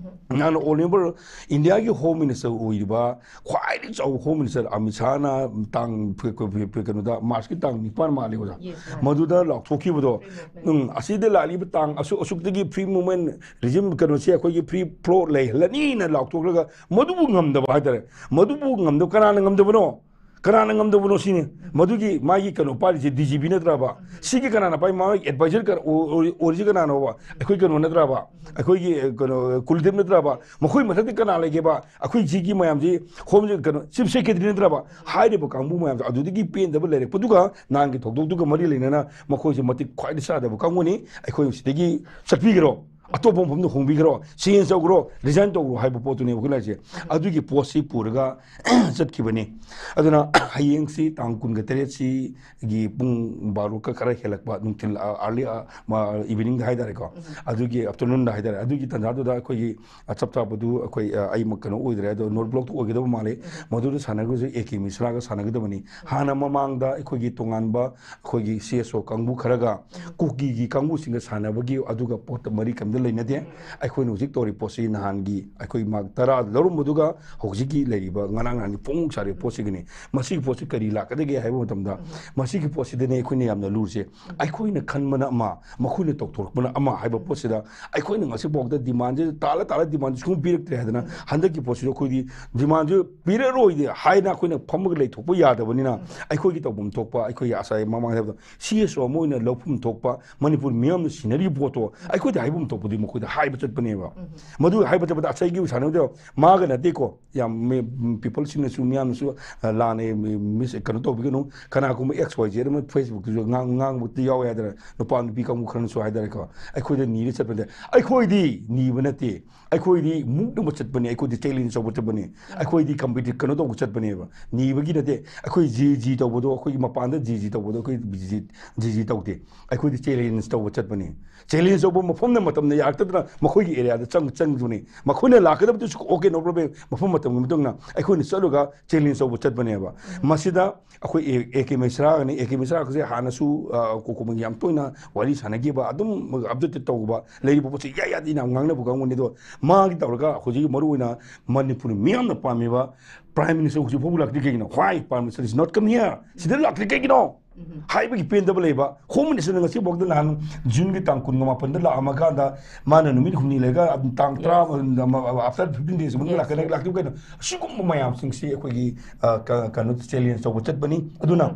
ꯅꯍꯥꯟ all over India ꯒꯤ Home Minister ꯑꯣꯏꯔꯤꯕ ꯈ꯭ꯋꯥꯏꯗꯒꯤ ꯆꯥꯎꯕ Home Minister ꯑꯃꯤꯠ ꯁꯥꯍꯅ ꯇꯥꯡ ꯀꯩꯅꯣꯗ March ꯀꯤ ꯇꯥꯡ ꯅꯤꯄꯥꯟ ꯃꯥꯜꯂꯦ ꯑꯣꯖꯥ, Yes, ma'am. ꯃꯗꯨꯗ ꯂꯥꯎꯊꯣꯛꯈꯤꯕꯗꯣ, ꯎꯝ, ꯑꯁꯤꯗ ꯂꯥꯛꯂꯤꯕ ꯇꯥꯡ ꯑꯁꯨꯛ ꯑꯁꯨꯛꯇꯒꯤ free movement regime ꯀꯩꯅꯣꯁꯦ ꯑꯩꯈꯣꯏꯒꯤ free flow ꯂꯩꯍꯜꯂꯅꯤꯅ ꯂꯥꯎꯊꯣꯛꯂꯒ ꯃꯗꯨꯕꯨ ꯉꯝꯗꯕ ꯍꯥꯏꯇꯥꯔꯦ꯫ ꯃꯗꯨꯕꯨ ꯉꯝꯗꯕ ꯀꯅꯥꯅ ꯉꯝꯗꯕꯅꯣ? ꯀꯅꯥꯅ ꯉꯝꯗꯕꯅꯣ ꯁꯤꯅꯤ꯫ ꯃꯗꯨꯒꯤ ꯃꯥꯒꯤ ꯀꯩꯅꯣ ꯄꯥꯏꯔꯤꯁꯦ D G P ꯅꯠꯇ꯭ꯔꯕ? ꯁꯤꯒꯤ ꯀꯅꯥꯅ ꯄꯥꯏ? ꯃꯥꯒꯤ advisor ꯀ-, ꯑꯣ-, ꯑꯣ-, ꯑꯣꯏꯔꯤꯁꯦ ꯀꯅꯥꯅꯣꯕ? ꯑꯩꯈꯣꯏ ꯀꯩꯅꯣ ꯅꯠꯇ꯭ꯔꯕ? ꯑꯩꯈꯣꯏꯒꯤ, ꯑ, ꯀꯩꯅꯣ, ꯀꯨꯜꯗꯤꯞ ꯅꯠꯇ꯭ꯔꯕ? ꯃꯈꯣꯏ ꯃꯊꯛꯇ ꯀꯅꯥ ꯂꯩꯒꯦꯕ? ꯑꯩꯈꯣꯏ ꯁꯤꯒꯤ ꯃꯌꯥꯝꯁꯤ ꯍꯣꯝ ꯀꯩꯅꯣ Chief Secretary ꯅꯠꯇ꯭ꯔꯕ? ꯍꯥꯏꯔꯤꯕ ꯀꯥꯡꯕꯨ ꯃꯌꯥꯝꯁꯦ ꯑꯗꯨꯗꯒꯤ ꯄꯦꯟꯗꯕ ꯂꯩꯔꯛꯄꯗꯨꯒ ꯅꯍꯥꯟꯒꯤ ꯊꯧꯗꯣꯛꯇꯨꯒ ꯃꯔꯤ ꯂꯩꯅꯅ ꯃꯈꯣꯏꯁꯦ ꯃꯇꯤꯛ ꯈ꯭ꯋꯥꯏꯗꯒꯤ ꯆꯥꯗꯕ ꯀꯥꯡꯕꯨꯅꯤ꯫ ꯑꯩꯈꯣꯏ ꯁꯤꯗꯒꯤ ꯆꯠꯄꯤꯈ꯭ꯔꯣ, ꯑꯇꯣꯞꯄ ꯃꯐꯝꯗ ꯍꯣꯡꯕꯤꯈ꯭ꯔꯣ, change ꯇꯧꯈ꯭ꯔꯣ, resign ꯇꯧꯈ꯭ꯔꯣ ꯍꯥꯏꯕ ꯄꯣꯠꯇꯨꯅꯦꯕ ꯑꯩꯈꯣꯏꯅ ꯍꯥꯏꯁꯦ꯫ ꯑꯗꯨꯒꯤ ꯄꯣꯠꯁꯤ ꯄꯨꯔꯒ ꯆꯠꯈꯤꯕꯅꯤ꯫ ꯑꯗꯨꯅ ꯍꯌꯦꯡꯁꯤ ꯇꯥꯡ ꯀꯨꯟꯒ ꯇꯔꯦꯠꯁꯤꯒꯤ ꯄꯨꯡ ꯕꯥꯔꯣꯒ ꯈꯔ ꯍꯦꯜꯂꯛꯄ ꯅꯨꯡꯊꯤꯜ, ꯑ, early, ꯑ, ꯃ-, evening ꯗ ꯍꯥꯏꯇꯥꯔꯦꯀꯣ, ꯑꯗꯨꯒꯤ afternoon ꯗ ꯍꯥꯏꯇꯥꯔꯦ, ꯑꯗꯨꯒꯤ ꯇꯥꯟꯖꯥꯗꯨꯗ ꯑꯩꯈꯣꯏꯒꯤ, ꯑ, ꯆꯞ ꯆꯥꯕꯗꯨ ꯑꯩꯈꯣꯏ, ꯑ, ꯑꯩꯃꯛ ꯀꯩꯅꯣ ꯑꯣꯏꯗ꯭ꯔꯦ, ꯑꯗꯣ North Block ꯇ ꯑꯣꯏꯒꯗꯕ ꯃꯥꯜꯂꯤ꯫ ꯃꯗꯨꯗ ꯁꯥꯟꯅꯒꯗꯕꯁꯦ A K ꯃꯤꯁ꯭ꯔꯥꯒ ꯁꯥꯟꯅꯒꯗꯕꯅꯤ꯫ ꯍꯥꯟꯅ ꯃꯃꯥꯡꯗ ꯑꯩꯈꯣꯏꯒꯤ ꯇꯣꯉꯥꯟꯕ ꯑꯩꯈꯣꯏꯒꯤ C S O ꯀꯥꯡꯕꯨ ꯈꯔꯒ ꯀꯨꯀꯤꯒꯤ ꯀꯥꯡꯕꯨꯁꯤꯡꯒ ꯁꯥꯟꯅꯕꯒꯤ ꯑꯗꯨꯒ ꯄꯣꯠꯇ ꯃꯔꯤ ꯀꯔꯤꯝꯇ ꯂꯩꯅꯗꯦ꯫ ꯑꯩꯈꯣꯏꯅ ꯍꯧꯖꯤꯛ ꯇꯧꯔꯤꯕ ꯄꯣꯠꯁꯤ ꯅꯍꯥꯟꯒꯤ ꯑꯩꯈꯣꯏ ꯃꯥꯔꯛ ꯇꯔꯥ ꯂꯧꯔꯝꯕꯗꯨꯒ ꯍꯧꯖꯤꯛꯀꯤ ꯂꯩꯔꯤꯕ ꯉꯔꯥꯡ ꯅꯍꯥꯟꯒꯤ ꯐꯣꯡ ꯁꯥꯔꯤꯕ ꯄꯣꯠꯁꯤꯒꯤꯅꯤ꯫ ꯃꯁꯤꯒꯤ ꯄꯣꯠꯁꯤ ꯀꯔꯤ ꯂꯥꯛꯀꯗꯒꯦ ꯍꯥꯏꯕ ꯃꯇꯝꯗ, ꯃꯁꯤꯒꯤ ꯄꯣꯠꯁꯤꯗꯅꯦ ꯑꯩꯈꯣꯏꯅ ꯌꯥꯝꯅ ꯂꯨꯔꯤꯁꯦ꯫ ꯑꯩꯈꯣꯏꯅ ꯈꯟꯕꯅ ꯑꯃ, ꯃꯈꯣꯏꯅ ꯇꯧꯊꯣꯔꯛꯄꯅ ꯑꯃ ꯍꯥꯏꯕ ꯄꯣꯠꯁꯤꯗ ꯑꯩꯈꯣꯏꯅ ꯉꯁꯤꯐꯥꯎꯗ demand ꯁꯦ ꯇꯥꯜꯂ ꯇꯥꯜꯂ demand ꯁꯦ ꯁꯨꯡꯄꯤꯔꯛꯇ꯭ꯔꯦ ꯍꯥꯏꯗꯅ, ꯍꯟꯗꯛꯀꯤ ꯄꯣꯠꯁꯤꯗ ꯑꯩꯈꯣꯏꯗꯤ demand ꯁꯦ ꯄꯤꯔꯛꯑꯔꯣꯏꯗꯤ ꯍꯥꯏꯅ ꯑꯩꯈꯣꯏꯅ ꯐꯝꯃꯒ ꯂꯩꯊꯣꯛꯄ ꯌꯥꯗꯕꯅꯤꯅ, ꯑꯩꯈꯣꯏꯒꯤ ꯇꯧꯐꯝ ꯊꯣꯛꯄ, ꯑꯩꯈꯣꯏꯒꯤ ꯉꯁꯥꯏ ꯃꯃꯥꯡꯗ ꯍꯥꯏꯕꯗꯣ, C S O ꯑꯃ ꯑꯣꯏꯅ ꯂꯧꯐꯝ ꯊꯣꯛꯄ, ꯃꯅꯤꯄꯨꯔ ꯃꯤꯌꯥꯝꯅ ꯁꯤꯟꯅꯔꯤꯕ ꯄꯣꯠꯇꯣ ꯑꯩꯈꯣꯏꯗ ꯍꯥꯏꯐꯝ ꯊꯣꯛꯄꯗꯤ ꯃꯈꯣꯏꯗ ꯍꯥꯏꯕ ꯆꯠꯄꯅꯦꯕ꯫ ꯃꯗꯨ ꯍꯥꯏꯕ ꯆꯠꯄꯗ ꯉꯁꯥꯏꯒꯤ ꯁꯥꯟꯅꯕꯗꯣ ꯃꯥꯒ ꯅꯠꯇꯦꯀꯣ, ꯌꯥꯝ ꯃꯤ, people ꯁꯤꯡꯅꯁꯨ ꯃꯤꯌꯥꯝꯅꯁꯨ, ꯑ, ꯂꯥꯟꯅ ꯃꯤ, ꯃꯤꯁ ꯀꯩꯅꯣ ꯇꯧꯕꯤꯒꯅꯨ꯫ ꯀꯅꯥꯒꯨꯝꯕ X Y Z ꯑꯃ Facebook ꯇꯁꯨ ꯉꯥꯡ-, ꯉꯥꯡꯕꯗꯤ ꯌꯥꯎꯋꯦ ꯍꯥꯏꯗꯅ, ꯅꯨꯄꯥ ꯅꯨꯄꯤ ꯀꯥꯡꯕꯨ ꯈꯔꯅꯁꯨ ꯍꯥꯏꯇꯥꯔꯦꯀꯣ, ꯑꯩꯈꯣꯏꯗ ꯅꯤꯔ ꯆꯠꯄꯗ, ꯑꯩꯈꯣꯏꯗꯤ ꯅꯤꯕ ꯅꯠꯇꯦ, ꯑꯩꯈꯣꯏꯗꯤ ꯃꯨꯛꯅꯕ ꯆꯠꯄꯅꯦ, ꯑꯩꯈꯣꯏꯗꯤ challenge ꯇꯧꯕ ꯆꯠꯄꯅꯦ, ꯑꯩꯈꯣꯏꯗꯤ competitive ꯀꯩꯅꯣ ꯇꯧꯕ ꯆꯠꯄꯅꯦꯕ꯫ ꯅꯤꯕꯒꯤ ꯅꯠꯇꯦ꯫ ꯑꯩꯈꯣꯏ ꯖꯤ ꯖꯤ ꯇꯧꯕꯗꯣ, ꯑꯩꯈꯣꯏꯒꯤ ꯃꯄꯥꯟꯗ ꯖꯤ ꯖꯤ ꯇꯧꯕꯗꯣ ꯑꯩꯈꯣꯏ ꯖꯤ ꯖꯤ, ꯖꯤ ꯖꯤ ꯇꯧꯗꯦ꯫ ꯑꯩꯈꯣꯏꯗꯤ challenge ꯇꯧꯕ ꯆꯠꯄꯅꯦ꯫ Challenge ꯇꯧꯕ ꯃꯐꯝꯅ ꯃꯇꯝꯅ ꯌꯥꯔꯛꯇꯗꯅ ꯃꯈꯣꯏꯒꯤ ꯑꯦꯔꯤꯌꯥꯗ ꯆꯪ ꯆꯪꯗꯨꯅꯤ꯫ ꯃꯈꯣꯏꯅ ꯂꯥꯛꯀꯗꯕꯗꯨꯁꯨ okay, no problem, ꯃꯐꯝ ꯃꯇꯝꯒꯤ ꯃꯇꯨꯡ ꯏꯟꯅ ꯑꯩꯈꯣꯏꯅ ꯆꯠꯂꯒ ꯆꯦꯂꯦꯟꯖ ꯇꯧꯕ ꯆꯠꯄꯅꯦꯕ꯫ ꯃꯁꯤꯗ ꯑꯩꯈꯣꯏ ꯑꯦ ꯀꯦ ꯃꯩꯁ꯭ꯔꯥꯒꯅꯤ꯫ ꯑꯦ ꯀꯦ ꯃꯩꯁ꯭ꯔꯥꯒꯁꯦ ꯍꯥꯟꯅꯁꯨ ꯀꯣꯀꯣꯃꯤꯒꯤ ꯌꯥꯝ ꯇꯣꯏꯅ ꯋꯥꯔꯤ ꯁꯥꯟꯅꯈꯤꯕ, ꯑꯗꯨꯝ ꯑꯞꯗꯦꯠ ꯇꯧꯕ, ꯂꯩꯔꯤꯕ ꯄꯣꯠꯁꯦ ꯏꯌꯥ ꯌꯥꯗꯦ ꯌꯥꯝ ꯉꯥꯡꯅꯕ ꯀꯥꯡꯕꯨꯅꯤ꯫ ꯑꯗꯣ ꯃꯥꯒꯤ ꯇꯧꯔꯒ ꯍꯧꯖꯤꯛ ꯃꯔꯨꯑꯣꯏꯅ ꯃꯅꯤꯄꯨꯔ ꯃꯤꯌꯥꯝꯅ ꯄꯥꯝꯃꯤꯕ ꯄ꯭ꯔꯥꯏꯝ ꯃꯤꯅꯤꯁꯇꯔ ꯍꯧꯖꯤꯛ ꯐꯥꯎꯕ ꯂꯥꯛꯇ꯭ꯔꯤ ꯀꯩꯒꯤꯅꯣ? Why Prime Minister is not come here? ꯁꯤꯗ ꯂꯥꯛꯇ꯭ꯔꯤ ꯀꯩꯒꯤꯅꯣ? ꯍꯥꯏꯕꯒꯤ ꯄꯦꯟꯗꯕ ꯂꯩꯕ꯫ ꯍꯣꯝ ꯃꯤꯅꯤꯁꯇꯔꯅ ꯉꯁꯤꯐꯥꯎꯗ ꯅꯍꯥꯟ ꯖꯨꯟꯒꯤ ꯇꯥꯡ ꯀꯨꯟꯒ ꯃꯥꯄꯟꯗ ꯂꯥꯛꯑꯝꯃꯀꯥꯟꯗ ꯃꯥꯅ ꯅꯨꯃꯤꯠ ꯍꯨꯝꯅꯤ ꯂꯩꯔꯒ ꯑꯗꯨꯝ ꯇꯥꯡ ꯇꯔꯥ, after fifteen days ꯃꯇꯨꯡꯗ ꯂꯥꯛꯀꯅꯤ, ꯂꯥꯛꯇꯕ ꯀꯩꯅꯣ? ꯑꯁꯤꯒꯨꯝꯕ ꯃꯌꯥꯝꯁꯤꯡꯁꯤ ꯑꯩꯈꯣꯏꯒꯤ, ꯑ, ꯀ-, ꯀꯩꯅꯣ, ꯆꯦꯂꯦꯟꯖ ꯇꯧꯕ ꯆꯠꯄꯅꯤ꯫ ꯑꯗꯨꯅ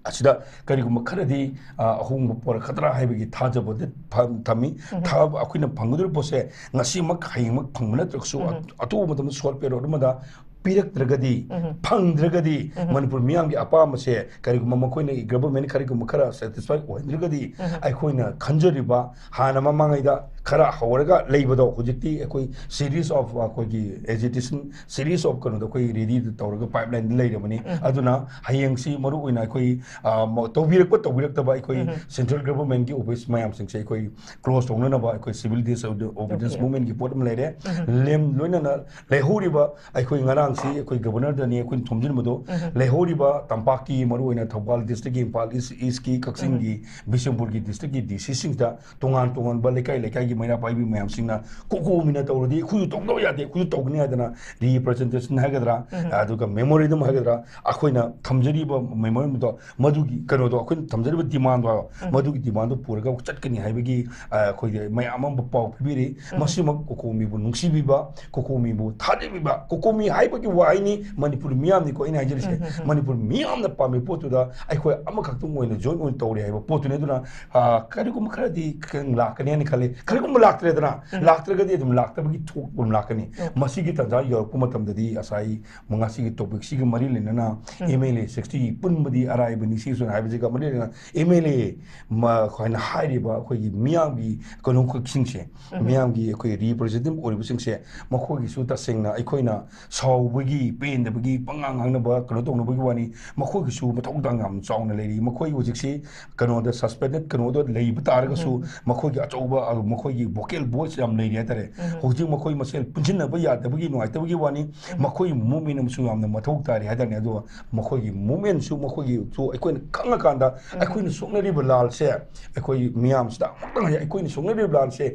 ꯑꯁꯤꯗ ꯀꯔꯤꯒꯨꯝꯕ ꯈꯔꯗꯤ, ꯑ, ꯑꯍꯣꯡꯕ ꯄꯣꯔꯛꯀꯗ꯭ꯔꯥ ꯍꯥꯏꯕꯒꯤ ꯊꯥꯖꯕꯗꯤ ꯐ-, ꯊꯝꯃꯤ꯫ ꯊꯥ-, ꯑꯩꯈꯣꯏꯅ ꯐꯪꯒꯗꯧꯔꯤꯕ ꯄꯣꯠꯁꯦ ꯉꯁꯤꯃꯛ ꯍꯌꯦꯡꯃꯛ ꯐꯪꯕ ꯅꯠꯇ꯭ꯔꯒꯁꯨ, ꯑ-, ꯑꯊꯨꯕ ꯃꯇꯝꯗ ꯁꯣꯔꯠ ꯄꯦꯔꯣꯠ ꯑꯃꯗ ꯄꯤꯔꯛꯇ꯭ꯔꯒꯗꯤ, ꯐꯪꯗ꯭ꯔꯒꯗꯤ, ꯃꯅꯤꯄꯨꯔ ꯃꯤꯌꯥꯝꯒꯤ ꯑꯄꯥꯝꯕꯁꯦ ꯀꯔꯤꯒꯨꯝꯕ ꯃꯈꯣꯏꯅ ꯒꯚꯔꯟꯃꯦꯟ ꯀꯔꯤꯒꯨꯝꯕ ꯈꯔ ꯁꯦꯇꯤꯁꯐꯥꯏ ꯑꯣꯏꯍꯟꯗ꯭ꯔꯒꯗꯤ, ꯑꯩꯈꯣꯏꯅ ꯈꯟꯖꯔꯤꯕ ꯍꯥꯟꯅ ꯃꯃꯥꯡꯉꯩꯗ ꯈꯔ ꯍꯧꯔꯒ ꯂꯩꯕꯗꯣ, ꯍꯧꯖꯤꯛꯇꯤ ꯑꯩꯈꯣꯏ series of ꯑꯩꯈꯣꯏꯒꯤ agitation, series of ꯀꯩꯅꯣꯗꯣ ꯑꯩꯈꯣꯏ ꯔꯦꯗꯤꯗ ꯇꯧꯔꯒ ꯄꯥꯏꯞꯂꯥꯏꯟꯗ ꯂꯩꯔꯕꯅꯤ꯫ ꯑꯗꯨꯅ ꯍꯌꯦꯡꯁꯤ ꯃꯔꯨꯑꯣꯏꯅ ꯑꯩꯈꯣꯏ, ꯑ, ꯃ-, ꯇꯧꯕꯤꯔꯛꯄ ꯇꯧꯕꯤꯔꯛꯇꯕ, ꯑꯩꯈꯣꯏ ꯁꯦꯟꯇ꯭ꯔꯦꯜ ꯒꯚꯔꯟꯃꯦꯟꯒꯤ ꯑꯣꯐꯤꯁ ꯃꯌꯥꯝꯁꯤꯡꯁꯦ ꯑꯩꯈꯣꯏ ꯀ꯭ꯂꯣꯖ ꯇꯧꯅꯅꯕ ꯑꯩꯈꯣꯏ ꯁꯤꯚꯤꯜ ꯗꯤꯁ ꯑꯣꯕꯤꯗꯤꯌꯟꯁ ꯃꯨꯚꯃꯦꯟꯒꯤ ꯄꯣꯠ ꯑꯃ ꯂꯩꯔꯦ꯫ ꯂꯦꯝ-, ꯂꯣꯏꯅꯅ ꯂꯩꯍꯧꯔꯤꯕ ꯑꯩꯈꯣꯏ ꯉꯔꯥꯡꯁꯤ ꯑꯩꯈꯣꯏ ꯒꯕꯔꯅꯔꯗꯅꯤ ꯑꯩꯈꯣꯏꯅ ꯊꯣꯝꯖꯤꯟꯕꯗꯣ, ꯂꯩꯍꯧꯔꯤꯕ ꯇꯝꯄꯥꯛꯀꯤ, ꯃꯔꯨꯑꯣꯏꯅ ꯊꯧꯕꯥꯜ ꯗꯤꯁꯇ꯭ꯔꯤꯛꯀꯤ, ꯏꯝꯐꯥꯜ ꯏꯁ, ꯏꯁꯀꯤ, ꯀꯛꯆꯤꯡꯒꯤ, ꯕꯤꯁꯦꯝꯄꯨꯔꯒꯤ ꯗꯤꯁꯇ꯭ꯔꯤꯛꯀꯤ ꯗꯤ ꯁꯤꯁꯤꯡꯗ ꯇꯣꯉꯥꯟ ꯇꯣꯉꯥꯟꯕ ꯂꯩꯀꯥꯏ ꯂꯩꯀꯥꯏꯒꯤ ꯃꯩꯔꯥ ꯄꯥꯏꯕꯤ ꯃꯌꯥꯝꯁꯤꯡꯅ ꯀꯣꯀꯣꯃꯤꯅ ꯇꯧꯔꯗꯤ ꯑꯩꯈꯣꯏꯁꯨ ꯇꯧꯗꯕ ꯌꯥꯗꯦ, ꯑꯩꯈꯣꯏꯁꯨ ꯇꯧꯒꯅꯤ ꯍꯥꯏꯗꯅ ꯔꯤꯄ꯭ꯔꯖꯦꯟꯇꯦꯁꯟ ꯍꯥꯏꯒꯗ꯭ꯔꯥ, ꯑꯗꯨꯒ ꯃꯦꯃꯣꯔꯦꯟꯗꯝ ꯍꯥꯏꯒꯗ꯭ꯔꯥ, ꯑꯩꯈꯣꯏꯅ ꯊꯝꯖꯔꯤꯕ ꯃꯦꯃꯣꯔꯦꯟꯗꯝꯗꯣ, ꯃꯗꯨꯒꯤ ꯀꯩꯅꯣꯗꯣ, ꯑꯩꯈꯣꯏꯅ ꯊꯝꯖꯔꯤꯕ ꯗꯤꯃꯥꯟꯗꯣ ꯍꯥꯏꯕ, ꯃꯗꯨꯒꯤ ꯗꯤꯃꯥꯟꯗꯣ ꯄꯨꯔꯒ ꯆꯠꯀꯅꯤ ꯍꯥꯏꯕꯒꯤ, ꯑ, ꯑꯩꯈꯣꯏꯒꯤ ꯃꯌꯥꯝ ꯑꯃ ꯄꯥꯎ ꯄꯤꯕꯤꯔꯤ꯫ ꯃꯁꯤꯃꯛ ꯀꯣꯀꯣꯃꯤꯕꯨ ꯅꯨꯡꯁꯤꯕꯤꯕ, ꯀꯣꯀꯣꯃꯤꯕꯨ ꯊꯥꯖꯕꯤꯕ, ꯀꯣꯀꯣꯃꯤ ꯍꯥꯏꯕꯒꯤ ꯋꯥꯍꯩꯅꯤ, ꯃꯅꯤꯄꯨꯔ ꯃꯤꯌꯥꯝꯅꯤꯀꯣ ꯑꯩꯅ ꯍꯥꯏꯖꯔꯤꯁꯦ꯫ ꯃꯅꯤꯄꯨꯔ ꯃꯤꯌꯥꯝꯅ ꯄꯥꯝꯃꯤ ꯄꯣꯠꯇꯨꯗ ꯑꯩꯈꯣꯏ ꯑꯃꯈꯛꯇꯪ ꯑꯣꯏꯅ ꯖꯣꯏꯟ ꯑꯣꯏꯅ ꯇꯧꯔꯦ ꯍꯥꯏꯕ ꯄꯣꯠꯇꯨꯅꯤ꯫ ꯑꯗꯨꯅ, ꯑ, ꯀꯔꯤꯒꯨꯝꯕ ꯈꯔꯗꯤ ꯈꯤꯇꯪ ꯂꯥꯛꯀꯅꯤ ꯍꯥꯏꯅ ꯈꯜꯂꯤ꯫ ꯀꯔꯤꯒꯨꯝꯕ ꯂꯥꯛꯇ꯭ꯔꯦꯗꯅ, ꯂꯥꯛꯇ꯭ꯔꯒꯗꯤ ꯑꯗꯨꯝ ꯂꯥꯛꯇꯕꯒꯤ ꯊꯣꯛꯄ ꯑꯗꯨꯝ ꯂꯥꯛꯀꯅꯤ꯫ ꯃꯁꯤꯒꯤ ꯇꯥꯟꯖꯥ ꯌꯧꯔꯛꯄ ꯃꯇꯝꯗꯗꯤ ꯉꯁꯥꯏ ꯉꯁꯤꯒꯤ ꯇꯣꯄꯤꯛꯁꯤꯒꯤ ꯃꯔꯤ ꯂꯩꯅꯅ ꯑꯦꯝ ꯑꯦꯜ ꯑꯦ ꯁꯤꯛꯁꯇꯤ ꯄꯨꯟꯕꯗꯤ ꯑꯔꯥꯏꯕꯅꯤ, ꯁꯤꯁꯨ ꯍꯥꯏꯕꯁꯤꯒ ꯃꯔꯤ ꯂꯩꯅꯅ ꯑꯦꯝ ꯑꯦꯜ ꯑꯦ ꯃ-, ꯍꯥꯏꯅ ꯍꯥꯏꯔꯤꯕ ꯑꯩꯈꯣꯏꯒꯤ ꯃꯤꯌꯥꯝꯒꯤ ꯀꯩꯅꯣꯈꯛꯁꯤꯡꯁꯦ, ꯃꯤꯌꯥꯝꯒꯤ ꯑꯩꯈꯣꯏ ꯔꯤꯄ꯭ꯔꯖꯦꯟꯇꯦꯇꯤꯚ ꯑꯣꯏꯔꯤꯕꯁꯤꯡꯁꯦ, ꯃꯈꯣꯏꯒꯤꯁꯨ ꯇꯁꯦꯡꯅ ꯑꯩꯈꯣꯏꯅ ꯁꯥꯎ-, ꯃꯣꯏꯒꯤ ꯄꯦꯟꯗꯕꯒꯤ ꯄꯉꯥꯡ ꯉꯥꯡꯅꯕ, ꯀꯩꯅꯣ ꯇꯧꯅꯕꯒꯤ ꯋꯥꯅꯤ꯫ ꯃꯈꯣꯏꯒꯤꯁꯨ ꯃꯊꯧꯗꯥꯡ ꯌꯥꯝ ꯆꯥꯎꯅ ꯂꯩꯔꯤ꯫ ꯃꯈꯣꯏ ꯍꯧꯖꯤꯛꯁꯤ ꯀꯩꯅꯣꯗ, suspended ꯀꯩꯅꯣꯗ ꯂꯩꯕ ꯇꯥꯔꯒꯁꯨ, ꯃꯈꯣꯏꯒꯤ ꯑꯆꯧꯕ, ꯑ, ꯃꯈꯣꯏꯒꯤ vocal voice ꯌꯥꯝ ꯂꯩꯔꯤ ꯍꯥꯏꯇꯥꯔꯦ꯫ ꯍꯧꯖꯤꯛ ꯃꯈꯣꯏ ꯃꯁꯦꯜ ꯄꯨꯟꯁꯤꯟꯅꯕ ꯌꯥꯗꯕꯒꯤ ꯅꯨꯡꯉꯥꯏꯇꯕꯒꯤ ꯋꯥꯅꯤ꯫ ꯃꯈꯣꯏꯒꯤ movement ꯑꯃꯁꯨ ꯌꯥꯝꯅ ꯃꯊꯧ ꯇꯥꯔꯤ ꯍꯥꯏꯇꯥꯔꯦ꯫ ꯑꯗꯣ ꯃꯈꯣꯏꯒꯤ movementꯁꯨ, ꯃꯈꯣꯏꯒꯤꯁꯨ ꯑꯩꯈꯣꯏꯅ ꯈꯪꯉꯀꯥꯟꯗ, ꯑꯩꯈꯣꯏꯅ ꯁꯣꯛꯅꯔꯤꯕ ꯂꯥꯜꯁꯦ, ꯑꯩꯈꯣꯏ ꯃꯤꯌꯥꯝꯁꯤꯗ ꯑꯃꯨꯛꯇꯪ ꯍꯥꯏ, ꯑꯩꯈꯣꯏꯅ ꯁꯣꯛꯅꯔꯤꯕ ꯂꯥꯜꯁꯦ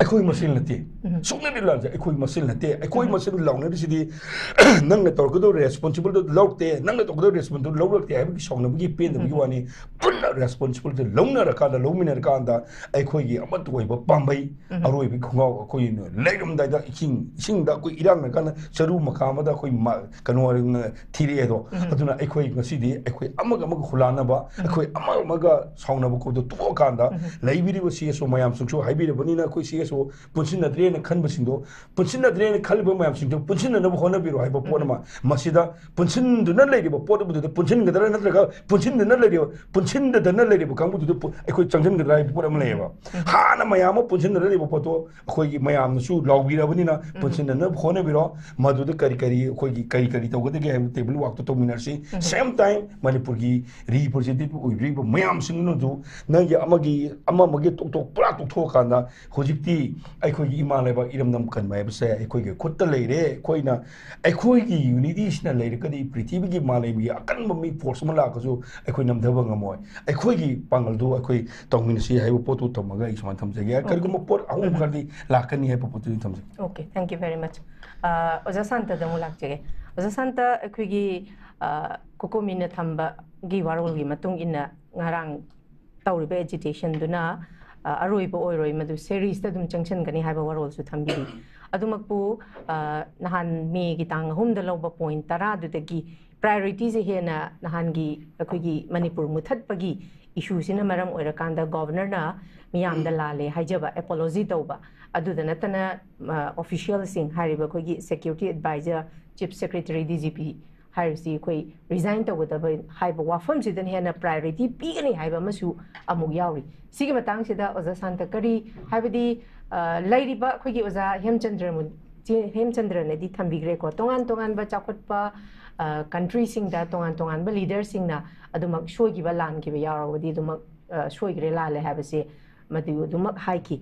ꯑꯩꯈꯣꯏ ꯃꯁꯦꯜ ꯅꯠꯇꯦ꯫ ꯁꯣꯛꯅꯔꯤꯕ ꯂꯥꯜꯁꯦ ꯑꯩꯈꯣꯏ ꯃꯁꯦꯜ ꯅꯠꯇꯦ꯫ ꯑꯩꯈꯣꯏ ꯃꯁꯦꯜ ꯂꯥꯎꯅꯔꯤꯁꯤꯗꯤ ꯅꯪꯅ ꯇꯧꯔꯛꯀꯗꯧ responsible ꯗꯣ ꯂꯧꯔꯛꯇꯦ, ꯅꯪꯅ ꯇꯧꯒꯗꯧ responsible ꯗꯣ ꯂꯧꯔꯛꯇꯦ ꯍꯥꯏꯕꯒꯤ ꯁꯥꯎꯅꯕꯒꯤ ꯄꯦꯟꯗꯕꯒꯤ ꯋꯥꯅꯤ꯫ ꯄꯨꯟꯅ responsible ꯗꯣ ꯂꯧꯅꯔꯀꯥꯟꯗ, ꯂꯧꯃꯤꯟꯅꯔꯀꯥꯟꯗ ꯑꯩꯈꯣꯏꯒꯤ ꯑꯃꯠꯇ ꯑꯣꯏꯕ ꯄꯥꯝꯕꯩ, ꯑꯔꯣꯏꯕꯒꯤ ꯈꯣꯡꯒꯥꯎ ꯑꯩꯈꯣꯏꯅ ꯂꯩꯔꯝꯗꯥꯏꯗ ꯏꯁꯤꯡ, ꯏꯁꯤꯡꯗ ꯑꯩꯈꯣꯏ ꯏꯔꯥꯡꯅꯔꯀꯥꯟꯗ ꯆꯔꯨ ꯃꯀꯥ ꯑꯃꯗ ꯑꯩꯈꯣꯏ ꯃ-, ꯀꯩꯅꯣ ꯊꯤꯔꯛꯑꯦ ꯑꯗꯣ꯫ ꯑꯗꯨꯅ ꯑꯩꯈꯣꯏ ꯉꯁꯤꯗꯤ ꯑꯩꯈꯣꯏ ꯑꯃꯒ ꯑꯃꯒ ꯍꯨꯂꯥꯟꯅꯕ, ꯑꯩꯈꯣꯏ ꯑꯃꯒ ꯑꯃꯒ ꯁꯥꯎꯅꯕ ꯈꯣꯠꯄꯗꯣ ꯇꯣꯛꯑꯀꯥꯟꯗ, ꯂꯩꯕꯤꯔꯤꯕ CSO ꯃꯌꯥꯝꯁꯤꯡꯁꯨ ꯍꯥꯏꯕꯤꯔꯕꯅꯤꯅ, ꯑꯩꯈꯣꯏ CSO ꯄꯨꯟꯁꯤꯟꯅꯗ꯭ꯔꯦꯅ ꯈꯟꯕꯁꯤꯡꯗꯣ, ꯄꯨꯟꯁꯤꯟꯅꯗ꯭ꯔꯦꯅ ꯈꯜꯂꯤꯕ ꯃꯌꯥꯝꯁꯤꯡꯗꯣ ꯄꯨꯟꯁꯤꯟꯅꯅꯕ ꯍꯣꯠꯅꯕꯤꯔꯣ ꯍꯥꯏꯕ ꯄꯣꯠ ꯑꯃ꯫ ꯃꯁꯤꯗ ꯄꯨꯟꯁꯤꯟꯗꯨꯅ ꯂꯩꯔꯤꯕ ꯄꯣꯠ ꯑꯗꯨꯗ ꯄꯨꯟꯁꯤꯟꯒꯗ꯭ꯔꯥ, ꯅꯠꯇ꯭ꯔꯒ ꯄꯨꯟꯁꯤꯟꯗꯨꯅ ꯂꯩꯔꯤꯕ, ꯄꯨꯟꯁꯤꯟꯗꯗꯅ ꯂꯩꯔꯤꯕ ꯀꯥꯡꯕꯨꯗꯨꯗ ꯄꯨ-, ꯑꯩꯈꯣꯏ ꯆꯪꯁꯤꯟꯒꯗ꯭ꯔꯥ ꯍꯥꯏꯕ ꯄꯣꯠ ꯑꯃ ꯂꯩꯌꯦꯕ꯫ ꯍꯥꯟꯅ ꯃꯌꯥꯝ ꯑꯃ ꯄꯨꯟꯁꯤꯟꯅꯔ ꯂꯩꯕ ꯄꯣꯠꯇꯣ ꯑꯩꯈꯣꯏꯒꯤ ꯃꯌꯥꯝꯅꯁꯨ ꯂꯥꯎꯕꯤꯔꯕꯅꯤꯅ, ꯄꯨꯟꯁꯤꯟꯅꯅꯕ ꯍꯣꯠꯅꯕꯤꯔꯣ꯫ ꯃꯗꯨꯗ ꯀꯔꯤ ꯀꯔꯤ ꯑꯩꯈꯣꯏꯒꯤ ꯀꯔꯤ ꯀꯔꯤ ꯇꯧꯒꯗꯒꯦ ꯍꯥꯏꯕ table workꯇꯣ ꯇꯧꯃꯤꯟꯅꯔꯁꯤ꯫ Same time ꯃꯅꯤꯄꯨꯔꯒꯤ representative ꯑꯣꯏꯕꯤꯔꯤꯕ ꯃꯌꯥꯝꯁꯤꯡꯗꯨꯅꯁꯨ ꯅꯪꯒꯤ ꯑꯃꯒꯤ, ꯑꯃ ꯑꯃꯒꯤ ꯇꯣꯛ ꯇꯣꯛ ꯄꯨꯔꯥ ꯇꯣꯛꯊꯣꯛꯑꯀꯥꯟꯗ, ꯍꯧꯖꯤꯛꯇꯤ ꯑꯩꯈꯣꯏꯒꯤ ꯏꯃꯥ ꯂꯩꯕꯥꯛ ꯏꯔꯝꯗꯝ ꯀꯟꯕ ꯍꯥꯏꯕꯁꯦ ꯑꯩꯈꯣꯏꯒꯤ ꯈꯨꯠꯇ ꯂꯩꯔꯦ꯫ ꯑꯩꯈꯣꯏꯅ, ꯑꯩꯈꯣꯏꯒꯤ unityꯁꯤꯅ ꯂꯩꯔꯒꯗꯤ ꯄ꯭ꯔꯤꯊꯤꯕꯤꯒꯤ ꯃꯥꯂꯦꯝꯒꯤ ꯑꯀꯟꯕ ꯃꯤ force ꯑꯃ ꯂꯥꯛꯑꯒꯁꯨ ꯑꯩꯈꯣꯏ ꯅꯝꯊꯕ ꯉꯝꯃꯣꯏ꯫ ꯑꯩꯈꯣꯏꯒꯤ ꯄꯥꯡꯒꯜꯗꯨ ꯑꯩꯈꯣꯏ ꯇꯧꯃꯤꯟꯅꯁꯤ ꯍꯥꯏꯕ ꯄꯣꯠꯇꯨ ꯊꯝꯃꯒ ꯑꯩ ꯁꯨꯃꯥꯏꯅ ꯊꯝꯖꯒꯦ꯫ ꯀꯔꯤꯒꯨꯝꯕ ꯄꯣꯠ ꯑꯍꯣꯡꯕ ꯈꯔꯗꯤ ꯂꯥꯛꯀꯅꯤ ꯍꯥꯏꯕ ꯄꯣꯠꯇꯨꯗꯤ ꯊꯝꯖꯒꯦ꯫ Okay, thank you very much. ꯑ, ꯑꯣꯖꯥ ꯁꯥꯟꯇꯗ ꯑꯃꯨꯛ ꯂꯥꯛꯆꯒꯦ꯫ ꯑꯣꯖꯥ ꯁꯥꯟꯇ, ꯑꯩꯈꯣꯏꯒꯤ, ꯑ, ꯀꯣꯀꯣꯃꯤꯅ ꯊꯝꯕꯒꯤ ꯋꯥꯔꯣꯜꯒꯤ ꯃꯇꯨꯡ ꯏꯟꯅ ꯉꯔꯥꯡ ꯇꯧꯔꯤꯕ agitationꯗꯨꯅ, ꯑ, ꯑꯔꯣꯏꯕ ꯑꯣꯏꯔꯣꯏ, ꯃꯗꯨ seriesꯇ ꯑꯗꯨꯝ ꯆꯪꯁꯤꯟꯒꯅꯤ ꯍꯥꯏꯕ ꯋꯥꯔꯣꯜꯁꯨ ꯊꯝꯕꯤꯔꯤ꯫ ꯑꯗꯨꯃꯛꯄꯨ, ꯑ, ꯅꯍꯥꯟ Mayꯒꯤ ꯇꯥꯡ ꯑꯍꯨꯝꯗ ꯂꯧꯕ point ꯇꯔꯥꯗꯨꯗꯒꯤ priorityꯁꯦ ꯍꯦꯟꯅ ꯅꯍꯥꯟꯒꯤ ꯑꯩꯈꯣꯏꯒꯤ ꯃꯅꯤꯄꯨꯔ ꯃꯨꯊꯠꯄꯒꯤ issueꯁꯤꯅ ꯃꯔꯝ ꯑꯣꯏꯔꯀꯥꯟꯗ Governorꯅ ꯃꯤꯌꯥꯝꯗ ꯂꯥꯜꯂꯦ ꯍꯥꯏꯖꯕ, apology ꯇꯧꯕ, ꯑꯗꯨꯗ ꯅꯠꯇꯅ, ꯑ, officialꯁꯤꯡ ꯍꯥꯏꯔꯤꯕ ꯑꯩꯈꯣꯏꯒꯤ security advisor, chief secretary, DGP ꯍꯥꯏꯔꯤꯁꯤ ꯑꯩꯈꯣꯏ resign ꯇꯧꯒꯗꯕ ꯍꯥꯏꯕ ꯋꯥꯐꯝꯁꯤꯗꯅ ꯍꯦꯟꯅ priority ꯄꯤꯒꯅꯤ ꯍꯥꯏꯕ ꯑꯃꯁꯨ ꯑꯃꯨꯛ ꯌꯥꯎꯔꯤ꯫ ꯁꯤꯒꯤ ꯃꯇꯥꯡꯁꯤꯗ ꯑꯣꯖꯥ ꯁꯥꯟꯇ ꯀꯔꯤ ꯍꯥꯏꯕꯗꯤ, ꯑ, ꯂꯩꯔꯤꯕ ꯑꯩꯈꯣꯏꯒꯤ ꯑꯣꯖꯥ ꯍꯦꯝꯆꯟꯗ꯭ꯔ ꯃꯨ-, ꯍꯦꯝꯆꯟꯗ꯭ꯔꯅꯗꯤ ꯊꯝꯕꯤꯈ꯭ꯔꯦꯀꯣ꯫ ꯇꯣꯉꯥꯟ ꯇꯣꯉꯥꯟꯕ ꯆꯥꯎꯈꯠꯄ ꯀꯟꯇ꯭ꯔꯤꯁꯤꯡꯗ ꯇꯣꯉꯥꯟ ꯇꯣꯉꯥꯟꯕ ꯂꯤꯗꯔꯁꯤꯡꯅ ꯑꯗꯨꯃꯛ ꯁꯣꯏꯈꯤꯕ ꯂꯥꯟꯈꯤꯕ ꯌꯥꯎꯔꯕꯗꯤ ꯑꯗꯨꯃꯛ ꯑ, ꯁꯣꯏꯈ꯭ꯔꯦ ꯂꯥꯜꯂꯦ ꯍꯥꯏꯕꯁꯦ ꯃꯗꯨ ꯑꯗꯨꯃꯛ ꯍꯥꯏꯈꯤ꯫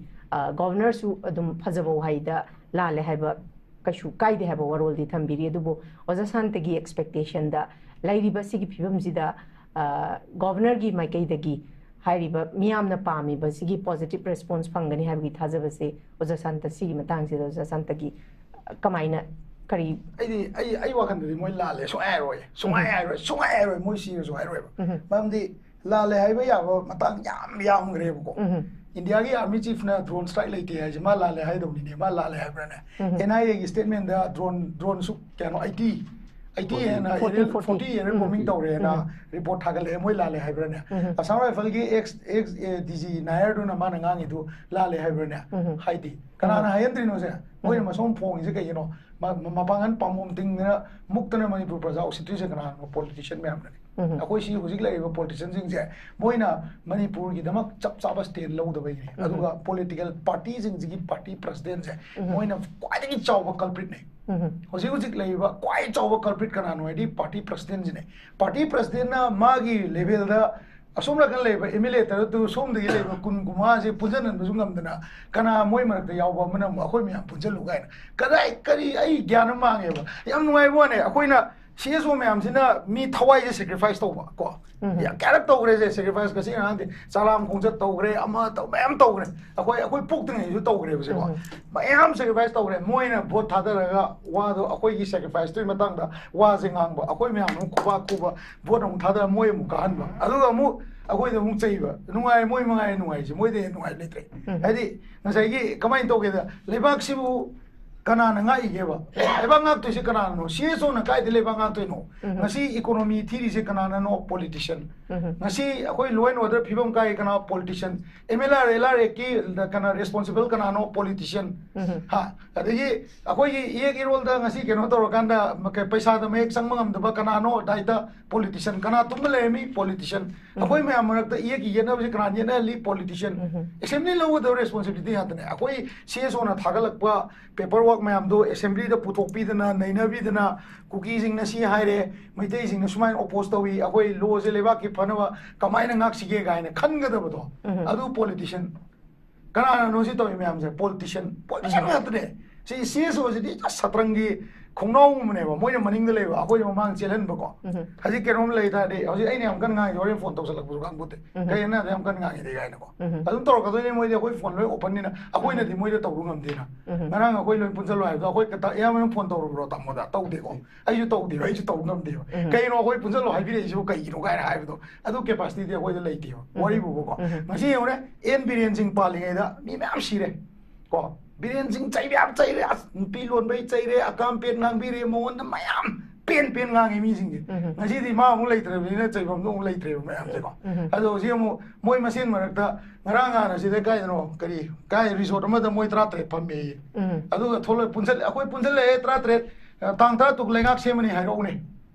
ꯒꯣꯚꯔꯅꯔꯁꯨ ꯑꯗꯨꯝ ꯐꯖꯕ ꯋꯥꯍꯩꯗ ꯂꯥꯜꯂꯦ ꯍꯥꯏꯕ ꯀꯩꯁꯨ ꯀꯥꯏꯗꯦ ꯍꯥꯏꯕ ꯋꯥꯔꯣꯜꯗꯤ ꯊꯝꯕꯤꯔꯤ꯫ ꯑꯗꯨꯕꯨ ꯑꯣꯖꯥ ꯁꯥꯟꯇꯒꯤ ꯑꯦꯛꯁꯄꯦꯛꯇꯦꯁꯟꯗ ꯂꯩꯔꯤꯕ ꯁꯤꯒꯤ ꯐꯤꯕꯝꯁꯤꯗ ꯒꯣꯚꯔꯅꯔꯒꯤ ꯃꯥꯏꯀꯩꯗꯒꯤ ꯍꯥꯏꯔꯤꯕ ꯃꯤꯌꯥꯝꯅ ꯄꯥꯝꯃꯤꯕ ꯁꯤꯒꯤ ꯄꯣꯖꯤꯇꯤꯚ ꯔꯦꯁꯄꯣꯟꯁ ꯐꯪꯒꯅꯤ ꯍꯥꯏꯕꯒꯤ ꯊꯥꯖꯕꯁꯦ ꯑꯣꯖꯥ ꯁꯥꯟꯇ ꯁꯤꯒꯤ ꯃꯇꯥꯡꯁꯤꯗ ꯑꯣꯖꯥ ꯁꯥꯟꯇꯒꯤ ꯀꯃꯥꯏꯅ ꯀꯔꯤ ꯑꯩꯗꯤ ꯑꯩ ꯑꯩ ꯋꯥꯈꯜꯗꯗꯤ ꯃꯣꯏ ꯂꯥꯜꯂꯦ ꯁꯨꯡꯍꯥꯏ ꯍꯥꯏꯔꯣꯏ ꯁꯨꯡꯍꯥꯏ ꯍꯥꯏꯔꯣꯏ ꯁꯨꯡꯍꯥꯏ ꯍꯥꯏꯔꯣꯏ ꯃꯣꯏ ꯁꯤꯔꯁꯨ ꯍꯥꯏꯔꯣꯏꯕ꯫ ꯃꯔꯝꯗꯤ ꯂꯥꯜꯂꯦ ꯍꯥꯏꯕ ꯌꯥꯕ ꯃꯇꯥꯡ ꯌꯥꯝ ꯌꯥꯝꯈ꯭ꯔꯦꯕꯀꯣ꯫ ꯏꯟꯗꯤꯌꯥꯒꯤ ꯑꯥꯔꯃꯤ ꯆꯤꯐꯅ ꯗ꯭ꯔꯣꯟ ꯁ꯭ꯇ꯭ꯔꯥꯏꯛ ꯂꯩꯇꯦ ꯍꯥꯏꯁꯦ ꯃꯥ ꯂꯥꯜꯂꯦ ꯍꯥꯏꯗꯧꯅꯤꯅꯦ꯫ ꯃꯥ ꯂꯥꯜꯂꯦ ꯍꯥꯏꯕ꯭ꯔꯥꯅꯦ? ꯑꯦꯟ ꯑꯥꯏ ꯑꯦꯒꯤ ꯁ꯭ꯇꯦꯠꯃꯦꯟꯗ ꯗ꯭ꯔꯣꯟ ꯗ꯭ꯔꯣꯟ ꯁꯨꯛ ꯀꯌꯥꯅꯣ ꯑꯩꯠꯇꯤ ꯑꯩꯠꯇꯤ ꯍꯦꯟꯅ ꯐꯣꯔꯇꯤ, ꯐꯣꯔꯇꯤ ꯍꯦꯟꯅ ꯕꯣꯝꯕꯤꯡ ꯇꯧꯔꯦꯅ ꯔꯤꯄꯣꯔꯠ ꯊꯥꯒꯠꯂꯛꯑꯦ꯫ ꯃꯣꯏ ꯂꯥꯜꯂꯦ ꯍꯥꯏꯕ꯭ꯔꯥꯅꯦ? Assam ꯔꯥꯏꯐꯜꯒꯤ X X D G ꯅꯥꯌꯔꯗꯨꯅ ꯃꯥꯅ ꯉꯥꯡꯉꯤꯗꯨ ꯂꯥꯜꯂꯦ ꯍꯥꯏꯕ꯭ꯔꯥꯅꯦ? ꯍꯥꯏꯗꯤ ꯀꯅꯥꯅ ꯍꯥꯏꯍꯟꯗ꯭ꯔꯤꯅꯣꯁꯦ? ꯃꯣꯏꯅ ꯃꯁꯣꯝ ꯐꯣꯡꯉꯤꯁꯦ ꯀꯩꯒꯤꯅꯣ? ꯃ- ꯃ- ꯃꯄꯥꯡꯒꯜ ꯄꯥꯝꯕꯣꯝ ꯇꯤꯡꯗꯅ ꯃꯨꯛꯇꯅ ꯃꯅꯤꯄꯨꯔ ꯄ꯭ꯔꯖꯥ ꯎꯁꯤꯠꯇ꯭ꯔꯤꯁꯦ ꯀꯅꯥꯅꯣ? ꯄꯣꯂꯤꯇꯤꯁꯤꯌꯟ ꯃꯌꯥꯝꯅꯅꯦ꯫ ꯑꯩꯈꯣꯏ ꯁꯤ ꯍꯧꯖꯤꯛ ꯂꯩꯔꯤꯕ ꯄꯣꯂꯤꯇꯤꯁꯤꯌꯟꯁꯤꯡꯁꯦ ꯃꯣꯏꯅ ꯃꯅꯤꯄꯨꯔꯒꯤꯗꯃꯛ ꯆꯞ ꯆꯥꯕ ꯁ꯭ꯇꯦꯟ ꯂꯧꯗꯕꯒꯤꯅꯦ꯫ ꯑꯗꯨꯒ ꯄꯣꯂꯤꯇꯤꯀꯦꯜ ꯄꯥꯔꯇꯤꯁꯤꯡꯁꯤꯒꯤ ꯄꯥꯔꯇꯤ ꯄ꯭ꯔꯁꯤꯗꯦꯟꯁꯦ ꯃꯣꯏꯅ ꯈ꯭ꯋꯥꯏꯗꯒꯤ ꯆꯥꯎꯕ ꯀꯜꯄ꯭ꯔꯤꯠꯅꯦ꯫ ꯍꯧꯖꯤꯛ ꯍꯧꯖꯤꯛ ꯂꯩꯔꯤꯕ ꯈ꯭ꯋꯥꯏ ꯆꯥꯎꯕ ꯀꯜꯄ꯭ꯔꯤꯠ ꯀꯅꯥꯅꯣ ꯍꯥꯏꯗꯤ ꯄꯥꯔꯇꯤ ꯄ꯭ꯔꯁꯤꯗꯦꯟꯁꯤꯅꯦ꯫ ꯄꯥꯔꯇꯤ ꯄ꯭ꯔꯁꯤꯗꯦꯟꯅ ꯃꯥꯒꯤ ꯂꯦꯚꯦꯜꯗ ꯑꯁꯣꯝ ꯅꯥꯀꯟ ꯂꯩꯕ ꯑꯦꯝ ꯑꯦꯜ ꯑꯦ ꯇꯔꯨꯛꯇꯨ ꯁꯣꯝꯗꯒꯤ ꯂꯩꯕ ꯀꯨꯟ ꯀꯨꯟꯃꯉꯥꯁꯦ ꯄꯨꯟꯁꯤꯟꯍꯟꯕꯁꯨ ꯉꯝꯗꯅ ꯀꯅꯥ ꯃꯣꯏ ꯃꯔꯛꯇ ꯌꯥꯎꯕ ꯑꯃꯅ ꯑꯃꯨꯛ ꯑꯩꯈꯣꯏ ꯃꯌꯥꯝ ꯄꯨꯟꯁꯤꯜꯂꯨ ꯀꯥꯏꯅ ꯀꯗꯥꯏ ꯀꯔꯤ ꯑꯩ ꯒ꯭ꯌꯥꯟ ꯑꯃ ꯃꯥꯡꯉꯦꯕ꯫ ꯌꯥꯝ ꯅꯨꯡꯉꯥꯏꯕ ꯋꯥꯅꯦ꯫ ꯑꯩꯈꯣꯏꯅ ꯁꯤ ꯑꯦꯁ ꯑꯣ ꯃꯌꯥꯝꯁꯤꯅ ꯃꯤ ꯊꯋꯥꯏꯁꯦ ꯁꯦꯀ꯭ꯔꯤꯐꯥꯏꯁ ꯇꯧꯕ ꯀꯣ꯫ ꯌꯥꯝ ꯀꯌꯥꯔꯛ ꯇꯧꯈ꯭ꯔꯦꯁꯦ ꯁꯦꯀ꯭ꯔꯤꯐꯥꯏꯁ꯫ ꯉꯁꯤ ꯉꯔꯥꯡꯗꯤ ꯆꯥꯂꯥꯝ ꯈꯣꯡꯆꯠ ꯇꯧꯈ꯭ꯔꯦ, ꯑꯃ ꯇꯧ ꯃꯌꯥꯝ ꯇꯧꯈ꯭ꯔꯦ꯫ ꯑꯩꯈꯣꯏ ꯑꯩꯈꯣꯏ ꯄꯣꯛꯇ꯭ꯔꯤꯉꯩꯁꯨ ꯇꯧꯈ꯭ꯔꯦꯕꯁꯦꯀꯣ꯫ ꯃꯌꯥꯝ ꯁꯦꯀ꯭ꯔꯤꯐꯥꯏꯁ ꯇꯧꯈ꯭ꯔꯦ꯫ ꯃꯣꯏꯅ ꯚꯣꯠ ꯊꯥꯗꯔꯒ ꯋꯥꯗꯣ ꯑꯩꯈꯣꯏꯒꯤ ꯁꯦꯀ꯭ꯔꯤꯐꯥꯏꯁꯇꯨꯒꯤ ꯃꯇꯥꯡꯗ ꯋꯥꯁꯦ ꯉꯥꯡꯕ꯫ ꯑꯩꯈꯣꯏ ꯃꯌꯥꯝ ꯑꯃ ꯈꯨꯕꯥꯛ ꯈꯨꯕ ꯚꯣꯠ ꯑꯃꯨꯛ ꯊꯥꯗꯔ ꯃꯣꯏ ꯑꯃꯨꯛ ꯀꯥꯍꯟꯕ꯫ ꯑꯗꯨꯒ ꯑꯃꯨꯛ ꯑꯩꯈꯣꯏꯗ ꯑꯃꯨꯛ ꯆꯩꯕ꯫ ꯅꯨꯡꯉꯥꯏ ꯃꯣꯏ ꯃꯉꯥꯏ ꯅꯨꯡꯉꯥꯏꯁꯦ꯫ ꯃꯣꯏꯗꯩ ꯍꯦꯟꯅ ꯅꯨꯡꯉꯥꯏ ꯂꯩꯇ꯭ꯔꯦ꯫ ꯍꯥꯏꯗꯤ ꯉꯁꯥꯏꯒꯤ ꯀꯃꯥꯏꯅ ꯇꯧꯒꯦꯗ ꯂꯩꯕꯥꯛꯁꯤꯕꯨ ꯀꯅꯥꯅ ꯉꯥꯛꯏꯒꯦꯕ? ꯂꯩꯕꯥꯛ ꯉꯥꯛꯇꯣꯏꯁꯦ ꯀꯅꯥꯅꯅꯣ? ꯁꯤ ꯑꯦꯁ ꯑꯣꯅ ꯀꯥꯏꯗ ꯂꯩꯕꯥꯛ ꯉꯥꯛꯇꯣꯏꯅꯣ? ꯉꯁꯤ ꯏꯀꯣꯅꯣꯃꯤ ꯊꯤꯔꯤꯁꯦ ꯀꯅꯥꯅꯅꯣ? ꯄꯣꯂꯤꯇꯤꯁꯤꯌꯟ꯫ ꯉꯁꯤ ꯑꯩꯈꯣꯏ ꯂꯣ ꯑꯦꯟ ꯑꯣꯔꯗꯔ ꯐꯤꯕꯝ ꯀꯥꯏ ꯀꯅꯥ? Politician. M L R L R ꯑꯦꯛꯀꯤ ꯀꯩꯅꯣ ꯔꯦꯁꯄꯣꯟꯁꯤꯕꯜ ꯀꯅꯥꯅꯣ? ꯄꯣꯂꯤꯇꯤꯁꯤꯌꯟ꯫ ꯍꯥ? ꯑꯗꯒꯤ ꯑꯩꯈꯣꯏꯒꯤ ꯏꯌꯦꯛ ꯏꯔꯣꯜꯗ ꯉꯁꯤ ꯀꯩꯅꯣ ꯇꯧꯔꯀꯥꯟꯗ ꯃ- ꯀꯩ- ꯄꯩꯁꯥꯗ ꯃꯌꯦꯛ ꯆꯪꯕ ꯉꯝꯗꯕ ꯀꯅꯥꯅꯣ? ꯗꯥꯏꯇ ꯄꯣꯂꯤꯇꯤꯁꯤꯌꯟ꯫ ꯀꯅꯥ ꯇꯨꯝꯕ ꯂꯩꯔꯝꯃꯤ? ꯄꯣꯂꯤꯇꯤꯁꯤꯌꯟ꯫ ꯑꯩꯈꯣꯏ ꯃꯌꯥꯝ ꯃꯔꯛꯇ ꯏꯌꯦꯛꯀꯤ ꯌꯦꯠꯅꯕꯁꯤ ꯀꯅꯥꯅ ꯌꯦꯠꯅꯍꯜꯂꯤ? ꯄꯣꯂꯤꯇꯤꯁꯤꯌꯟ꯫ ꯑꯦꯁꯦꯝꯕ꯭ꯂꯤ ꯂꯧꯒꯗꯕ ꯔꯦꯁꯄꯣꯟꯁꯤꯕꯤꯂꯤꯇꯤ ꯉꯥꯛꯇꯅꯦ꯫ ꯑꯩꯈꯣꯏ ꯁꯤ ꯑꯦꯁ ꯑꯣꯅ ꯊꯥꯒꯠꯂꯛꯄ ꯄꯦꯄꯔ ꯋꯥꯛ ꯃꯌꯥꯝꯗꯣ ꯑꯦꯁꯦꯝꯕ꯭ꯂꯤꯗ ꯄꯨꯊꯣꯛꯄꯤꯗꯅ, ꯅꯩꯅꯕꯤꯗꯅ, ꯀꯨꯀꯤꯁꯤꯡꯅ ꯁꯤ ꯍꯥꯏꯔꯦ, ꯃꯩꯇꯩꯁꯤꯡꯅ ꯁꯨꯃꯥꯏꯅ ꯑꯣꯄꯣꯖ ꯇꯧꯏ, ꯑꯩꯈꯣꯏ ꯂꯣꯁꯦ ꯂꯩꯕꯥꯛꯀꯤ ꯐꯅꯕ ꯀꯃꯥꯏꯅ ꯉꯥꯛꯁꯤꯒꯦ ꯀꯥꯏꯅ ꯈꯟꯒꯗꯕꯗꯣ, ꯎꯝ꯫ ꯑꯗꯨ ꯄꯣꯂꯤꯇꯤꯁꯤꯌꯥꯟ꯫ ꯀꯅꯥꯅꯅꯣ ꯁꯤ ꯇꯧꯔꯤ ꯃꯌꯥꯝꯁꯦ? ꯄꯣꯂꯤꯇꯤꯁꯤꯌꯥꯟ, ꯄꯣꯂꯤꯇꯤꯁꯤꯌꯥꯟ ꯉꯥꯛꯇꯅꯦ꯫ ꯁꯤ ꯁꯤ ꯑꯦꯁ ꯑꯣꯁꯤꯗꯤ ꯁꯥꯇ꯭ꯔꯪꯒꯤ ꯈꯣꯡꯅꯥꯎꯒꯨꯝꯕꯅꯦꯕ, ꯃꯣꯏꯅ ꯃꯅꯤꯡꯗ ꯂꯩꯕ, ꯑꯩꯈꯣꯏꯅ ꯃꯃꯥꯡ ꯆꯦꯜꯍꯟꯕꯀꯣ꯫ ꯎꯝ꯫ ꯍꯧꯖꯤꯛ ꯀꯩꯅꯣꯝ ꯂꯩ ꯇꯥꯔꯗꯤ, ꯍꯧꯖꯤꯛ ꯑꯩꯅ ꯌꯥꯝ ꯀꯟꯅ ꯉꯥꯡꯉꯤꯁꯦ, ꯍꯣꯔꯦꯟ ꯐꯣꯟ ꯇꯧꯁꯜꯂꯛꯄꯁꯨ ꯈꯪꯄꯣꯠꯇꯦ꯫ ꯎꯝ꯫ ꯀꯩꯅꯣ ꯌꯥꯝ ꯀꯟꯅ ꯉꯥꯡꯉꯤꯗꯤ ꯀꯥꯏꯅꯀꯣ꯫ ꯎꯝ꯫ ꯑꯗꯨꯝ ꯇꯧꯔꯛꯀꯗꯣꯏꯅꯦ ꯃꯣꯏꯗꯤ, ꯑꯩꯈꯣꯏ ꯐꯣꯟ ꯂꯣꯏ ꯑꯣꯄꯟꯅꯤꯅ꯫ ꯑꯩꯈꯣꯏꯅꯗꯤ ꯃꯣꯏꯗ ꯇꯧꯕ ꯉꯝꯗꯦꯅ꯫ ꯎꯝ꯫ ꯉꯔꯥꯡ ꯑꯩꯈꯣꯏ ꯂꯣꯏ ꯄꯨꯟꯁꯤꯜꯂꯣ ꯍꯥꯏꯕꯗꯣ, ꯑꯩꯈꯣꯏ ꯀꯇ-, ꯑꯌꯥꯝꯕꯅ ꯐꯣꯟ ꯇꯧꯔꯨꯕ꯭ꯔꯣ ꯇꯥꯃꯣꯗ? ꯇꯧꯗꯦꯀꯣ꯫ ꯑꯩꯁꯨ ꯇꯧꯗꯦꯕ, ꯑꯩꯁꯨ ꯇꯧꯕ ꯉꯝꯗꯦꯕ꯫ ꯎꯝ꯫ ꯀꯩꯅꯣ ꯑꯩꯈꯣꯏ ꯄꯨꯟꯁꯤꯜꯂꯣ ꯍꯥꯏꯕꯤꯔꯛꯏꯁꯤꯕꯨ ꯀꯩꯒꯤꯅꯣ ꯀꯥꯏꯅ ꯍꯥꯏꯕꯗꯣ, ꯑꯗꯨ ꯀꯦꯄꯥꯁꯤꯇꯤꯗꯤ ꯑꯩꯈꯣꯏꯗ ꯂꯩꯇꯦꯕ꯫ ꯎꯝ꯫ ꯋꯥꯔꯤꯕꯨꯕꯀꯣ꯫ ꯎꯝ꯫ ꯉꯁꯤ ꯌꯦꯡꯉꯨꯅꯦ, ꯑꯦꯟ ꯕꯤꯔꯦꯟ ꯁꯤꯡ ꯄꯥꯜꯂꯤꯉꯩꯗ ꯃꯤ ꯃꯌꯥꯝ ꯁꯤꯔꯦ꯫ ꯀꯣ, ꯕꯤꯔꯦꯟ ꯁꯤꯡ ꯆꯩꯕ ꯌꯥꯝ ꯆꯩꯔꯦ, ꯑꯁ, ꯅꯨꯄꯤ ꯂꯣꯟꯕꯩ ꯆꯩꯔꯦ, ꯑꯀꯥꯝ ꯄꯦꯟ ꯉꯥꯡꯕꯤꯔꯦ, ꯃꯉꯣꯟꯗ ꯃꯌꯥꯝ ꯄꯦꯟ ꯄꯦꯟ ꯉꯥꯡꯉꯦ ꯃꯤꯁꯤꯡꯁꯦ꯫ ꯎꯝ꯫ ꯉꯁꯤꯗꯤ ꯃꯥ ꯑꯃꯨꯛ ꯂꯩꯇ꯭ꯔꯕꯅꯤꯅ ꯆꯩꯐꯝꯗꯣ ꯑꯃꯨꯛ ꯂꯩꯇ꯭ꯔꯦꯕ ꯃꯌꯥꯝꯁꯦꯀꯣ꯫ ꯎꯝ꯫ ꯑꯗꯣ ꯍꯧꯖꯤꯛ ꯑꯃꯨꯛ ꯃꯣꯏ ꯃꯁꯦꯟ ꯃꯔꯛꯇ ꯉꯔꯥꯡ ꯅꯍꯥꯟ ꯑꯁꯤꯗ ꯀꯥꯏꯗꯅꯣ, ꯀꯔꯤ, ꯀꯥꯏ ꯔꯤꯁꯣꯔꯠ ꯑꯃꯗ ꯃꯣꯏ ꯇꯔꯥꯇꯔꯦꯠ ꯐꯝꯃꯦꯌꯦ꯫ ꯎꯝ꯫ ꯑꯗꯨꯒ ꯊꯣꯛꯂꯛ-, ꯄꯨꯟꯁꯤꯜ-, ꯑꯩꯈꯣꯏ ꯄꯨꯟꯁꯤꯜꯂꯛꯑꯦ ꯇꯔꯥꯇꯔꯦꯠ, ꯑ, ꯇꯥꯡ ꯇꯔꯥ ꯇꯔꯨꯛ ꯂꯩꯉꯥꯛ ꯁꯦꯝꯃꯅꯤ ꯍꯥꯏꯔꯛꯎꯅꯦ꯫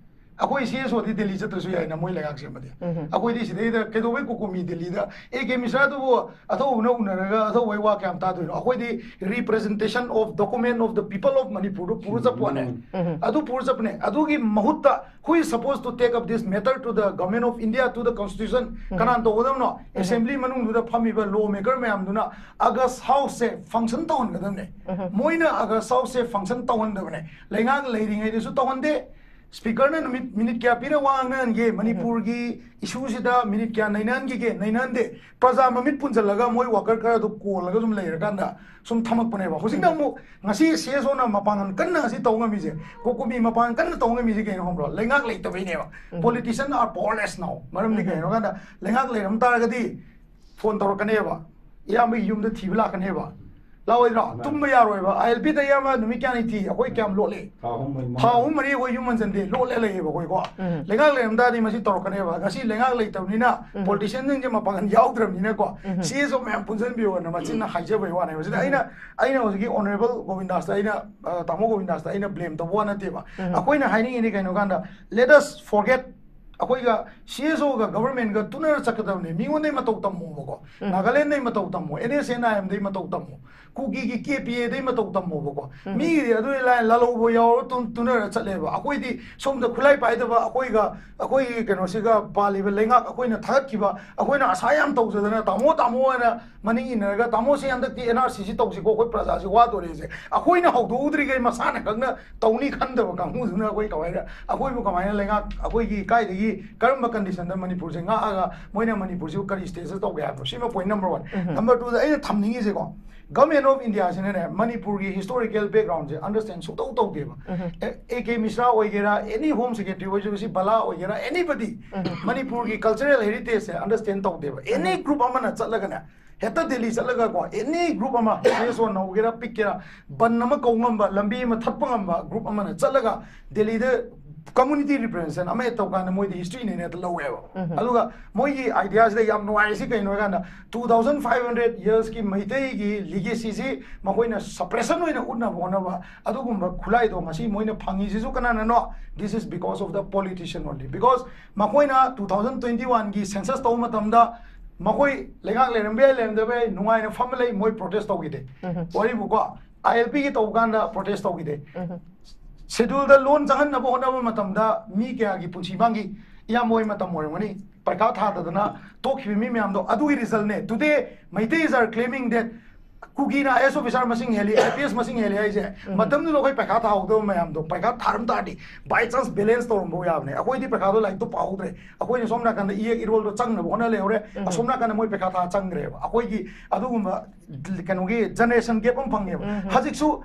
ꯑꯩꯈꯣꯏ ꯁꯤ ꯑꯦꯁ ꯑꯣꯗꯤ ꯗꯦꯜꯂꯤ ꯆꯠꯇ꯭ꯔꯁꯨ ꯌꯥꯏꯅ, ꯃꯣꯏ ꯂꯩꯉꯥꯛ ꯁꯦꯝꯃꯗꯤ꯫ ꯎꯝ꯫ ꯑꯩꯈꯣꯏꯗꯤ ꯁꯤꯗꯩꯗ ꯀꯩꯗꯧꯕꯩ ꯀꯣꯀꯣꯃꯤ ꯗꯦꯜꯂꯤꯗ, ꯑꯦ ꯀꯦ ꯃꯤꯁ꯭ꯔꯥꯗꯨꯕꯨ ꯑꯊꯧꯕꯅ ꯎꯅꯔꯒ ꯑꯊꯧꯕꯩ ꯋꯥ ꯀꯌꯥꯝ ꯇꯥꯗꯣꯏꯅꯣ? ꯑꯩꯈꯣꯏꯗꯤ representation of document of the people of Manipur ꯗꯨ ꯄꯨꯔ ꯆꯠꯄ ꯋꯥꯅꯦ꯫ ꯎꯝ꯫ ꯑꯗꯨ ꯄꯨꯔ ꯆꯠꯄꯅꯦ꯫ ꯑꯗꯨꯒꯤ ꯃꯍꯨꯠꯇ who is supposed to take up this matter to the government of India, to the constitution? ꯎꯝ꯫ ꯀꯅꯥꯅ ꯇꯧꯒꯗꯕꯅꯣ? ꯎꯝ꯫ ꯑꯦꯁꯦꯝꯕ꯭ꯂꯤ ꯃꯅꯨꯡꯗꯨꯗ ꯐꯝꯃꯤꯕ law maker ꯃꯌꯥꯝꯗꯨꯅ August House ꯁꯦ function ꯇꯧꯍꯟꯒꯗꯕꯅꯦ꯫ ꯎꯝ꯫ ꯃꯣꯏꯅ August House ꯁꯦ function ꯇꯧꯍꯟꯗꯕꯅꯦ꯫ ꯂꯩꯉꯥꯛ ꯂꯩꯔꯤꯉꯩꯗꯁꯨ ꯇꯧꯍꯟꯗꯦ꯫ ꯁ꯭ꯄꯤꯀꯔꯅ ꯅꯨꯃꯤꯠ, ꯃꯤꯅꯤꯠ ꯀꯌꯥ ꯄꯤꯔ ꯋꯥ ꯉꯥꯡꯅꯍꯟꯒꯦ? ꯃꯅꯤꯄꯨꯔꯒꯤ ꯏꯁꯨꯁꯤꯗ ꯃꯤꯅꯤꯠ ꯀꯌꯥ ꯅꯩꯅꯍꯟꯈꯤꯒꯦ? ꯅꯩꯅꯍꯟꯗꯦ꯫ ꯄ꯭ꯔꯖꯥ ꯃꯃꯤꯠ ꯄꯨꯟꯁꯤꯜꯂꯒ ꯃꯣꯏ ꯋꯥꯀꯔ ꯈꯔ ꯑꯗꯨ ꯀꯣꯜꯂꯒ ꯁꯨꯝ ꯂꯩꯔꯀꯥꯟꯗ ꯁꯨꯝ ꯊꯝꯃꯛꯄꯅꯦꯕ꯫ ꯍꯧꯖꯤꯛꯅ ꯑꯃꯨꯛ ꯉꯁꯤ ꯁꯤ ꯑꯦꯁ ꯑꯣꯅ ꯃꯄꯥꯡꯒꯜ ꯀꯟꯅ ꯉꯁꯤ ꯇꯧ ꯉꯝꯃꯤꯁꯦ, ꯀꯣꯀꯣꯃꯤ ꯃꯄꯥꯡꯒꯜ ꯀꯟꯅ ꯇꯧ ꯉꯝꯃꯤꯁꯦ ꯀꯩꯅꯣ ꯈꯪꯕ꯭ꯔꯣ? ꯂꯩꯉꯥꯛ ꯂꯩꯇꯕꯩꯅꯦꯕ꯫ ꯎꯝ꯫ Politician are powerless now꯫ ꯃꯔꯝꯗꯤ ꯎꯝ꯫ ꯀꯩꯅꯣ ꯍꯥꯏꯀꯥꯟꯗ ꯂꯩꯉꯥꯛ ꯂꯩꯔꯝ ꯇꯥꯔꯒꯗꯤ ꯐꯣꯟ ꯇꯧꯔꯛꯀꯅꯦꯕ, ꯏꯌꯥꯝꯕꯒꯤ ꯌꯨꯝꯗ ꯊꯤꯕ ꯂꯥꯛꯀꯅꯦꯕ꯫ ꯂꯥꯛꯑꯣꯏꯗ꯭ꯔꯣ? ꯃꯥꯅꯤ꯫ ꯇꯨꯝꯕ ꯌꯥꯔꯣꯏꯕ꯫ ꯑꯥꯏ ꯑꯦꯜ ꯄꯤꯗ ꯏꯌꯥꯝꯕ ꯅꯨꯃꯤꯠ ꯀꯌꯥꯅꯤ ꯊꯤ? ꯑꯩꯈꯣꯏ ꯀꯌꯥꯝ ꯂꯣꯠꯂꯤ? ꯊꯥ ꯑꯍꯨꯝ ꯃꯔꯤ ꯊꯥ ꯑꯍꯨꯝ ꯃꯔꯤ ꯑꯩꯈꯣꯏ ꯌꯨꯝ ꯍꯟꯖꯟꯗꯦ, ꯂꯣꯠꯂꯦ ꯂꯩꯌꯦꯕ ꯑꯩꯈꯣꯏꯀꯣ꯫ ꯎꯝ꯫ ꯂꯩꯉꯥꯛ ꯂꯩꯔꯝ ꯇꯥꯔꯗꯤ ꯃꯁꯤ ꯇꯧꯔꯛꯀꯅꯦꯕ꯫ ꯉꯁꯤ ꯂꯩꯉꯥꯛ ꯂꯩꯇꯕꯅꯤꯅ ꯎꯝ꯫ ꯄꯣꯂꯤꯇꯤꯁꯤꯌꯥꯟꯁꯤꯡꯁꯦ ꯃꯄꯥꯡꯒꯜ ꯌꯥꯎꯗ꯭ꯔꯕꯅꯤꯅꯀꯣ꯫ ꯎꯝ꯫ ꯁꯤ ꯑꯦꯁ ꯑꯣ ꯃꯌꯥꯝ ꯄꯨꯟꯁꯤꯟꯕꯤꯌꯣꯅ ꯃꯆꯤꯟꯅ ꯍꯥꯏꯖꯕꯩ ꯋꯥꯅꯦꯕ꯫ ꯁꯤꯗ ꯎꯝ꯫ ꯑꯩꯅ, ꯑꯩꯅ ꯍꯧꯖꯤꯛꯀꯤ ꯑꯣꯅꯔꯦꯕꯜ ꯒꯣꯕꯤꯟꯗꯥꯁꯇ ꯑꯩꯅ, ꯑ, ꯇꯥꯃꯣ ꯒꯣꯕꯤꯟꯗꯥꯁꯇ ꯑꯩꯅ ꯕ꯭ꯂꯦꯝ ꯇꯧꯕ ꯋꯥ ꯅꯠꯇꯦꯕ꯫ ꯎꯝ꯫ ꯑꯩꯈꯣꯏꯅ ꯍꯥꯏꯅꯤꯡꯉꯤꯗꯤ ꯀꯩꯅꯣ ꯀꯥꯟꯗ, let us forget ꯑꯩꯈꯣꯏꯒ ꯁꯤ ꯑꯦꯁ ꯑꯣꯒ ꯒꯚꯔꯟꯃꯦꯟꯒ ꯇꯨꯅꯔ ꯆꯠꯀꯗꯕꯅꯦ꯫ ꯃꯤꯉꯣꯟꯗꯩ ꯃꯇꯧ ꯇꯝꯃꯣꯕꯀꯣ꯫ ꯎꯝ꯫ ꯅꯥꯒꯥꯂꯦꯟꯗꯩ ꯃꯇꯧ ꯇꯝꯃꯣ, ꯑꯦꯟ ꯑꯦꯁ ꯑꯦꯟ ꯑꯥꯏ ꯑꯦꯝꯗꯩ ꯃꯇꯧ ꯇꯝꯃꯣ, ꯀꯨꯀꯤꯒꯤ ꯀꯦ ꯄꯤ ꯑꯦꯗꯩ ꯃꯇꯧ ꯇꯝꯃꯣꯕꯀꯣ꯫ ꯎꯝ꯫ ꯃꯤꯒꯤꯗꯤ ꯑꯗꯨ ꯂꯥꯏ ꯂꯥꯜꯍꯧꯕ ꯌꯥꯎꯔ ꯇꯨ-, ꯇꯨꯅꯔ ꯆꯠꯂꯦꯕ꯫ ꯑꯩꯈꯣꯏꯗꯤ ꯁꯣꯝꯗ ꯈꯨꯠꯂꯥꯏ ꯄꯥꯏꯗꯕ ꯑꯩꯈꯣꯏꯒ, ꯑꯩꯈꯣꯏꯒꯤ ꯀꯩꯅꯣꯁꯤꯒ ꯄꯥꯜꯂꯤꯕ ꯂꯩꯉꯥꯛ ꯑꯩꯈꯣꯏꯅ ꯊꯥꯒꯠꯈꯤꯕ, ꯑꯩꯈꯣꯏꯅ ꯑꯁꯥ ꯌꯥꯝ ꯇꯧꯖꯗꯅ ꯇꯥꯃꯣ ꯇꯥꯃꯣ ꯍꯥꯏꯅ ꯃꯅꯤꯡ ꯏꯟꯅꯔꯒ, "ꯇꯥꯃꯣꯁꯤ ꯍꯟꯗꯛꯇꯤ ꯑꯦꯟ ꯑꯥꯔ ꯁꯤꯁꯤ ꯇꯧꯁꯤꯀꯣ, ꯑꯩꯈꯣꯏ ꯄ꯭ꯔꯖꯥꯁꯤ ꯋꯥꯗꯣꯔꯦꯁꯦ", ꯑꯩꯈꯣꯏꯅ ꯍꯧꯗꯣꯛꯎꯗ꯭ꯔꯤꯈꯩ ꯃꯁꯥꯅ ꯈꯪꯅ ꯇꯧꯅꯤ ꯈꯟꯗꯕ ꯀꯥꯡꯕꯨꯗꯨꯅ ꯑꯩꯈꯣꯏ ꯀꯃꯥꯏꯅ, ꯑꯩꯈꯣꯏꯕꯨ ꯀꯃꯥꯏꯅ ꯂꯩꯉꯥꯛ, ꯑꯩꯈꯣꯏꯒꯤ ꯀꯥꯏꯗꯒꯤ ꯀꯔꯝꯕ ꯀꯟꯗꯤꯁꯟꯗ ꯃꯅꯤꯄꯨꯔꯁꯦ ꯉꯥꯛꯑꯒ ꯃꯣꯏꯅ ꯃꯅꯤꯄꯨꯔꯁꯤꯕꯨ ꯀꯔꯤ ꯁ꯭ꯇꯦꯖꯇ ꯇꯧꯒꯦ ꯍꯥꯏꯕꯅꯣ? ꯁꯤꯃ ꯄꯣꯏꯟ ꯅꯝꯕꯔ ꯋꯥꯟ꯫ ꯎꯝ꯫ ꯅꯝꯕꯔ ꯇꯨꯗ ꯑꯩꯅ ꯊꯝꯅꯤꯡꯉꯤꯁꯦꯀꯣ, ꯒꯚꯔꯟꯃꯦꯟ ꯑꯣꯐ ꯏꯟꯗꯤꯌꯥꯁꯤꯅꯅꯦ ꯃꯅꯤꯄꯨꯔꯒꯤ ꯍꯤꯁꯇꯣꯔꯤꯀꯦꯜ ꯕꯦꯛꯒ꯭ꯔꯥꯎꯟꯁꯦ ꯑꯟꯗꯔꯁ꯭ꯇꯦꯟ ꯁꯨꯡꯇꯧ ꯇꯧꯗꯦꯕ꯫ ꯎꯝ꯫ ꯑꯦ ꯀꯦ ꯃꯤꯁ꯭ꯔꯥ ꯑꯣꯏꯒꯦꯔꯥ, ꯑꯦꯅꯤ ꯍꯣꯝ ꯁꯦꯀ꯭ꯔꯦꯇꯔꯤ ꯑꯣꯏꯖꯔꯁꯤ, ꯕꯂꯥ ꯑꯣꯏꯒꯦꯔꯥ, ꯑꯦꯅꯤꯕꯗꯤ ꯎꯝ꯫ ꯃꯅꯤꯄꯨꯔꯒꯤ ꯀꯜꯆꯔꯦꯜ ꯍꯦꯔꯤꯇꯦꯖꯁꯦ ꯑꯟꯗꯔꯁ꯭ꯇꯦꯟ ꯇꯧꯗꯦꯕ꯫ ꯑꯦꯅꯤ ꯎꯝ꯫ ꯒ꯭ꯔꯨꯞ ꯑꯃꯅ ꯆꯠꯂꯒꯅꯦ, ꯍꯦꯛꯇ ꯗꯦꯜꯂꯤ ꯆꯠꯂꯒꯀꯣ, ꯑꯦꯅꯤ ꯒ꯭ꯔꯨꯞ ꯑꯃ, ꯁꯤ ꯑꯦꯁ ꯑꯣ ꯅꯧꯒꯦꯔꯥ ꯄꯤꯛꯀꯦꯔꯥ, ꯕꯟ ꯑꯃ ꯀꯧ ꯉꯝꯕ, ꯂꯝꯕꯤ ꯑꯃ ꯊꯠꯄ ꯉꯝꯕ ꯒ꯭ꯔꯨꯞ ꯑꯃꯅ ꯆꯠꯂꯒ ꯗꯦꯜꯂꯤꯗ ꯀꯝꯃꯨꯅꯤꯇꯤ ꯔꯤꯄ꯭ꯔꯖꯦꯟꯇꯦꯁꯟ ꯑꯃ ꯍꯦꯛ ꯇꯧ ꯀꯥꯟꯗ ꯃꯣꯏꯗꯤ ꯍꯤꯁꯇ꯭ꯔꯤꯅꯦꯅ ꯍꯦꯛꯇ ꯂꯧꯋꯦꯕ꯫ ꯎꯝ꯫ ꯑꯗꯨꯒ ꯃꯣꯏꯒꯤ ꯑꯥꯏꯗꯤꯌꯥꯁꯤꯗ ꯌꯥꯝ ꯅꯨꯡꯉꯥꯏꯔꯤꯁꯤ ꯀꯩꯅꯣ ꯍꯥꯏ ꯀꯥꯟꯗ, two thousand five hundred ꯌꯔꯁꯀꯤ ꯃꯩꯇꯩꯒꯤ ꯂꯤꯒꯦꯁꯤꯁꯤ ꯃꯈꯣꯏꯅ ꯁꯄ꯭ꯔꯦꯁꯟ ꯑꯣꯏꯅ ꯎꯠꯅꯕ ꯍꯣꯠꯅꯕ, ꯑꯗꯨꯒꯨꯝꯕ ꯈꯨꯠꯂꯥꯏꯗꯣ ꯉꯁꯤ ꯃꯣꯏꯅ ꯐꯪꯉꯤꯁꯤꯁꯨ ꯀꯅꯥꯅꯅꯣ? This is because of the politician only. Because ꯃꯈꯣꯏꯅ two thousand twenty oneꯒꯤ ꯁꯦꯟꯁꯁ ꯇꯧꯕ ꯃꯇꯝꯗ ꯃꯈꯣꯏ ꯂꯩꯉꯥꯛ ꯂꯩꯔꯝꯕ ꯌꯥꯏ, ꯂꯩꯔꯝꯗꯕ ꯌꯥꯏ, ꯅꯨꯡꯉꯥꯏꯅ ꯐꯝꯃ ꯂꯩ, ꯃꯣꯏ ꯄ꯭ꯔꯣꯇꯦꯁ ꯇꯧꯈꯤꯗꯦ꯫ ꯎꯝ꯫ ꯋꯥꯔꯤꯕꯨꯀꯣ, ꯑꯥꯏ ꯑꯦꯜ ꯄꯤꯒꯤ ꯇꯧꯕ ꯀꯥꯟꯗ ꯄ꯭ꯔꯣꯇꯦꯁ ꯇꯧꯈꯤꯗꯦ꯫ ꯎꯝ꯫ ꯁꯦꯗꯨꯜꯗ ꯂꯣꯟ ꯆꯪꯍꯟꯅꯕ ꯍꯣꯠꯅꯕ ꯃꯇꯝꯗ ꯃꯤ ꯀꯌꯥꯒꯤ ꯄꯨꯟꯁꯤ ꯃꯥꯡꯈꯤ? ꯏꯌꯥꯝꯕ ꯍꯣꯏ ꯃꯇꯝ ꯑꯣꯏꯔꯝꯒꯅꯤ, ꯄꯩꯈꯥ ꯊꯥꯗꯗꯅ ꯇꯣꯛꯈꯤꯕ ꯃꯤ ꯃꯌꯥꯝꯗꯣ꯫ ꯑꯗꯨꯒꯤ ꯔꯤꯖꯜꯅꯦ꯫ Today Meiteis are claiming that ꯀꯨꯀꯤꯅ ꯑꯥꯏ ꯑꯦꯁ ꯑꯣꯐꯤꯁꯥꯔ ꯃꯁꯤꯡ ꯍꯦꯜꯂꯤ, ꯑꯥꯏ ꯄꯤ ꯑꯦꯁ ꯃꯁꯤꯡ ꯍꯦꯜꯂꯤ ꯍꯥꯏꯁꯦ꯫ ꯎꯝ꯫ ꯃꯇꯝꯗꯨꯗ ꯑꯩꯈꯣꯏ ꯄꯩꯈꯥ ꯊꯥꯍꯧꯗꯕ ꯃꯌꯥꯝꯗꯣ ꯄꯩꯈꯥ ꯊꯥꯔꯝ ꯇꯥꯔꯗꯤ, by chance balance ꯇꯧꯔꯝꯕ ꯌꯥꯕꯅꯦ꯫ ꯑꯩꯈꯣꯏꯗꯤ ꯄꯩꯈꯥꯗꯣ ꯂꯥꯏꯔꯤꯛꯇꯣ ꯄꯥꯍꯧꯗ꯭ꯔꯦ꯫ ꯑꯩꯈꯣꯏꯅ ꯁꯣꯝ ꯅꯥꯀꯟꯗ ꯏꯌꯦꯛ ꯏꯔꯣꯜꯗꯣ ꯆꯪꯅꯕ ꯍꯣꯠꯅ ꯂꯩꯍꯧꯔꯦ꯫ ꯎꯝ꯫ ꯑꯁꯣꯝ ꯅꯥꯀꯟꯗ ꯃꯣꯏ ꯄꯩꯈꯥ ꯊꯥ ꯆꯪꯈ꯭ꯔꯦꯕ꯫ ꯑꯩꯈꯣꯏꯒꯤ ꯑꯗꯨꯒꯨꯝꯕ ꯀꯩꯅꯣꯒꯤ generation gap ꯑꯃ ꯐꯪꯉꯦꯕ꯫ ꯎꯝ꯫ ꯍꯧꯖꯤꯛꯁꯨ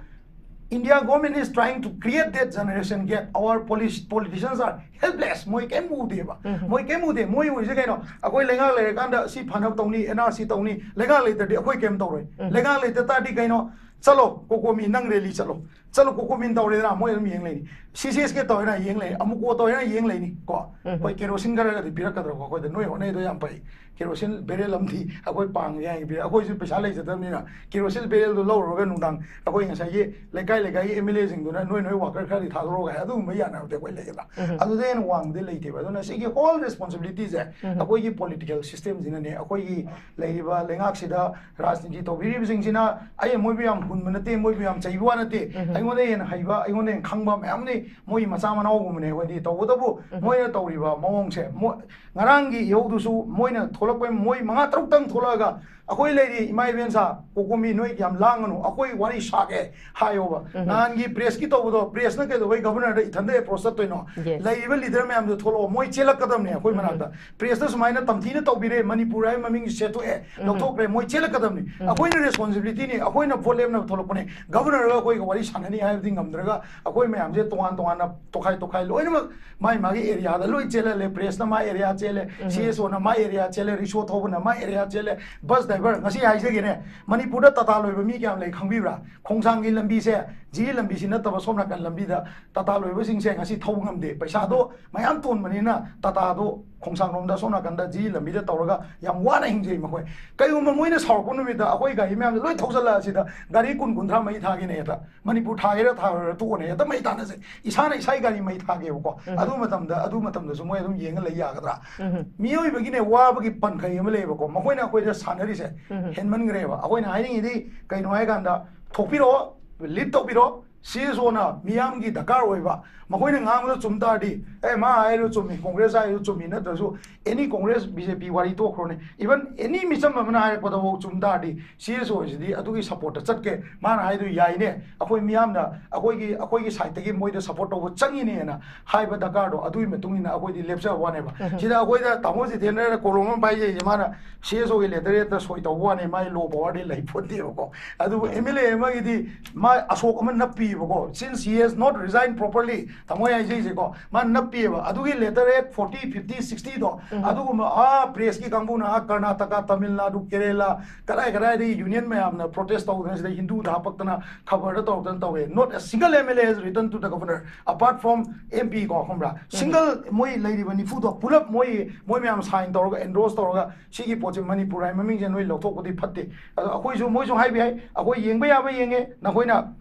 India government is trying to create that generation gap. Our polis-, politicians are helpless. ꯃꯣꯏ ꯀꯩꯝ ꯎꯗꯦꯕ꯫ ꯎꯝ꯫ ꯃꯣꯏ ꯀꯩꯝ ꯎꯗꯦ꯫ ꯃꯣꯏ ꯎꯔꯤꯁꯦ ꯀꯩꯅꯣ? ꯑꯩꯈꯣꯏ ꯂꯩꯉꯥꯛ ꯂꯩꯔꯀꯥꯟꯗ ꯁꯤ ꯐꯅꯕ ꯇꯧꯅꯤ, ꯑꯦꯟ ꯑꯥꯔ ꯁꯤ ꯇꯧꯅꯤ꯫ ꯂꯩꯉꯥꯛ ꯂꯩꯇ꯭ꯔꯗꯤ ꯑꯩꯈꯣꯏ ꯀꯩꯝ ꯇꯧꯔꯣꯏ꯫ ꯎꯝ꯫ ꯂꯩꯉꯥꯛ ꯂꯩꯇ ꯇꯥꯔꯗꯤ ꯀꯩꯅꯣ? ꯆꯠꯂꯣ, ꯀꯣꯀꯣꯃꯤ, ꯅꯪ ꯔꯦꯂꯤ ꯆꯠꯂꯣ꯫ ꯆꯠꯂꯣ, ꯀꯣꯀꯣꯃꯤꯟ ꯇꯧꯔꯦꯗꯅ, ꯃꯣꯏ ꯑꯗꯨꯝ ꯌꯦꯡ ꯂꯩꯅꯤ꯫ ꯁꯤ ꯁꯤ ꯑꯦꯁ ꯀꯦ ꯇꯧꯔꯦꯅ ꯌꯦꯡ ꯂꯩꯅꯤ, ꯑꯃꯨꯛ ꯀꯣ ꯇꯧꯔꯦꯅ ꯌꯦꯡ ꯂꯩꯅꯤ ꯀꯣ꯫ ꯎꯝ꯫ ꯍꯣꯏ, ꯀꯦꯔꯣꯁꯤꯟ ꯈꯔꯒꯗꯤ ꯄꯤꯔꯛꯀꯗ꯭ꯔꯣꯀꯣ ꯑꯩꯈꯣꯏꯗ? ꯅꯣꯏ ꯍꯣꯠꯅꯩꯗꯣ ꯌꯥꯝ ꯐꯩ꯫ ꯀꯦꯔꯣꯁꯤꯟ ꯕꯦꯔꯦꯜ ꯑꯃꯗꯤ ꯑꯩꯈꯣꯏ ꯄꯥꯡꯒꯦ ꯍꯥꯏꯅ ꯄꯤꯔꯦ꯫ ꯑꯩꯈꯣꯏꯁꯨ ꯄꯩꯁꯥ ꯂꯩꯖꯗꯕꯅꯤꯅ ꯀꯦꯔꯣꯁꯤꯟ ꯕꯦꯔꯦꯜꯗꯣ ꯂꯧꯔꯨꯔꯒ ꯅꯨꯡꯗꯥꯡ ꯑꯩꯈꯣꯏ ꯉꯁꯥꯏꯒꯤ ꯂꯩꯀꯥꯏ ꯂꯩꯀꯥꯏꯒꯤ ꯑꯦꯝ ꯑꯦꯜ ꯑꯦꯁꯤꯡꯗꯨꯅ ꯅꯣꯏ ꯅꯣꯏ ꯋꯥꯀꯔ ꯈꯔꯗꯤ ꯊꯥꯗꯣꯔꯛꯑꯣ ꯍꯥꯏ, ꯑꯗꯨꯒꯨꯝꯕ ꯌꯥꯅꯕꯗꯤ ꯑꯩꯈꯣꯏ ꯂꯩꯒꯗ꯭ꯔꯥ? ꯎꯝ꯫ ꯑꯗꯨꯗꯩ ꯍꯦꯟꯅ ꯋꯥꯡꯃꯗꯤ ꯂꯩꯇꯦꯕ꯫ ꯑꯗꯨꯅ ꯁꯤꯒꯤ ꯍꯣꯜ ꯔꯦꯁꯄꯣꯟꯁꯤꯕꯤꯂꯤꯇꯤꯁꯦ ꯎꯝ꯫ ꯑꯩꯈꯣꯏꯒꯤ ꯄꯣꯂꯤꯇꯤꯀꯦꯜ ꯁꯤꯁꯇꯦꯝꯁꯤꯅꯅꯦ, ꯑꯩꯈꯣꯏꯒꯤ ꯂꯩꯔꯤꯕ ꯂꯩꯉꯥꯛꯁꯤꯗ ꯔꯥꯖꯅꯤꯇꯤ ꯇꯧꯕꯤꯔꯤꯕꯁꯤꯡꯁꯤꯅ, ꯑꯩ ꯃꯣꯏꯕꯨ ꯌꯥꯝ ꯍꯨꯟꯕ ꯅꯠꯇꯦ, ꯃꯣꯏꯕꯨ ꯌꯥꯝ ꯆꯩꯕ ꯋꯥ ꯅꯠꯇꯦ꯫ ꯎꯝ꯫ ꯑꯩꯉꯣꯟꯗ ꯍꯦꯟꯅ ꯍꯩꯕ, ꯑꯩꯉꯣꯟꯗ ꯍꯦꯟꯅ ꯈꯪꯕ ꯃꯌꯥꯝ ꯂꯩ꯫ ꯃꯣꯏꯒꯤ ꯃꯆꯥ ꯃꯅꯥꯎꯒꯨꯝꯕꯅꯦ ꯑꯩꯈꯣꯏꯗꯤ꯫ ꯇꯧꯕꯇꯕꯨ ꯎꯝ꯫ ꯃꯣꯏꯅ ꯇꯧꯔꯤꯕ ꯃꯑꯣꯡꯁꯦ, ꯃꯣꯏ ꯉꯔꯥꯡꯒꯤ ꯏꯍꯧꯗꯨꯁꯨ ꯃꯣꯏꯅ ꯊꯣꯛꯂꯛꯄ, ꯃꯣꯏ ꯃꯉꯥ ꯇꯔꯨꯛꯇꯪ ꯊꯣꯛꯂꯛꯑꯒ, "ꯑꯩꯈꯣꯏ ꯂꯩꯔꯤ, ꯏꯃꯥ ꯏꯕꯦꯟꯁꯥ, ꯀꯣꯀꯣꯃꯤ, ꯅꯣꯏ ꯌꯥꯝ ꯂꯥꯡꯒꯅꯨ, ꯑꯩꯈꯣꯏ ꯋꯥꯔꯤ ꯁꯥꯒꯦ" ꯍꯥꯏꯌꯣꯕ꯫ ꯎꯝ꯫ ꯅꯍꯥꯟꯒꯤ ꯄ꯭ꯔꯦꯁꯀꯤ ꯇꯧꯕꯗꯣ, ꯄ꯭ꯔꯦꯁꯅ ꯀꯩꯗꯧꯕꯩ ꯒꯚꯔꯅꯔꯗ ꯏꯊꯟꯗ ꯑꯦꯄ꯭ꯔꯣꯁ ꯆꯠꯇꯣꯏꯅꯣ? Yes. ꯂꯩꯔꯤꯕ ꯂꯤꯗꯔ ꯃꯌꯥꯝꯗꯣ ꯊꯣꯛꯂꯛꯑꯣ, ꯃꯣꯏ ꯆꯦꯜꯂꯛꯀꯗꯕꯅꯦ ꯑꯩꯈꯣꯏ ꯎꯝ꯫ ꯃꯅꯥꯛꯇ꯫ ꯄ꯭ꯔꯦꯁꯇ ꯁꯨꯃꯥꯏꯅ ꯇꯝꯊꯤꯅ ꯇꯧꯕꯤꯔꯦ, ꯃꯅꯤꯄꯨꯔ ꯍꯥꯏꯕ ꯃꯃꯤꯡꯁꯦ ꯁꯦꯠꯇꯣꯛꯑꯦ, ꯎꯝ꯫ ꯂꯧꯊꯣꯛꯈ꯭ꯔꯦ, ꯃꯣꯏ ꯆꯦꯜꯂꯛꯀꯗꯕꯅꯤ꯫ ꯎꯝ꯫ ꯑꯩꯈꯣꯏꯅ ꯔꯦꯁꯄꯣꯟꯁꯤꯕꯤꯂꯤꯇꯤꯅꯤ, ꯑꯩꯈꯣꯏꯅ ꯚꯣꯠ ꯂꯦꯞꯅꯕ ꯊꯣꯛꯂꯛꯄꯅꯦ꯫ ꯒꯚꯔꯅꯔꯒ ꯑꯩꯈꯣꯏꯒ ꯋꯥꯔꯤ ꯁꯥꯟꯅꯅꯤ ꯍꯥꯏꯕꯗꯤ ꯉꯝꯗ꯭ꯔꯒ, ꯑꯩꯈꯣꯏ ꯃꯌꯥꯝꯁꯦ ꯇꯣꯉꯥꯟ ꯇꯣꯉꯥꯟꯅ ꯇꯣꯈꯥꯏ ꯇꯣꯈꯥꯏ ꯂꯣꯏꯅꯃꯛ ꯃꯥꯏ ꯃꯥꯒꯤ ꯑꯦꯔꯤꯌꯥꯗ ꯂꯣꯏ ꯆꯦꯜꯍꯜꯂꯦ꯫ ꯄ꯭ꯔꯦꯁꯅ ꯃꯥ ꯑꯦꯔꯤꯌꯥ ꯆꯦꯜꯂꯦ, ꯎꯝ꯫ ꯁꯤ ꯑꯦꯁ ꯑꯣꯅ ꯃꯥ ꯑꯦꯔꯤꯌꯥ ꯆꯦꯜꯂꯦ, ꯔꯤꯛꯁꯣ ꯊꯧꯕꯅ ꯃꯥ ꯑꯦꯔꯤꯌꯥ ꯆꯦꯜꯂꯦ, ꯕꯁ ꯗ꯭ꯔꯥꯏꯚꯔ꯫ ꯉꯁꯤ ꯍꯥꯏꯖꯒꯦꯅꯦ, ꯃꯅꯤꯄꯨꯔꯗ ꯇꯥꯇꯥ ꯂꯣꯏꯕ ꯃꯤ ꯀꯌꯥꯝ ꯂꯩ ꯈꯪꯕꯤꯕ꯭ꯔꯥ? ꯈꯣꯡꯁꯥꯡꯒꯤ ꯂꯝꯕꯤꯁꯦ, ꯖꯤꯔꯤ ꯂꯝꯕꯤꯁꯤ ꯅꯠꯇꯕ ꯁꯣꯝ ꯅꯥꯀꯟ ꯂꯝꯕꯤꯗ ꯇꯥꯇꯥ ꯂꯣꯏꯕꯁꯤꯡꯁꯦ ꯉꯁꯤ ꯊꯧꯕ ꯉꯝꯗꯦ꯫ ꯄꯩꯁꯥꯗꯣ ꯃꯌꯥꯝ ꯇꯣꯟꯕꯅꯤꯅ ꯇꯥꯇꯥꯗꯣ ꯈꯣꯡꯁꯥꯡꯂꯣꯝꯗ ꯁꯣꯝ ꯅꯥꯀꯟꯗ ꯖꯤꯔꯤ ꯂꯝꯕꯤꯗ ꯇꯧꯔꯒ ꯌꯥꯝ ꯋꯥꯅ ꯍꯤꯡꯖꯩ ꯃꯈꯣꯏ꯫ ꯀꯩꯒꯨꯝꯕ ꯃꯣꯏꯅ ꯁꯥꯎꯔꯛꯄ ꯅꯨꯃꯤꯠꯇ ꯑꯩꯈꯣꯏ ꯒꯥꯔꯤ ꯃꯌꯥꯝꯁꯦ ꯂꯣꯏ ꯊꯧꯖꯜꯂꯛꯑꯁꯤꯗ ꯒꯥꯔꯤ ꯀꯨꯟ ꯀꯨꯟꯊ꯭ꯔꯥ ꯃꯩ ꯊꯥꯒꯦꯅꯦ ꯍꯦꯛꯇ꯫ ꯃꯅꯤꯄꯨꯔ ꯊꯥꯒꯦꯔꯥ ꯊꯥꯔꯣꯏꯔꯥ ꯇꯣꯛꯑꯣꯅꯦ, ꯍꯦꯛꯇ ꯃꯩ ꯊꯥꯅꯁꯦ꯫ ꯏꯁꯥꯅ ꯏꯁꯥꯒꯤ ꯒꯥꯔꯤ ꯃꯩ ꯊꯥꯒꯦꯕꯀꯣ꯫ ꯎꯝ꯫ ꯑꯗꯨ ꯃꯇꯝꯗ, ꯑꯗꯨ ꯃꯇꯝꯗꯁꯨ ꯃꯣꯏ ꯑꯗꯨꯝ ꯌꯦꯡꯉ ꯂꯩ ꯌꯥꯒꯗ꯭ꯔꯥ? ꯎꯝ꯫ ꯃꯤꯑꯣꯏꯕꯒꯤꯅꯦ, ꯋꯥꯕꯒꯤ ꯄꯟꯈꯩ ꯑꯃ ꯂꯩꯌꯦꯕꯀꯣ꯫ ꯃꯈꯣꯏꯅ ꯑꯩꯈꯣꯏꯗ ꯁꯥꯟꯅꯔꯤꯁꯦ ꯎꯝ꯫ ꯍꯦꯟꯃꯟꯈ꯭ꯔꯦꯕ꯫ ꯑꯩꯈꯣꯏꯅ ꯍꯥꯏꯅꯤꯡꯉꯤꯗꯤ ꯀꯩꯅꯣ ꯍꯥꯏꯀꯥꯟꯗ, ꯊꯣꯛꯄꯤꯔꯛꯑꯣ, ꯂꯤꯗ ꯇꯧꯕꯤꯔꯣ, ꯁꯤ ꯑꯦꯁ ꯑꯣꯅ ꯃꯤꯌꯥꯝꯒꯤ ꯗꯔꯀꯥꯔ ꯑꯣꯏꯕ, ꯃꯈꯣꯏꯅ ꯉꯥꯡꯕꯗ ꯆꯨꯝ ꯇꯥꯔꯗꯤ, "ꯑꯦ, ꯃꯥ ꯍꯥꯏꯔꯤꯗꯣ ꯆꯨꯝꯃꯤ, ꯀꯣꯡꯒ꯭ꯔꯦꯁ ꯍꯥꯏꯔꯤꯗꯣ ꯆꯨꯝꯃꯤ", ꯅꯠꯇ꯭ꯔꯁꯨ ꯑꯦꯅꯤ ꯀꯣꯡꯒ꯭ꯔꯦꯁ, ꯕꯤ ꯖꯦ ꯄꯤ ꯋꯥꯔꯤ ꯇꯣꯛꯈ꯭ꯔꯣꯅꯦ, ꯏꯚꯟ ꯑꯦꯅꯤ ꯃꯤꯆꯝ ꯑꯃꯅ ꯍꯥꯏꯔꯛꯄꯗꯐꯥꯎ ꯆꯨꯝ ꯇꯥꯔꯗꯤ, ꯁꯤ ꯑꯦꯁ ꯑꯣꯁꯤꯗꯤ ꯑꯗꯨꯒꯤ ꯁꯞꯄꯣꯔꯠꯇ ꯆꯠꯀꯦ꯫ ꯃꯥꯅ ꯍꯥꯏꯗꯣ ꯌꯥꯏꯅꯦ, ꯑꯩꯈꯣꯏ ꯃꯤꯌꯥꯝꯅ ꯑꯩꯈꯣꯏꯒꯤ, ꯑꯩꯈꯣꯏꯒꯤ ꯁꯥꯏꯠꯇꯒꯤ ꯃꯣꯏꯗ ꯁꯞꯄꯣꯔꯠ ꯇꯧꯕ ꯆꯪꯉꯤꯅꯦꯅ ꯍꯥꯏꯕ ꯗꯔꯀꯥꯔꯗꯣ, ꯑꯗꯨꯒꯤ ꯃꯇꯨꯡ ꯏꯟꯅ ꯑꯩꯈꯣꯏꯗꯤ ꯂꯦꯞꯆꯕ ꯋꯥꯅꯦꯕ꯫ ꯎꯝ꯫ ꯁꯤꯗ ꯑꯩꯈꯣꯏꯗ ꯇꯥꯃꯣ ꯖꯤꯇꯦꯟꯗ꯭ꯔꯅ ꯀꯣꯂꯣꯝ ꯑꯃ ꯄꯥꯏꯖꯩꯁꯦ, ꯃꯥꯅ ꯁꯤ ꯑꯦꯁ ꯑꯣꯒꯤ ꯂꯦꯇꯔ ꯁꯣꯏ ꯇꯧꯕ ꯋꯥꯅꯦ, ꯃꯥꯒꯤ ꯂꯣ ꯄꯋꯥꯔꯗꯤ ꯂꯩ ꯄꯣꯟꯇꯦꯕꯀꯣ꯫ ꯑꯗꯨꯕꯨ ꯑꯦꯝ ꯑꯦꯜ ꯑꯦ ꯑꯃꯒꯤꯗꯤ ꯃꯥ ꯑꯁꯣꯛ ꯑꯃ ꯅꯞꯄꯤ ꯏꯕꯀꯣ, since he has not resigned properly, ꯊꯃꯣꯏ ꯍꯥꯏꯖꯩꯁꯦꯀꯣ, ꯃꯥ ꯅꯞꯄꯤꯑꯕ꯫ ꯑꯗꯨꯒꯤ letter at forty, fifty, sixty ꯗꯣ, ꯑꯗꯨꯒꯨꯝꯕ, ꯑꯥ, press ꯀꯤ ꯀꯥꯡꯕꯨꯅ, ꯑꯥ, ꯀꯔꯅꯥꯇꯀꯥ, ꯇꯥꯃꯤꯜ ꯅꯥꯗꯨ, ꯀꯦꯔꯦꯂꯥ, ꯀꯗꯥꯏ ꯀꯗꯥꯏꯗꯒꯤ union ꯃꯌꯥꯝꯅ protest ꯇꯧꯗꯅ, ꯁꯤꯗ ꯍꯤꯟꯗꯨꯗ ꯍꯥꯄꯛꯇꯅ, ꯈꯕꯔꯗ ꯇꯧꯔꯛꯇꯅ ꯇꯧꯋꯦ꯫ Not a single M L A has written to the governor, apart from M P ꯀꯣ, ꯈꯪꯕ꯭ꯔꯥ? Single ꯃꯣꯏ ꯂꯩꯔꯤꯕ ꯅꯤꯐꯨꯗꯣ ꯄꯨꯂꯞ ꯃꯣꯏ, ꯃꯣꯏ ꯃꯌꯥꯝ sign ꯇꯧꯔꯒ, endorse ꯇꯧꯔꯒ, ꯁꯤꯒꯤ ꯄꯣꯠꯁꯦ ꯃꯅꯤꯄꯨꯔ ꯍꯥꯏ ꯃꯃꯤꯡꯁꯦ ꯅꯣꯏ ꯂꯧꯊꯣꯛꯄꯗꯤ ꯐꯠꯇꯦ꯫ ꯑꯗꯣ ꯑꯩꯈꯣꯏꯁꯨ, ꯃꯣꯏꯁꯨ ꯍꯥꯏꯕ ꯌꯥꯏ, ꯑꯩꯈꯣꯏ ꯌꯦꯡꯕ ꯌꯥꯕ ꯌꯦꯡꯉꯦ, ꯅꯈꯣꯏꯅ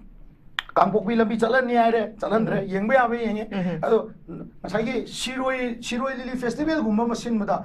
ꯀꯥꯡꯄꯣꯛꯄꯤ ꯂꯝꯕꯤ ꯆꯠꯍꯟꯅꯤ ꯍꯥꯏꯔꯦ, ꯆꯠꯍꯟꯗ꯭ꯔꯦ, ꯌꯦꯡꯕ ꯌꯥꯕ ꯌꯦꯡꯉꯦ꯫ ꯑꯗꯣ ꯉꯁꯥꯏꯒꯤ ꯁꯤꯔꯣꯏ, ꯁꯤꯔꯣꯏ ꯂꯤꯂꯤ festival ꯒꯨꯝꯕ ꯑꯃ ꯁꯤꯟꯕꯗ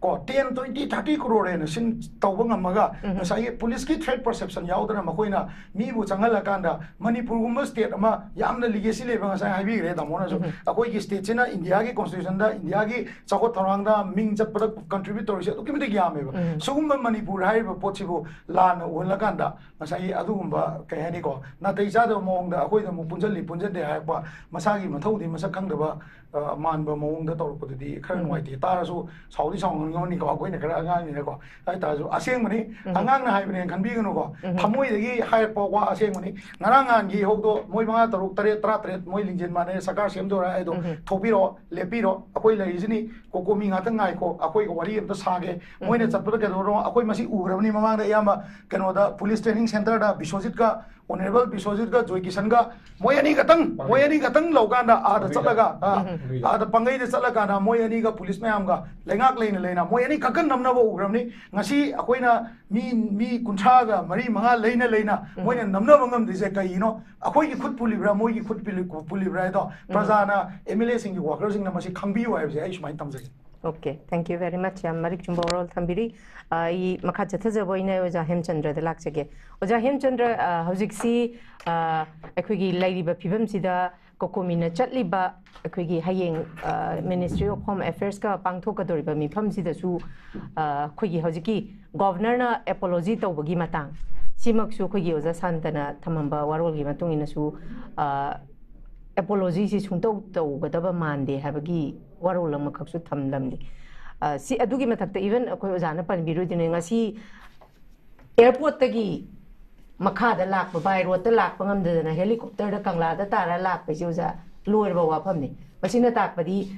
ꯀꯣ, ten, twenty, thirty crore ꯍꯦꯟꯅ ꯁꯤꯟ, ꯇꯧꯕ ꯉꯝꯃꯒ, ꯉꯁꯥꯏꯒꯤ police ꯀꯤ threat perception ꯌꯥꯎꯗꯅ ꯃꯈꯣꯏꯅ ꯃꯤꯕꯨ ꯆꯪꯍꯜꯂꯀꯥꯟꯗ, ꯃꯅꯤꯄꯨꯔꯒꯨꯝꯕ state ꯑꯃ ꯌꯥꯝꯅ legacy ꯂꯩꯕ, ꯉꯁꯥꯏ ꯍꯥꯏꯕꯤꯈ꯭ꯔꯦ ꯇꯥꯃꯣꯅꯁꯨ, ꯑꯩꯈꯣꯏꯒꯤ state ꯁꯤꯅ India ꯒꯤ constitution ꯗ, India ꯒꯤ ꯆꯥꯎꯈꯠ ꯊꯧꯔꯥꯡꯗ ꯃꯤꯡ ꯆꯠꯄꯗ contribute ꯇꯧꯔꯤꯁꯦ ꯑꯗꯨꯛꯀꯤ ꯃꯇꯤꯛ ꯌꯥꯝꯃꯦꯕ꯫ ꯁꯤꯒꯨꯝꯕ ꯃꯅꯤꯄꯨꯔ ꯍꯥꯏꯔꯤꯕ ꯄꯣꯠꯁꯤꯕꯨ ꯂꯥꯟꯅ ꯎꯍꯜꯂꯀꯥꯟꯗ, ꯉꯁꯥꯏꯒꯤ ꯑꯗꯨꯒꯨꯝꯕ, ꯀꯩ ꯍꯥꯏꯅꯤꯀꯣ, ꯅꯥꯇꯩ ꯆꯥꯗꯕ ꯃꯑꯣꯡꯗ ꯑꯩꯈꯣꯏꯗ ꯑꯃꯨꯛ ꯄꯨꯟꯁꯤꯜꯂꯤ ꯄꯨꯟꯁꯤꯟꯗꯦ ꯍꯥꯏꯔꯛꯄ, ꯃꯁꯥꯒꯤ ꯃꯊꯧꯗꯤ ꯃꯁꯛ ꯈꯪꯗꯕ, ꯑ, ꯃꯥꯟꯕ ꯃꯑꯣꯡꯗ ꯇꯧꯔꯛꯄꯗꯨꯗꯤ ꯈꯔ ꯅꯨꯡꯉꯥꯏꯇꯦ꯫ ꯇꯥꯔꯁꯨ ꯁꯥꯎꯗꯤ ꯁꯥꯎꯅꯤꯡꯉꯝꯅꯤꯀꯣ, ꯑꯩꯈꯣꯏꯅ ꯈꯔ ꯑꯉꯥꯡꯅꯤꯅꯀꯣ꯫ ꯍꯥꯏ ꯇꯥꯔꯁꯨ ꯑꯁꯦꯡꯕꯅꯤ, ꯑꯉꯥꯡꯅ ꯍꯥꯏꯕꯅꯦꯅ ꯈꯟꯕꯤꯒꯅꯨꯀꯣ꯫ ꯊꯃꯣꯏꯗꯒꯤ ꯍꯥꯏꯔꯛꯄ ꯋꯥ ꯑꯁꯦꯡꯕꯅꯤ꯫ ꯉꯔꯥꯡ ꯅꯍꯥꯟꯒꯤ ꯍꯧꯗꯣ ꯃꯣꯏ ꯃꯉꯥ, ꯇꯔꯨꯛ, ꯇꯔꯦꯠ, ꯇꯔꯥꯇꯔꯦꯠ ꯃꯣꯏ ꯂꯤꯡꯖꯦꯜ ꯃꯥꯟꯅꯩ, ꯁꯔꯀꯥꯔ ꯁꯦꯝꯗꯣꯔꯦ ꯍꯥꯏꯗꯣ, ꯊꯣꯛꯄꯤꯔꯛꯑꯣ, ꯂꯦꯞꯄꯤꯔꯣ, ꯑꯩꯈꯣꯏ ꯂꯩꯔꯤꯁꯤꯅꯤ꯫ ꯀꯣꯀꯣꯃꯤ ꯉꯥꯛꯇꯪ ꯉꯥꯏꯈꯣ, ꯑꯩꯈꯣꯏꯒ ꯋꯥꯔꯤ ꯑꯝꯇ ꯁꯥꯒꯦ꯫ ꯃꯣꯏꯅ ꯆꯠꯄꯗ ꯀꯩꯗꯧꯔꯣ? ꯑꯩꯈꯣꯏ ꯃꯁꯤ ꯎꯈ꯭ꯔꯕꯅꯤ ꯃꯃꯥꯡꯗ, ꯑꯌꯥꯝꯕ ꯀꯩꯅꯣꯗ, police training centre ꯗ ꯕꯤꯁ꯭ꯋꯖꯤꯠꯀ, Honourable ꯕꯤꯁ꯭ꯋꯖꯤꯠꯀ ꯖꯣꯏ ꯀꯤꯁꯟꯒ, ꯃꯣꯏ ꯑꯅꯤ ꯈꯛꯇꯪ, ꯃꯣꯏ ꯑꯅꯤ ꯈꯛꯇꯪ ꯂꯧꯀꯥꯟꯗ ꯑꯥꯗ ꯄꯥꯡꯒꯩꯗ꯫ ꯆꯠꯂꯒ, ꯑꯥ, ꯄꯥꯡꯒꯩꯗ꯫ ꯑꯥꯗ ꯄꯥꯡꯒꯩꯗ ꯆꯠꯂꯀꯥꯟꯗ ꯃꯣꯏ ꯑꯅꯤꯒ police ꯃꯌꯥꯝꯒ ꯂꯩꯉꯥꯛ ꯂꯩꯅ ꯂꯩꯅ ꯃꯣꯏ ꯑꯅꯤ ꯈꯛꯀ ꯅꯝꯅꯕ ꯎꯈ꯭ꯔꯕꯅꯤ꯫ ꯉꯁꯤ ꯑꯩꯈꯣꯏꯅ ꯃꯤ, ꯃꯤ ꯀꯨꯟꯊ꯭ꯔꯥꯒ ꯃꯔꯤ ꯃꯉꯥ ꯂꯩꯅ ꯂꯩꯅ ꯃꯣꯏꯅ ꯅꯝꯅꯕ ꯉꯝꯗ꯭ꯔꯤꯁꯦ ꯀꯩꯒꯤꯅꯣ? ꯑꯩꯈꯣꯏꯒꯤ ꯈꯨꯠ ꯄꯨꯜꯂꯤꯕ꯭ꯔꯥ, ꯃꯣꯏꯒꯤ ꯈꯨꯠ ꯄꯨꯜꯂꯤ-, ꯄꯨꯜꯂꯤꯕ꯭ꯔꯥ ꯍꯥꯏꯗꯣ ꯄ꯭ꯔꯖꯥꯅ, M L A ꯁꯤꯡꯒꯤ worker ꯁꯤꯡꯅ ꯃꯁꯤ ꯈꯪꯕꯤꯌꯨ ꯍꯥꯏꯕꯁꯦ ꯑꯩ ꯁꯨꯃꯥꯏꯅ ꯊꯝꯖꯒꯦ꯫ Okay, thank you very much. ꯌꯥꯝ ꯃꯔꯤꯛ ꯆꯨꯝꯕ ꯋꯥꯔꯣꯜ ꯊꯝꯕꯤꯔꯤ꯫ ꯑ, ꯑꯩ ꯃꯈꯥ ꯆꯠꯊꯖꯕ ꯑꯣꯏꯅ ꯑꯣꯖꯥ ꯍꯦꯝꯆꯟꯗ꯭ꯔꯗ ꯂꯥꯛꯆꯒꯦ꯫ ꯑꯣꯖꯥ ꯍꯦꯝꯆꯟꯗ꯭ꯔ, ꯑ, ꯍꯧꯖꯤꯛꯁꯤ, ꯑ, ꯑꯩꯈꯣꯏꯒꯤ ꯂꯩꯔꯤꯕ ꯐꯤꯕꯝꯁꯤꯗ ꯀꯣꯀꯣꯃꯤꯅ ꯆꯠꯂꯤꯕ ꯑꯩꯈꯣꯏꯒꯤ ꯍꯌꯦꯡ, ꯑ, Ministry of Home Affairs ꯀ ꯄꯥꯡꯊꯣꯛꯀꯗꯧꯔꯤꯕ ꯃꯤꯐꯝꯁꯤꯗꯁꯨ, ꯑ, ꯑꯩꯈꯣꯏꯒꯤ ꯍꯧꯖꯤꯛꯀꯤ Governor ꯅ apology ꯇꯧꯕꯒꯤ ꯃꯇꯥꯡ, ꯁꯤꯃꯛꯁꯨ ꯑꯩꯈꯣꯏꯒꯤ ꯑꯣꯖꯥ ꯁꯥꯟꯇꯅ ꯊꯝꯃꯝꯕ ꯋꯥꯔꯣꯜꯒꯤ ꯃꯇꯨꯡ ꯏꯟꯅꯁꯨ, ꯑ, apology ꯁꯤ ꯁꯨꯡꯇꯧ ꯇꯧꯒꯗꯕ ꯃꯥꯟꯗꯦ ꯍꯥꯏꯕꯒꯤ ꯋꯥꯔꯣꯜ ꯑꯃꯈꯛꯁꯨ ꯊꯝꯂꯝꯂꯤ꯫ ꯑ, ꯁꯤ ꯑꯗꯨꯒꯤ ꯃꯊꯛꯇ even ꯑꯩꯈꯣꯏ ꯑꯣꯖꯥꯅ ꯄꯟꯕꯤꯔꯣꯏꯗꯣꯏꯅꯦ, ꯉꯁꯤ airport ꯇꯒꯤ ꯃꯈꯥꯗ ꯂꯥꯛꯄ, by road ꯇ ꯂꯥꯛꯄ ꯉꯝꯗꯗꯅ helicopter ꯗ ꯀꯪꯂꯥꯗ ꯇꯥꯔ ꯂꯥꯛꯄꯁꯦ ꯑꯣꯖꯥ, ꯂꯣꯏꯔꯕ ꯋꯥꯐꯝꯅꯤ꯫ ꯃꯁꯤꯅ ꯇꯥꯛꯄꯗꯤ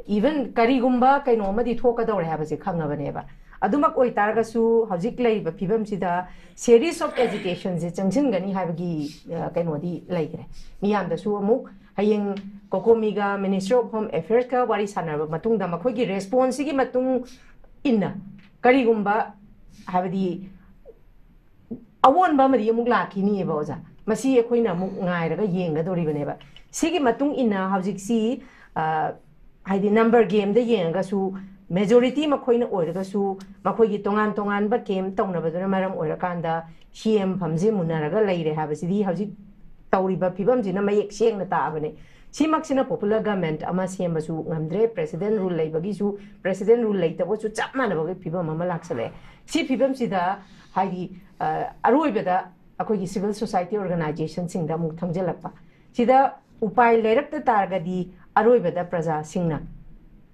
even ꯀꯔꯤꯒꯨꯝꯕ ꯀꯩꯅꯣ ꯑꯃꯗꯤ ꯊꯣꯛꯀꯗꯧꯔꯦ ꯍꯥꯏꯕꯁꯦ ꯈꯪꯉꯕꯅꯦꯕ꯫ ꯑꯗꯨꯃꯛ ꯑꯣꯏꯇꯥꯔꯒꯁꯨ ꯍꯧꯖꯤꯛ ꯂꯩꯔꯤꯕ ꯐꯤꯕꯝꯁꯤꯗ series of agitation ꯁꯦ ꯆꯪꯁꯤꯟꯒꯅꯤ ꯍꯥꯏꯕꯒꯤ, ꯑ, ꯀꯩꯅꯣꯗꯤ ꯂꯩꯈ꯭ꯔꯦ꯫ ꯃꯤꯌꯥꯝꯗꯁꯨ ꯑꯃꯨꯛ ꯍꯌꯦꯡ COCOMI ꯒ Ministry of Home Affairs ꯀ ꯋꯥꯔꯤ ꯁꯥꯟꯅꯔꯕ ꯃꯇꯨꯡꯗ ꯃꯈꯣꯏꯒꯤ response ꯁꯤꯒꯤ ꯃꯇꯨꯡ ꯏꯟꯅ ꯀꯔꯤꯒꯨꯝꯕ, ꯍꯥꯏꯕꯗꯤ, ꯑꯑꯣꯟꯕ ꯑꯃꯗꯤ ꯑꯃꯨꯛ ꯂꯥꯛꯈꯤꯅꯤꯕ ꯑꯣꯖꯥ꯫ ꯃꯁꯤ ꯑꯩꯈꯣꯏꯅ ꯑꯃꯨꯛ ꯉꯥꯏꯔꯒ ꯌꯦꯡꯒꯗꯧꯔꯤꯕꯅꯦꯕ꯫ ꯁꯤꯒꯤ ꯃꯇꯨꯡ ꯏꯟꯅ ꯍꯧꯖꯤꯛꯁꯤ, ꯑ, ꯍꯥꯏꯗꯤ number game ꯗ ꯌꯦꯡꯉꯒꯁꯨ majority ꯃꯈꯣꯏꯅ ꯑꯣꯏꯔꯒꯁꯨ ꯃꯈꯣꯏꯒꯤ ꯇꯣꯉꯥꯟ ꯇꯣꯉꯥꯟꯕ camp ꯇꯧꯅꯕꯗꯨꯅ ꯃꯔꯝ ꯑꯣꯏꯔꯀꯥꯟꯗ ꯁꯤ ꯑꯦꯝ ꯐꯝꯖꯤꯟꯃꯨꯟꯅꯔꯒ ꯂꯩꯔꯦ ꯍꯥꯏꯕꯁꯤꯗꯤ ꯍꯧꯖꯤꯛ ꯇꯧꯔꯤꯕ ꯐꯤꯕꯝꯁꯤꯅ ꯃꯌꯦꯛ ꯁꯦꯡꯅ ꯇꯥꯛꯑꯕꯅꯦ꯫ ꯁꯤꯃꯛꯁꯤꯅ popular government ꯑꯃ ꯁꯦꯝꯕꯁꯨ ꯉꯝꯗ꯭ꯔꯦ, president rule ꯂꯩꯕꯒꯤꯁꯨ, president rule ꯂꯩꯇꯕꯒꯁꯨ ꯆꯞ ꯃꯥꯟꯅꯕꯒꯤ ꯐꯤꯕꯝ ꯑꯃ ꯂꯥꯛꯁꯜꯂꯛꯑꯦ꯫ ꯁꯤ ꯐꯤꯕꯝꯁꯤꯗ ꯍꯥꯏꯗꯤ, ꯑ, ꯑꯔꯣꯏꯕꯗ ꯑꯩꯈꯣꯏꯒꯤ civil society organization ꯁꯤꯡꯗ ꯑꯃꯨꯛ ꯊꯪꯖꯜꯂꯛꯄ꯫ ꯁꯤꯗ ꯎꯄꯥꯏ ꯂꯩꯔꯛꯇ ꯇꯥꯔꯒꯗꯤ ꯑꯔꯣꯏꯕꯗ ꯄ꯭ꯔꯖꯥꯁꯤꯡꯅ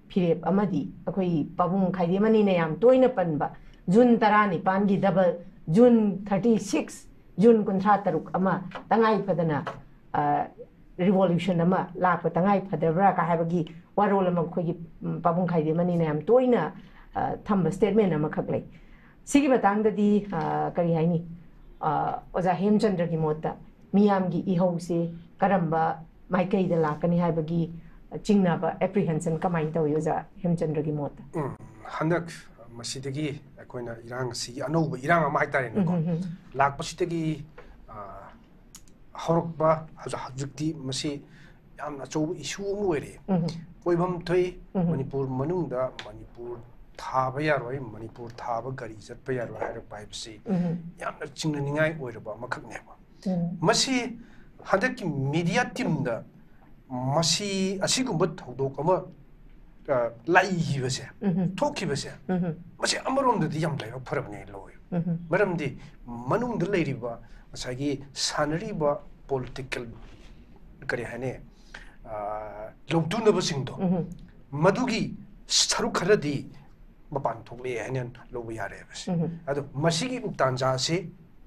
ꯐꯤꯔꯦꯞ ꯑꯃꯗꯤ ꯑꯩꯈꯣꯏ ꯄꯥꯕꯨꯡ ꯈꯥꯏꯗꯦꯝ ꯑꯅꯤꯅ ꯌꯥꯝ ꯇꯣꯏꯅ ꯄꯟꯕ June ꯇꯔꯥꯅꯤꯄꯥꯟꯒꯤ double, June thirty six, June ꯀꯨꯟꯊ꯭ꯔꯥ ꯇꯔꯨꯛ ꯑꯃ ꯇꯉꯥꯏ ꯐꯗꯅ, ꯑ, revolution ꯑꯃ ꯂꯥꯛꯄ ꯇꯉꯥꯏ ꯐꯗꯕ꯭ꯔꯥ ꯀ ꯍꯥꯏꯕꯒꯤ ꯋꯥꯔꯣꯜ ꯑꯃ ꯑꯩꯈꯣꯏꯒꯤ, ꯎꯝ, ꯄꯥꯕꯨꯡ ꯈꯥꯏꯗꯦꯝ ꯑꯅꯤꯅ ꯌꯥꯝ ꯇꯣꯏꯅ, ꯑ, ꯊꯝꯕ statement ꯑꯃꯈꯛ ꯂꯩ꯫ ꯁꯤꯒꯤ ꯃꯇꯥꯡꯗꯗꯤ, ꯑ, ꯀꯔꯤ ꯍꯥꯏꯅꯤ, ꯑ, ꯑꯣꯖꯥ ꯍꯦꯝꯆꯟꯗ꯭ꯔꯒꯤ ꯃꯣꯠꯇ ꯃꯤꯌꯥꯝꯒꯤ ꯏꯍꯧꯁꯦ ꯀꯔꯝꯕ ꯃꯥꯏꯀꯩꯗ ꯂꯥꯛꯀꯅꯤ ꯍꯥꯏꯕꯒꯤ ꯆꯤꯡꯅꯕ, apprehension ꯀꯃꯥꯏꯅ ꯇꯧꯏ ꯑꯣꯖꯥ ꯍꯦꯝꯆꯟꯗ꯭ꯔꯒꯤ ꯃꯣꯠꯇ? ꯎꯝ, ꯍꯟꯗꯛ ꯃꯁꯤꯗꯒꯤ ꯑꯩꯈꯣꯏꯅ ꯏꯔꯥꯡ ꯑꯁꯤꯒꯤ ꯑꯅꯧꯕ ꯏꯔꯥꯡ ꯑꯃ ꯍꯥꯏꯇꯥꯔꯦꯅꯦꯀꯣ, ꯎꯝ, ꯎꯝ, ꯎꯝ꯫ ꯂꯥꯛꯄꯁꯤꯗꯒꯤ, ꯑ, ꯍꯧꯔꯛꯄ ꯍꯧꯖꯤꯛ-, ꯍꯧꯖꯤꯛꯇꯤ ꯃꯁꯤ ꯌꯥꯝꯅ ꯑꯆꯧꯕ issue ꯑꯃ ꯑꯣꯏꯔꯦ꯫ ꯎꯝ꯫ ꯑꯣꯏꯐꯝ ꯊꯣꯛꯏ, ꯎꯝ꯫ ꯃꯅꯤꯄꯨꯔ ꯃꯅꯨꯡꯗ ꯃꯅꯤꯄꯨꯔ ꯊꯥꯕ ꯌꯥꯔꯣꯏ, ꯃꯅꯤꯄꯨꯔ ꯊꯥꯕ ꯒꯥꯔꯤ ꯆꯠꯄ ꯌꯥꯔꯣꯏ ꯍꯥꯏꯔꯛꯄ ꯍꯥꯏꯕꯁꯤ ꯎꯝ꯫ ꯌꯥꯝꯅ ꯆꯤꯡꯅꯅꯤꯡꯉꯥꯏ ꯑꯣꯏꯔꯕ ꯑꯃꯈꯛꯅꯦꯕ꯫ ꯎꯝ꯫ ꯃꯁꯤ ꯍꯟꯗꯛꯀꯤ media team ꯗ ꯃꯁꯤ ꯑꯁꯤꯒꯨꯝꯕ ꯊꯧꯗꯣꯛ ꯑꯃ, ꯑ, ꯂꯩꯈꯤꯕꯁꯦ, ꯎꯝ꯫ ꯊꯣꯛꯈꯤꯕꯁꯦ, ꯎꯝ꯫ ꯃꯁꯤ ꯑꯃꯔꯣꯝꯗꯗꯤ ꯌꯥꯝ ꯂꯥꯏꯕꯛ ꯐꯔꯕꯅꯦ ꯂꯧꯏ꯫ ꯎꯝ꯫ ꯃꯔꯝꯗꯤ ꯃꯅꯨꯡꯗ ꯂꯩꯔꯤꯕ ꯉꯁꯥꯏꯒꯤ ꯁꯥꯟꯅꯔꯤꯕ political, ꯀꯔꯤ ꯍꯥꯏꯅꯤ, ꯑ, ꯂꯧꯇꯨꯅꯕꯁꯤꯡꯗꯣ, ꯎꯝ꯫ ꯃꯗꯨꯒꯤ ꯁꯔꯨꯛ ꯈꯔꯗꯤ ꯃꯄꯥꯟ ꯊꯣꯛꯂꯛꯑꯦ ꯍꯥꯏꯅ ꯂꯧꯕ ꯌꯥꯔꯦꯕ ꯁꯦ꯫ ꯎꯝ꯫ ꯑꯗꯣ ꯃꯁꯤꯒꯤ ꯇꯥꯟꯖꯥꯁꯤ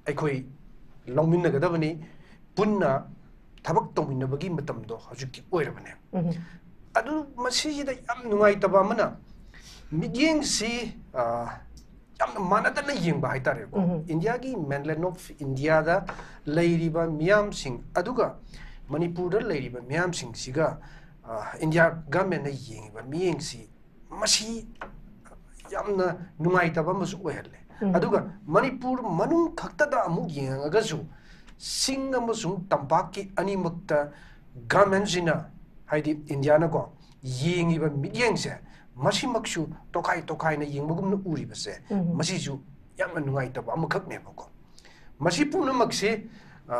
ꯑꯩꯈꯣꯏ ꯂꯧꯃꯤꯟꯅꯒꯗꯕꯅꯤ꯫ ꯄꯨꯟꯅ ꯊꯕꯛ ꯇꯧꯃꯤꯟꯅꯕꯒꯤ ꯃꯇꯝꯗꯣ ꯍꯧꯖꯤꯛꯇꯤ ꯑꯣꯏꯔꯕꯅꯦ꯫ ꯑꯗꯨ ꯃꯁꯤꯁꯤꯗ ꯌꯥꯝ ꯅꯨꯡꯉꯥꯏꯇꯕ ꯑꯃꯅ, ꯃꯤꯠꯌꯦꯡꯁꯤ, ꯑ, ꯌꯥꯝꯅ ꯃꯥꯟꯅꯗꯅ ꯌꯦꯡꯕ ꯍꯥꯏꯇꯥꯔꯦꯀꯣ꯫ ꯏꯟꯗꯤꯌꯥꯒꯤ mainland of ꯏꯟꯗꯤꯌꯥꯗ ꯂꯩꯔꯤꯕ ꯃꯤꯌꯥꯝꯁꯤꯡ ꯑꯗꯨꯒ ꯃꯅꯤꯄꯨꯔꯗ ꯂꯩꯔꯤꯕ ꯃꯤꯌꯥꯝꯁꯤꯡꯁꯤꯒ, ꯑ, ꯏꯟꯗꯤꯌꯥ ꯒꯃꯦꯟꯅ ꯌꯦꯡꯉꯤꯕ ꯃꯤꯠꯌꯦꯡꯁꯤ, ꯃꯁꯤ ꯌꯥꯝꯅ ꯅꯨꯡꯉꯥꯏꯇꯕ ꯑꯃꯁꯨ ꯑꯣꯏꯍꯜꯂꯦ꯫ ꯑꯗꯨꯒ ꯃꯅꯤꯄꯨꯔ ꯃꯅꯨꯡ ꯈꯛꯇꯗ ꯑꯃꯨꯛ ꯌꯦꯡꯉꯒꯁꯨ, ꯆꯤꯡ ꯑꯃꯁꯨꯡ ꯇꯝꯄꯥꯛꯀꯤ ꯑꯅꯤꯃꯛꯇ ꯒꯃꯦꯟꯁꯤꯅ, ꯍꯥꯏꯗꯤ ꯏꯟꯗꯤꯌꯥꯅꯀꯣ, ꯌꯦꯡꯉꯤꯕ ꯃꯤꯠꯌꯦꯡꯁꯦ, ꯃꯁꯤꯃꯛꯁꯨ ꯇꯣꯈꯥꯏ ꯇꯣꯈꯥꯏꯅ ꯌꯦꯡꯕꯒꯨꯝꯅ ꯎꯔꯤꯕꯁꯦ, ꯃꯁꯤꯁꯨ ꯌꯥꯝꯅ ꯅꯨꯡꯉꯥꯏꯇꯕ ꯑꯃꯈꯛꯅꯦꯕꯀꯣ꯫ ꯃꯁꯤ ꯄꯨꯝꯅꯃꯛꯁꯦ, ꯑ,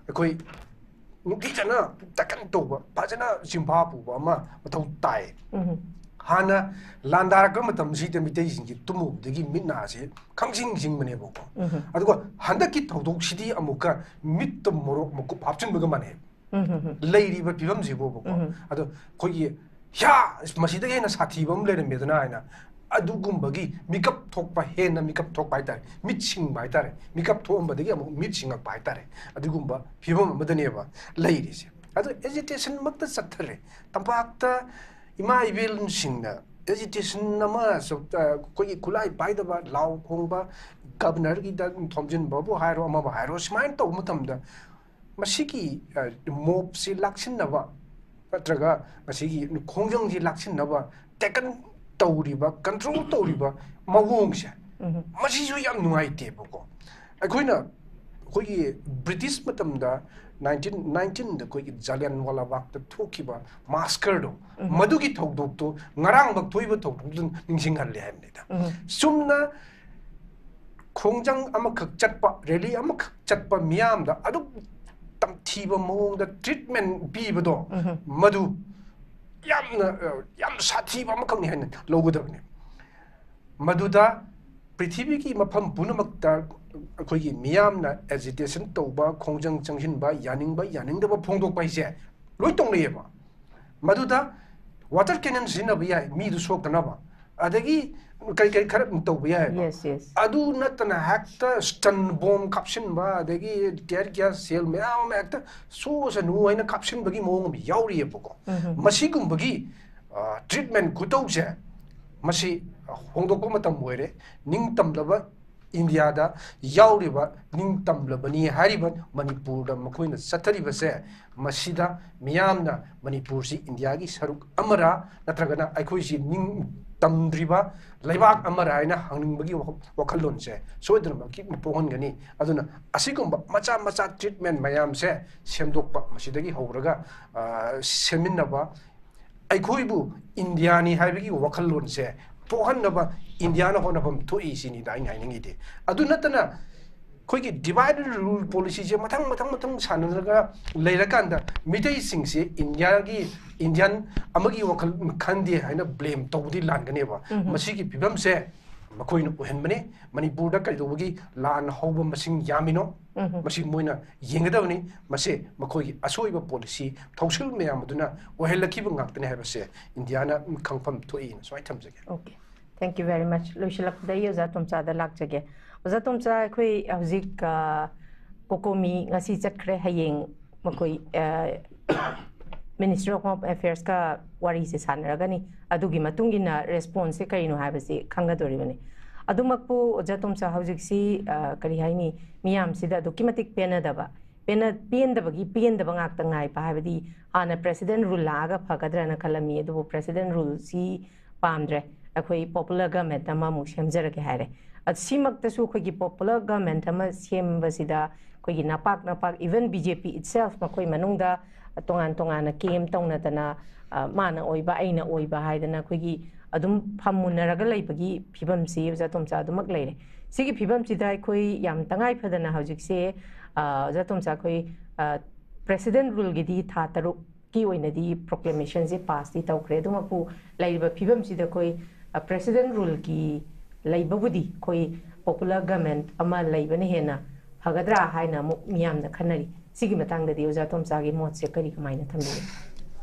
ꯑꯩꯈꯣꯏ ꯅꯤꯡꯊꯤꯖꯅ ꯇꯥꯀꯟ ꯇꯧꯕ, ꯐꯖꯅ ꯆꯤꯟꯐꯥ ꯄꯨꯕ ꯑꯃ ꯃꯊꯧ ꯇꯥꯏ꯫ ꯍꯥꯟꯅ ꯂꯥꯟꯗꯥꯔꯛꯄ ꯃꯇꯝꯁꯤꯗ ꯃꯤꯇꯩꯁꯤꯡꯁꯤ ꯇꯨꯝꯃꯨꯕꯗꯒꯤ ꯃꯤꯠ ꯅꯥꯁꯦ ꯈꯪꯁꯤꯡ ꯁꯤꯡꯕꯅꯦꯕꯀꯣ꯫ ꯑꯗꯨꯒ ꯍꯟꯗꯛꯀꯤ ꯊꯧꯗꯣꯛꯁꯤꯗꯤ ꯑꯃꯨꯛꯀ ꯃꯤꯠꯇ ꯃꯣꯔꯣꯛ ꯃꯀꯨꯞ ꯍꯥꯞꯆꯤꯟꯕꯒ ꯃꯥꯟꯅꯩ꯫ ꯂꯩꯔꯤꯕ ꯐꯤꯕꯝꯁꯤꯕꯨꯕꯀꯣ꯫ ꯑꯗꯣ ꯑꯩꯈꯣꯏꯒꯤ, "ꯍ꯭ꯌꯥ, ꯃꯁꯤꯗꯒꯤ ꯍꯦꯟꯅ ꯁꯥꯊꯤꯕ ꯑꯃ ꯂꯩꯔꯝꯃꯦꯗꯅ" ꯍꯥꯏꯅ ꯑꯗꯨꯒꯨꯝꯕꯒꯤ ꯃꯤꯀꯞ ꯊꯣꯛꯄ, ꯍꯦꯟꯅ ꯃꯤꯀꯞ ꯊꯣꯛꯄ ꯍꯥꯏꯇꯥꯔꯦ, ꯃꯤꯠ ꯁꯤꯡꯕ ꯍꯥꯏꯇꯥꯔꯦ, ꯃꯤꯀꯞ ꯊꯣꯛꯑꯝꯕꯗꯒꯤ ꯑꯃꯨꯛ ꯃꯤꯠ ꯁꯤꯡꯉꯛꯄ ꯍꯥꯏꯇꯥꯔꯦ, ꯑꯗꯨꯒꯨꯝꯕ ꯐꯤꯕꯝ ꯑꯃꯗꯅꯦꯕ ꯂꯩꯔꯤꯁꯦ꯫ ꯑꯗꯣ agitation ꯃꯛꯇ ꯆꯠꯊꯔꯦ꯫ ꯇꯝꯄꯥꯛꯇ ꯏꯃꯥ ꯏꯕꯦꯜꯁꯤꯡꯅ agitation ꯑꯃ ꯁ-, ꯑ, ꯑꯩꯈꯣꯏꯒꯤ ꯈꯨꯠꯂꯥꯏ ꯄꯥꯏꯗꯕ, ꯂꯥꯎ ꯈꯣꯡꯕ, ꯒꯕꯅꯔꯒꯤꯗ ꯊꯣꯝꯖꯤꯟꯕꯕꯨ ꯍꯥꯏꯔꯣ, ꯑꯃꯕꯨ ꯍꯥꯏꯔꯣ, ꯁꯨꯃꯥꯏꯅ ꯇꯧꯕ ꯃꯇꯝꯗ ꯃꯁꯤꯒꯤ, ꯑ, ꯃꯣꯞꯁꯤ ꯂꯥꯛꯁꯤꯟꯅꯕ ꯅꯠꯇ꯭ꯔꯒ ꯃꯁꯤꯒꯤ ꯈꯣꯡꯖꯪꯁꯤ ꯂꯥꯛꯁꯤꯟꯅꯕ ꯇꯦꯀꯟ ꯇꯧꯔꯤꯕ, ꯀꯟꯇ꯭ꯔꯣꯜ ꯇꯧꯔꯤꯕ ꯃꯑꯣꯡꯁꯦ, ꯃꯁꯤꯁꯨ ꯌꯥꯝ ꯅꯨꯡꯉꯥꯏꯇꯦꯕꯀꯣ꯫ ꯑꯩꯈꯣꯏꯅ, ꯑꯩꯈꯣꯏꯒꯤ ꯕ꯭ꯔꯤꯇꯤꯁ ꯃꯇꯝꯗ nineteen nineteenꯗ ꯑꯩꯈꯣꯏꯒꯤ ꯖꯥꯂꯤꯌꯥꯟꯋꯥꯂꯥ ꯕꯥꯒꯇ ꯊꯣꯛꯈꯤꯕ ꯃꯥꯁꯀꯔꯗꯣ, ꯃꯗꯨꯒꯤ ꯊꯧꯗꯣꯛꯇꯣ ꯉꯔꯥꯡꯃꯛ ꯊꯣꯛꯏꯕ ꯊꯧꯗꯣꯛꯇꯨ ꯅꯤꯡꯁꯤꯡꯍꯜꯂꯦ ꯍꯥꯏꯕꯅꯤꯗ꯫ ꯆꯨꯝꯅ ꯈꯣꯡꯖꯪ ꯑꯃꯈꯛ ꯆꯠꯄ, ꯔꯦꯂꯤ ꯑꯃꯈꯛ ꯆꯠꯄ ꯃꯤꯌꯥꯝꯗ ꯑꯗꯨꯛ ꯇꯝꯊꯤꯕ ꯃꯑꯣꯡꯗ treatment ꯄꯤꯕꯗꯣ, ꯃꯗꯨ ꯌꯥꯝꯅ, ꯑ, ꯌꯥꯝ ꯁꯥꯊꯤꯕ ꯑꯃꯈꯛꯅꯤ ꯍꯥꯏꯅ ꯂꯧꯒꯗꯕꯅꯤ꯫ ꯃꯗꯨꯗ ꯄ꯭ꯔꯤꯊꯤꯕꯤꯒꯤ ꯃꯐꯝ ꯄꯨꯝꯅꯃꯛꯇ ꯑꯩꯈꯣꯏꯒꯤ ꯃꯤꯌꯥꯝꯅ agitation ꯇꯧꯕ, ꯈꯣꯡꯖꯪ ꯆꯪꯁꯤꯟꯕ, ꯌꯥꯅꯤꯡꯕ ꯌꯥꯅꯤꯡꯗꯕ ꯐꯣꯡꯗꯣꯛꯄ ꯍꯥꯏꯁꯦ ꯂꯣꯏ ꯇꯧꯅꯩꯌꯦꯕ꯫ ꯃꯗꯨꯗ water cannon ꯁꯤꯖꯤꯟꯅꯕ ꯌꯥꯏ, ꯃꯤꯗꯨ ꯁꯣꯛꯇꯅꯕ꯫ ꯑꯗꯒꯤ, ꯀꯩ ꯀꯩ ꯈꯔ ꯑꯗꯨꯝ ꯇꯧꯕ ꯌꯥꯏꯑꯕ꯫ Yes, yes. ꯑꯗꯨ ꯅꯠꯇꯅ ꯍꯦꯛꯇ ꯁ꯭ꯇꯟ ꯕꯣꯝ ꯀꯥꯞꯁꯤꯟꯕ, ꯑꯗꯒꯤ ꯇꯤꯌꯔ ꯒ꯭ꯌꯥꯁ ꯁꯦꯜ ꯃꯌꯥꯝ ꯑꯃ ꯍꯦꯛꯇ ꯁꯣꯁꯅꯨ ꯍꯥꯏꯅ ꯀꯥꯞꯁꯤꯟꯕꯒꯤ ꯃꯑꯣꯡ ꯑꯃ ꯌꯥꯎꯔꯤꯑꯕꯀꯣ꯫ ꯃꯁꯤꯒꯨꯝꯕꯒꯤ ꯇ꯭ꯔꯤꯠꯃꯦꯟ ꯈꯨꯇꯧꯁꯦ, ꯃꯁꯤ ꯍꯣꯡꯗꯣꯛꯄ ꯃꯇꯝ ꯑꯣꯏꯔꯦ꯫ ꯅꯤꯡꯇꯝꯂꯕ ꯏꯟꯗꯤꯌꯥꯗ ꯌꯥꯎꯔꯤꯕ ꯅꯤꯡꯇꯝꯂꯕꯅꯤ ꯍꯥꯏꯔꯤꯕ ꯃꯅꯤꯄꯨꯔꯗ ꯃꯈꯣꯏꯅ ꯆꯠꯊꯔꯤꯕꯁꯦ, ꯃꯁꯤꯗ ꯃꯤꯌꯥꯝꯅ ꯃꯅꯤꯄꯨꯔꯁꯤ ꯏꯟꯗꯤꯌꯥꯒꯤ ꯁꯔꯨꯛ ꯑꯃꯔꯥ ꯅꯠꯇ꯭ꯔꯒꯅ ꯑꯩꯈꯣꯏꯁꯤ ꯅꯤꯡꯇꯝꯗ꯭ꯔꯤꯕ ꯂꯩꯕꯥꯛ ꯑꯃꯔꯥ ꯍꯥꯏꯅ ꯍꯪꯅꯤꯡꯕꯒꯤ ꯋꯥꯈꯜ- ꯋꯥꯈꯜꯂꯣꯟꯁꯦ ꯁꯣꯏꯗꯅꯃꯛꯀꯤ ꯄꯣꯛꯍꯟꯒꯅꯤ꯫ ꯑꯗꯨꯅ ꯑꯁꯤꯒꯨꯝꯕ ꯃꯆꯥ ꯃꯆꯥ ꯇ꯭ꯔꯤꯠꯃꯦꯟ ꯃꯌꯥꯝꯁꯦ ꯁꯦꯝꯗꯣꯛꯄ, ꯃꯁꯤꯗꯒꯤ ꯍꯧꯔꯒ, ꯑ, ꯁꯦꯝꯃꯤꯟꯅꯕ, ꯑꯩꯈꯣꯏꯕꯨ ꯏꯟꯗꯤꯌꯥꯅꯤ ꯍꯥꯏꯕꯒꯤ ꯋꯥꯈꯜꯂꯣꯟꯁꯦ ꯄꯣꯛꯍꯟꯅꯕ ꯏꯟꯗꯤꯌꯥꯅ ꯍꯣꯠꯅꯐꯝ ꯊꯣꯛꯏ ꯁꯤꯅꯤꯗ ꯑꯩꯅ ꯍꯥꯏꯅꯤꯡꯉꯤꯗꯤ꯫ ꯑꯗꯨ ꯅꯠꯇꯅ ꯑꯩꯈꯣꯏꯒꯤ divide and rule policyꯁꯦ ꯃꯊꯪ ꯃꯊꯪ ꯃꯊꯪ ꯁꯥꯟꯅꯔꯒ ꯂꯩꯔꯀꯥꯟꯗ ꯃꯤꯇꯩꯁꯤꯡꯁꯦ ꯏꯟꯗꯤꯌꯥꯒꯤ, ꯏꯟꯗꯤꯌꯥꯟ ꯑꯃꯒꯤ ꯋꯥꯈꯜ ꯈꯟꯗꯦ ꯍꯥꯏꯅ ꯕ꯭ꯂꯦꯝ ꯇꯧꯕꯗꯤ ꯂꯥꯟꯒꯅꯦꯕ꯫ ꯃꯁꯤꯒꯤ ꯐꯤꯕꯝꯁꯦ ꯃꯈꯣꯏꯅ ꯑꯣꯏꯍꯟꯕꯅꯤ꯫ ꯃꯅꯤꯄꯨꯔꯗ ꯀꯩꯗꯧꯕꯒꯤ ꯂꯥꯟ ꯍꯧꯕ ꯃꯁꯤꯡ ꯌꯥꯝꯃꯤꯅꯣ? ꯃꯁꯤ ꯃꯣꯏꯅ ꯌꯦꯡꯒꯗꯕꯅꯤ꯫ ꯃꯁꯤ ꯃꯈꯣꯏꯒꯤ ꯑꯁꯣꯏꯕ ꯄꯣꯂꯤꯁꯤ ꯊꯧꯁꯤꯜ ꯃꯌꯥꯝ ꯑꯗꯨꯅ ꯑꯣꯏꯍꯜꯂꯛꯈꯤꯕ ꯉꯥꯛꯇꯅꯤ ꯍꯥꯏꯕꯁꯦ ꯏꯟꯗꯤꯌꯥꯅ ꯈꯪꯐꯝ ꯊꯣꯛꯏꯅ ꯁꯨꯃꯥꯏꯅ ꯊꯝꯖꯒꯦ꯫ Okay, thank you very much. ꯂꯣꯏꯁꯤꯜꯂꯛꯄꯗ ꯑꯩ ꯑꯣꯖꯥ ꯇꯣꯝꯆꯥꯗ ꯂꯥꯛꯆꯒꯦ꯫ ꯑꯣꯖꯥ ꯇꯣꯝꯆꯥ, ꯑꯩꯈꯣꯏ ꯍꯧꯖꯤꯛ, ꯑ, ꯀꯣꯀꯣꯃꯤ ꯉꯁꯤ ꯆꯠꯈ꯭ꯔꯦ, ꯍꯌꯦꯡ ꯃꯈꯣꯏ, ꯑ, Ministry of Home Affairsꯀ ꯋꯥꯔꯤꯁꯦ ꯁꯥꯟꯅꯔꯒꯅꯤ꯫ ꯑꯗꯨꯒꯤ ꯃꯇꯨꯡ ꯏꯟꯅ responseꯁꯦ ꯀꯔꯤꯅꯣ ꯍꯥꯏꯕꯁꯤ ꯈꯪꯒꯗꯣꯔꯤꯕꯅꯤ꯫ ꯑꯗꯨꯃꯛꯄꯨ ꯑꯣꯖꯥ ꯇꯣꯝꯆꯥ, ꯍꯧꯖꯤꯛꯁꯤ, ꯑ, ꯀꯔꯤ ꯍꯥꯏꯅꯤ, ꯃꯤꯌꯥꯝꯁꯤꯗ ꯑꯗꯨꯛꯀꯤ ꯃꯇꯤꯛ ꯄꯦꯟꯅꯗꯕ, ꯄꯦꯟꯅ-, ꯄꯦꯟꯗꯕꯒꯤ ꯄꯦꯟꯗꯕ ꯉꯥꯛꯇ ꯉꯥꯏꯕ, ꯍꯥꯏꯕꯗꯤ ꯍꯥꯟꯅ President rule ꯂꯥꯛꯑꯒ ꯐꯒꯗ꯭ꯔꯅ ꯈꯜꯂꯝꯃꯤ, ꯑꯗꯨꯕꯨ President ruleꯁꯤ ꯄꯥꯝꯗ꯭ꯔꯦ, ꯑꯩꯈꯣꯏ popular government ꯑꯃꯃꯨꯛ ꯁꯦꯝꯖꯔꯒꯦ ꯍꯥꯏꯔꯦ꯫ ꯑ, ꯁꯤꯃꯛꯇꯁꯨ ꯑꯩꯈꯣꯏꯒꯤ popular government ꯑꯃ ꯁꯦꯝꯕꯁꯤꯗ ꯑꯩꯈꯣꯏꯒꯤ ꯅꯄꯥꯛ ꯅꯄꯥꯛ, even B J P itself, ꯃꯈꯣꯏ ꯃꯅꯨꯡꯗ ꯇꯣꯉꯥꯟ ꯇꯣꯉꯥꯟꯅ camp ꯇꯧꯅꯗꯅ, ꯑ, ꯃꯥꯅ ꯑꯣꯏꯕ, ꯑꯩꯅ ꯑꯣꯏꯕ ꯍꯥꯏꯗꯅ ꯑꯩꯈꯣꯏꯒꯤ ꯑꯗꯨꯝ ꯐꯝꯃꯨꯟꯅꯔꯒ ꯂꯩꯕꯒꯤ ꯐꯤꯕꯝꯁꯤ ꯑꯣꯖꯥ ꯇꯣꯝꯆꯥ ꯑꯗꯨꯃꯛ ꯂꯩꯔꯦ꯫ ꯁꯤꯒꯤ ꯐꯤꯕꯝꯁꯤꯗ ꯑꯩꯈꯣꯏ ꯌꯥꯝ ꯇꯉꯥꯏ ꯐꯗꯅ ꯍꯧꯖꯤꯛꯁꯦ, ꯑ, ꯑꯣꯖꯥ ꯇꯣꯝꯆꯥ, ꯑꯩꯈꯣꯏ, ꯑ, President ruleꯒꯤꯗꯤ ꯊꯥ ꯇꯔꯨꯛꯀꯤ ꯑꯣꯏꯅꯗꯤ proclamationꯁꯦ passꯇꯤ ꯇꯧꯈ꯭ꯔꯦ꯫ ꯑꯗꯨꯃꯛꯄꯨ ꯂꯩꯔꯤꯕ ꯐꯤꯕꯝꯁꯤꯗ ꯑꯩꯈꯣꯏ, ꯑ, President ruleꯒꯤ ꯂꯩꯕꯕꯨꯗꯤ ꯑꯩꯈꯣꯏ popular government ꯑꯃ ꯂꯩꯕꯅ ꯍꯦꯟꯅ ꯐꯒꯗ꯭ꯔꯥ ꯍꯥꯏꯅ ꯑꯃꯨꯛ ꯃꯤꯌꯥꯝꯅ ꯈꯟꯅꯔꯤ꯫ ꯁꯤꯒꯤ ꯃꯇꯥꯡꯗꯗꯤ ꯑꯣꯖꯥ ꯇꯣꯝꯆꯥꯒꯤ ꯃꯣꯠꯁꯦ ꯀꯔꯤ, ꯀꯃꯥꯏꯅ ꯊꯝꯕꯤꯒꯦ?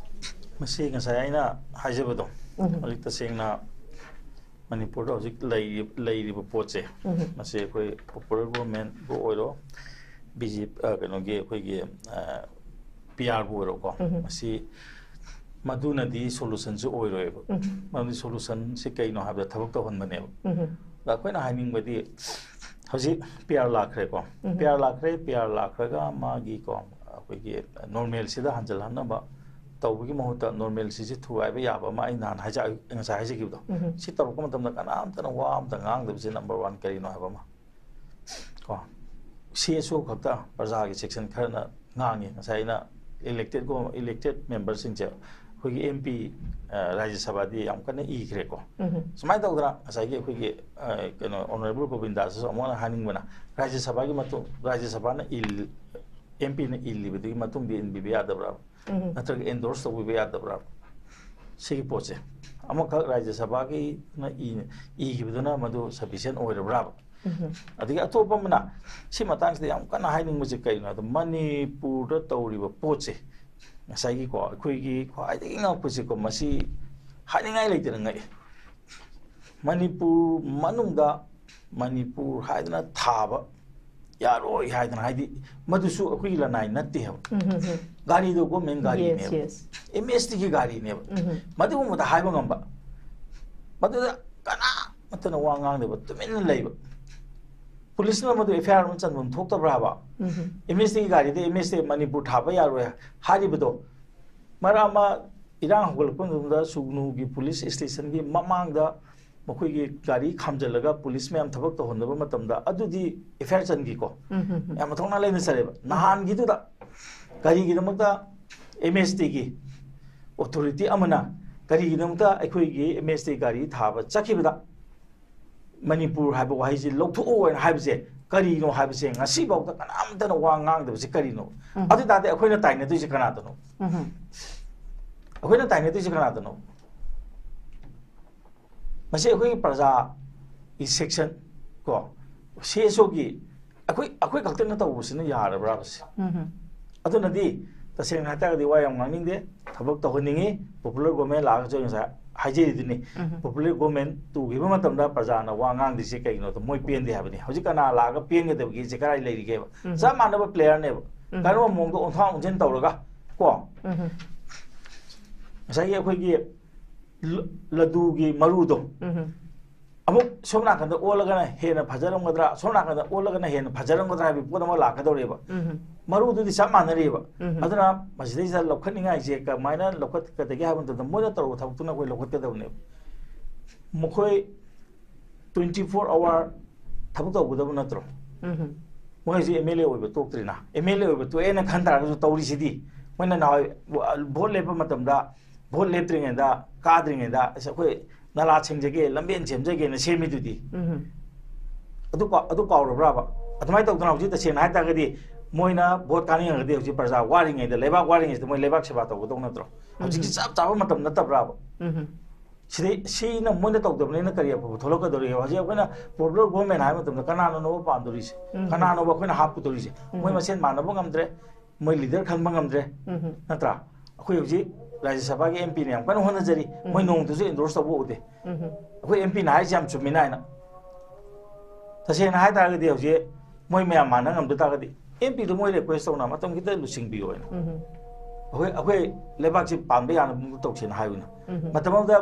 ꯃꯁꯤ ꯉꯁꯥꯏ ꯑꯩꯅ ꯍꯥꯏꯖꯕꯗꯣ, ꯎꯝ꯫ ꯍꯧꯖꯤꯛ ꯇꯁꯦꯡꯅ ꯃꯅꯤꯄꯨꯔꯗ ꯍꯧꯖꯤꯛ ꯂꯩꯔꯤ- ꯂꯩꯔꯤꯕ ꯄꯣꯠꯁꯦ, ꯃꯁꯤ ꯑꯩꯈꯣꯏ ꯄꯣꯄꯨꯂꯔ ꯒꯣꯔꯃꯦꯟꯕꯨ ꯑꯣꯏꯔꯣ, ꯕꯤ ꯖꯦ ꯄꯤ, ꯀꯩꯅꯣꯒꯤ, ꯑꯩꯈꯣꯏꯒꯤ ꯄꯤ ꯑꯥꯔꯕꯨ ꯑꯣꯏꯔꯣꯀꯣ, ꯃꯁꯤ ꯃꯗꯨꯅꯗꯤ ꯁꯣꯂꯨꯁꯟꯁꯨ ꯑꯣꯏꯔꯣꯏꯕ꯫ ꯃꯗꯨꯗꯤ ꯁꯣꯂꯨꯁꯟꯁꯤ ꯀꯩꯅꯣ ꯍꯥꯏꯕꯗ ꯊꯕꯛ ꯇꯧꯍꯟꯕꯅꯦꯕ꯫ ꯑꯗ ꯑꯩꯈꯣꯏꯅ ꯍꯥꯏꯅꯤꯡꯕꯗꯤ, ꯍꯧꯖꯤꯛ ꯄꯤ ꯑꯥꯔ ꯂꯥꯛꯈ꯭ꯔꯦꯀꯣ, ꯄꯤ ꯑꯥꯔ ꯂꯥꯛꯈ꯭ꯔꯦ, ꯄꯤ ꯑꯥꯔ ꯂꯥꯛꯈ꯭ꯔꯒ ꯃꯥꯒꯤꯀꯣ, ꯑꯩꯈꯣꯏꯒꯤ ꯅꯣꯔꯃꯦꯜꯁꯤꯗ ꯍꯟꯖꯤꯜꯍꯟꯅꯕ ꯇꯧꯕꯒꯤ ꯃꯍꯨꯠꯇ, ꯅꯣꯔꯃꯦꯜꯁꯤꯁꯦ ꯊꯨꯒꯥꯏꯕ ꯌꯥꯕ ꯑꯃ ꯑꯩ ꯅꯍꯥꯟ ꯍꯥꯏꯖ- ꯉꯁꯥꯏ ꯍꯥꯏꯖꯈꯤꯕꯗꯣ, ꯁꯤ ꯇꯧꯔꯛꯄ ꯃꯇꯝꯗ ꯀꯅꯥꯝꯇꯅ ꯋꯥ ꯑꯝꯇ ꯉꯥꯡꯗꯕꯁꯦ ꯅꯝꯕꯔ ꯋꯥꯟ ꯀꯔꯤꯅꯣ ꯍꯥꯏꯕ ꯑꯃ ꯀꯣ꯫ ꯁꯤ ꯑꯦꯁ ꯑꯣ ꯈꯛꯇ ꯄ꯭ꯔꯖꯥꯒꯤ ꯁꯦꯛꯁꯟ ꯈꯔꯅ ꯉꯥꯡꯉꯤ꯫ ꯉꯁꯥꯏ ꯑꯩꯅ ꯏꯂꯦꯛꯇꯦꯠ ꯏꯂꯦꯛꯇꯦꯠ ꯃꯦꯝꯕꯔꯁꯤꯡꯁꯦ, ꯑꯩꯈꯣꯏꯒꯤ ꯑꯦꯝ ꯄꯤ, ꯔꯥꯖ꯭ꯌ ꯁꯚꯥꯗꯤ ꯌꯥꯝ ꯀꯟꯅ ꯏꯈ꯭ꯔꯦꯀꯣ꯫ ꯁꯨꯃꯥꯏꯅ ꯇꯧꯗꯅ ꯉꯁꯥꯏꯒꯤ ꯑꯩꯈꯣꯏꯒꯤ, ꯑ, ꯀꯩꯅꯣ, ꯑꯣꯅꯔꯦꯕꯜ ꯒꯣꯕꯤꯟꯗꯥꯁꯤꯁꯨ ꯑꯃꯨꯛ ꯍꯟꯅ ꯍꯥꯏꯅꯤꯡꯕꯅ, ꯔꯥꯖ꯭ꯌ ꯁꯚꯥꯒꯤ ꯃꯇꯨꯡ, ꯔꯥꯖ꯭ꯌ ꯁꯚꯥꯅ ꯏꯜ- ꯑꯦꯝ ꯄꯤꯅ ꯏꯜꯂꯤꯕꯗꯨꯒꯤ ꯃꯇꯨꯡꯗ ꯏꯟꯕꯤꯕ ꯌꯥꯗꯕ꯭ꯔꯥ? ꯅꯠꯇ꯭ꯔꯒ ꯑꯦꯟꯗꯣꯔꯁ ꯇꯧꯕꯤꯕ ꯌꯥꯗꯕ꯭ꯔꯥ? ꯁꯤꯒꯤ ꯄꯣꯠꯁꯦ ꯑꯃꯈꯛ ꯔꯥꯖ꯭ꯌ ꯁꯚꯥꯒꯤꯅ ꯏ- ꯏꯈꯤꯕꯗꯨꯅ ꯃꯗꯨ ꯁꯐꯤꯁꯦꯟ ꯑꯣꯏꯔꯕ꯭ꯔꯥꯕ? ꯑꯗꯒꯤ ꯑꯇꯣꯞꯄ ꯑꯃꯅ ꯁꯤ ꯃꯇꯥꯡꯁꯤꯗ ꯌꯥꯝ ꯀꯟꯅ ꯍꯥꯏꯅꯤꯡꯕꯁꯦ ꯀꯩꯅꯣ ꯍꯥꯏꯕꯗ, ꯃꯅꯤꯄꯨꯔꯗ ꯇꯧꯔꯤꯕ ꯄꯣꯠꯁꯦ ꯉꯁꯥꯏꯒꯤꯀꯣ, ꯑꯩꯈꯣꯏꯒꯤ ꯈ꯭ꯋꯥꯏꯗꯒꯤ ꯉꯛꯄꯁꯦꯀꯣ, ꯃꯁꯤ ꯍꯥꯏꯅꯤꯡꯉꯥꯏ ꯂꯩꯇꯅ ꯉꯛꯑꯦ꯫ ꯃꯅꯤꯄꯨꯔ ꯃꯅꯨꯡꯗ ꯃꯅꯤꯄꯨꯔ ꯍꯥꯏꯗꯅ ꯊꯥꯕ ꯌꯥꯔꯣꯏ ꯍꯥꯏꯗꯅ, ꯍꯥꯏꯗꯤ ꯃꯗꯨꯁꯨ ꯑꯩꯈꯣꯏꯒꯤ ꯂꯅꯥꯏ ꯅꯠꯇꯦ ꯍꯥꯏꯕ꯫ ꯒꯥꯔꯤꯗꯣ ꯒꯣꯔꯃꯦꯟ ꯒꯥꯔꯤꯅꯦꯕ, ꯑꯦꯝ ꯑꯦꯁ ꯇꯤꯒꯤ ꯒꯥꯔꯤꯅꯦꯕ꯫ ꯃꯗꯨꯒꯨꯝꯕꯗ ꯍꯥꯏꯕ ꯉꯝꯕ, ꯃꯗꯨꯗ ꯀꯅꯥꯃꯠꯇꯅ ꯋꯥ ꯉꯥꯡꯗꯕ, ꯇꯨꯃꯤꯟꯅ ꯂꯩꯕ꯫ ꯄꯨꯂꯤꯁꯅ ꯃꯗꯨ ꯑꯦꯐ ꯑꯥꯏ ꯑꯥꯔ ꯑꯃ ꯆꯟꯐꯝ ꯊꯣꯛꯇꯕ꯭ꯔꯥ ꯍꯥꯏꯕ? ꯑꯦꯝ ꯑꯦꯁ ꯇꯤꯒꯤ ꯒꯥꯔꯤꯗ ꯑꯦꯝ ꯑꯦꯁ ꯇꯤ ꯃꯅꯤꯄꯨꯔ ꯊꯥꯕ ꯌꯥꯔꯣꯏ ꯍꯥꯏꯔꯤꯕꯗꯣ, ꯃꯔꯛ ꯑꯃ ꯏꯔꯥꯡ ꯍꯧꯒꯠꯂꯛꯄ ꯃꯇꯝꯗ ꯁꯨꯒꯅꯨꯒꯤ ꯄꯨꯂꯤꯁ ꯁ꯭ꯇꯦꯁꯟꯒꯤ ꯃꯃꯥꯡꯗ ꯃꯈꯣꯏꯒꯤ ꯒꯥꯔꯤ ꯈꯥꯝꯖꯤꯜꯂꯒ ꯄꯨꯂꯤꯁ ꯃꯌꯥꯝ ꯊꯕꯛ ꯇꯧꯍꯟꯗꯕ ꯃꯇꯝꯗ ꯑꯗꯨꯗꯤ ꯑꯦꯐ ꯑꯥꯏ ꯑꯥꯔ ꯆꯟꯈꯤꯀꯣ꯫ ꯌꯥꯝꯅ ꯊꯧꯅꯥ ꯂꯩꯅ ꯆꯠꯂꯦꯕ꯫ ꯅꯍꯥꯟꯒꯤꯗꯨꯗ ꯀꯔꯤꯒꯤꯗꯃꯛꯇ ꯑꯦꯝ ꯑꯦꯁ ꯇꯤꯒꯤ ꯑꯣꯊꯣꯔꯤꯇꯤ ꯑꯃꯅ ꯀꯔꯤꯒꯤꯗꯃꯛꯇ ꯑꯩꯈꯣꯏꯒꯤ ꯑꯦꯝ ꯑꯦꯁ ꯇꯤ ꯒꯥꯔꯤ ꯊꯥꯕ ꯆꯠꯈꯤꯕꯗ ꯃꯅꯤꯄꯨꯔ ꯍꯥꯏꯕ ꯋꯥꯍꯩꯁꯤ ꯂꯧꯊꯣꯛꯑꯣ ꯍꯥꯏꯅ ꯍꯥꯏꯕꯁꯦ ꯀꯔꯤꯅꯣ ꯍꯥꯏꯕꯁꯦ ꯉꯁꯤꯐꯥꯎꯗ ꯀꯅꯥꯝꯇꯅ ꯋꯥ ꯉꯥꯡꯗꯕꯁꯦ ꯀꯔꯤꯅꯣ? ꯑꯗꯨ ꯇꯥꯔꯗꯤ ꯑꯩꯈꯣꯏꯅ ꯇꯥꯏꯅꯗꯣꯏꯁꯦ ꯀꯅꯥꯗꯅꯣ? ꯑꯩꯈꯣꯏꯅ ꯇꯥꯏꯅꯗꯣꯏꯁꯦ ꯀꯅꯥꯗꯅꯣ? ꯃꯁꯤ ꯑꯩꯈꯣꯏꯒꯤ ꯄ꯭ꯔꯖꯥꯒꯤ ꯁꯦꯛꯁꯟ ꯀꯣ, ꯁꯤ ꯑꯦꯁ ꯑꯣꯒꯤ ꯑꯩꯈꯣꯏ, ꯑꯩꯈꯣꯏ ꯈꯛꯇꯅ ꯇꯧꯕꯁꯤꯅ ꯌꯥꯔꯕ꯭ꯔꯥ ꯁꯤ? ꯑꯗꯨꯅꯗꯤ ꯇꯁꯦꯡꯅ ꯍꯥꯏꯇꯥꯔꯒꯗꯤ ꯋꯥ ꯌꯥꯝ ꯉꯥꯡꯅꯤꯡꯗꯦ, ꯊꯕꯛ ꯇꯧꯍꯟꯅꯤꯡꯉꯤ, ꯄꯣꯄꯨꯂꯔ ꯒꯣꯔꯃꯦꯟ ꯂꯥꯛꯑꯒꯁꯨ ꯑꯩ ꯉꯁꯥꯏ ꯍꯥꯏꯖꯔꯤꯗꯨꯅꯤ꯫ ꯎꯝ꯫ Popular government ꯇꯨꯈꯤꯕ ꯃꯇꯝꯗ ꯄ꯭ꯔꯖꯥꯅ ꯋꯥ ꯉꯥꯡꯗ꯭ꯔꯤꯁꯦ ꯀꯩꯒꯤꯅꯣꯗ ꯃꯣꯏ ꯄꯦꯟꯗꯦ ꯍꯥꯏꯕꯅꯤ꯫ ꯍꯧꯖꯤꯛ ꯀꯅꯥ ꯂꯥꯛꯑꯒ ꯄꯦꯟꯒꯗꯕꯒꯦꯁꯦ ꯀꯗꯥꯏ ꯂꯩꯔꯤꯒꯦꯕ? ꯎꯝ꯫ ꯆꯞ ꯃꯥꯟꯅꯕ playerꯅꯦꯕ꯫ ꯎꯝ꯫ ꯀꯔꯝꯕ ꯃꯑꯣꯡꯗ ꯑꯣꯟꯊꯣꯛ ꯑꯣꯟꯁꯤꯟ ꯇꯧꯔꯒ ꯀꯣ ꯎꯝ꯫ ꯉꯁꯥꯏꯒꯤ ꯑꯩꯈꯣꯏꯒꯤ ꯂ- ꯂꯗꯨꯒꯤ ꯃꯔꯨꯗꯣ ꯎꯝ꯫ ꯑꯃꯨꯛ ꯁꯣꯝ ꯅꯥꯀꯟꯗ ꯑꯣꯜꯂꯒꯅ ꯍꯦꯟꯅ ꯐꯖꯔꯝꯒꯗ꯭ꯔꯥ, ꯁꯣꯝ ꯅꯥꯀꯟꯗ ꯑꯣꯜꯂꯒꯅ ꯍꯦꯟꯅ ꯐꯖꯔꯝꯒꯗ꯭ꯔꯥ ꯍꯥꯏꯕꯒꯤ ꯄꯣꯠ ꯑꯃ ꯂꯥꯛꯀꯗꯧꯔꯤꯕ꯫ ꯎꯝ꯫ ꯃꯔꯨꯗꯨꯗꯤ ꯆꯞ ꯃꯥꯟꯅꯔꯤꯕ꯫ ꯎꯝ꯫ ꯑꯗꯨꯅ ꯃꯁꯤꯗꯩꯁꯤꯗ ꯂꯧꯈꯠꯅꯤꯡꯉꯥꯏꯁꯦ ꯀꯃꯥꯏꯅ ꯂꯧꯈꯠꯀꯗꯒꯦ ꯍꯥꯏꯕ ꯃꯇꯝꯗ ꯃꯣꯏꯅ ꯇꯧꯔꯨꯕ ꯊꯕꯛꯇꯨꯅ ꯑꯩꯈꯣꯏ ꯂꯧꯈꯠꯀꯗꯕꯅꯦꯕ꯫ ꯃꯈꯣꯏ twenty four hour ꯊꯕꯛ ꯇꯧꯒꯗꯕ ꯅꯠꯇ꯭ꯔꯣ? ꯎꯝ꯫ ꯃꯣꯏ ꯍꯧꯖꯤꯛ MLA ꯑꯣꯏꯕ ꯇꯣꯛꯇ꯭ꯔꯤꯅ, MLA ꯑꯣꯏꯕ ꯇꯣꯛꯑꯦꯅ ꯈꯟ ꯇꯥꯔꯒꯁꯨ ꯇꯧꯔꯤꯁꯤꯗꯤ ꯃꯣꯏꯅ ꯅꯍꯥꯟꯋꯥꯏ vote ꯂꯦꯞꯄ ꯃꯇꯝꯗ, vote ꯂꯦꯞꯇ꯭ꯔꯤꯉꯩꯗ, ꯀꯥꯗ꯭ꯔꯤꯉꯩꯗ ꯑꯁ ꯑꯩꯈꯣꯏ ꯅꯂꯥ ꯁꯦꯝꯖꯒꯦ, ꯂꯝꯕꯦꯟ ꯁꯦꯝꯖꯒꯦꯅ ꯁꯦꯝꯃꯤꯗꯨꯗꯤ꯫ ꯎꯝ꯫ ꯑꯗꯨ ꯀꯥꯎ- ꯑꯗꯨ ꯀꯥꯎꯔꯕ꯭ꯔꯥꯕ? ꯑꯗꯨꯃꯥꯏꯅ ꯇꯧꯗꯅ ꯍꯧꯖꯤꯛ ꯇꯁꯦꯡꯅ ꯍꯥꯏꯇꯥꯔꯒꯗꯤ ꯃꯣꯏꯅ vote ꯀꯥꯅꯤꯡꯉꯒꯗꯤ ꯍꯧꯖꯤꯛ ꯄ꯭ꯔꯖꯥ ꯋꯥꯔꯤꯉꯩꯗ, ꯂꯩꯕꯥꯛ ꯋꯥꯔꯤꯉꯩꯗ ꯃꯣꯏ ꯂꯩꯕꯥꯛ ꯁꯦꯕꯥ ꯇꯧꯒꯗꯧ ꯅꯠꯇ꯭ꯔꯣ? ꯍꯧꯖꯤꯛꯀꯤ ꯎꯝ꯫ ꯆꯞ ꯆꯥꯕ ꯃꯇꯝ ꯅꯠꯇꯕ꯭ꯔꯥꯕ? ꯎꯝ꯫ ꯁꯤꯗꯩ ꯁꯤꯅ ꯃꯣꯏꯅ ꯇꯧꯗꯕꯅꯤꯅ ꯀꯔꯤ ꯑꯐꯕ ꯊꯣꯛꯂꯛꯀꯗꯧꯔꯤꯒꯦ? ꯍꯧꯖꯤꯛ ꯑꯩꯈꯣꯏꯅ popular government ꯍꯥꯏꯕ ꯃꯇꯝꯗ ꯀꯅꯥꯅꯣꯕ ꯄꯥꯝꯗꯣꯔꯤꯁꯦ? ꯎꯝ꯫ ꯀꯅꯥꯅꯣꯕ ꯑꯩꯈꯣꯏꯅ ꯍꯥꯞꯀꯗꯧꯔꯤꯁꯦ? ꯃꯣꯏ ꯎꯝ꯫ ꯃꯁꯦꯟ ꯃꯥꯟꯅꯕ ꯉꯝꯗ꯭ꯔꯦ, ꯃꯣꯏ leader ꯈꯟꯕ ꯉꯝꯗ꯭ꯔꯦ, ꯎꯝ꯫ ꯅꯠꯇ꯭ꯔꯥ? ꯑꯩꯈꯣꯏ ꯍꯧꯖꯤꯛ ꯔꯥꯖ꯭ꯌ ꯁꯚꯥꯒꯤ MPꯅ ꯌꯥꯝ ꯀꯟꯅ ꯍꯣꯠꯅꯖꯔꯤ, ꯃꯣꯏ ꯎꯝ꯫ ꯅꯣꯡꯃꯇꯁꯨ endorse ꯇꯧꯕ ꯎꯗꯦ꯫ ꯎꯝ꯫ ꯑꯩꯈꯣꯏ MPꯅ ꯍꯥꯏꯔꯤꯁꯦ ꯌꯥꯝ ꯆꯨꯝꯃꯤꯅ ꯍꯥꯏꯅ꯫ ꯇꯁꯦꯡꯅ ꯍꯥꯏ ꯇꯥꯔꯒꯗꯤ ꯍꯧꯖꯤꯛ ꯃꯣꯏ ꯃꯌꯥꯝ ꯃꯥꯟꯅ ꯉꯝꯗ ꯇꯥꯔꯒꯗꯤ MPꯗ ꯃꯣꯏ request ꯇꯧꯅ ꯃꯇꯝ ꯈꯤꯇ ꯂꯨꯆꯤꯡꯕꯤꯌꯣ ꯍꯥꯏꯅ꯫ ꯎꯝ꯫ ꯑꯩꯈꯣꯏ ꯑꯩꯈꯣꯏ ꯂꯩꯕꯥꯛꯁꯤ ꯄꯥꯟꯕ ꯌꯥꯅꯕ ꯇꯧꯁꯦꯅ ꯍꯥꯏꯕꯅ꯫ ꯎꯝ꯫ ꯃꯇꯝ ꯑꯃꯗ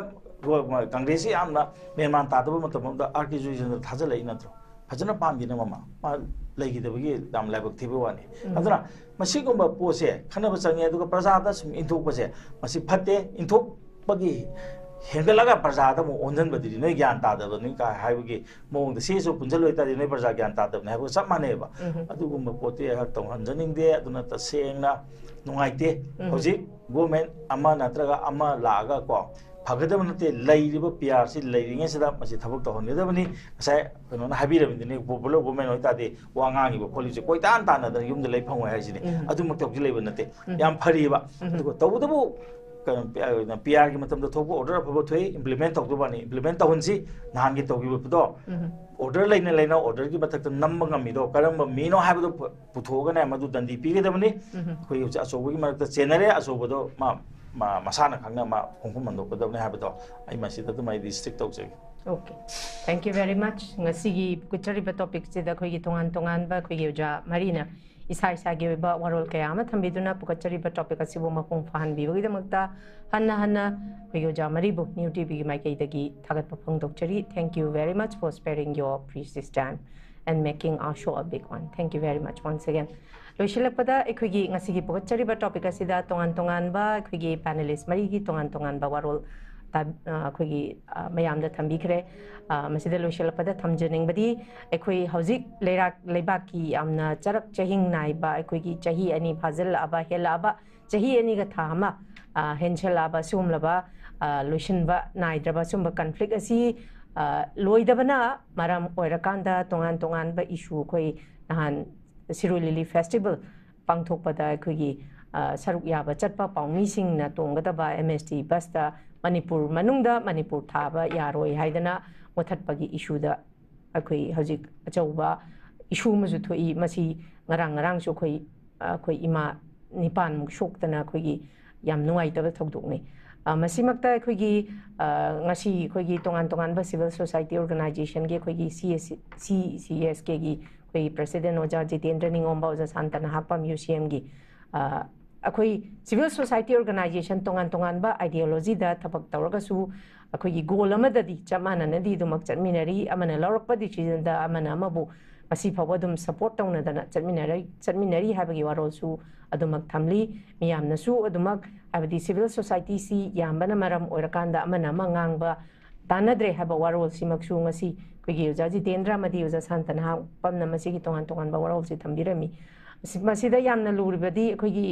ꯀꯪꯒ꯭ꯔꯦꯁꯁꯤ ꯌꯥꯝꯅ ꯃꯦꯟꯃꯥꯟ ꯇꯥꯗꯕ ꯃꯇꯝ ꯑꯃꯗ R K ꯖꯣꯏꯁꯟꯗ ꯊꯥꯖꯤꯜꯂꯛꯏ ꯅꯠꯇ꯭ꯔꯣ? ꯐꯖꯅ ꯄꯥꯟꯗꯦꯅ ꯃꯃꯥ ꯃꯥ ꯂꯩꯈꯤꯗꯕꯒꯤ ꯌꯥꯝ ꯂꯥꯏꯕꯛ ꯊꯤꯕ ꯋꯥꯅꯤ꯫ ꯎꯝ꯫ ꯑꯗꯨꯅ ꯃꯁꯤꯒꯨꯝꯕ ꯄꯣꯠꯁꯦ ꯈꯟꯅꯕ ꯆꯪꯉꯦ꯫ ꯑꯗꯨꯒ ꯄ꯭ꯔꯖꯥꯗ ꯁꯨꯝ ꯏꯟꯊꯣꯛꯄꯁꯦ ꯃꯁꯤ ꯐꯠꯇꯦ꯫ ꯏꯟꯊꯣꯛꯄꯒꯤ ꯍꯦꯟꯒꯠꯂꯒ ꯄ꯭ꯔꯖꯥꯗ ꯑꯃꯨꯛ ꯑꯣꯟꯁꯤꯟꯕꯗꯨꯗꯤ ꯅꯣꯏ ꯒ꯭ꯌꯥꯟ ꯇꯥꯗꯕꯅꯤ ꯀꯥꯏ ꯍꯥꯏꯕꯒꯤ ꯃꯑꯣꯡꯗ ꯁꯤꯁꯨ ꯄꯨꯟꯁꯤꯜꯂꯨ ꯑꯣꯏꯇꯥꯔꯗꯤ ꯅꯣꯏ ꯄ꯭ꯔꯖꯥ ꯒ꯭ꯌꯥꯟ ꯇꯥꯗꯕꯅꯤ ꯍꯥꯏꯕꯒ ꯆꯞ ꯃꯥꯟꯅꯩꯑꯕ꯫ ꯎꯝ꯫ ꯑꯗꯨꯒꯨꯝꯕ ꯄꯣꯠꯇꯤ ꯑꯩꯍꯥꯛ ꯇꯧꯍꯟꯖꯅꯤꯡꯗꯦ꯫ ꯑꯗꯨꯅ ꯇꯁꯦꯡꯅ ꯅꯨꯡꯉꯥꯏꯇꯦ꯫ ꯎꯝ꯫ ꯍꯧꯖꯤꯛ government ꯑꯃ ꯅꯠꯇ꯭ꯔꯒ ꯑꯃ ꯂꯥꯛꯑꯒ ꯀꯣ ꯐꯒꯗꯕ ꯅꯠꯇꯦ꯫ ꯂꯩꯔꯤꯕ PRꯁꯤ ꯂꯩꯔꯤꯉꯩꯁꯤꯗ ꯃꯁꯤ ꯊꯕꯛ ꯇꯧꯍꯟꯒꯗꯕꯅꯤ꯫ ꯉꯁꯥꯏ ꯀꯩꯅꯣꯅ ꯍꯥꯏꯕꯤꯔꯕꯅꯤꯅꯦ, popular government ꯑꯣꯏꯇꯥꯔꯗꯤ ꯋꯥ ꯉꯥꯡꯉꯤꯕ ꯈꯣꯠꯂꯤꯕꯁꯦ ꯀꯣꯏꯇꯥꯟ ꯇꯥꯟꯅꯗꯅ ꯌꯨꯝꯗ ꯂꯩ ꯐꯪꯉꯣꯏ ꯍꯥꯏꯁꯤꯅꯤ꯫ ꯎꯝ꯫ ꯑꯗꯨꯃꯛꯇꯤ ꯍꯧꯖꯤꯛ ꯂꯩꯕ ꯅꯠꯇꯦ꯫ ꯎꯝ꯫ ꯌꯥꯝ ꯐꯔꯤꯕ꯫ ꯎꯝ꯫ ꯑꯗꯨꯒ ꯇꯧꯕꯇꯕꯨ ꯀꯩꯅꯣ ꯄꯤ ꯑꯥꯔꯒꯤ ꯃꯇꯝꯗ ꯊꯣꯛꯄ ꯑꯣꯔꯗꯔ ꯑꯐꯕ ꯊꯣꯛꯏ, ꯏꯝꯄ꯭ꯂꯤꯃꯦꯟ ꯇꯧꯗꯕ ꯋꯥꯅꯤ꯫ ꯏꯝꯄ꯭ꯂꯤꯃꯦꯟ ꯇꯧꯍꯟꯁꯤ꯫ ꯅꯍꯥꯟꯒꯤ ꯇꯧꯈꯤꯕꯗꯣ ꯑꯣꯔꯗꯔ ꯂꯩꯅ ꯂꯩꯅ ꯑꯣꯔꯗꯔꯒꯤ ꯃꯊꯛꯇ ꯅꯝꯕ ꯉꯝꯃꯤꯗꯣ ꯀꯔꯝꯕ ꯃꯤꯅꯣ ꯍꯥꯏꯕꯗꯣ ꯄꯨ- ꯄꯨꯊꯣꯛꯑꯒꯅꯦ ꯃꯗꯨ ꯗꯟꯗꯤ ꯄꯤꯒꯗꯕꯅꯤ꯫ ꯑꯩꯈꯣꯏ ꯍꯧꯖꯤꯛ ꯑꯆꯧꯕꯒꯤ ꯃꯔꯛꯇ ꯆꯦꯟꯅꯔꯦ, ꯑꯆꯧꯕꯗꯣ ꯃꯥ ꯃꯥ ꯃꯁꯥꯅ ꯈꯪꯅ ꯃꯥ ꯈꯣꯡꯐꯝ ꯍꯟꯗꯣꯛꯀꯗꯕꯅꯤ ꯍꯥꯏꯕꯗꯣ ꯑꯩ ꯃꯁꯤꯗ ꯑꯗꯨꯝ ꯑꯩꯗꯤ ꯁ꯭ꯇ꯭ꯔꯤꯛ ꯇꯧꯖꯒꯦ꯫ Okay, thank you very much. ꯉꯁꯤꯒꯤ ꯄꯨꯈꯠꯆꯔꯤꯕ ꯇꯣꯄꯤꯛꯁꯤꯗ ꯑꯩꯈꯣꯏꯒꯤ ꯇꯣꯉꯥꯟ ꯇꯣꯉꯥꯟꯕ ꯑꯩꯈꯣꯏꯒꯤ ꯑꯣꯖꯥ ꯃꯔꯤꯅ ꯏꯁꯥ ꯏꯁꯥꯒꯤ ꯑꯣꯏꯕ ꯋꯥꯔꯣꯜ ꯀꯌꯥ ꯑꯃ ꯊꯝꯕꯤꯗꯨꯅ ꯄꯨꯈꯠꯆꯔꯤꯕ ꯇꯣꯄꯤꯛ ꯑꯁꯤꯕꯨ ꯃꯄꯨꯡ ꯐꯥꯍꯟꯕꯤꯕꯒꯤꯗꯃꯛꯇ ꯍꯟꯅ ꯍꯟꯅ ꯑꯩꯈꯣꯏꯒꯤ ꯑꯣꯖꯥ ꯃꯔꯤꯕꯨ ꯅ꯭ꯌꯨ ꯇꯤꯚꯤꯒꯤ ꯃꯥꯏꯀꯩꯗꯒꯤ ꯊꯥꯒꯠꯄ ꯐꯣꯡꯗꯣꯛꯆꯔꯤ꯫ Thank you very much for sparing your precious time and making our show a big one. Thank you very much once again. ꯂꯣꯏꯁꯤꯜꯂꯛꯄꯗ ꯑꯩꯈꯣꯏꯒꯤ ꯉꯁꯤꯒꯤ ꯄꯨꯈꯠꯆꯔꯤꯕ ꯇꯣꯄꯤꯛ ꯑꯁꯤꯗ ꯇꯣꯉꯥꯟ ꯇꯣꯉꯥꯟꯕ ꯑꯩꯈꯣꯏꯒꯤ ꯄꯦꯅꯦꯂꯤꯁ ꯃꯔꯤꯒꯤ ꯇꯣꯉꯥꯟ ꯇꯣꯉꯥꯟꯕ ꯋꯥꯔꯣꯜ ꯇꯥ- ꯑ, ꯑꯩꯈꯣꯏꯒꯤ ꯑ, ꯃꯌꯥꯝꯗ ꯊꯝꯕꯤꯈ꯭ꯔꯦ꯫ ꯑ, ꯃꯁꯤꯗ ꯂꯣꯏꯁꯤꯜꯂꯛꯄꯗ ꯊꯝꯖꯅꯤꯡꯕꯗꯤ ꯑꯩꯈꯣꯏ ꯍꯧꯖꯤꯛ ꯂꯩꯔꯥꯛ ꯂꯩꯕꯥꯛꯀꯤ ꯌꯥꯝꯅ ꯆꯔꯛ ꯆꯍꯤꯡ ꯅꯥꯏꯕ ꯑꯩꯈꯣꯏꯒꯤ ꯆꯍꯤ ꯑꯅꯤ ꯐꯥꯖꯤꯜꯂꯛꯑꯕ ꯍꯦꯜꯂꯛꯑꯕ ꯆꯍꯤ ꯑꯅꯤꯒ ꯊꯥ ꯑꯃ ꯑ, ꯍꯦꯟꯁꯜꯂꯛꯑꯕ ꯁꯤꯒꯨꯝꯂꯕ ꯑ, ꯂꯣꯏꯁꯤꯟꯕ ꯅꯥꯏꯗ꯭ꯔꯕ ꯁꯤꯒꯨꯝꯕ ꯀꯟꯐ꯭ꯂꯤꯛ ꯑꯁꯤ ꯑ, ꯂꯣꯏꯗꯕꯅ ꯃꯔꯝ ꯑꯣꯏꯔꯀꯥꯟꯗ ꯇꯣꯉꯥꯟ ꯇꯣꯉꯥꯟꯕ ꯏꯁꯨ ꯑꯩꯈꯣꯏ ꯅꯍꯥꯟ ꯁꯤꯔꯣꯏ ꯂꯤꯂꯤ ꯐꯦꯁꯇꯤꯚꯦꯜ ꯄꯥꯡꯊꯣꯛꯄꯗ ꯑꯩꯈꯣꯏꯒꯤ ꯑ, ꯁꯔꯨꯛ ꯌꯥꯕ ꯆꯠꯄ ꯄꯥꯎꯃꯤꯁꯤꯡꯅ ꯇꯣꯡꯒꯗꯕ ꯑꯦꯝ ꯑꯦꯁ ꯇꯤ ꯕꯁꯇ ꯃꯅꯤꯄꯨꯔ ꯃꯅꯨꯡꯗ ꯃꯅꯤꯄꯨꯔ ꯊꯥꯕ ꯌꯥꯔꯣꯏ ꯍꯥꯏꯗꯅ ꯃꯨꯊꯠꯄꯒꯤ ꯏꯁꯨꯗ ꯑꯩꯈꯣꯏ ꯍꯧꯖꯤꯛ ꯑꯆꯧꯕ ꯏꯁꯨ ꯑꯃꯁꯨ ꯊꯣꯛꯏ꯫ ꯃꯁꯤ ꯉꯔꯥꯡ ꯉꯔꯥꯡꯁꯨ ꯑꯩꯈꯣꯏ ꯑꯩꯈꯣꯏ ꯏꯃꯥ ꯅꯤꯄꯥꯟꯃꯨꯛ ꯁꯣꯛꯇꯅ ꯑꯩꯈꯣꯏꯒꯤ ꯌꯥꯝ ꯅꯨꯡꯉꯥꯏꯇꯕ ꯊꯧꯗꯣꯛꯅꯤ꯫ ꯑ, ꯃꯁꯤꯃꯛꯇ ꯑꯩꯈꯣꯏꯒꯤ ꯑ, ꯉꯁꯤ ꯑꯩꯈꯣꯏꯒꯤ ꯇꯣꯉꯥꯟ ꯇꯣꯉꯥꯟꯕ ꯁꯤꯚꯤꯜ ꯁꯣꯁꯥꯏꯇꯤ ꯑꯣꯔꯒꯅꯥꯏꯖꯦꯁꯟꯒꯤ ꯑꯩꯈꯣꯏꯒꯤ C S C C S ꯀꯦꯒꯤ ꯑꯩꯈꯣꯏꯒꯤ ꯄ꯭ꯔꯦꯁꯤꯗꯦꯟ ꯑꯣꯖꯥ ꯖꯤꯇꯦꯟꯗ꯭ꯔ ꯅꯤꯉꯣꯝꯕ, ꯑꯣꯖꯥ ꯁꯥꯟꯇꯅ ꯍꯥꯛꯄꯝ, ꯌꯨ ꯁꯤ ꯑꯦꯝꯒꯤ ꯑꯩꯈꯣꯏ ꯁꯤꯚꯤꯜ ꯁꯣꯁꯥꯏꯇꯤ ꯑꯣꯔꯒꯅꯥꯏꯖꯦꯁꯟ ꯇꯣꯉꯥꯟ ꯇꯣꯉꯥꯟꯕ ꯑꯥꯏꯗꯤꯌꯣꯂꯣꯖꯤꯗ ꯊꯕꯛ ꯇꯧꯔꯒꯁꯨ ꯑꯩꯈꯣꯏꯒꯤ ꯒꯣꯜ ꯑꯃꯗꯗꯤ ꯆꯞ ꯃꯥꯟꯅꯅꯗꯤ ꯑꯗꯨꯃꯛ ꯆꯠꯃꯤꯟꯅꯔꯤ꯫ ꯑꯃꯅ ꯂꯧꯔꯛꯄ ꯗꯤꯁꯤꯖꯟꯗ ꯑꯃꯅ ꯑꯃꯕꯨ ꯉꯁꯤ ꯐꯥꯎꯕ ꯑꯗꯨꯝ ꯁꯄꯣꯔꯠ ꯇꯧꯅꯗꯅ ꯆꯠꯃꯤꯟꯅꯔꯤ ꯆꯠꯃꯤꯟꯅꯔꯤ ꯍꯥꯏꯕꯒꯤ ꯋꯥꯔꯣꯜꯁꯨ ꯑꯗꯨꯃꯛ ꯊꯝꯂꯤ꯫ ꯃꯤꯌꯥꯝꯅꯁꯨ ꯑꯗꯨꯃꯛ ꯍꯥꯏꯕꯗꯤ ꯁꯤꯚꯤꯜ ꯁꯣꯁꯥꯏꯇꯤꯁꯤ ꯌꯥꯝꯕꯅ ꯃꯔꯝ ꯑꯣꯏꯔꯀꯥꯟꯗ ꯑꯃꯅ ꯑꯃ ꯉꯥꯡꯕ ꯇꯥꯟꯅꯗ꯭ꯔꯦ ꯍꯥꯏꯕ ꯋꯥꯔꯣꯜꯁꯤꯃꯛꯁꯨ ꯉꯁꯤ ꯑꯩꯈꯣꯏꯒꯤ ꯑꯣꯖꯥ ꯖꯤꯇꯦꯟꯗ꯭ꯔ ꯑꯃꯗꯤ ꯑꯣꯖꯥ ꯁꯥꯟꯇꯅ ꯍꯥꯛꯄꯝꯅ ꯃꯁꯤꯒꯤ ꯇꯣꯉꯥꯟ ꯇꯣꯉꯥꯟꯕ ꯋꯥꯔꯣꯜꯁꯤ ꯊꯝꯕꯤꯔꯝꯃꯤ꯫ ꯃꯁꯤ- ꯃꯁꯤꯗ ꯌꯥꯝꯅ ꯂꯨꯔꯤꯕꯗꯤ ꯑꯩꯈꯣꯏꯒꯤ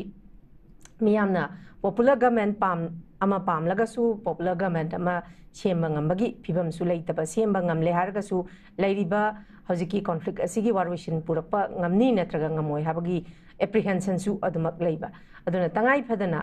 ꯃꯤꯌꯥꯝꯅ ꯄꯣꯄꯨꯂꯔ ꯒꯃꯦꯟ ꯄꯥꯝ ꯑꯃ ꯄꯥꯝꯂꯒꯁꯨ ꯄꯣꯄꯨꯂꯔ ꯒꯃꯦꯟ ꯑꯃ ꯁꯦꯝꯕ ꯉꯝꯕꯒꯤ ꯐꯤꯕꯝꯁꯨ ꯂꯩꯇꯕ, ꯁꯦꯝꯕ ꯉꯝꯂꯦ ꯍꯥꯏꯔꯒꯁꯨ ꯂꯩꯔꯤꯕ ꯍꯧꯖꯤꯛꯀꯤ ꯀꯣꯟꯐ꯭ꯂꯤꯛ ꯑꯁꯤꯒꯤ ꯋꯥꯔꯣꯏꯁꯤꯟ ꯄꯨꯔꯛꯄ ꯉꯝꯅꯤ ꯅꯠꯇ꯭ꯔꯒ ꯉꯝꯃꯣꯏ ꯍꯥꯏꯕꯒꯤ ꯑꯦꯄ꯭ꯔꯤꯍꯦꯟꯁꯟꯁꯨ ꯑꯗꯨꯃꯛ ꯂꯩꯕ꯫ ꯑꯗꯨꯅ ꯇꯉꯥꯏ ꯐꯗꯅ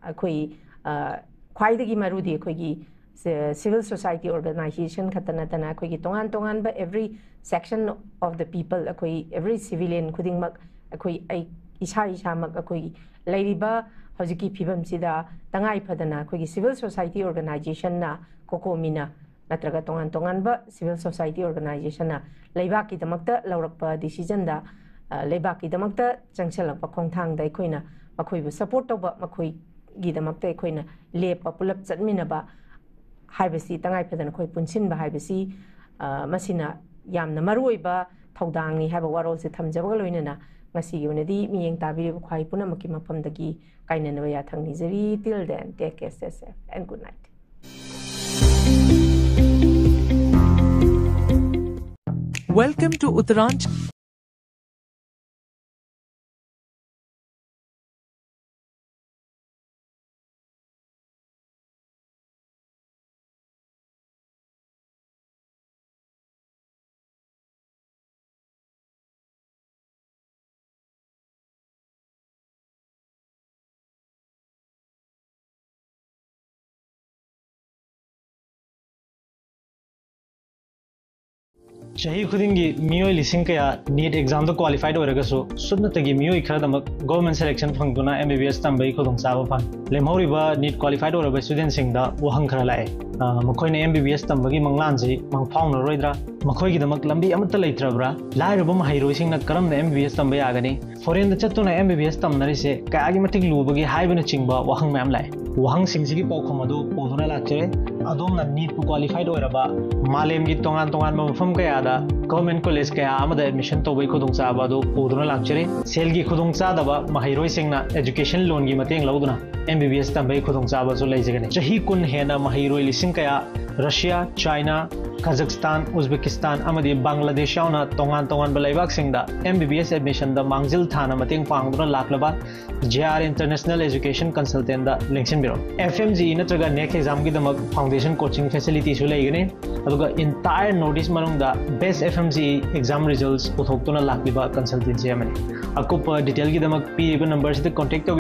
ꯑꯩꯈꯣꯏ ꯑ, ꯈ꯭ꯋꯥꯏꯗꯒꯤ ꯃꯔꯨꯗꯤ ꯑꯩꯈꯣꯏꯒꯤ ꯁꯤ-, civil society organization ꯈꯛꯇ ꯅꯠꯇꯅ ꯑꯩꯈꯣꯏꯒꯤ ꯇꯣꯉꯥꯟ ꯇꯣꯉꯥꯟꯕ every section of the people, ꯑꯩꯈꯣꯏ every civilian ꯈꯨꯗꯤꯡꯃꯛ, ꯑꯩꯈꯣꯏ, ꯑꯩ ꯏꯁꯥ ꯏꯁꯥꯃꯛ, ꯑꯩꯈꯣꯏꯒꯤ ꯂꯩꯔꯤꯕ ꯍꯧꯖꯤꯛꯀꯤ ꯐꯤꯕꯝꯁꯤꯗ ꯇꯉꯥꯏ ꯐꯗꯅ ꯑꯩꯈꯣꯏꯒꯤ civil society organizationꯅ, ꯀꯣꯀꯣꯃꯤꯅ ꯅꯠꯇ꯭ꯔꯒ ꯇꯣꯉꯥꯟ ꯇꯣꯉꯥꯟꯕ civil society organizationꯅ ꯂꯩꯕꯥꯛꯀꯤꯗꯃꯛꯇ ꯂꯧꯔꯛꯄ decisionꯗ, ꯑ, ꯂꯩꯕꯥꯛꯀꯤꯗꯃꯛꯇ ꯆꯪꯁꯤꯜꯂꯛꯄ ꯈꯣꯡꯊꯥꯡꯗ ꯑꯩꯈꯣꯏꯅ ꯃꯈꯣꯏꯕꯨ support ꯇꯧꯕ, ꯃꯈꯣꯏꯒꯤꯗꯃꯛꯇ ꯑꯩꯈꯣꯏꯅ ꯂꯦꯞꯄ, ꯄꯨꯂꯞ ꯆꯠꯃꯤꯟꯅꯕ ꯍꯥꯏꯕꯁꯤ, ꯇꯉꯥꯏ ꯐꯗꯅ ꯑꯩꯈꯣꯏ ꯄꯨꯟꯁꯤꯟꯕ ꯍꯥꯏꯕꯁꯤ, ꯑ, ꯃꯁꯤꯅ ꯌꯥꯝꯅ ꯃꯔꯨꯑꯣꯏꯕ ꯊꯧꯗꯥꯡꯅꯤ ꯍꯥꯏꯕ ꯋꯥꯔꯣꯜꯁꯦ ꯊꯝꯖꯕꯒ ꯂꯣꯏꯅꯅ ꯉꯁꯤꯒꯤ ꯑꯣꯏꯅꯗꯤ ꯃꯤꯠꯌꯦꯡ ꯇꯥꯕꯤꯔꯤꯕ ꯈ꯭ꯋꯥꯏ ꯄꯨꯝꯅꯃꯛꯀꯤ ꯃꯐꯝꯗꯒꯤ ꯀꯥꯏꯅꯅꯕ ꯌꯥꯊꯪ ꯅꯤꯖꯔꯤ꯫ Till then, take care, stay safe and good night. Welcome to Uttaranchal. ꯆꯍꯤ ꯈꯨꯗꯤꯡꯒꯤ ꯃꯤꯑꯣꯏ ꯂꯤꯁꯤꯡ ꯀꯌꯥ NEET examꯗ qualified ꯑꯣꯏꯔꯒꯁꯨ, ꯁꯨꯞꯅꯇꯒꯤ ꯃꯤꯑꯣꯏ ꯈꯔꯗꯃꯛ government selection ꯐꯪꯗꯨꯅ MBBS ꯇꯝꯕꯒꯤ ꯈꯨꯗꯣꯡꯆꯥꯕ ꯐꯪꯏ꯫ ꯂꯦꯝꯍꯧꯔꯤꯕ NEET qualified ꯑꯣꯏꯔꯕ studentꯁꯤꯡꯗ ꯋꯥꯍꯪ ꯈꯔ ꯂꯥꯛꯑꯦ꯫ ꯑ, ꯃꯈꯣꯏꯅ MBBS ꯇꯝꯕꯒꯤ ꯃꯪꯂꯥꯟꯁꯤ ꯃꯪꯐꯥꯎꯅꯔꯣꯏꯗ꯭ꯔꯥ? ꯃꯈꯣꯏꯒꯤꯗꯃꯛ ꯂꯝꯕꯤ ꯑꯃꯠꯇ ꯂꯩꯇ꯭ꯔꯕ꯭ꯔꯥ? ꯂꯥꯏꯔꯕ ꯃꯍꯩꯔꯣꯏꯁꯤꯡꯅ ꯀꯔꯝꯅ MBBS ꯇꯝꯕ ꯌꯥꯒꯅꯤ? Foreignꯗ ꯆꯠꯇꯨꯅ MBBS ꯇꯝꯅꯔꯤꯁꯦ ꯀꯌꯥꯒꯤ ꯃꯇꯤꯛ ꯂꯨꯕꯒꯦ ꯍꯥꯏꯕꯅꯆꯤꯡꯕ ꯋꯥꯍꯪ ꯃꯌꯥꯝ ꯂꯥꯛꯑꯦ꯫ ꯋꯥꯍꯪꯁꯤꯡꯁꯤꯒꯤ ꯄꯥꯎꯈꯨꯝ ꯑꯗꯨ ꯄꯨꯗꯨꯅ ꯂꯥꯛꯆꯔꯦ꯫ ꯑꯗꯣꯝꯅ NEETꯄꯨ qualified ꯑꯣꯏꯔꯕ ꯃꯥꯂꯦꯝꯒꯤ ꯇꯣꯉꯥꯟ ꯇꯣꯉꯥꯟꯕ ꯃꯐꯝ ꯀꯌꯥꯗ government college ꯀꯌꯥ ꯑꯃꯗ admission ꯇꯧꯕꯒꯤ ꯈꯨꯗꯣꯡꯆꯥꯕ ꯑꯗꯨ ꯄꯨꯗꯨꯅ ꯂꯥꯛꯆꯔꯤ꯫ ꯁꯦꯜꯒꯤ ꯈꯨꯗꯣꯡꯆꯥꯗꯕ ꯃꯍꯩꯔꯣꯏꯁꯤꯡꯅ education loanꯒꯤ ꯃꯇꯦꯡ ꯂꯧꯗꯨꯅ MBBS ꯇꯝꯕꯒꯤ ꯈꯨꯗꯣꯡꯆꯥꯕꯁꯨ ꯂꯩꯖꯒꯅꯤ꯫ ꯆꯍꯤ ꯀꯨꯟ ꯍꯦꯟꯅ ꯃꯍꯩꯔꯣꯏ ꯂꯤꯁꯤꯡ ꯀꯌꯥ Russia, China, Kazakhstan, Uzbekistan ꯑꯃꯗꯤ ꯕꯪꯒ꯭ꯂꯥꯗꯦꯁ ꯌꯥꯎꯅ ꯇꯣꯉꯥꯟ ꯇꯣꯉꯥꯟꯕ ꯂꯩꯕꯥꯛꯁꯤꯡꯗ MBBS admissionꯗ ꯃꯥꯡꯖꯤꯜ ꯊꯥꯅ ꯃꯇꯦꯡ ꯄꯥꯡꯗꯨꯅ ꯂꯥꯛꯂꯕ JR International Education Consultantꯗ ꯂꯦꯡꯁꯤꯟꯕꯤꯔꯛꯎ꯫ FMGE ꯅꯠꯇ꯭ꯔꯒ NECT examꯒꯤꯗꯃꯛ foundation coaching facilityꯁꯨ ꯂꯩꯒꯅꯤ꯫ ꯑꯗꯨꯒ entire North East ꯃꯅꯨꯡꯗ best FMGE exam results ꯄꯨꯊꯣꯛꯇꯨꯅ ꯂꯥꯛꯂꯤꯕ consultancy ꯑꯃꯅꯤ꯫ ꯑꯀꯨꯞꯄ detailꯒꯤꯗꯃꯛ ꯄꯤꯔꯤꯕ numberꯁꯤꯗ contact ꯇꯧꯕꯤꯌꯨ꯫